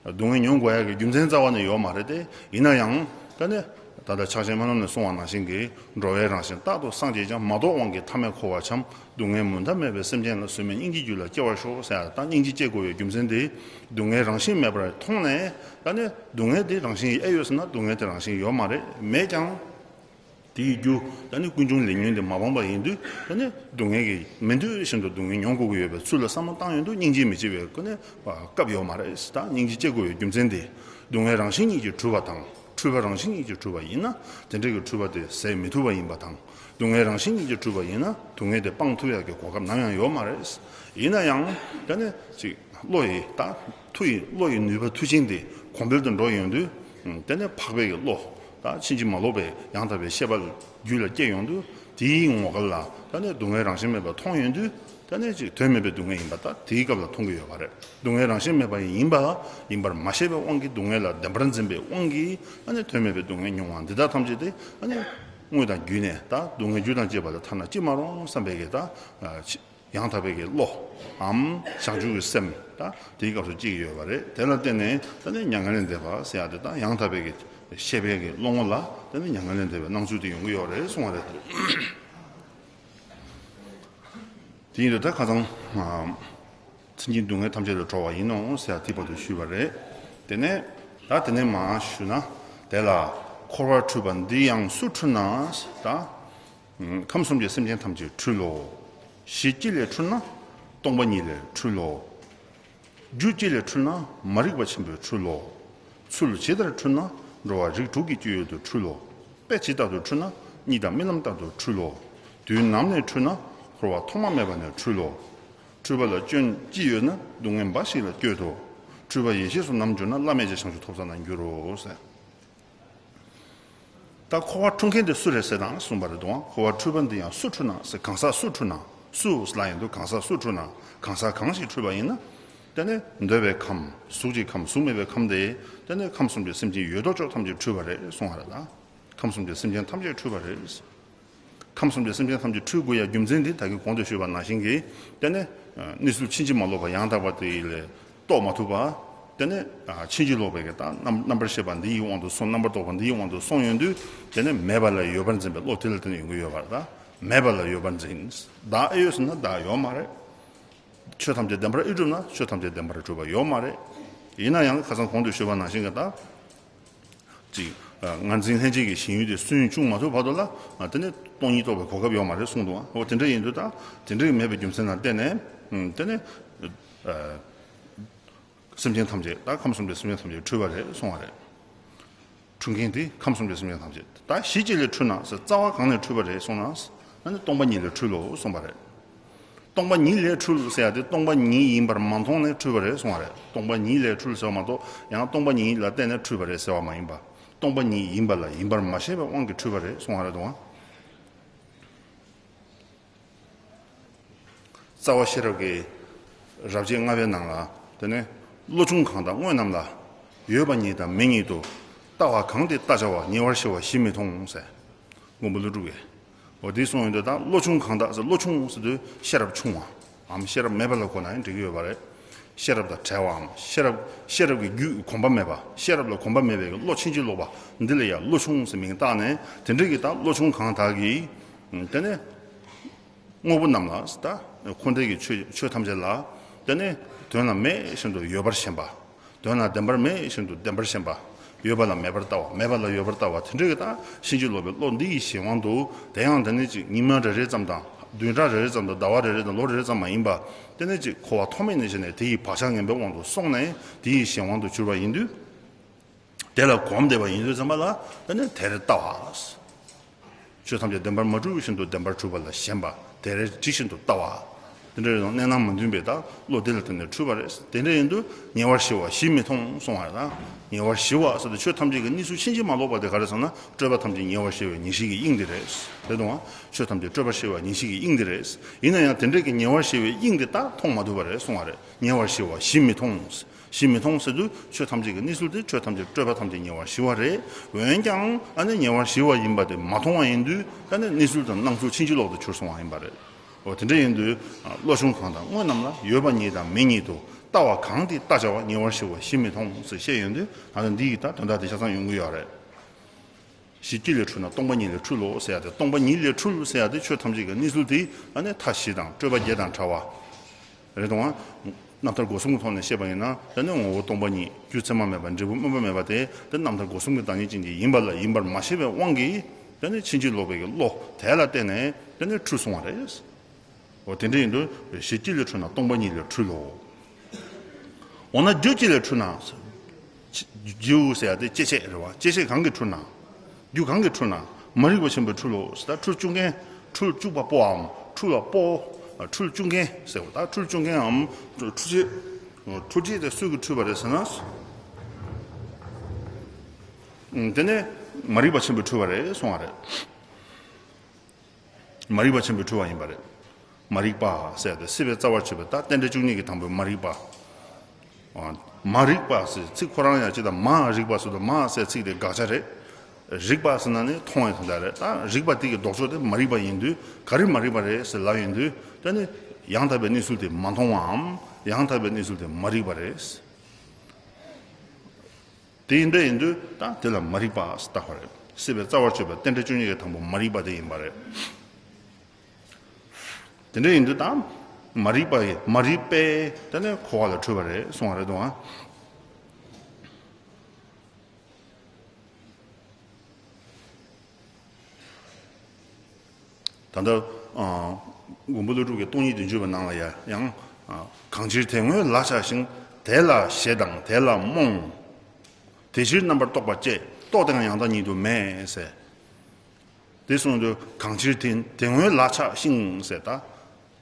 སྡུག་བསྔལ་མྱོང་དགོས་ཡག་གི་རྒྱུ་མཚན་རྩ་བ་ནས་ཡོད་མ་རེད་དེ། ཡིན་ན་ཡང་ད་ནི་ད་ལྟ་ཕྱག་ཆེན་སྨོན་ལམ་ནས་གསུངས་པ་ནང་བཞིན་གྱི། འགྲོ་བའི་རང་བཞིན་རྟག་ཏུ་སངས་རྒྱས་ཀྱང་། མ་རྟོགས་དབང་གིས་ཐ་མལ་འཁོར་བར་འཁྱམས། སྡུག་བསྔལ་མུ་མཐའ་མེད་པའི་སེམས་ཅན་ལ། བཟོད་མེད་སྙིང་རྗེའི་རྒྱུད་ལ་སྐྱེ་བར་ཤོག་ཟེར་ཡ། ད་སྙིང་རྗེ་སྐྱེ་དགོས་པའི་རྒྱུ་མཚན་དེ། སྡུག་བསྔལ་རང་བཞིན་མེད་པར་མཐོང་ནས། ད་ནི་སྡུག་བསྔལ་དེ་རང་བཞིན་ཨེ་ཡོད་ཟེར་ན། སྡུག་བསྔལ་དེ་རང་བཞིན་ཡོད་མ་རེད། མེད་ཀྱང་། དེའི་རྒྱུ་ད་ནི་ཀུན་འབྱུང་ལས་ཉོན་དེ་མ་སྤངས་པ་ཡིན་དུས། ད་ནི་སྡུག་བསྔལ་གྱི་མི་འདོད་བཞིན་དུ་སྡུག་བསྔལ་མྱོང་དགོས་ཀྱི་ཡོད་པའི་ཚུལ་ལ་བསམ་བློ་བཏང་ཡོང་དུས། སྙིང་རྗེ་མི་སྐྱེ་བའི་སྐབས་ཡོད་མ་རེད། ད་སྙིང་རྗེ་སྐྱེ་དགོས་པའི་རྒྱུ་མཚན་དེ། སྡུག་བསྔལ་རང་བཞིན་ཉིད་ཀྱིས་གྲུབ་པ་དང་། འཁྲུལ་པ་རང་བཞིན་ཉིད་ཀྱིས་གྲུབ་པ་ཡིན་ན། དེ་འདྲ་གི་འཁྲུལ་པ་དེ་ཟད་མི་ཐུབ་པ་ཡིན་པ་དང་། སྡུག་བསྔལ་རང་བཞིན་ཉིད་ཀྱིས་གྲུབ་པ་ཡིན་ན། སྡུག་བསྔལ་དེ་སྤང་ཐུབ་ཡག་གི་གོ་སྐབས་ནམ་ཡང་ཡོད་མ་རེད། ཡིན་ན་ཡང་ད་ནི་ཅིག་བློ་ཡི་ད་མཐུ་ཡི་བློ་ཡི་ནུས་པ་མཐུ་ཆེན་དེ་གོང་འཕེལ་དུ་འགྲོ་ཡོང་དུས། ཨ་དེ་ནས་འཕགས་པའི་གི་བློ། ད་ཕྱིན་ཅི་མ་ལོག་པའི་ཡང་དག་པའི་ཤེས་པ་རྒྱུད་ལ་སྐྱེ་ཡོང་དུས། དེའི་ངོ་སྐལ་ལ་ད་ནི་སྡུག་བསྔལ་རང་བཞིན་མེད་པར་མཐོང་ཡོང་དུས། ད་ནི་ཅིག་དོན་མེད་པའི་སྡུག་བསྔལ་ཡིན་པ་ད་དེའི་སྐབས་ལ་མཐོང་གི་ཡོད་པ་རེད། སྡུག་བསྔལ་རང་བཞིན་མེད་པ་ཡིན་པ་ཡིན་པར་མ་ཤེས་པའི་དབང་གིས། སྡུག་བསྔལ་ལ་བདེན་པར་འཛིན་པའི་དབང་གིས། ད་ནི་དོན་མེད་པའི་སྡུག་བསྔལ་མྱོང་བ་འདི་དག་ཐམས་ཅད་དེ། ད་ནི་དངོས་དང་བརྒྱུད་ནས་ད་སྡུག་བསྔལ་རྒྱུ་དང་བཅས་པ་ལ་ཐ་ན་ཅི་མ་རུང་བསམ་པའི་གི་ད་ཨ་ཅི་ཡང་དག་པའི་གི་བློའམ་བྱང་ཆུབ་ཀྱི་སེམས་ད་དེའི་སྐབས་སུ་སྐྱེ་གི་ཡོད་པ་རེད། དེ་ལ་བརྟེན་ནས་ད་ནི་མྱ་ངན་ལས་འདས་པ་ཟེར་ཡ་དེ་དང་། ཡང་དག་པའི་གི་ཤེས་པའི་གི་བློ་ངོ་ལ་ད་ནི་མྱ་ངན་ལས་འདས་པའི་སྣང་ཚུལ་དེ་ཡོང་གི་ཡོད་རེད་གསུང་བ་རེད། དེ་ཡིན་དུས་ད་ཁ་སང་། ཨ་མཚན་གྱི་སྡུག་བསྔལ་ཐམས་ཅད་ལས་གྲོལ་བ་ཡིན་ནོ་ཟེར་ཡ་དེ་བར་དུ་ཞུས་པ་རེད། དེ་ནས་ད་དེ་ནས་མར་ཞུས་ན། དེ་ལ་འཁོར་བར་འཁྲུལ་པ་འདི་ཡང་སུ་འཁྲུལ་ན། ད་ཁམས་གསུམ་གྱི་སེམས་ཅན་ཐམས་ཅད་འཁྲུལ་ལོ། གཞི་གཅིག་ལས་འཁྲུལ་ན་སྟོང་པ་ཉིད་ལས་འཁྲུལ་ལོ། རྒྱུ་གཅིག་ལས་འཁྲུལ་ན་མ་རིག་པ་ཆེན་པོས་འཁྲུལ་ལོ། ཚུལ་ཇི་ལྟར་འཁྲུལ་ན་འགྲོ་བ་རིགས་དྲུག་གི་སྤྱོད་ཡུལ་དུ་འཁྲུལ་ལོ། དཔེ་ཇི་ལྟར་དུ་འཁྲུལ་ན་གཉིད་དང་རྨི་ལམ་ལྟར་དུ་འཁྲུལ་ལོ། དུས་ནམ་ནས་འཁྲུལ་ན་འཁོར་བ་ཐོག་མ་མེད་པ་ནས་འཁྲུལ་ལོ། འཁྲུལ་པ་ལ་སྐྱོན་ཅི་ཡོད་ན། སྡུག་བསྔལ་འབའ་ཞིག་ལ་བསྐྱོད་དོ། འཁྲུལ་པ་ཡེ་ཤེས་སུ་ནམ་གྱུར་ན། བླ་མེད་ཀྱི་བྱང་ཆུབ་ཐོབ་ས་ན་འགྱུར་རོ་ཟེར། ད་འཁོར་བ་འཁྲུལ་མཁན་དེ་སུ་རེད་ཟེར་དང་གསུངས་པ་རེད་དོ། འཁོར་བ་འཁྲུལ་པ་འདི་ཡང་སུ་འཁྲུལ་ན་ཟེར། གང་ཟག་སུ་འཁྲུལ་ན། སུ་ལ་ཡིན་དུས་གང་ཟག་སུ་འཁྲུལ་ན། གང་ཟག་གང་ཞིག་འཁྲུལ་པ་ཡིན་ན། དེ་ནི་འདོད་པའི་ཁམས། གཟུགས་ཀྱི་ཁམས། གཟུགས་མེད་པའི་ཁམས་དེ། དེ་ནི་ཁམས་གསུམ་གྱི་སེམས་ཅན་ཡོད་དོ་ཅོག་ཐམས་ཅད་འཁྲུལ་པ་རེད་གསུངས་པ་རེད་ད། ཁམས་གསུམ་གྱི་སེམས་ཅན་ཐམས་ཅད་འཁྲུལ་པ་རེད། ཁམས་གསུམ་གྱི་སེམས་ཅན་ཐམས་ཅད་འཁྲུལ་དགོས་ཡ་རྒྱུ་མཚན་དེ་ད་གིན་གོང་དུ་ཞུས་པ་ནང་བཞིན་གྱི། དེ་ནི་གནས་ཚུལ་ཕྱིན་ཅི་མ་ལོག་པ་ཡང་དག་པ་དེ་ལས་རྟོགས་མ་ཐུབ་པ། དེ་ནི་ཕྱིན་ཅི་ལོག་པའི་གི་ད་རྣམ་རྣམ་པར་ཤེས་པ་འདི་ཡི་དབང་དུ་སོང་། རྣམ་པར་རྟོག་པ་འདི་ཡི་དབང་དུ་སོང་ཡོང་དུས། དེ་ནི་མེད་པ་ལ་ཡོད་པར་འཛིན་པའི་བློ་དེ་ལ་བརྟེན་ནས་ཡོང་གི་ཡོད་པ་རེད་ད། མེད་པ་ལ་ཡོད་པར་འཛིན། བདག་ཨེ་ཡོད་ཟེར་ན་བདག་ཡོད་མ་རེད། ཆོས་ཐམས་ཅད་བདེན་པར་ཨེ་གྲུབ་ན་ཆོས་ཐམས་ཅད་བདེན་པར་གྲུབ་པ་ཡོད་མ་རེད། ཡིན་ན་ཡང་ཁ་སང་གོང་དུ་ཞུས་པ་ནང་བཞིན་གྱི་ད། ཅིག་ངར་འཛིན་ལྷན་སྐྱེས་ཀྱི་ཞེན་ཡུལ་དེ་སུན་འབྱུང་མ་ཐུབ་བར་དུ་ལ། དེ་ནས་སྟོང་ཉིད་རྟོགས་པའི་གོ་སྐབས་ཡོད་མ་རེད་གསུངས་འདུག་འོ་དེ་འདྲ་ཡིན་དུས་ད། དེ་འདྲ་མེད་པའི་རྒྱུ་མཚན་ལ་བརྟེན་ནས། དེ་ནས་སེམས་ཅན་ཐམས་ཅད་ད་ཁམས་གསུམ་པའི་སེམས་ཅན་ཐམས་ཅད་འཁྲུལ་པ་རེད་གསུངས་པ་རེད། འཁྲུལ་མཁན་དེ་ཁམས་གསུམ་པའི་སེམས་ཅན་ཐམས་ཅད། ད་གཞི་གཅིག་ལས་འཁྲུལ་ན་ཟེར། རྩ་བ་གང་ནས་འཁྲུལ་པ་རེད་གསུངས་ན། ཨ་ནི་སྟོང་པ་ཉིད་ལས་འཁྲུལ་ལོ་གསུངས་པ་རེད། སྟོང་པ་ཉིད་ལས་འཁྲུལ་ཟེར་ཡ་དེ་སྟོང་པ་ཉིད་ཡིན་པར་མ་མཐོང་ནས་འཁྲུལ་པ་རེད་གསུངས་པ་རེད། སྟོང་པ་ཉིད་ལས་འཁྲུལ་ཟེར་བ་མ་གཏོགས་ཡང་སྟོང་པ་ཉིད་ལ་བརྟེན་ནས་འཁྲུལ་པ་རེད་ཟེར་བ་མ་ཡིན་པ། སྟོང་པ་ཉིད་ཡིན་པ་ལ་ཡིན་པར་མ་ཤེས་པའི་དབང་གིས་འཁྲུལ་པ་རེད་གསུངས་པ་རེད་དོ། རྩ་བ་ཤེས་རབ་ཀྱི་རབ་བྱེད་ལྔ་པའི་ནང་ལ། དེ་ནས་བློ་ཆུང་གང་དག་དངོས་རྣམས་ལ། ཡོད་པ་ཉིད་དང་མེད་ཉིད་དུ། ལྟ་བ་གང་དེ་ལྟ་བྱ་བ། ཉེ་བར་ཞི་བ་ཞི་མི་མཐོང་ཟེར། མགོན་པོ་ཀླུ་སྒྲུབ་ཀྱིས། འོ་དེ་གསུངས་ཡོང་དུས་ད་བློ་ཆུང་གང་དག་ཟེར། བློ་ཆུང་ཟེར་དུས་ཤེས་རབ་ཆུང་བའམ་ཤེས་རབ་མེད་པ་ལ་གོ་ན་ཡང་འགྲིག་གི་ཡོད་པ་རེད། ཤེས་རབ་དང་བྲལ་བའམ་ཤེས་རབ་ཤེས་རབ་ཀྱི་རྒྱུད་གོམས་པ་མེད་པ། ཤེས་རབ་ལ་གོམས་པ་མེད་པའི་བློ་ཕྱིན་ཅི་ལོག་པ་འདི་ལ་ཡང་བློ་ཆུང་ཟེར་མིང་བཏགས་ནས། དེ་འདྲ་གི་ད་བློ་ཆུང་གང་དག་གིས་དེ་ནས། དངོས་པོ་རྣམས་ལ་ད་འཁོར་འདས་ཀྱི་ཆོས་ཆོས་ཐམས་ཅད་ལ་དེ་ནས་དོན་ལ་མེད་བཞིན་དུ་ཡོད་པར་ཞེན་པ། དོན་ལ་བདེན་པར་མེད་བཞིན་དུ་བདེན་པར་ཞེན་པ། ཡོད་པ་ལ་མེད་པར་ལྟ་བ། མེད་པ་ལ་ཡོད་པར་ལྟ་བ། དེ་འདྲ་གི་ད་ཕྱིན་ཅི་ལོག་པའི་བློ་འདི་ཡི་གཞན་དབང་དུ། དེ་ཡང་དེ་ནས་ཅིག་ཉི་མ་རེ་རེ་ཙམ་དང་བདུན་ཕྲག་རེ་རེ་ཙམ་དང་ཟླ་བ་རེ་རེ་དང་ལོ་རེ་རེ་ཙམ་མ་ཡིན་པ། དེ་ནས་ཅིག་འཁོར་བ་ཐོག་མེད་ནས་བྱས་ནས་དེ་ཡི་བག་ཆགས་ངན་པའི་དབང་དུ་སོང་ནས་དེ་ཡི་གཞན་དབང་དུ་གྱུར་པ་ཡིན་དུས། དེ་ལ་གོམས་བསྡད་པ་ཡིན་དུས་ཙམ་པ་ལ་དེ་ནི་དེར་ལྟ་བ། ཆོས་ཐམས་ཅད་བདེན་པར་མ་གྲུབ་བཞིན་དུ་བདེན་པར་གྲུབ་པ་ལ་ཞེན་པ། དེར་འདྲི་བཞིན་དུ་ལྟ་བ། དེ་འདྲ་ཡང་གནས་སྣང་མ་མཐུན་པའི་ད་བློ་དེ་ལ་བརྟེན་ནས་འཁྲུལ་པ་རེད། དེ་འདྲ་ཡིན་དུས་ཉེ་བར་ཞི་བ་ཞི་མི་མཐོང་གསུང་བ་རེད། ད་ཉེ་བར་ཞི་བ་ཟེར་དུས་ཆོས་ཐམས་ཅད་ཀྱི་གནས་ཚུལ་ཕྱིན་ཅི་མ་ལོག་པ་དེ་ག་རེ་ཟེར་ན། སྤྲོས་པ་ཐམས་ཅད་ཉེ་བར་ཞི་བའི་ཉེར་ཞི་གི་དབྱིངས་དེ་རེད། རེད་དང་། ཆོས་ཐམས་ཅད་སྤྲོས་པར་ཞི་བ་ཉེར་ཞི་གི་དབྱིངས་དེ་རེད། ཡིན་ན་ཡང་དེ་འདྲ་གི་ཉེ་བར་ཞི་བའི་དབྱིངས་དེ་ད་མཐོང་མ་ཐུབ་པ་རེད་གསུང་བ་རེད། ཉེ་བར་ཞི་བ་ཞི་མི་མཐོང་། ཞི་མི་མཐོང་ཟེར་དུས་ཆོས་ཐམས་ཅད་ཀྱི་གནས་ཚུལ་དེ། ཆོས་ཐམས་ཅད་སྤྲོས་པ་ཐམས་ཅད་ཉེ་བར་ཞི་བ་རེད། འོན་ཀྱང་ཨ་ནི་ཉེ་བར་ཞི་བ་ཡིན་པ་དེ་མ་མཐོང་བ་ཡིན་དུས་ཨ་ནི་གནས་ཚུལ་དང་སྣང་ཚུལ་ཕྱིན་ཅི་ལོག་ཏུ་གྱུར་སོང་བ་ཡིན་པ་རེད། འོ་དེ་འདྲ་ཡིན་དུས་བློ་ཆུང་གང་དག་དངོས་རྣམས་ལ། ཡོད་པ་ཉིད་དང་མེད་ཉིད་དུ། ལྟ་བ་གང་དེ་ལྟ་བྱ་བ། ཉེ་བར་ཞི་བ་ཞི་མི་མཐོང་ཟེར་བཤད་ཡོང་དུས། ད་ལྟ་འདི་ཡི་ད་དོན་དག་དེ་ཆ་ཚང་ཡོང་གི་ཡོད་རེད། གཞི་གཅིག་ལས་འཁྲུལ་ན་སྟོང་པ་ཉིད་ལས་འཁྲུལ་ལོ་ཟེར་ཡ་དེ། སྟོང་པ་ཉིད་ལས་འཁྲུལ་ཟེར་ཡ་དེ་ཆོས་ཐམས་ཅད་ཀྱི་གནས་ཚུལ་དེ་ཨ་ནི་མཐའ་བཞི་དང་སྤྲོས་པ་བརྒྱད་དང་བྲལ་བ་རེད་དང་། རྣམ་ཐར་སྒོ་གསུམ་གྱི་ཐོག་ནས་བཤད་པ་ཡིན་ན། དེ་ནི་ངོ་བོ་སྟོང་པ་ཉིད། རྒྱུ་མཚན་མ་མེད་པ། འབྲས་བུ་སྨོན་པ་མེད་པ་དེ། དེ་རྣམ་ཐར་སྒོ་གསུམ་གྱི་བདག་ཉིད་ཅན་གྱི་ཡིན་པ་ལ་ཡིན་པར་མ་ཤེས་པའི་དབང་གིས། དེ་ནི་ཕྱིན་ཅི་ལོག་པའི་གི་བློ་དེ་ལ་བརྟེན་ནས་དེ་ནི་འཁྲུལ་སོང་བ་རེད། འོ་དེ་འདྲ་ཡིན་དུས་གཞི་གཅིག་ལས་འཁྲུལ་ན་སྟོང་པ་ཉིད་ལས་འཁྲུལ་ལོ། འོ་ན་རྒྱུ་གཅིག་ལས་འཁྲུལ་ན། རྒྱུ་ཟེར་ཡ་དེ་སྐྱེ་མཆེད་རེད་བ། སྐྱེ་མཆེད་གང་གིས་འཁྲུལ་ན། རྒྱུ་གང་གིས་འཁྲུལ་ན། མ་རིག་པ་ཆེན་པོས་འཁྲུལ་ལོ་ཟེར། ད་འཁྲུལ་བཅུག་མཁན། འཁྲུལ་བཅུག་པ་པོའམ་འཁྲུལ་བ་པོ། འཁྲུལ་བཅུག་མཁན་ཟེར་བ། ད་འཁྲུལ་བཅུག་མཁན་འམ་འཁྲུལ་བྱེད། འཁྲུལ་བྱེད་དེ་སུ་གིས་འཁྲུལ་བ་རེད་ཟེར་ན། དེ་ནས་མ་རིག་པ་ཆེན་པོས་འཁྲུལ་བ་རེད་གསུང་བ་རེད། མ་རིག་པ་ཆེན་པོས་འཁྲུལ་བ་ཡིན་པ་རེད། མ་རིག་པ་ཟེར་ཏེ་སྲིད་པའི་རྩ་བར་གྱུར་པའི་ད་རྟེན་འབྲེལ་བཅུ་གཉིས་ཀྱི་དང་པོའི་མ་རིག་པ། མ་རིག་པ་ཟེར་ཚིག་ཁོ་རང་ཡང་ཅི་ལྟར་མ་རིག་པ་ཟེར་དུས་མ་ཟེར་ཚིག་དེ་དགག་བྱ་རེད། རིག་པ་ཟེར་ན་ནི་མཐོང་བའི་དོན་དག་རེད། ད་རིག་པ་དེ་གི་ལྡོག་ཕྱོགས་དེ་མ་རིག་པ་ཡིན་དུས། ག་རེ་མ་རིག་པ་རེད་ཟེར་ལབ་ཡོང་དུས། ད་ནི་ཡང་དག་པའི་གནས་ཚུལ་དེ་མ་མཐོང་བའམ་ཡང་དག་པའི་གནས་ཚུལ་དེ་མ་རིག་པ་རེད། དེ་ཡིན་འདྲ་ཡིན་དུས་ད་དེ་ལ་མ་རིག་པ་ཟེར་བཏགས་པ་རེད། སྲིད་པའི་རྩ་བར་གྱུར་པའི་རྟེན་འབྲེལ་བཅུ་གཉིས་ཀྱི་དང་པོ་མ་རིག་པ་དེ་ཡིན་པ་རེད། དེ་འདྲ་ཡིན་དུས་ད་མ་རིག་པ་ཡི་མ་རིག་པས་དེ་ནས་འཁོར་བ་ལ་འཁྲུལ་པ་རེད་གསུང་བ་རེད་དོ། ད་ལྟ་ཨ་མགོན་པོ་ཀླུ་སྒྲུབ་ཀྱི་སྟོང་ཉིད་བདུན་ཅུ་པའི་ནང་ལ་ཡ་ཡང་། ཨ་གང་ཕྱིར་དེ་སྔོན་ལ་ཆགས་ཤིང་། དེ་ལ་ཞེད་དང་དེ་ལ་རྨོངས། དེ་ཕྱིར་རྣམ་པར་རྟོག་པ་སྐྱེས། རྟོག་དེ་ཡང་ཡང་དག་ཉིད་དུ་མེད་ཟེར། དེ་གསུངས་དུས་གང་ཕྱིར་དེ་དེ་སྔོན་ལ་ཆགས་ཤིང་ཟེར། ད་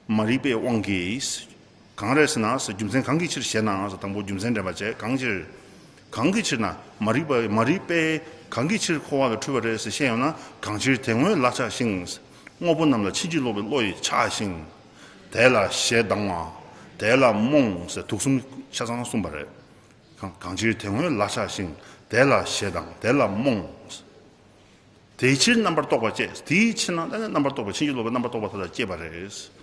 མ་རིག་པའི་དབང་གིས། གང་རེད་ཟེར་ན་ཟེར། རྒྱུ་མཚན་གང་གི་ཕྱིར་ཞེ་ན་ཟེར། དང་པོ་རྒྱུ་མཚན་འདྲེན་པ་བྱས། གང་ཕྱིར། གང་གི་ཕྱིར་ན་མ་རིག་པ་མ་རིག་པས་གང་གི་ཕྱིར་འཁོར་བ་ལ་འཁྲུལ་པ་རེད་ཟེར་བཤད་ཡོང་ན། གང་ཕྱིར་དེ་སྔོན་ལ་ཆགས་ཤིང་། དངོས་པོ་རྣམས་ལ་ཕྱིན་ཅི་ལོག་པའི་བློ་ཡིས་ཆགས་ཤིང་། དེ་ལ་ཞེད་སྡང་བ། དེ་ལ་རྨོངས་ཟེར། དུག་གསུམ་ཆ་ཚང་གསུངས་པ་རེད། གང་གང་ཕྱིར་དེ་སྔོན་ལ་ཆགས་ཤིང་། དེ་ལ་ཞེད་དང་དེ་ལ་རྨོངས། དེའི་ཕྱིར་རྣམ་པར་རྟོག་པ་སྐྱེས། དེའི་ཕྱིར་ན་ད་ནི་རྣམ་པར་རྟོག་པ། ཕྱིན་ཅི་ལོག་པའི་རྣམ་པར་རྟོག་པ་དེ་ལ་སྐྱེས་པ་རེད།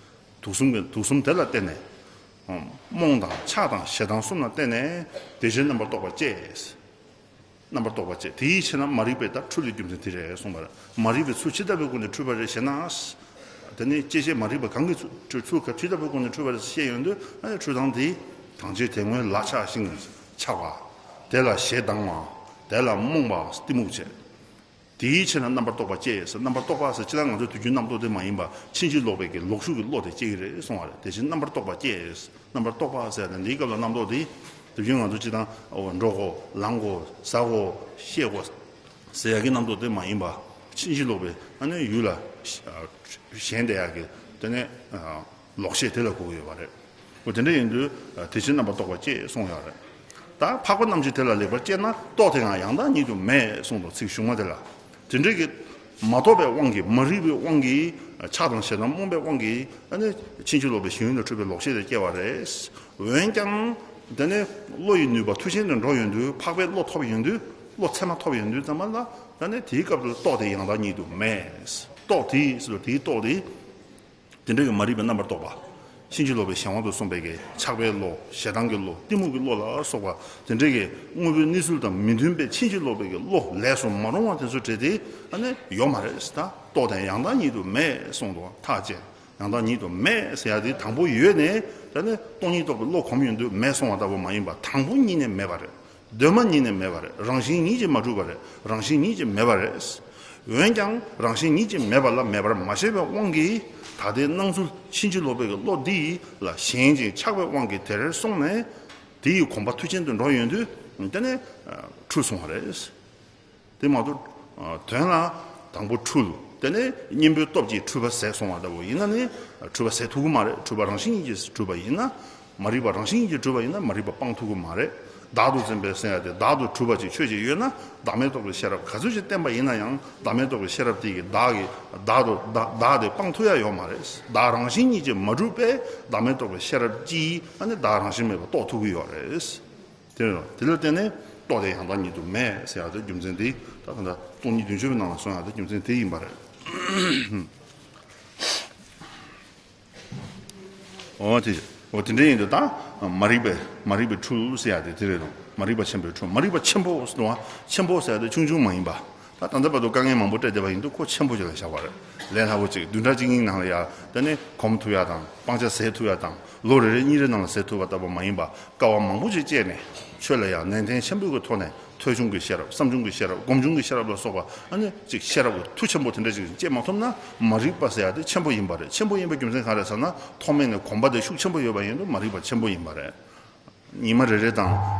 དུག་གསུམ་གྱི་དུག་གསུམ་དེ་ལ་བརྟེན་ནས། རྨོངས་དང་ཆགས་དང་ཞེ་སྡང་གསུམ་ལ་བརྟེན་ནས། དེ་ཕྱིར་རྣམ་པར་རྟོག་པ་སྐྱེས། རྣམ་པར་རྟོག་པ་སྐྱེས། དེའི་ཕྱིར་ན་མ་རིག་པས་ད་འཁྲུལ་བའི་རྒྱུ་མཚན་དེ་རེད་གསུངས་པ་རེད། མ་རིག་པའི་ཚུལ་ཇི་ལྟ་བུའི་སྒོ་ནས་འཁྲུལ་པ་རེད་ཞེ་ན། དེ་ནི་སྐྱེ་མཆེད་མ་རིག་པ་གང་གི་ཚུལ་ཚུལ་ག་ཇི་ལྟ་བུའི་སྒོ་ནས་འཁྲུལ་པ་རེད་ཞེས་ཡོང་དུས། ཨ་ནི་འཁྲུལ་སྟངས་དེ། གང་ཕྱིར་དེ་སྔོན་ལ་ཆགས་ཤིང་། ཆགས་པ། དེ་ལ་ཞེ་སྡང་བ། དེ་ལ་རྨོངས་པ་གཏི་མུག་བྱས། དེའི་ཕྱིར་ན་རྣམ་པར་རྟོག་པ་སྐྱེས་ཟེར། རྣམ་པར་རྟོག་པ་ཟེར་སྤྱིར་བཏང་ང་ཚོ་དུས་རྒྱུན་རྣམ་རྟོག་དེ་མ་ཡིན་པ། ཕྱིན་ཅི་ལོག་པའི་གི་ལོག་ཤུགས་ཀྱི་བློ་དེ་སྐྱེ་གི་རེད་གསུང་བ་རེད། དེ་བཞིན་རྣམ་པར་རྟོག་པ་སྐྱེས། རྣམ་པར་རྟོག་པ་ཟེར་ནས་འདིའི་སྐབས་ལ་རྣམ་རྟོག་དེ། དུས་རྒྱུན་ང་ཚོ་སྤྱིར་བཏང་འོ་འགྲོ་དགོས། ལངས་དགོས། ཟ་དགོས། བཤད་དགོས་ཟེར་ཡ་གི་རྣམ་རྟོག་དེ་མ་ཡིན་པ། ཕྱིན་ཅི་ལོག་པའི་ཨ་ནི་ཡུལ་ལ་ཞེན་བསྡད་ཡ་གི་དེ་ནས་ལོག་ཤེས་དེ་ལ་གོ་གི་ཡོད་པ་རེད། འོ་དེ་འདྲ་ཡིན་དུས་དེ་ཕྱིར་རྣམ་པར་རྟོག་པ་སྐྱེས་གསུངས་ཡོད་རེད། ད་འཕགས་པ་རྣམས་ཀྱིས་དེ་ལ་ལེགས་པར་དཔྱད་ན། རྟོག་དེ་ཡང་ཡང་དག་ཉིད་དུ་མེད་གསུངས་འདུག་ཚིག་གཞུག་མ་དེ་ལ། དེ་འདྲའི་གི་མ་རྟོགས་པའི་དབང་གིས། མ་རིག་པའི་དབང་གིས་ཆགས་དང་ཞེ་སྡང་རྨོངས་པའི་དབང་གིས། ཨ་ནི་ཕྱིན་ཅི་ལོག་པའི་ཞེན་ཡུལ་ལ་འཁྲུལ་པའི་ལོག་ཤེས་དེ་སྐྱེ་བ་རེད། འོན་ཀྱང་དེ་ནས་བློ་ཡི་ནུས་པ་མཐུ་ཆེན་དུ་འགྲོ་ཡོང་དུས། འཕགས་པའི་བློ་ཐོབ་ཡོང་དུས། བློ་ཚད་མ་ཐོབ་ཡོང་དུས་ཙམ་པ་ལ་ད་ནི་དེའི་སྐབས་ལ་རྟོག་དེ་ཡང་དག་ཉིད་དུ་མེད། རྟོག་དེ་ཟེར་བ་དེའི་རྟོག་དེ། དེ་འདྲ་གི་མ་རིག་པའི་རྣམ་པར་རྟོག་པ། ཕྱིན་ཅི་ལོག་པའི་གཞན་དབང་དུ་སོང་བའི་གི་ཆགས་པའི་བློ། ཞེ་སྡང་གི་བློ། གཏི་མུག་གི་བློ་ལ་སོགས་པ་དེ་འདྲ་གི་དངོས་པོའི་གནས་ཚུལ་དང་མི་མཐུན་པའི་ཕྱིན་ཅི་ལོག་པའི་གི་བློ་ལས་སུ་མ་རུང་བ་དེ་ཚོ་བྲལ་ཏེ་ཨ་ནི་ཡོད་མ་རེད་ཟེར། ད་རྟོག་དེ་ཡང་དག་ཉིད་དུ་མེད་གསུངས་འདུག་ཐག་བཅད། ཡང་དག་ཉིད་དུ་མེད་ཟེར་ཡ་དེ་དང་པོ་ཡོད་ནས་ད་ནི་སྟོང་ཉིད་རྟོགས་པའི་བློ་གོམས་ཡོང་དུས་མེད་སོང་བ་ལྟ་བུ་མ་ཡིན་པ། དང་པོ་ཉིད་ནས་མེད་པ་རེད། གདོད་མ་ཉིད་ནས་མེད་པ་རེད། རང་བཞིན་ཉིད་ཀྱིས་མ་གྲུབ་པ་རེད། རང་བཞིན་ཉིད་ཀྱིས་མེད་པ་རེད། འོན་ཀྱང་རང་བཞིན་ཉིད་ཀྱིས་མེད་པ་ལ་མེད་པར་མ་ཤེས་པའི་དབང་གིས་ད་ལྟའི་སྣང་ཚུལ་ཕྱིན་ཅི་ལོག་པའི་གི་བློ་འདི་ལ་ཞེན་ཅིང་ཆགས་པའི་དབང་གིས་དེར་སོང་ནས་དེ་ཡི་གོམས་པ་མཐུ་ཆེན་དུ་འགྲོ་ཡོང་དུས་དེ་ནས་འཁྲུལ་སོང་བ་རེད། དེ་མ་གཏོགས། དོན་ལ་དང་པོ་འཁྲུལ། དེ་ནས་གཉེན་པོའི་སྟོབས་ཀྱིས་འཁྲུལ་པ་ཟད་སོང་བ་ལྟ་བུ་ཡིན་ན་ནི། འཁྲུལ་པ་ཟད་ཐུབ་ཀྱི་མ་རེད། འཁྲུལ་པ་རང་བཞིན་ཉིད་ཀྱིས་གྲུབ་པ་ཡིན་ན། མ་རིག་པ་རང་བཞིན་ཉིད་ཀྱིས་གྲུབ་པ་ཡིན་ན་མ་རིག་པ་སྤང་ཐུབ་ཀྱི་མ་རེད། བདག་ཏུ་འཛིན་པའི་ཟེར་ཡ་དེ་བདག་ཏུ་གྲུབ་པ་ཅིག་ཆོས་ཅིག་ཡོད་ན། བདག་མེད་རྟོགས་པའི་ཤེས་རབ་ག་ཚོད་ཅིག་བསྟན་པ་ཡིན་ན་ཡང་བདག་མེད་རྟོགས་པའི་ཤེས་རབ་དེ་གིས་བདག་གི་བདག་ཏུ་བདག་བདག་དེ་སྤང་ཐུབ་ཡ་ཡོད་མ་རེད། བདག་རང་བཞིན་ཉིད་ཀྱིས་མ་གྲུབ་པས་བདག་མེད་རྟོགས་པའི་ཤེས་རབ་ཀྱིས་ཨ་ནི་བདག་རང་བཞིན་མེད་པ་རྟོགས་ཐུབ་ཀྱི་ཡོད་རེད། དེ་རེད། དེ་ལ་བརྟེན་ནས་རྟོག་དེ་ཡང་དག་ཉིད་དུ་མེད་ཟེར་ཡག་དེ་རྒྱུ་མཚན་དེ་ད་ག་འདྲ་སྟོང་ཉིད་བདུན་ཅུ་པའི་ནང་ལ་གསུངས་ཡག་དེ་རྒྱུ་མཚན་དེ་ཡིན་པ་རེད། འོ་དེ་འོ་དེ་འདྲ་ཡིན་དུས་ད་མ་རིག་པའི་མ་རིག་པའི་འཁྲུལ་ཟེར་ཡག་དེ་དེ་རེད་དོ། མ་རིག་པ་ཆེན་པོའི་འཁྲུལ། མ་རིག་པ་ཆེན་པོ་ཟེར་བ་ཆེན་པོ་ཟེར་ཡག་དེ་ཆུང་ཆུང་མ་ཡིན་པ། ད་ད་ལྟ་བར་དུ་དཀའ་ངལ་མང་པོ་སྤྲད་བསྡད་པ་ཡིན་དུས་ཁོ་ཆེན་པོ་ཞིག་ལ་བཞག་པ་རེད། ལས་སླ་པོ་ཅིག་བདུན་ཕྲག་གཅིག་གཉིས་ནང་ལ་ཡ་དེ་ནས་གོམས་ཐུབ་ཡ་དང་སྤང་བྱ་ཟད་ཐུབ་ཡ་དང་ལོ་རེ་རེ་གཉིས་རེ་ནང་ལ་ཟད་ཐུབ་པ་ལྟ་བུ་མ་ཡིན་པ། དཀའ་བ་མང་པོ་ཅིག་སྤྱད་ནས་ཆོས་ལ་ཡང་ནན་ཏན་ཆེན་པོའི་གི་ཐོག་ནས་ཐོས་བྱུང་གི་ཤེས་རབ། བསམ་བྱུང་གི་ཤེས་རབ། སྒོམ་བྱུང་གི་ཤེས་རབ་ལ་སོགས་པ་ཨ་ནི་ཅིག་ཤེས་རབ་ཀྱི་མཐུ་ཆེན་པོ་དེ་འདྲ་ཅིག་སྐྱེས་མ་ཐུབ་ན། མ་རིག་པ་ཟེར་ཡ་དེ་ཆེན་པོ་ཡིན་པ་རེད། ཆེན་པོ་ཡིན་པའི་རྒྱུ་མཚན་གང་རེད་ཟེར་ན། ཐོག་མེད་ནས་གོམས་པ་དེ་ཤུགས་ཆེན་པོ་ཡོད་པ་ཡིན་དུས་མ་རིག་པ་ཆེན་པོ་ཡིན་པ་རེད། ཉི་མ་རེ་རེ་དང་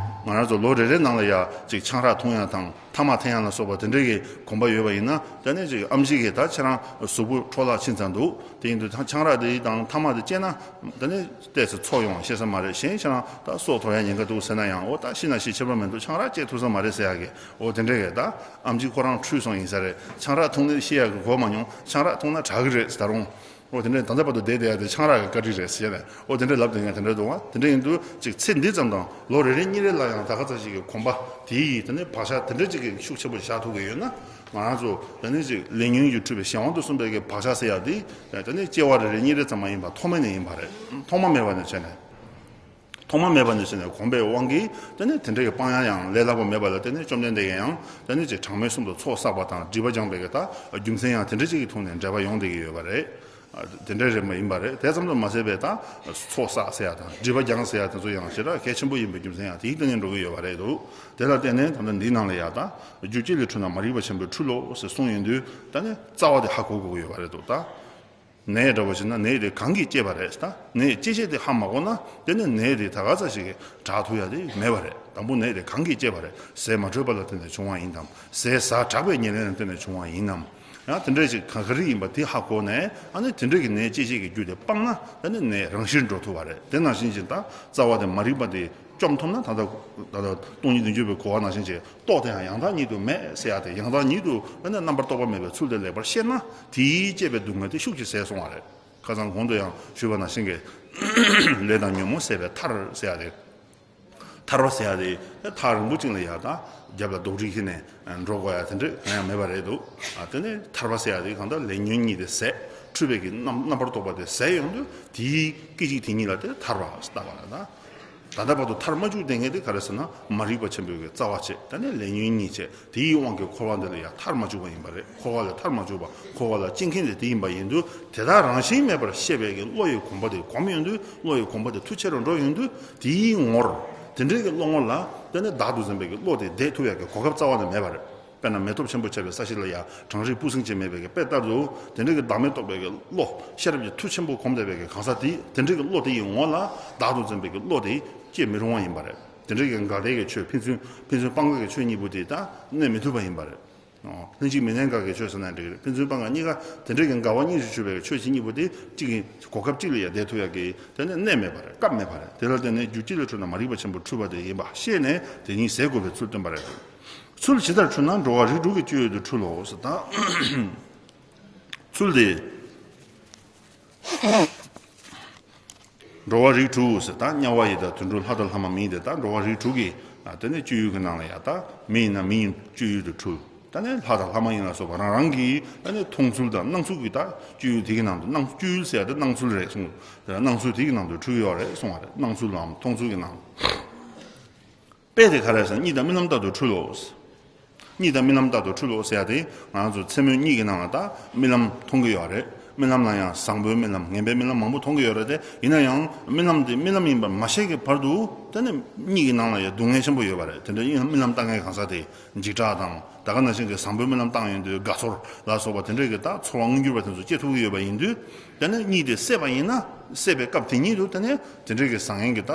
ང་རང་ཚོ་ལོ་རེ་རེ་ནང་ལ་ཡ་ཅིག་ཆང་རག་འཐུང་ཡ་དང་ཐ་མག་འཐེན་ཡ་ལ་སོགས་པ་དེ་འདྲའི་གི་གོམས་པ་ཡོད་པ་ཡིན་ན། དེ་ནས་ཅིག་ཨེམ་ཆི་གིས་ད་ཁྱེད་རང་གཟུགས་པོ་འཕྲོ་བརླག་ཕྱིན་ཚར་འདུག་དེ་ཡིན་དུས་ད་ཆང་རག་དེ་དང་ཐ་མག་དེ་སྐྱེས་ན་དེ་ནས་ཏོག་ཙམ་ཚོར་ཡོང་བ་ཤེས་ས་མ་རེད། གཞན་ཁྱེད་རང་ད་སྲོག་དོར་ཡ་ཉེན་ཁ་འདུག་ཟེར་ན་ཡང་། འོ་ད་ཤི་ན་ཤི་ཁྱད་པར་མི་འདུག་ཆང་རག་བཅད་ཐུབ་ས་མ་རེད་ཟེར་ཡ་གི། འོ་དེ་འདྲ་གི་ད་ཨེམ་ཆི་ཁོ་རང་འཁྲུལ་སོང་ཡིན་ས་རེད། ཆང་རག་འཐུང་ནས་ཤི་ཡ་གི་གོ་མ་མྱོང་། ཆང་རག་འཐུང་ན་དྲག་གི་རེད་ཟེར། ད་རུང་འོ་དེ་འདྲ་ད་ལྟ་བར་དུ་བསྡད་བསྡད་ཡ་དེ་ཆང་རག་གི་བཀའ་དྲིན་རེད་ཟེར་ནས། འོ་དེ་འདྲ་ལབ་བསྡད་མཁན་དེ་འདྲ་འདུག་བ། དེ་འདྲ་ཡིན་དུས་ཅིག་ཚེ་འདི་ཙམ་དང་ལོ་རེ་རེ་གཉིས་རེ་ལ་ཡང་ད་ག་ཙམ་ཞིག་གི་གོམས་པ་དེ་ཡིས་དེ་ནས་བག་ཆགས་དེ་འདྲ་ཅིག་གི་ཤུགས་ཆེན་པོ་བཞག་ཐུབ་ཀྱི་ཡོད་ན། ང་རང་ཚོ་དེ་ནས་ཅིག་ལས་ཉོན་གྱིས་འཁྲུལ་པའི་གཞན་དབང་དུ་སོང་བའི་གི་བག་ཆགས་ཟེར་ཡ་དེ་དེ་ནས་སྐྱེ་བ་རེ་རེ་གཉིས་རེ་ཙམ་མ་ཡིན་པ་ཐོག་མེད་ནས་ཡིན་པ་རེད། ཐོག་མ་མེད་པ་ནས་བྱས་ནས། ཐོག་མ་མེད་པ་ནས་བྱས་ནས་གོམས་པའི་དབང་གིས་དེ་ནས་དེ་འདྲ་གི་སྤང་ཡ་ཡང་ལས་སླ་པོ་མེད་པ་ལ། དེ་ནས་བཅོམ་ལྡན་འདས་ཀྱིས་ཡང་དེ་ནས་ཅིག་གྲངས་མེད་གསུམ་དུ་ཚོགས་བསགས་པ་དང་སྒྲིབ་པ་སྦྱངས་པའི་གི་ད་རྒྱུ་མཚན་ཡང་དེ་འདྲ་ཅིག་གི་ཐོག་ནས་འགྲེལ་པ་ཡོང་བསྡད་ཀྱི་ཡོད་པ་རེད། དེ་འདྲ་རེད་མ་ཡིན་པ་རེད། དེ་ཙམ་དུ་མ་ཟད་པའི་ད་ཚོགས་བསགས་ཟེར་ཡ་དང་སྒྲིབ་པ་སྦྱངས་ཟེར་ཡ་དེ་ཚོ་ཡང་ཞེ་དྲག་གལ་ཆེན་པོ་ཡིན་པའི་རྒྱུ་མཚན་ཡང་དེའི་སྟེང་ནས་འགྲོ་གི་ཡོད་པ་རེད་འདུག་དེ་ལ་བརྟེན་ནས་ད་ལྟ་འདིའི་ནང་ལ་ཡ་ད་རྒྱུ་གཅིག་ལས་འཁྲུལ་ན་མ་རིག་པ་ཆེན་པོའི་འཁྲུལ་ལོ་ཟེར་གསུངས་ཡོང་དུས། ད་ནི་རྩ་བ་དེ་ཧ་གོ་དགོས་ཀྱི་ཡོད་པ་རེད་འདུག་ད། ནད་འདྲ་བོ་ཞིག་ན་ནད་དེ་གང་གིས་བསྐྱེད་པ་རེད། ད་ནད་སྐྱེད་བྱེད་དེ་ཧ་མ་གོ་ན་དེ་ནི་ནད་དེ་ད་ག་ཙམ་ཞིག་གིས་དྲག་ཐུབ་ཡ་དེ་མེད་པ་རེད། དང་པོ་ནད་དེ་གང་གིས་བསྐྱེད་པ་རེད། ཟས་མ་འཕྲོད་པ་ལ་བརྟེན་ནས་བྱུང་བ་ཡིན་ནམ། ཟས་ཟ་དྲག་པའི་ཉེར་ལེན་ལ་བརྟེན་ནས་བྱུང་བ་ཡིན་ནམ། ཡང་དེ་འདྲ་ཞིག་ག་ག་རེ་ཡིན་པ་དེ་ཧ་གོ་ནས། ཨ་ནི་དེ་འདྲ་གི་ནད་སྐྱེད་བྱེད་ཀྱི་རྒྱུ་དེ་སྤངས་ན་ད་ནི་ནད་རང་ཞིར་འགྲོ་ཐུབ་པ་རེད། དེ་ནང་བཞིན་ཅིག་ད་རྩ་བ་དེ་མ་རིག་པ་དེ་བཅོམ་ཐུབ་ན། ད་ལྟ་ད་ལྟ་སྟོང་ཉིད་བདུན་ཅུ་པའི་གོ་བ་ནང་བཞིན་ཅིག་རྟོག་དེ་ཡང་ཡང་དག་ཉིད་དུ་མེད་ཟེར་ཡ་དེ། ཡང་དག་ཉིད་དུ་ཨ་ནི་རྣམ་པར་རྟོག་པ་མེད་པའི་ཚུལ་དེ་ལེགས་པར་ཤེས་ན། དེས་བསྐྱེད་པའི་སྡུག་བསྔལ་དེ་ཤུགས་ཀྱིས་ཟད་སོང་བ་རེད། ཁ་སང་གོང་དུ་ཡང་ཞུས་པ་ནང་བཞིན་གྱི་ལས་དང་ཉོན་མོངས་ཟད་པའི་ཐར་ཟེར་ཡ་དེ། ཐར་པ་ཟེར་ཡ་དེ་ཐག་རིང་པོ་ཅིག་ལ་ཡ་ད་རྒྱབ་ལ་རྡོག་རིལ་ཁྱེར་ནས་འགྲོ་དགོས་ཡ་དེ་འདྲ་གང་ཡང་མེད་པ་རེད་འདུག་ཨ་དེ་ནས་ཐར་པ་ཟེར་ཡ་དེ་གང་ལྟར་ལས་ཉོན་གཉིས་དེ་ཟད། འཁྲུལ་པའི་གི་རྣམ་རྣམ་པར་རྟོག་པ་དེ་ཟད་ཡོང་དུས། དེའི་སྐད་ཅིག་དེ་ཉིད་ལ་དེ་ཐར་པ་ཟེར་བཏགས་པ་རེད་ད། ད་ལྟ་བར་དུ་ཐར་མ་བཅུག་བསྡད་མཁན་དེ་ག་རེ་ཟེར་ན། མ་རིག་པ་ཆེན་པོའི་གི་རྩ་བ་བྱས། ད་ནི་ལས་ཉོན་གཉིས་བྱས། དེའི་དབང་གིས་འཁོར་བ་འདི་ལ་ཡང་ཐར་མ་བཅུག་པ་ཡིན་པ་རེད། འཁོར་བ་ལས་ཐར་མ་བཅུག་པ། འཁོར་བ་ལ་སྐྱེ་མཁན་དེ་དེ་ཡིན་པ་ཡིན་དུས། དེ་དག་རང་བཞིན་མེད་པར་ཤེས་པའི་གི་བློ་ཡི་གོམས་པ་དེ་གོམས་ཡོང་དུས། བློ་ཡི་གོམས་པ་དེ་མཐུ་ཆེ་རུ་འགྲོ་ཡོང་དུས། དེའི་ངོར། དེ་འདྲའི་གི་བློ་ངོར་ལ་དེ་ནི་བདག་ཏུ་འཛིན་པའི་གི་བློ་དེ་བསྡད་ཐུབ་ཡ་གི་གོ་སྐབས་རྩ་བ་ནས་མེད་པ་རེད། དཔེར་ན་མེ་སྟོབས་ཆེན་པོ་ཆགས་པའི་ས་གཞི་ལ་ཡང་གྲང་རེག་སྤུ་ཟིང་ཅན་མེད་པའི་གི་དཔེ་ལྟར་དུ། དེ་འདྲའི་གི་བདག་མེད་རྟོགས་པའི་གི་བློ། ཤེས་རབ་ཀྱི་མཐུ་ཆེན་པོ་གོམས་བསྡད་པའི་གི་གང་ཟག་དེ། དེ་འདྲའི་གི་བློ་དེ་ཡི་ངོ་ལ་བདག་ཏུ་འཛིན་པའི་གི་བློ་དེ་སྐྱེ་མི་རུང་བ་ཡིན་པ་རེད། དེ་འདྲའི་གི་འགལ་ཟླའི་གི་ཆོས། ཕན་ཚུན་ཕན་ཚུན་སྤང་བའི་གི་ཆོས་གཉིས་པོ་དེ་ད་གནས་མི་ཐུབ་པ་ཡིན་པ་རེད། ལྷན་ཅིག་མི་གནས་འགལ་གྱི་ཆོས་ཟེར་ན་འགྲིག་གི་རེད། ཕན་ཚུན་སྤང་བ་གཉིས་ཀ་དེ་འདྲའི་གི་འགལ་བ་གཉིས་སུ་གྱུར་པའི་གི་ཆོས་གཅིག་གཉིས་པོ་དེ་གཅིག་གི་གོ་སྐབས་གཅིག་ལ་ཡང་བསྡད་ཐུབ་ཡ་གི་དེ་ནི་གནས་མེད་པ་རེད། སྐབས་མེད་པ་རེད། དེ་ལ་བརྟེན་ནས་རྒྱུ་གཅིག་ལས་འཁྲུལ་ན་མ་རིག་པ་ཆེན་པོ་འཁྲུལ་པ་དེ་ཡིན་པ་ཤེས་ནས་དེ་ཉིད་ཟད་དགོས་པའི་ཚུལ་སྟོན་པ་རེད། ཚུལ་ཇི་ལྟར་འཁྲུལ་ན་འགྲོ་བ་རིགས་དྲུག་གི་སྤྱོད་ཡུལ་དུ་འཁྲུལ་ལོ་ཟེར། ད་ཚུལ་དེ། འགྲོ་བ་རིགས་དྲུག་ཟེར། ད་དམྱལ་བ་ཡི་དྭགས་དུད་འགྲོ་ལྷ་དང་ལྷ་མ་མིན་ཏེ། ད་འགྲོ་བ་རིགས་དྲུག་གི་ཨ་དེ་ནས་སྤྱོད་ཡུལ་གྱི་ནང་ལ་ཡ། ད་མི་ཡིན་ན་མི་ཡི་སྤྱོད་ཡུལ་དུ་འཁྲུལ། ད་ནི་ལྷ་དང་ལྷ་མ་ཡིན་ལ་སོགས་པ་རང་རང་གི་ད་ནི་མཐོང་ཚུལ་དང་སྣང་ཚུལ་གྱི་ད་སྤྱོད་ཡུལ་དེ་གི་ནང་དུ། སྣང་སྤྱོད་ཡུལ་ཟེར་ཡ་དེ་སྣང་ཚུལ་རེད་གསུངས། སྣང་ཚུལ་དེ་གི་ནང་དུ་འཁྲུལ་ཡོད་རེད་གསུངས་པ་རེད། སྣང་ཚུལ་ལམ་མཐོང་ཚུལ་གྱི་ནང་དུ། དཔེ་དེ་ག་རེ་ཟེར་ན། གཉིད་དང་རྨི་ལམ་ལྟར་དུ་འཁྲུལ་ལོ། གཉིད་དང་རྨི་ལམ་ལྟར་དུ་འཁྲུལ་ལོ་ཟེར་ཡ་དེ། ང་རང་ཚོ་མཚན་མོ་གཉིད་ཀྱི་ནང་ལ་ད་རྨི་ལམ་མཐོང་གི་ཡོད་རེད། རྨི་ལམ་ལ་ཡང་བཟང་པོའི་རྨི་ལམ། ངན་པའི་རྨི་ལམ་མང་པོ་མཐོང་གི་ཡོད་རེད་དེ། ཡིན་ན་ཡང་རྨི་ལམ་དེ་རྨི་ལམ་ཡིན་པ་མ་ཤེས་ཀྱི་བར་དུ་ད་ནི་གཉིད་ཀྱི་ནང་ལ་ཡང་སྡུག་བསྔལ་ཆེན་པོ་ཡོད་པ་རེད། དེ་འདྲ་ཡིན་ན་རྨི་ལམ་ལྟ་མཁན་གང་ཟག་དེ་འཇིགས་སྐྲག་དང་། ད་ག་ནང་བཞིན་གྱི་བཟང་པོའི་རྨི་ལམ་བཏང་ཡོང་དུས་དགའ་ཚོར་ལ་སོགས་པ་དེ་འདྲའི་གི་ད་ཚོར་བ་མངོན་གྱུར་བ་དེ་ཚོ་སྐྱེ་ཐུབ་ཀྱི་ཡོད་པ་ཡིན་དུས། དེ་ནི་གཉིད་དེ་སད་པ་ཡིན་ན། སད་པའི་སྐབས་དེ་ཉིད་དུ་དེ་ནི་དེ་འདྲའི་གི་བཟང་ངན་གྱི་ད་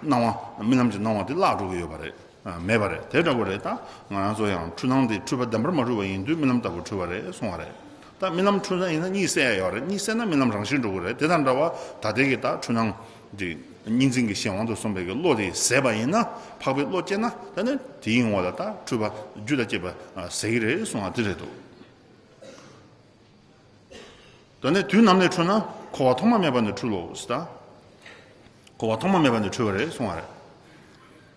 སྣང་བ། རྨི་ལམ་གྱི་སྣང་བ་དེ་བརླག་འགྲོ་གི་ཡོད་པ་རེད། མེད་པ་རེད། དེ་འདྲ་པོ་རེད། ད་ང་རང་ཚོ་ཡང་འཁྲུལ་སྣང་དེ་འཁྲུལ་པ་བདེན་པར་མ་གྲུབ་པ་ཡིན་དུས་རྨི་ལམ་ལྟ་བུ་འཁྲུལ་པ་རེད་གསུང་བ་རེད། ད་རྨི་ལམ་འཁྲུལ་སྣང་ཡིན་ན་གཉིད་སད་ཡ་ཡོད་རེད། གཉིད་སད་ན་རྨི་ལམ་རང་བཞིན་འགྲོ་གི་རེད། དེ་དང་འདྲ་བ་ད་ལྟའི་གི་ད་འཁྲུལ་སྣང་དེ་གཉིས་འཛིན་གྱི་གཞན་དབང་དུ་སོང་བའི་གི་བློ་དེ་ཟད་པ་ཡིན་ན། འཕགས་པའི་བློ་སྐྱེས་ན། ད་ནི་དེའི་ངོ་ལ་ད་འཁྲུལ་པ་རྒྱུ་དང་བཅས་པ་ཟད་ཀྱི་རེད་གསུང་བ་དེ་རེད་འདུག། ད་ནི་དུས་ནམ་ནས་འཁྲུལ་ན། འཁོར་བ་ཐོག་མ་མེད་པ་ནས་འཁྲུལ་ལོ་ཟེར། ད་འཁོར་བ་ཐོག་མ་མེད་པ་ནས་འཁྲུལ་བ་རེད་གསུང་བ་རེད།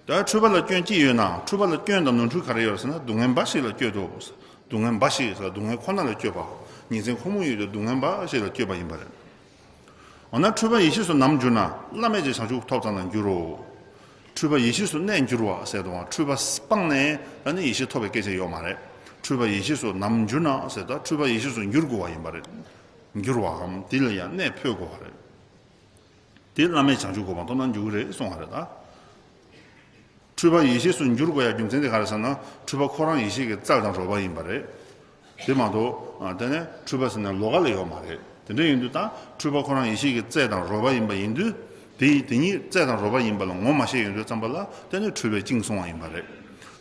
ད་འཁྲུལ་པ་ལ་སྐྱོན་ཅི་ཡོད་ན། འཁྲུལ་པ་ལ་སྐྱོན་དང་ནོར་འཁྲུལ་ག་རེ་ཡོད་ཟེར་ན། སྡུག་བསྔལ་འབའ་ཞིག་ལ་སྤྱོད་དོ། སྡུག་བསྔལ་འབའ་ཞིག་ཟེར་སྡུག་བསྔལ་ཁོ་ན་ལ་སྤྱོད་པ། ཉིན་མཚན་ཁོ་མོ་ཡོད་དུས་སྡུག་བསྔལ་འབའ་ཞིག་ལ་སྤྱོད་པ་ཡིན་པ་རེད། འོ་ན་འཁྲུལ་པ་ཡེ་ཤེས་སུ་ནམ་འགྱུར་ན། བླ་མེད་ཀྱི་བྱང་ཆུབ་ཐོབ་ཙམ་ལ་འགྱུར་རོ། འཁྲུལ་པ་ཡེ་ཤེས་སུ་གནས་འགྱུར་བ་ཟེར་དུས། འཁྲུལ་པ་སྤངས་ནས་ད་ནི་ཡེ་ཤེས་ཐོབ་པའི་སྐད་ཆ་ཡོད་མ་རེད། འཁྲུལ་པ་ཡེ་ཤེས་སུ་ནམ་འགྱུར་ན་ཟེར། ད་འཁྲུལ་པ་ཡེ་ཤེས་སུ་འགྱུར་དགོས་པ་ཡིན་པ་རེད། འགྱུར་བའམ་དེ་ལ་ཡང་གནས་འཕོ་དགོས་པ་རེད། དེ་བླ་མེད་བྱང་ཆུབ་གོ་འཕང་ཐོབ་ན་འགྱུར་གྱི་རེད་གསུང་བ་རེད་ད། འཁྲུལ་པ་ཡེ་ཤེས་སུ་འགྱུར་དགོས་ཡ་རྒྱུ་མཚན་དེ་ག་རེ་ཟེར་ན། འཁྲུལ་པ་ཁོ་རང་ཡེ་ཤེས་ཀྱི་རྩལ་དང་རོལ་པ་ཡིན་པ་རེད། དེ་མ་གཏོགས་ཨ་དེ་ནས་འཁྲུལ་པ་ཟེར་ན་ལོགས་ཀ་ལ་ཡོད་མ་རེད། དེ་འདྲ་ཡིན་དུས་ད་འཁྲུལ་པ་ཁོ་རང་ཡེ་ཤེས་ཀྱི་རྩལ་དང་རོལ་པ་ཡིན་པ་ཡིན་དུས། དེ་དེ་ཉིད་རྩལ་དང་རོལ་པ་ཡིན་པ་ལ་ངོ་མ་ཤེས་ཡོང་དུས་ཙམ་པ་ལ། དེ་ནི་འཁྲུལ་པས་བཅིངས་སོང་བ་ཡིན་པ་རེད།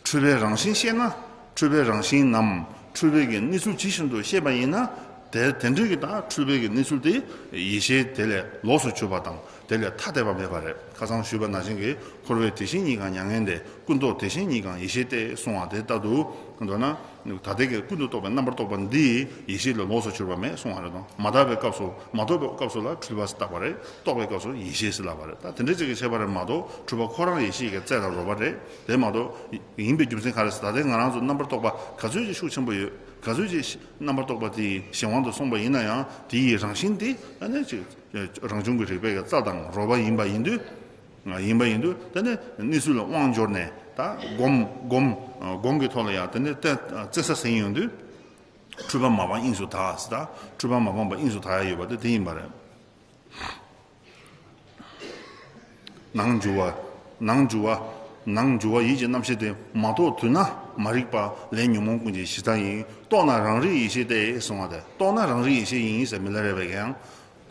འཁྲུལ་པའི་རང་བཞིན་ཤེས་ན། འཁྲུལ་པའི་རང་བཞིན་ནམ་འཁྲུལ་པའི་གི་གནས་ཚུལ་ཇི་བཞིན་དུ་ཤེས་པ་ཡིན་ན། དེ་དེ་འདྲའི་གི་ད་འཁྲུལ་པའི་གི་གནས་ཚུལ་དེ་ཡེ་ཤེས་དེ་ལས་ལོགས་སུ་གྱུར་པ་དང་། དེ་ལས་ཐ་དད་པ་མེད་པ་རེད། ཁ་སང་ཞུས་པ་ནང་བཞིན་གྱི་འཁོར་བའི་དེ་བཞིན་ཉིད་ཀྱང་མྱ་ངན་འདས། ཀུན་རྟོག་དེ་བཞིན་ཉིད་ཀྱང་ཡེ་ཤེས་ཏེ་གསུང་བ་དེ་ལྟར་དུ། མདོར་ན་ད་ལྟའི་གི་ཀུན་ཏུ་རྟོག་པའི་རྣམ་པར་རྟོག་པ་འདི་ཡེ་ཤེས་ལས་ལོགས་སུ་གྱུར་པ་མེད་གསུང་བ་རེད་དང་། མ་དག་པའི་སྐབས་སུ། མ་རྟོགས་པའི་སྐབས་སུ་ལ་འཁྲུལ་པ་བཏགས་པ་རེད། རྟོགས་པའི་སྐབས་སུ་ཡེ་ཤེས་ཟེར་ལབ་པ་རེད། ད་དེ་འདྲ་ཅིག་གི་ཁྱད་པར་རེད་མ་གཏོགས། འཁྲུལ་པ་ཁོ་རང་ཡེ་ཤེས་ཀྱི་རྩལ་དང་རོལ་པ་རེད། དེ་མ་གཏོགས་ཡིན་པའི་རྒྱུ་མཚན་ག་རེ་ཟེར། ད་ལྟའི་ང་རང་ཚོ་རྣམ་པར་རྟོག་པ་ག་ཚོད་ཅིག་ཤུགས་ཆེན་པོ་ཡོད། ག་ཚོད་ཅིག་རྣམ་པར་རྟོག་པ་དེ་ཡི་གཞན་དབང་དུ་སོང་པ་ཡིན་ན་ཡང་། དེ་ཡི་རང་བཞིན་དེ་ཨ་ནི་ཅིག་རང་བྱུང་གི་རིག་པའི་རྩལ་དང་རོལ་པ་ཡིན་པ་ཡིན་དུས། ཡིན་པ་ཡིན་དུས་ད་ནི་གནས་ཚུལ་ལ་དབང་འབྱོར་ནས། ད་སྒོམ་སྒོམ་སྒོམ་གྱི་ཐོག་ལ་ཡང་དེ་ནི་བཙན་ས་ཟིན་ཡོང་དུས། འཁྲུལ་པ་མ་སྤངས་དབྱིངས་སུ་དག་ཟེར། ད་འཁྲུལ་པ་མ་སྤངས་པ་དབྱིངས་སུ་དག་ཡ་ཡོད་པ་དེ་དེ་ཡིན་པ་རེད། ནང་འགྱུར་བ། ནང་འགྱུར་བ། ནང་འགྱུར་བ་ཡིད་ཀྱི་རྣམ་ཤེས་ཏེ། མ་རྟོགས་དུས་ན་མ་རིག་པ། ལས་ཉོན་མོངས་ཀུན་གྱི་གཞི་རྩ་ཡིན། རྟོགས་ན་རང་རིག་ཡེ་ཤེས་ཏེ་གསུང་བ་དེ། རྟོགས་ན་རང་རིག་ཡེ་ཤེས་ཡིན་ཟེར་མི་ལ་རས་པས་ཀྱང་།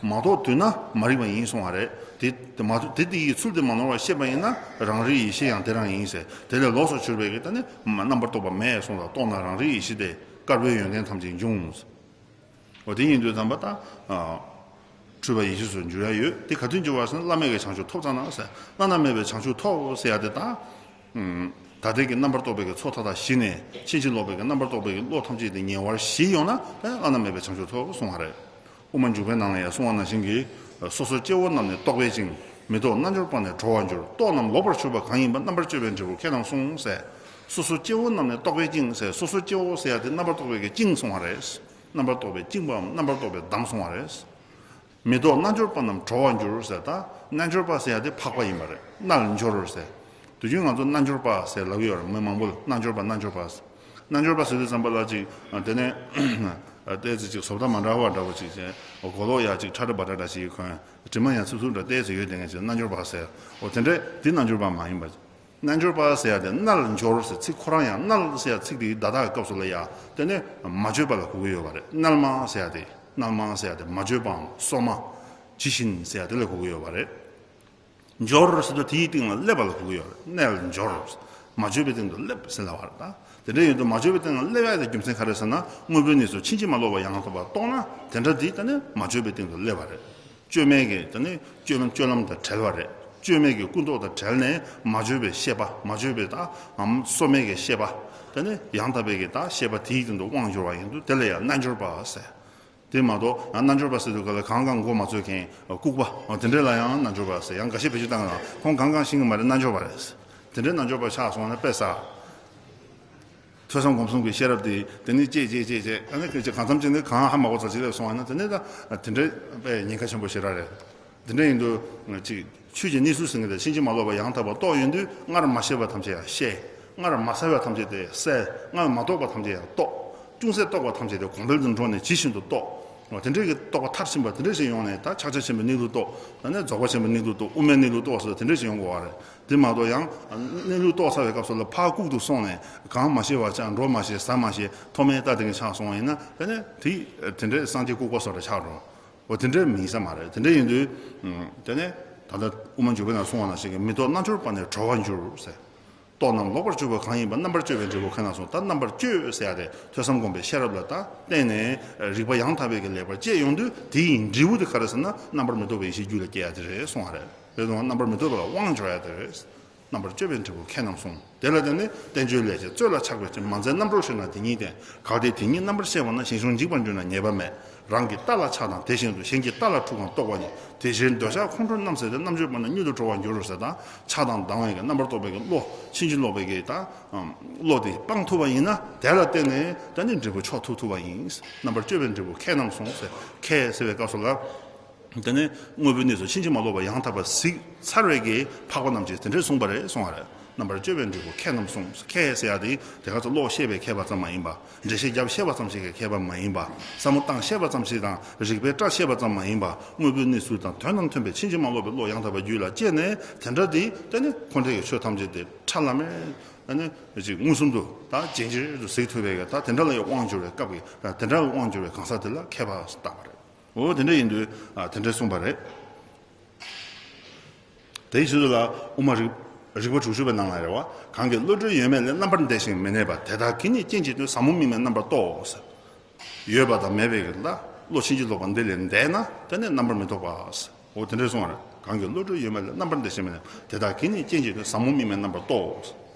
མ་རྟོགས་དུས་ན་མ་རིག་པ་ཡིན་གསུང་བ་རེད། དེ་དེ་མ་དེ་དེ་ཡི་ཚུལ་དེ་མ་ནོར་བར་ཤེས་པ་ཡིན་ན། རང་རིག་ཡེ་ཤེས་ཡང་དེ་རང་ཡིན་ཟེར། དེ་ལས་ལོགས་སུ་གྱུར་པའི་གི་ད་ནི་རྣམ་པར་རྟོག་པ་མེད་གསུངས་ལ། རྟོགས་ན་རང་རིག་ཡེ་ཤེས་ཏེ། དཀར་པོའི་ཡོན་ཏན་ཐམས་ཅད་འབྱུང་། འོ་དེ་ཡིན་དུས་ཙམ་པ་ད། ཨ། འཁྲུལ་པ་ཡེ་ཤེས་སུ་འགྱུར་ཡ་ཡོད། དེ་ག་དུས་འགྱུར་བ་ཟེར་ན། བླ་མེད་ཀྱི་བྱང་ཆུབ་ཐོབ་ཙམ་ན་ཟེར། བླ་ན་མེད་པའི་བྱང་ཆུབ་ཐོབ་ཟེར་ཡ་དེ་ད། ཨུམ། ད་ལྟའི་གི་རྣམ་པར་རྟོག་པའི་གི་ཚོགས་མཐའ་དག་ཞི་ནས། ཕྱིན་ཅི་ལོག་པའི་གི་རྣམ་པར་རྟོག་པའི་གི་བློ་ཐམས་ཅད་དེ་ཉེ་བར་ཞི་ཡོང་ན། ད་བླ་ན་མེད་པའི་བྱང་ཆུབ་ཐོབ་གསུང་བ་རེད། དབུ་མ་འཇུག་པའི་ནང་ལ་ཡང་གསུང་བ་ནང་བཞིན་གྱི། སོ་སོ་སྐྱེ་བོ་རྣམས་ནི་རྟོག་པས་བཅིངས། མི་རྟོག་རྣལ་འབྱོར་པ་ནི་གྲོལ་བར་འགྱུར། རྟོག་རྣམས་ལོག་པར་གྱུར་པ་གང་ཡིན་པ། རྣམ་པར་དཔྱོད་པས་འབྲས་བུ་ཁས་བླངས་གསུངས་ཟེར། སོ་སོ་སྐྱེ་བོ་རྣམས་ནི་རྟོག་པས་བཅིངས་ཟེར། སོ་སོ་སྐྱེ་བོ་ཟེར་ཡ་དེ་རྣམ་པར་རྟོག་པའི་གི་བཅིངས་གསུང་བ་རེད། རྣམ་པར་རྟོག་པས་བཅིངས་པའམ་རྣམ་པར་རྟོག་པས་བསྡམས་གསུང་བ་རེད། མི་རྟོག་རྣལ་འབྱོར་པ་རྣམས་གྲོལ་བར་འགྱུར་ཟེར། ད་རྣལ་འབྱོར་པ་ཟེར་ཡ་དེ་འཕགས་པ་ཡིན་པ་རེད། རྣལ་འབྱོར་ཟེར། དུས་རྒྱུན་ང་ཚོ་རྣལ་འབྱོར་པ་ཟེར་ལབ་ཀྱི་ཡོད་རེད། མི་མང་པོ་ལ་རྣལ་འབྱོར་པ་རྣལ་འབྱོར་པ་ཟེར། རྣལ་འབྱོར་པ་ཟེར་དུས་ཙམ་པ་ལ་ཅིག་དེ་ནས་ཏོག་ཙམ་ཅིག་བཟོ་ལྟ་མ་འདྲ་བ་འདྲ་བོ་ཅིག་བྱས། གོ་ལོག་ཡ་ཅིག་ཁྲ་ཁྲ་བ་འདྲ་འདྲ་ཞིག་གོན། དྲི་མ་ཡང་སུབ་སུབ་འདྲ་ཏོག་ཙམ་ཡོད། དེ་ངས་ཅིག་རྣལ་འབྱོར་པ་ཟེར། འོ་དེ་འདྲས་དེ་རྣལ་འབྱོར་པ་མ་ཡིན་པ། རྣལ་འབྱོར་པ་ཟེར་ཡ་དེ་རྣལ་འབྱོར་ཟེར་ཚིག་ཁོ་རང་ཡང་། རྣལ་ཟེར་ཡ་ཚིག་དེའི་བརྡ་དག་གི་སྐབས་སུ་ལ་ཡ། དེ་ནས་མ་བཅོས་པ་ལ་གོ་གི་ཡོད་པ་རེད། རྣལ་མ་ཟེར་ཡ་དེ། རྣལ་མ་ཟེར་ཡ་དེ་མ་བཅོས་པའམ་སོ་མ། ཇི་བཞིན་ཟེར་ཡ་དེ་ལ་གོ་གི་ཡོད་པ་རེད། འབྱོར་ཟེར་དུས་དེའི་སྟེང་ལ་སླེབས་པ་ལ་གོ་གི་ཡོད་རེད། རྣལ་འབྱོར། མ་བཅོས་པའི་སྟེང་དུ་སླེབས་ཟེར་ལབ་པ་རེད་ད། དེ་འདྲ་ཡིན་དུས་མ་བཅོས་པའི་སྟེང་ལ་སླེབས་ཡ་དེ་རྒྱུ་མཚན་ག་རེ་ཟེར་ན། དངོས་པོའི་གནས་སུ་ཕྱིན་ཅི་མ་ལོག་པ་ཡང་དག་པར་རྟོགས་ན། དེ་འདྲ་དེ་ད་ནི་མ་བཅོས་པའི་སྟེང་དུ་སླེབས་པ་རེད། བཅོས་མའི་གི་ད་ནི་སྤྱོད་ལམ་སྤྱོད་ལམ་དང་བྲལ་བ་རེད། བཅོས་མའི་གི་ཀུན་རྟོག་དང་བྲལ་ནས་མ་བཅོས་པའི་ཤེས་པ། མ་བཅོས་པའི་ད་འམ་སོ་མའི་གི་ཤེས་པ། ད་ནི་ཡང་དག་པའི་གི་ད་ཤེས་པ་དེའི་སྟེང་དུ་དབང་འབྱོར་བ་ཡིན་དུས་དེ་ལ་ཡང་རྣལ་འབྱོར་པ་ཟེར། དེ་མ་གཏོགས་ཡང་རྣལ་འབྱོར་པ་ཟེར་དུས་ག་ལ་གང་གང་མགོ་མ་ཚོས་མཁན་ལྐུགས་པ་དེ་འདྲས་ལ་ཡང་རྣལ་འབྱོར་པ་ཟེར། ཡང་འགའ་ཤས་བེད་སྤྱོད་བཏང་ན་ཁོང་གང་གང་ཤེས་ཀྱི་མ་རེད། རྣལ་འབྱོར་པ་རེད། དེ་འདྲའི་རྣལ་འབྱོར་པ་ཆགས་སོང་ན་དཔེ་ཟ། ཐོས་བསམ་སྒོམ་གསུམ་གྱི་ཤེས་རབ་དེ་དེ་ནི་བཅད་བཅད་བཅད་བཅད་ཨ་ནི་གང་འཚམ་ཅིག་ནི་གང་ཧ་མ་གོ་ཚར་ཅིག་ལས་སོང་བ་ན་དེ་ནི་ད་དེ་འདྲའི་དཔེ་ཉེན་ཁ་ཆེན་པོ་ཞེ་དྲག་རེད། དེ་འདྲ་ཡིན་དུས་ཅིག་ཆོས་ཀྱི་གནས་ཚུལ་ཟེར་མཁན་དེ་ཕྱིན་ཅི་མ་ལོག་པ་ཡང་དག་པར་རྟོགས་ཡོང་དུས་སྔར་མ་ཤེས་པ་ཐམས་ཅད་ཡང་ཤེས། སྔར་མ་གསལ་བ་ཐམས་ཅད་དེ་གསལ། སྔར་མ་རྟོགས་པ་ཐམས་ཅད་ཡང་རྟོགས། ཅུང་ཟད་རྟོགས་པ་ཐམས་ཅད་དེ་གོང་འཕེལ་དུ་འགྲོ་ནས་ཇི་བཞིན་དུ་རྟོགས། དེ་འདྲའི་གི་རྟོགས་པ་མཐར་ཕྱིན་པ་དེ་འདྲ་ཞིག་ཡོང་ནས་ད་ཕྱག་རྒྱ་ཆེན་པོའི་གནས་ལུགས་རྟོགས། ད་ནས་རྫོགས་པ་ཆེན་པོའི་གནས་ལུགས་རྟོགས། དབུ་མའི་གནས་ལུགས་རྟོགས་ཟེར་དེ་འདྲ་ཞིག་ཡོང་དགོས་པ་རེད། དེ་མ་གཏོགས་ཡང་གནས་ལུགས་རྟོགས་ཚར་བའི་སྐབས་སུ་ལ་ཕར་ལྐུགས་ཏུ་སོང་ནས་གང་མ་ཤེས་པ་ཆགས། འགྲོ་མ་ཤེས་ཟ་མ་ཤེས་མཐོ་དམན་ལྟ་དེ་འདྲ་ཆགས་སོང་བ་ཡིན་ན་དེ་ནས་དེ་དེ་འདྲའི་སངས་རྒྱས་ལྐུགས་པ་བཟོ་འདྲ་ཆགས་འགྲོ། འོ་དེ་འདྲའི་མིན་ས་མ་རེད། དེ་འདྲ་ཡིན་དུས་དེ་ནས་ད་ལྟ་དབུ་མ་འཇུག་པའི་ནང་གསུངས་པ་ནང་བཞིན་གྱི་མི་རྟོག་རྣལ་འབྱོར་པ་ནི་གྲོལ་བར་འགྱུར་ཟེར། རྟོག་རྣམས་ལོག་པར་གྱུར་པ་གང་ཡིན་པ། རྣམ་པར་དཔྱོད་པའི་འབྲས་བུ་ཁས་རྣམས་གསུངས། ད་རྣམ་པར་དཔྱོད་ཟེར་ཡ་དེ་ཐོས་བསམ་སྒོམ་པའི་ཤེས་རབ་ལ་ད་བརྟེན་ནས་རིག་པ་ཡང་དག་པའི་གི་ལེགས་པར་དཔྱད་ཡོང་དུས་དེ་ཡི་འབྲས་བུ་དེ་ག་རེ་ཟེར་ན་རྣམ་པར་མི་རྟོག་པའི་ཡེ་ཤེས་རྒྱུད་ལ་སྐྱེ་ཡ་དེ་རེད་གསུངས་པ་རེད། རེད་དང་རྣམ་པར་མི་རྟོག་པ་ལ་དབང་འབྱོར་ཡ་དེ་རེད། རྣམ་པར་དཔྱོད་པའི་འབྲས་བུ་ཁས་རྣམས་གསུངས། དེ་ལ་བརྟེན་ནས་བསྟན་བཅོས་ལས་བྱེད། རྩོལ་ལ་ཆགས་པའི་ཕྱིར། མ་འཛེམས་རྣམ་གྲོལ་ཞེ་ན་དེ་ཉིད་བསྟན། གལ་ཏེ་དེ་ཉིད་རྣམ་པར་ཤེས་པ་ན། ཞིང་བྱུང་འཇིག་པར་འགྱུར་ན་ཉེས་པ་མེད། རང་གི་ལྟ་ལ་ཆགས་དང་དེ་བཞིན་དུ། གཞན་གྱི་ལྟ་ལ་འཁྲུལ་གང་རྟོགས་པ་ཉིད། དེ་ཕྱིར་འདོད་ཆགས་ཁོང་ཁྲོ་རྣམས་ཟད་དེ། རྣམ་དཔྱོད་པ་ནི་གཉིད་དུ་གྲོལ་བར་འགྱུར་རོ་ཟེར། ད་ཆགས་དང་སྡང་བའི་གི་རྣམ་པར་རྟོག་པའི་གི་བློ་ཕྱིན་ཅི་ལོག་པའི་གི་ད་བློ་དེ་སྤང་ཐུབ་པ་ཡིན་ན་དེ་ལ་བརྟེན་ནས་ད་ནི་འབྲས་བུ་མཆོག་ཐོབ་ཐུབ་པ་ཡིན། རྣམ་པར་དཔྱོད་པའི་འབྲས་བུ་ཁས་རྣམས་གསུངས་ཟེར། ཁས་ཟེར་བའི་སྐབས་སུ་ལ། དེ་ནས་དངོས་པོའི་གནས་སུ་ཕྱིན་ཅི་མ་ལོག་པ་ཡང་དག་པར་གཟིགས་ཚར་བའི་གི་འཕགས་པ་རྣམས་ཀྱིས་དེ་འདྲས་གསུངས་པ་རེད་གསུང་བ་རེད། རྣམ་པར་དཔྱོད་པའི་འབྲས་བུ་ཁས་རྣམས་གསུངས། ཁས་ཟེར་ཡ་དེ་དེ་ག་ཚོད་ཀློག་ཤེས་པའི་མཁས་པ་ཙམ་མ་ཡིན་པ། འགྲེལ་བཤད་རྒྱབ་ཤེས་པ་ཙམ་ཞིག་གི་མཁས་པ་མ་ཡིན་པ། བསམ་བློ་བཏང་ཤེས་པ་ཙམ་ཞིག་དང་རིགས་པས་བཀྲལ་ཤེས་པ་ཙམ་མ་ཡིན་པ། དངོས་པོའི་གནས་ཚུལ་དང་དོན་དང་མཐུན་པའི་ཕྱིན་ཅི་མ་ལོག་པའི་བློ་ཡང་དག་པ་རྒྱུད་ལ་སྐྱེས་ནས་དེ་འདྲ་དེ་དེ་ནི་འཁོར་འདས་ཀྱི་ཆོས་ཐམས་ཅད་དེ་ཁྲ་ལམ་མེར་དེ་ནི་ཅིག་མངོན་སུམ་དུ་ད་ཇེ་ཇེ་རུ་གཟིགས་ཐུབ་པའི་གི་ད་དེ་འདྲ་ལ་ཡང་དབང་འབྱོར་བའི་སྐབས་ཀྱི་ད་དེ་འདྲ་ལ་དབང་འབྱོར་བའི་གང་ཟག་དེ་ལ་མཁས་པ་ཟེར་བཏགས་པ་རེད། འོ་དེ་འདྲ་ཡིན་དུས་ཨ་དེ་འདྲ་གསུངས་པ་རེད། དེའི་ཕྱིར་དུ་ལ་དབུ་མ་རིག་རིགས་པ་དྲུག་ཅུ་པའི་ནང་ལ་རེད་བ། གང་གིས་བློ་གྲོས་ཡོད་མེད་ལས། རྣམ་པར་འདས་ཤིང་མི་གནས་པ། དེ་དག་གིས་ནི་རྐྱེན་གྱིས་སྟོན། ཟབ་མོ་དམིགས་མེད་རྣམ་པར་རྟོགས། ཡོད་པ་དང་མེད་པའི་གི་ལ་བློ་ཕྱིན་ཅི་ལོག་པ་འདི་ལས་འདས་ན་དེ་ནི་རྣམ་པར་མི་རྟོག་པ། འོ་དེ་འདྲ་གསུངས་པ་རེད། གང་གིས་བློ་གྲོས་ཡོད་མེད་ལས། རྣམ་པར་འདས་ཤིང་མི་གནས་པ། དེ་དག་གིས་ནི་རྐྱེན་གྱིས་སྟོན། ཟབ་མོ་དམིགས་མེད་རྣམ་པར་རྟོགས།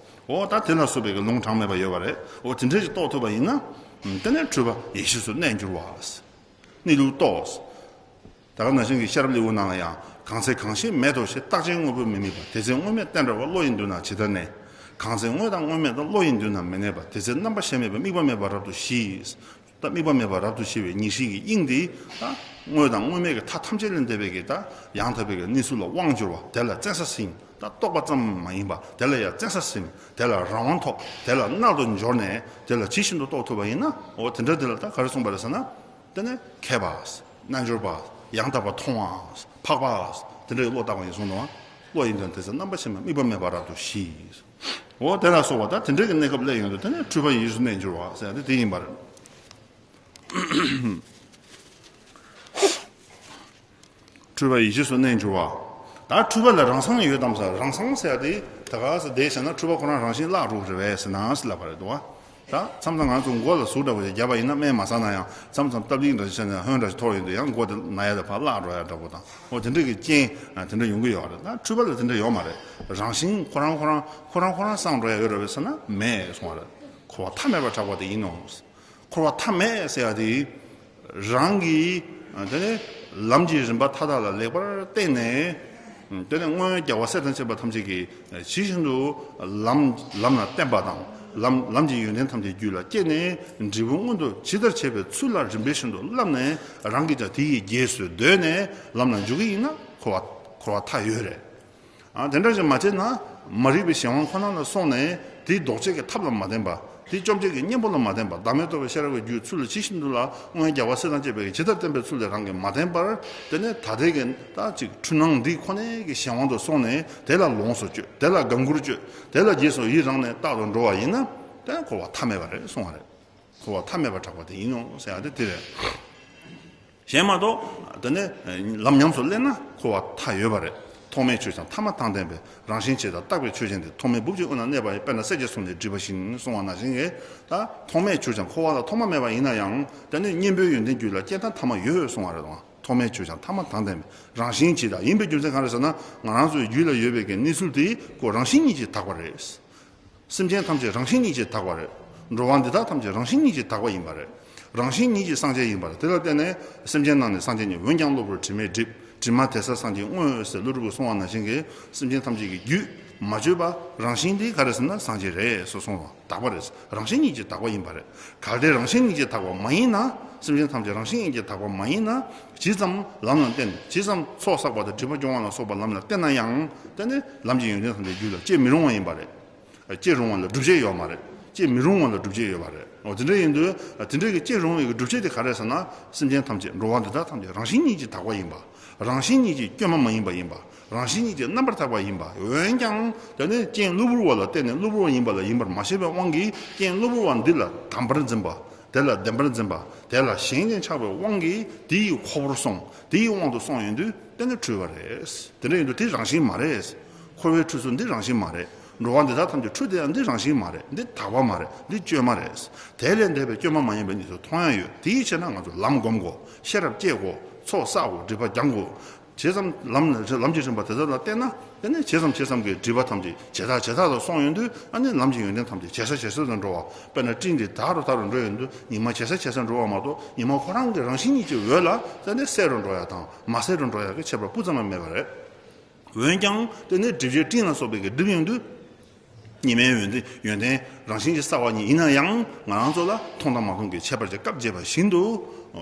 འོ་ད་དེ་ལ་སོགས་པའི་གི་ལུང་གྲངས་མེད་པ་ཡོད་པ་རེད། འོ་དེ་འདྲ་ཞིག་རྟོགས་ཐུབ་པ་ཡིན་ན་དེ་ནི་འཁྲུལ་པ་ཡེ་ཤེས་སུ་གནས་འགྱུར་བ། གནས་ལུགས་རྟོགས། ད་ག་ནང་བཞིན་གྱི་ཤེས་རབ་ལེའུ་ནང་ལ་ཡང་། གང་ཚེ་གང་ཞིག་མེད་དོ་ཞེས། རྟག་ཆད་དངོས་པོས་མི་དམིགས་པ། དེ་ཚེ་དངོས་མེད་བསྟན་འགྲོ་བ། བློ་ཡི་མདུན་ན་ཇི་ལྟར་གནས། གང་ཚེ་དངོས་དང་དངོས་མེད་དང་། བློ་ཡི་མདུན་ན་མི་གནས་པ། དེ་ཚེ་རྣམ་པ་གཞན་མེད་པ། དམིགས་པ་མེད་པ་རབ་ཏུ་ཞི། ད་དམིགས་པ་མེད་པ་རབ་ཏུ་ཞི་བའི་ཉེར་ཞིའི་དབྱིངས་འདི་ད་དངོས་དང་དངོས་མེད་ཀྱི་མཐའ་ཐམས་ཅད་ལས་འདས་པའི་གི་ད་ཡང་དག་པའི་གི་གནས་ཚུལ་ལ་དབང་འབྱོར་བ། དེ་ལ་བཙན་ས་ཟིན། ད་རྟོགས་པ་ཙམ་མ་ཡིན་པ་དེ་ལ་ཡང་བཙན་ས་ཟིན། དེ་ལ་རང་དབང་ཐོབ། དེ་ལ་རྣལ་དུ་འབྱོར་ནས་དེ་ལ་ཇི་བཞིན་དུ་རྟོགས་ཐུབ་པ་ཡིན་ན། འོ་དེ་འདྲ་དེ་ལ་ད་ག་རེ་གསུངས་པ་རེད་ཟེར་ན། དེ་ནི་མཁས་པ། རྣལ་འབྱོར་པ། ཡང་དག་པར་མཐོང་བ། འཕགས་པ། དེ་འདྲའི་བློ་བཏགས་པ་ཡིན་གསུངས་འདུག་བ། བློ་ཡི་མདུན་དེ་ཚེ་རྣམ་པ་ཕྱིན་པ། དམིགས་པ་མེད་པ་རབ་ཏུ་ཞི། འོ་དེ་ལ་སོགས་པ་ད་དེ་འདྲའི་གི་གནས་སྐབས་སླེབས་ཡོང་དུས་དེ་ནི་འཁྲུལ་པ་ཡེ་ཤེས་སུ་གནས་འགྱུར་བ་ཟེར་ཡ་དེ་དེ་ཡིན་པ་རེད། འཁྲུལ་པ་ཡེ་ཤེས་སུ་གནས་འགྱུར་བ། ད་འཁྲུལ་པ་ལ་རང་སངས་ཡོད་དམ་ཟེར། རང་སངས་ཟེར་ཡ་དེ་ད་ག་ཟེར་བསྡད་བྱས་ན་འཁྲུལ་པ་ཁོ་རང་རང་བཞིན་བརླག་འགྲོ་གི་རེད་པས་ཟེར་ན་ཟེར་ལབ་པ་རེད་འདུག་བ། ད་མཚམས་མཚམས་ང་ཚོ་མགོ་ལ་ཟུག་འདྲ་པོ་ཞིག་བརྒྱབ་པ་ཡིན་ན་སྨན་མ་ཟ་ན་ཡང་མཚམས་མཚམས་སྟབས་ཡིག་འདྲ་ཞིག་བྱས་ན་ཡང་སྨན་འདྲ་ཞིག་འཐོར་ཡོང་དུས་ཡང་མགོ་དེ་ན་ཡ་དེ་ཕར་བརླག་འགྲོ་ཡ་འདྲ་པོ་དང་། འོ་དེ་འདྲ་གི་རྐྱེན་དེ་འདྲ་ཡོང་གི་ཡོད་རེད། ད་འཁྲུལ་པ་ལ་དེ་འདྲ་ཡོད་མ་རེད། རང་བཞིན་ཁོ་རང་ཁོ་རང་ཁོ་རང་ཁོ་རང་སངས་འགྲོ་ཡ་ཡོད་རེད་པས་ཟེར་ན་མེད་གསུང་བ་རེད། འཁོར་བ་མཐའ་མེད་པར་གྲགས་པ་དེ་ཡིན་ནོ། འཁོར་བ་མཐའ་མེད་ཟེར་ཡ་དེ། རང་གིས་དེ་ནས་ལམ་གྱི་རིམ་པ་མཐའ་དག་ལ་ལེགས་པར་བརྟེན་ནས། དེ་ནས་སྔོན་རྒྱལ་བ་སྲས་དང་བཅས་པ་ཐམས་ཅད་ཀྱིས་ཇི་བཞིན་དུ་ལམ་ལམ་ལ་བརྟེན་པ་དང་། ལམ་ལམ་གྱི་ཡོན་ཏན་ཐམས་ཅད་རྒྱུད་ལ་སྐྱེས་ནས་འབྲས་བུ་མངོན་དུ་ཇི་ལྟར་བྱེད་པའི་ཚུལ་ལ་རིམ་པས་བཞིན་དུ་བསླབས་ནས། རང་གིས་ཀྱང་དེ་ཡི་རྗེས་སུ་ཟློས་ནས་ལམ་ལ་འཇུག་གི་ཡིན་ན་འཁོར་བ་འཁོར་བ་མཐའ་ཡོད་རེད། ཨ་དེ་འདྲ་ཞིག་མ་བྱས་ན་མ་རིག་པའི་གཞན་དབང་ཁོ་ན་ལ་སོང་ནས་དེའི་ལྡོག་ཆེས་ཀྱི་ཐབས་ལ་མ་བརྟེན་པ། དེ་བཅོམ་བྱེད་ཀྱི་གཉེན་པོ་ལ་མ་བརྟེན་པ། བདག་མེད་རྟོགས་པའི་ཤེས་རབ་ཀྱི་རྒྱུའི་ཚུལ་ཇི་བཞིན་དུ་ལ་སྔོན་རྒྱལ་བ་སྲས་དང་བཅས་པས་ཇི་ལྟར་བསྟན་པའི་ཚུལ་དེ་རང་གིས་མ་བསྟེན་པར། དེ་ནས་ད་ལྟའི་གི་ད་ཅིག་འཁྲུལ་སྣང་འདི་ཁོ་ནའི་གི་གཞན་དབང་དུ་སོང་ནས་དེ་ལ་ལོངས་སུ་སྤྱོད། དེ་ལ་དགའ་མགུར་སྤྱོད། དེ་ལ་རྗེས་སུ་ཡི་རང་ནས་རྟག་ཏུ་འགྲོ་བ་ཡིན་ན་དེ་འཁོར་བ་མཐའ་མེད་པ་རེད་གསུང་བ་རེད། འཁོར་བ་མཐའ་མེད་པར་གྲགས་པ་དེ་ཡིན་ནོ་ཟེར་ཡ་དེ་དེ་རེད། གཞན་མ་གཏོགས་དེ་ནས་ལམ་ཉམས་སུ་ལེན་ན་འཁོར་བ་མཐའ་ཡོད་པ་རེད། ཐོགས་མེད་ཆོས་ཀྱང་ཐ་མ་དང་ལྡན་པས། རང་བཞིན་གྱིས་དང་རྟག་པའི་ཆོས་ཅན་ཏེ། ཐོགས་མེད་སྦུབས་ཀྱི་དབུས་ན་གནས་པ་ཡི། དཔེར་ན་གསེར་གྱི་ཚོམ་ནས་བསྒྲིབས་པ་བཞིན་གསུངས་པ་ནང་བཞིན་གྱི། ད་ཐོགས་མེད་ཆོས་ཀྱང་འཁོར་བ་ལ་ཐོག་མ་མེད་པ་ཡིན་ན་ཡང་དེ་ནི་གཉེན་པོའི་ཡོན་ཏན་རྒྱུད་ལ་སྐྱེས་དང་ཐ་མ་ཡོད་གསུང་བ་རེད་དང་། ཐོགས་མེད་ཆོས་ཀྱང་ཐ་མ་དང་ལྡན་པས། རང་བཞིན་གྱིས་དང་ཡིན་པའི་རྒྱུ་མཚན་གང་རེད་ཟེར་ན། ང་རང་ཚོའི་རྒྱུད་ལ་ཡོད་པའི་གི་གནས་ཚུལ་དེ་ཁོ་རང་བཞིན་ཉིད་ཀྱིས་དག་པ་རེད། སེམས་ཅན་ཐམས་ཅད་རང་བཞིན་ཉིད་ཀྱིས་དག་པ་རེད། འགྲོ་བ་འདི་དག་ཐམས་ཅད་རང་བཞིན་ཉིད་ཀྱིས་དག་པ་ཡིན་པ་རེད། རང་བཞིན་ཉིད་ཀྱིས་སངས་རྒྱས་ཡིན་པ་རེད། དེ་ལ་བརྟེན་ནས་སེམས་ཅན་རྣམས་ནི་སངས་རྒྱས་ཉིད། འོན་ཀྱང་གློ་བུར་དྲི་མས་བསྒྲིབས། དྲི་མ་དེ་བསལ་སངས་རྒྱས་དངོས་ཟེར་ཀླུ་སྒྲུབ་ཀྱིས་གསུངས་པ་ནང་བཞིན་གྱི་སེམས་ཅན་ཐམས་ཅད་ཀྱི་རྒྱུད་མ་བཅོས་པ་རང་བཞིན་དེ་ག་རེ་ཟེར་ན་སངས་རྒྱས་རེད་ཟེར་གསུངས་པ། དག་པ་རེད། རང་བཞིན་ཉིད་ཀྱིས་དག་པ་ཡིན་པ་རེད། གལ་ཏེ་རང་བཞིན་ཉིད་ཀྱིས་དག་པ་མ་ཡིན་ན། སེམས་ཅན་ཐམས་ཅད་རང་བཞིན་ཉིད་ཀྱིས་དག་པ་མ་ཡིན་ན། ཇི་ཙམ་ལམ་ལ་བརྟེན། ཇི་ཙམ་ཚོགས་བསགས་པ་དང་སྒྲིབ་པ་སྦྱོང་བ་ལ་སོགས་པ་ལམ་ལ་བརྟེན་ན་ཡང་། དེ་ནི་ལམ་གྱི་ཡོན་ཏན་ཐམས་ཅད་རྒྱུད་ལ་སྐྱེ་མི་རུང་བ་ཡིན་པ་རེད། སྐྱེ་རུང་བ་ལ་སྒྲུབ་བྱེད་ཡོད་མ་རེད། སྐྱེ་མི་རུང་བ་ལ་སྒྲུབ་བྱེད་ཡོད་པ་རེད། འོ་དེ་འདྲ་ཡིན་དུས་དེ་འདྲ་གི་སྐྱེ་རུང་བའི་སྒྲུབ་བྱེད་དེ་ག་རེ་ཟེར་ན། སེམས་ཅན་ཐམས་ཅད་འགྲོ་བ་འདི་དག་ཐམས་ཅད་རང་བཞིན་ཉིད་ཀྱིས་དག་པ་ཡིན་པ། རང་བཞིན་ཉིད་ཀྱིས་བཅོས་མ་མ་ཡིན་པ་ཡིན་པ། རང་བཞིན་ཉིད་ཀྱིས་རྣམ་པར་དག་པ་ཡིན་པ། འོན་ཀྱང་དེ་ནི་རྐྱེན་གློ་བུར་བ་ལ་བརྟེན་ནས་གློ་བུར་བ་ཡིན་པ་ལ་ཡིན་པར་མ་ཤེས་པའི་དབང་གིས། རྐྱེན་གློ་བུར་བ་འདི་ལ་དམ་པར་འཛིན་པ། དེ་ལ་བདེན་པར་འཛིན་པ། དེ་ལ་བཞེངས་ནས་ཆགས་པའི་དབང་གིས་དེ་ཡི་ཁོ་བོར་སོང་། དེ་ཡི་དབང་དུ་སོང་ཡོང་དུས་དེ་ནི་འཁྲུལ་པ་རེད། དེ་འདྲ་ཡིན་དུས་དེ་རང་བཞིན་མ་རེད། འཁོར་བའི་འཁྲུལ་སོ་འདི་རང་བཞིན་མ་རེད། འགྲོ་བ་འདི་དག་ཐམས་ཅད་འཁྲུལ་དེ་ཡང་འདི་རང་བཞིན་མ་རེད། འདི་དག་པ་མ་རེད། འདི་བཅོས་མ་རེད། དེ་ལས་འདས་པའི་བཅོས་མ་མ་ཡིན་པའི་གནས་སུ་མཐོང་ཡ་ཡོད། དེའི་ཕྱིར་ན་ང་ཚོ་ལམ་སྒོམ་དགོས། ཤེས་རབ་བསྐྱེད་དགོས། ཚོགས་བསགས་དགོས། སྒྲིབ་པ་སྦྱང་དགོས། ཇི་ཙམ་ལམ་ལམ་གྱི་རིམ་པ་དེ་ཚོ་ལ་བརྟེན་ན། དེ་ནས་ཇི་ཙམ་ཇི་ཙམ་གྱི་སྒྲིབ་པ་ཐམས་ཅད་ཇེ་ཐག་ཇེ་ཐག་ཏུ་སོང་ཡོང་དུས། ཨ་ནི་ལམ་གྱི་ཡོན་ཏན་ཐམས་ཅད་ཇེ་གསལ་ཇེ་གསལ་དུ་འགྲོ་བ། དཔེར་ན་སྤྲིན་གྱི་དག་རུ་དག་རུ་འགྲོ་ཡོང་དུས་ཉི་མ་ཇེ་གསལ་ཇེ་གསལ་འགྲོ་བ་མ་གཏོགས། ཉི་མ་ཁོ་རང་གི་རང་བཞིན་ཉིད་ཀྱི་འོད་ལ་དེ་ནས་གསལ་རུ་འགྲོ་ཡ་དང་མ་གསལ་རུ་འགྲོ་ཡ་གི་ཁྱད་པར་སྤུ་ཙམ་ཡང་མེད་པ་རེད། འོན་ཀྱང་དེ་ནས་སྒྲིབ་བྱེད་སྤྲིན་ལ་སོགས་པའི་གི་སྒྲིབ་ཡོང་དུས། ཉི་མའི་ཡོན་ཏན་ཡོན་ཏན་རང་བཞིན་གྱིས་གསལ་བ་ཉིད་ཡིན་ན་ཡང་། ང་རང་ཚོ་ལ་མཐོང་དང་མ་མཐོང་གི་ཁྱད་པར་གྱི་སྐབས་འབྱེད་པ་བཞིན་དུ།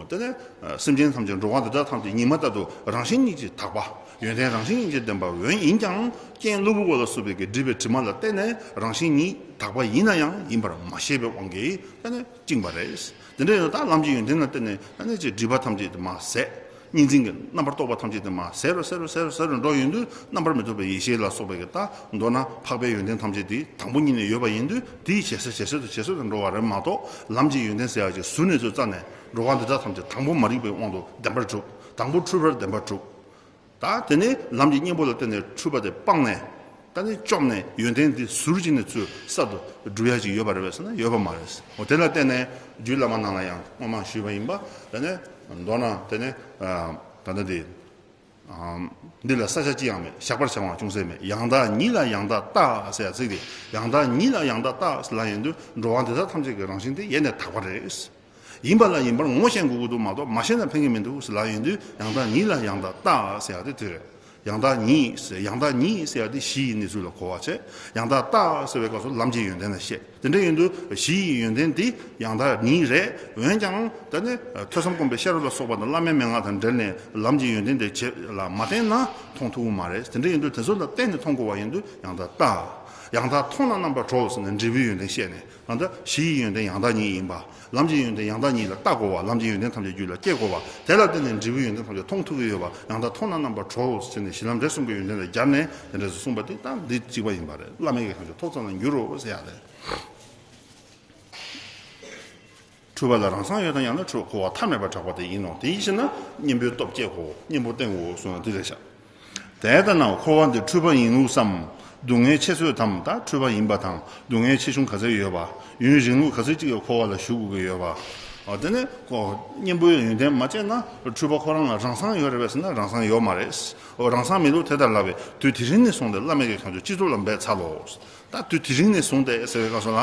དེ་ནས་སེམས་ཅན་ཐམས་ཅད་འགྲོ་བ་འདི་དག་ཐམས་ཅད་ཉི་མ་ལྟར་དུ་རང་བཞིན་ཉིད་ཀྱིས་དག་པ། ཡོན་ཏན་རང་བཞིན་ཉིད་ཀྱིས་ལྡན་པ། འོན་ཡིན་ཀྱང་རྐྱེན་གློ་བུར་བ་ལ་སོགས་པའི་གི་སྒྲིབ་པའི་དྲི་མ་ལ་བརྟེན་ནས་རང་བཞིན་ཉིད་དག་པ་ཡིན་ན་ཡང་ཡིན་པར་མ་ཤེས་པའི་དབང་གིས་དེ་ནས་བཅིངས་པ་རེད། དེ་འདྲ་ཡིན་ན་ད་ལམ་གྱི་ཡོན་ཏན་ལ་བརྟེན་ནས་ཨ་ནི་ཅིག་སྒྲིབ་པ་ཐམས་ཅད་དེ་མར་ཟད། གཉིས་འཛིན་གྱི་རྣམ་པར་རྟོག་པ་ཐམས་ཅད་དེ་མར་ཟད་རུ་ཟད་རུ་ཟད་རུ་ཟད་རུ་འགྲོ་ཡོང་དུས། རྣམ་པར་མི་རྟོག་པའི་ཡེ་ཤེས་ལ་སོགས་པའི་གི་ད་མདོར་ན་འཕགས་པའི་ཡོན་ཏན་ཐམས་ཅད་དེ་དང་པོ་ཉིད་ནས་ཡོད་པ་ཡིན་དུས། དེའི་ཇེ་གསལ་ཇེ་གསལ་དུ་ཇེ་གསལ་དུ་འགྲོ་བ་རེད་མ་གཏོགས། ལམ་གྱི་ཡོན་ཏན་ཟེར་ཡག་ཅིག་ཟུར་ནས་ཚུར་བཙལ་ནས་འགྲོ་བ་འདི་དག་ཐམས་ཅད་དང་པོ་མ་རིག་པའི་དབང་དུ་བདེན་པར་གྲུབ། དང་པོ་འཁྲུལ་པར་བདེན་པར་གྲུབ། ད་དེ་ནས་ལམ་གྱི་གཉེན་པོ་ལ་བརྟེན་ནས་འཁྲུལ་པ་དེ་སྤངས་ནས། ད་ནི་བཅོམ་ནས་ཡོན་ཏན་འདི་ཟུར་གཅིག་ནས་ཚུར་གསར་དུ་སྒྲུབ་ཡ་ཅིག་ཡོད་པ་རེད་པས་ཟེར་ན་ཡོད་པ་མ་རེད། འོ་དེ་ལ་བརྟེན་ནས་རྒྱུད་བླ་མ་རྣམས་ལ་ཡང་སྔོན་མ་ཞུས་པ་ཡིན་པ། དེ་ནས་མདོར་ན་དེ་ནས་ད་ལྟ་འདི་འདི་ལ་ས་ཆ་ཅི་ཡང་མེད། བཞག་པར་བྱ་བའང་ཅུང་ཟད་མེད། ཡང་དག་ཉིད་ལ་ཡང་དག་བལྟ་ཟེར་ཡ་ཚིག་དེ། ཡང་དག་ཉིད་ལ་ཡང་དག་བལྟ་ལབ་ཡོང་དུས་འགྲོ་བ་འདི་དག་ཐམས་ཅད་ཀྱི་རང་བཞིན་དེ་ཡེ་ནས་དག་པ་རེད། ཡིན་པ་ལ་ཡིན་པར་ངོ་ཤེས་དགོས་ཀྱི་འདུག་མ་གཏོགས་མ་ཤེས་ན་ཕན་གྱི་མི་འདུག་ཟེར་ལབ་ཡོང་དུས། ཡང་དག་ཉིད་ལ་ཡང་དག་བལྟ་ཟེར་ཡ་དེ་དེ་རེད། ཡང་དག་ཉིད་ཟེར། ཡང་དག་ཉིད་ཟེར་ཡ་དེ་གཞི་ཡི་གནས་ཚུལ་ལ་གོ་བ་བྱས། ཡང་དག་བལྟ་ཟེར་བའི་སྐབས་སུ་ལམ་གྱི་ཡོན་ཏན་ལ་བཤད། དེ་འདྲ་ཡིན་དུས་གཞི་ཡི་ཡོན་ཏན་དེ་ཡང་དག་ཉིད་རེད། འོན་ཀྱང་ད་ནི་ཐོས་བསམ་སྒོམ་པའི་ཤེས་རབ་ལ་སོགས་པ་དང་བླ་མའི་མན་ངག་དང་འབྲེལ་ནས་ལམ་གྱི་ཡོན་ཏན་དེ་བྱེད་ལ་མ་བརྟེན་ན་མཐོང་ཐུབ་ཀྱི་མ་རེད། དེ་འདྲ་ཡིན་དུས་དེ་ཚོ་ལ་བརྟེན་ནས་མཐོང་དགོས་པ་ཡིན་དུས། ཡང་དག་བལྟ། ཡང་དག་མཐོང་ན་རྣམ་པར་གྲོལ་ཟེར་ནས་འབྲས་བུའི་ཡོན་ཏན་བཤད་ནས། ད་ལྟ་གཞི་ཡི་ཡོན་ཏན་ཡང་དག་ཉིད་ཡིན་པ། ལམ་གྱི་ཡོན་ཏན་ཡང་དག་ཉིད་ལ་བལྟ་དགོས་པ། ལམ་གྱི་ཡོན་ཏན་ཐམས་ཅད་རྒྱུད་ལ་སྐྱེ་དགོས་པ། དེ་ལ་བརྟེན་ནས་འབྲས་བུའི་ཡོན་ཏན་ཐམས་ཅད་མཐོང་ཐུབ་ཀྱི་ཡོད་པ། ཡང་དག་མཐོང་ན་རྣམ་པར་གྲོལ་ཟེར་ནས་གཞི་ལམ་འབྲས་གསུམ་གྱི་ཡོན་ཏན་ལ་སྦྱར་ནས་དེ་འདྲ་ཞིག་གསུངས་པ་དེ་ད་འདི་གཅིག་པ་ཡིན་པ་རེད། བླ་མེད་ཀྱི་བྱང་ཆུབ་ཐོབ་ཙམ་ལ་འགྱུར་རོ་ཟེར་ཡ་རེད། འཁྲུལ་པ་ལ་རང་སངས་ཡོད་དམ། ཡང་ན་འཁྲུལ་འཁོར་བ་མཐའ་མེད་པར་གྲགས་པ་དེ་ཡིན་ནོ། དེ་ཡིན་ཕྱིར་ན་གཉེན་པོའི་སྟོབས་བསྐྱེད་དགོས། གཉེན་པོ་བསྟེན་དགོས་གསུངས་ན་འདི་རེད་ཤག་དེ་ལྟ་ན་འཁོར་བ་འདི་འཁྲུལ་པ་ཡིན་ལུགས་སམ། སྡུག་བསྔལ་ཆེ་ཚོད་དམ། ད་འཁྲུལ་པ་ཡིན་པ་དང་སྡུག་བསྔལ་ཆེ་ཆུང་ག་ཚད་ཡོད་པ། ཡུན་རིང་ལུགས་ག་ཚད་ཅིག་གི་འཁོར་བ་ལ་བཞུགས་དགོས་ཀྱི་ཡོད་པ། འོ་དེ་ནས་ཁོ་གཉེན་པོའི་ཡོན་ཏན་མ་བསྐྱེད་ན་འཁྲུལ་པ་ཁོ་རང་ལ་རང་སངས་ཡོད་རེད་པས་ཟེར་ན་རང་སངས་ཡོད་མ་རེད། འོ་རང་སངས་མེད་ལུགས་དེ་ལྟར་ལབ་པས། དུས་དེ་རིང་ནས་བཟུང་སྟེ་བླ་མེད་ཀྱི་བྱང་ཆུབ་སྤྱི་ཚོགས་ལ་འབད་འཚལ་ལོ། ད་དུས་དེ་རིང་ནས་བཟུང་སྟེ་ཟེར་བའི་སྐབས་སུ་ལ།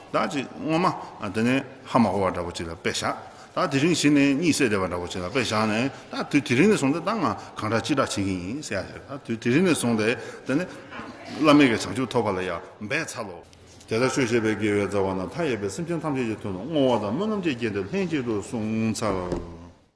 ད་ཅིག་སྔོན་མ་དེ་ནས་ཧ་མ་གོ་བ་འདྲ་པོ་ཅིག་ལ་དཔེ་བཞག་ད་དེ་རིང་གཞི་ནས་གཉིད་སད་བསྡད་པ་འདྲ་པོ་ཅིག་ལ་དཔེ་བཞག་ནས། ད་དུས་དེ་རིང་ནས་བཟུང་སྟེ་ད་ང་གང་དྲག་ཅི་དྲག་བྱེད་ཀྱི་ཡིན་ཟེར་ཡ་རེད། ད་དུས་དེ་རིང་ནས་བཟུང་སྟེ་དེ་ནས་བླ་མེད་ཀྱི་བྱང་ཆུབ་ཐོབ་པ་ལ་ཡང་འབད་འཚལ་ལོ། དེ་ལྟར་ཆོས་བཤད་པའི་དགེ་བའི་རྩ་བ་རྣམས། མཐའ་ཡས་པའི་སེམས་ཅན་ཐམས་ཅད་ཀྱི་དོན་དུ་བསྔོ་བ་དང་སྨོན་ལམ་གྱི་རྒྱན་དེ་ལྷན་ཅིག་ཏུ་གསུངས་ཚར།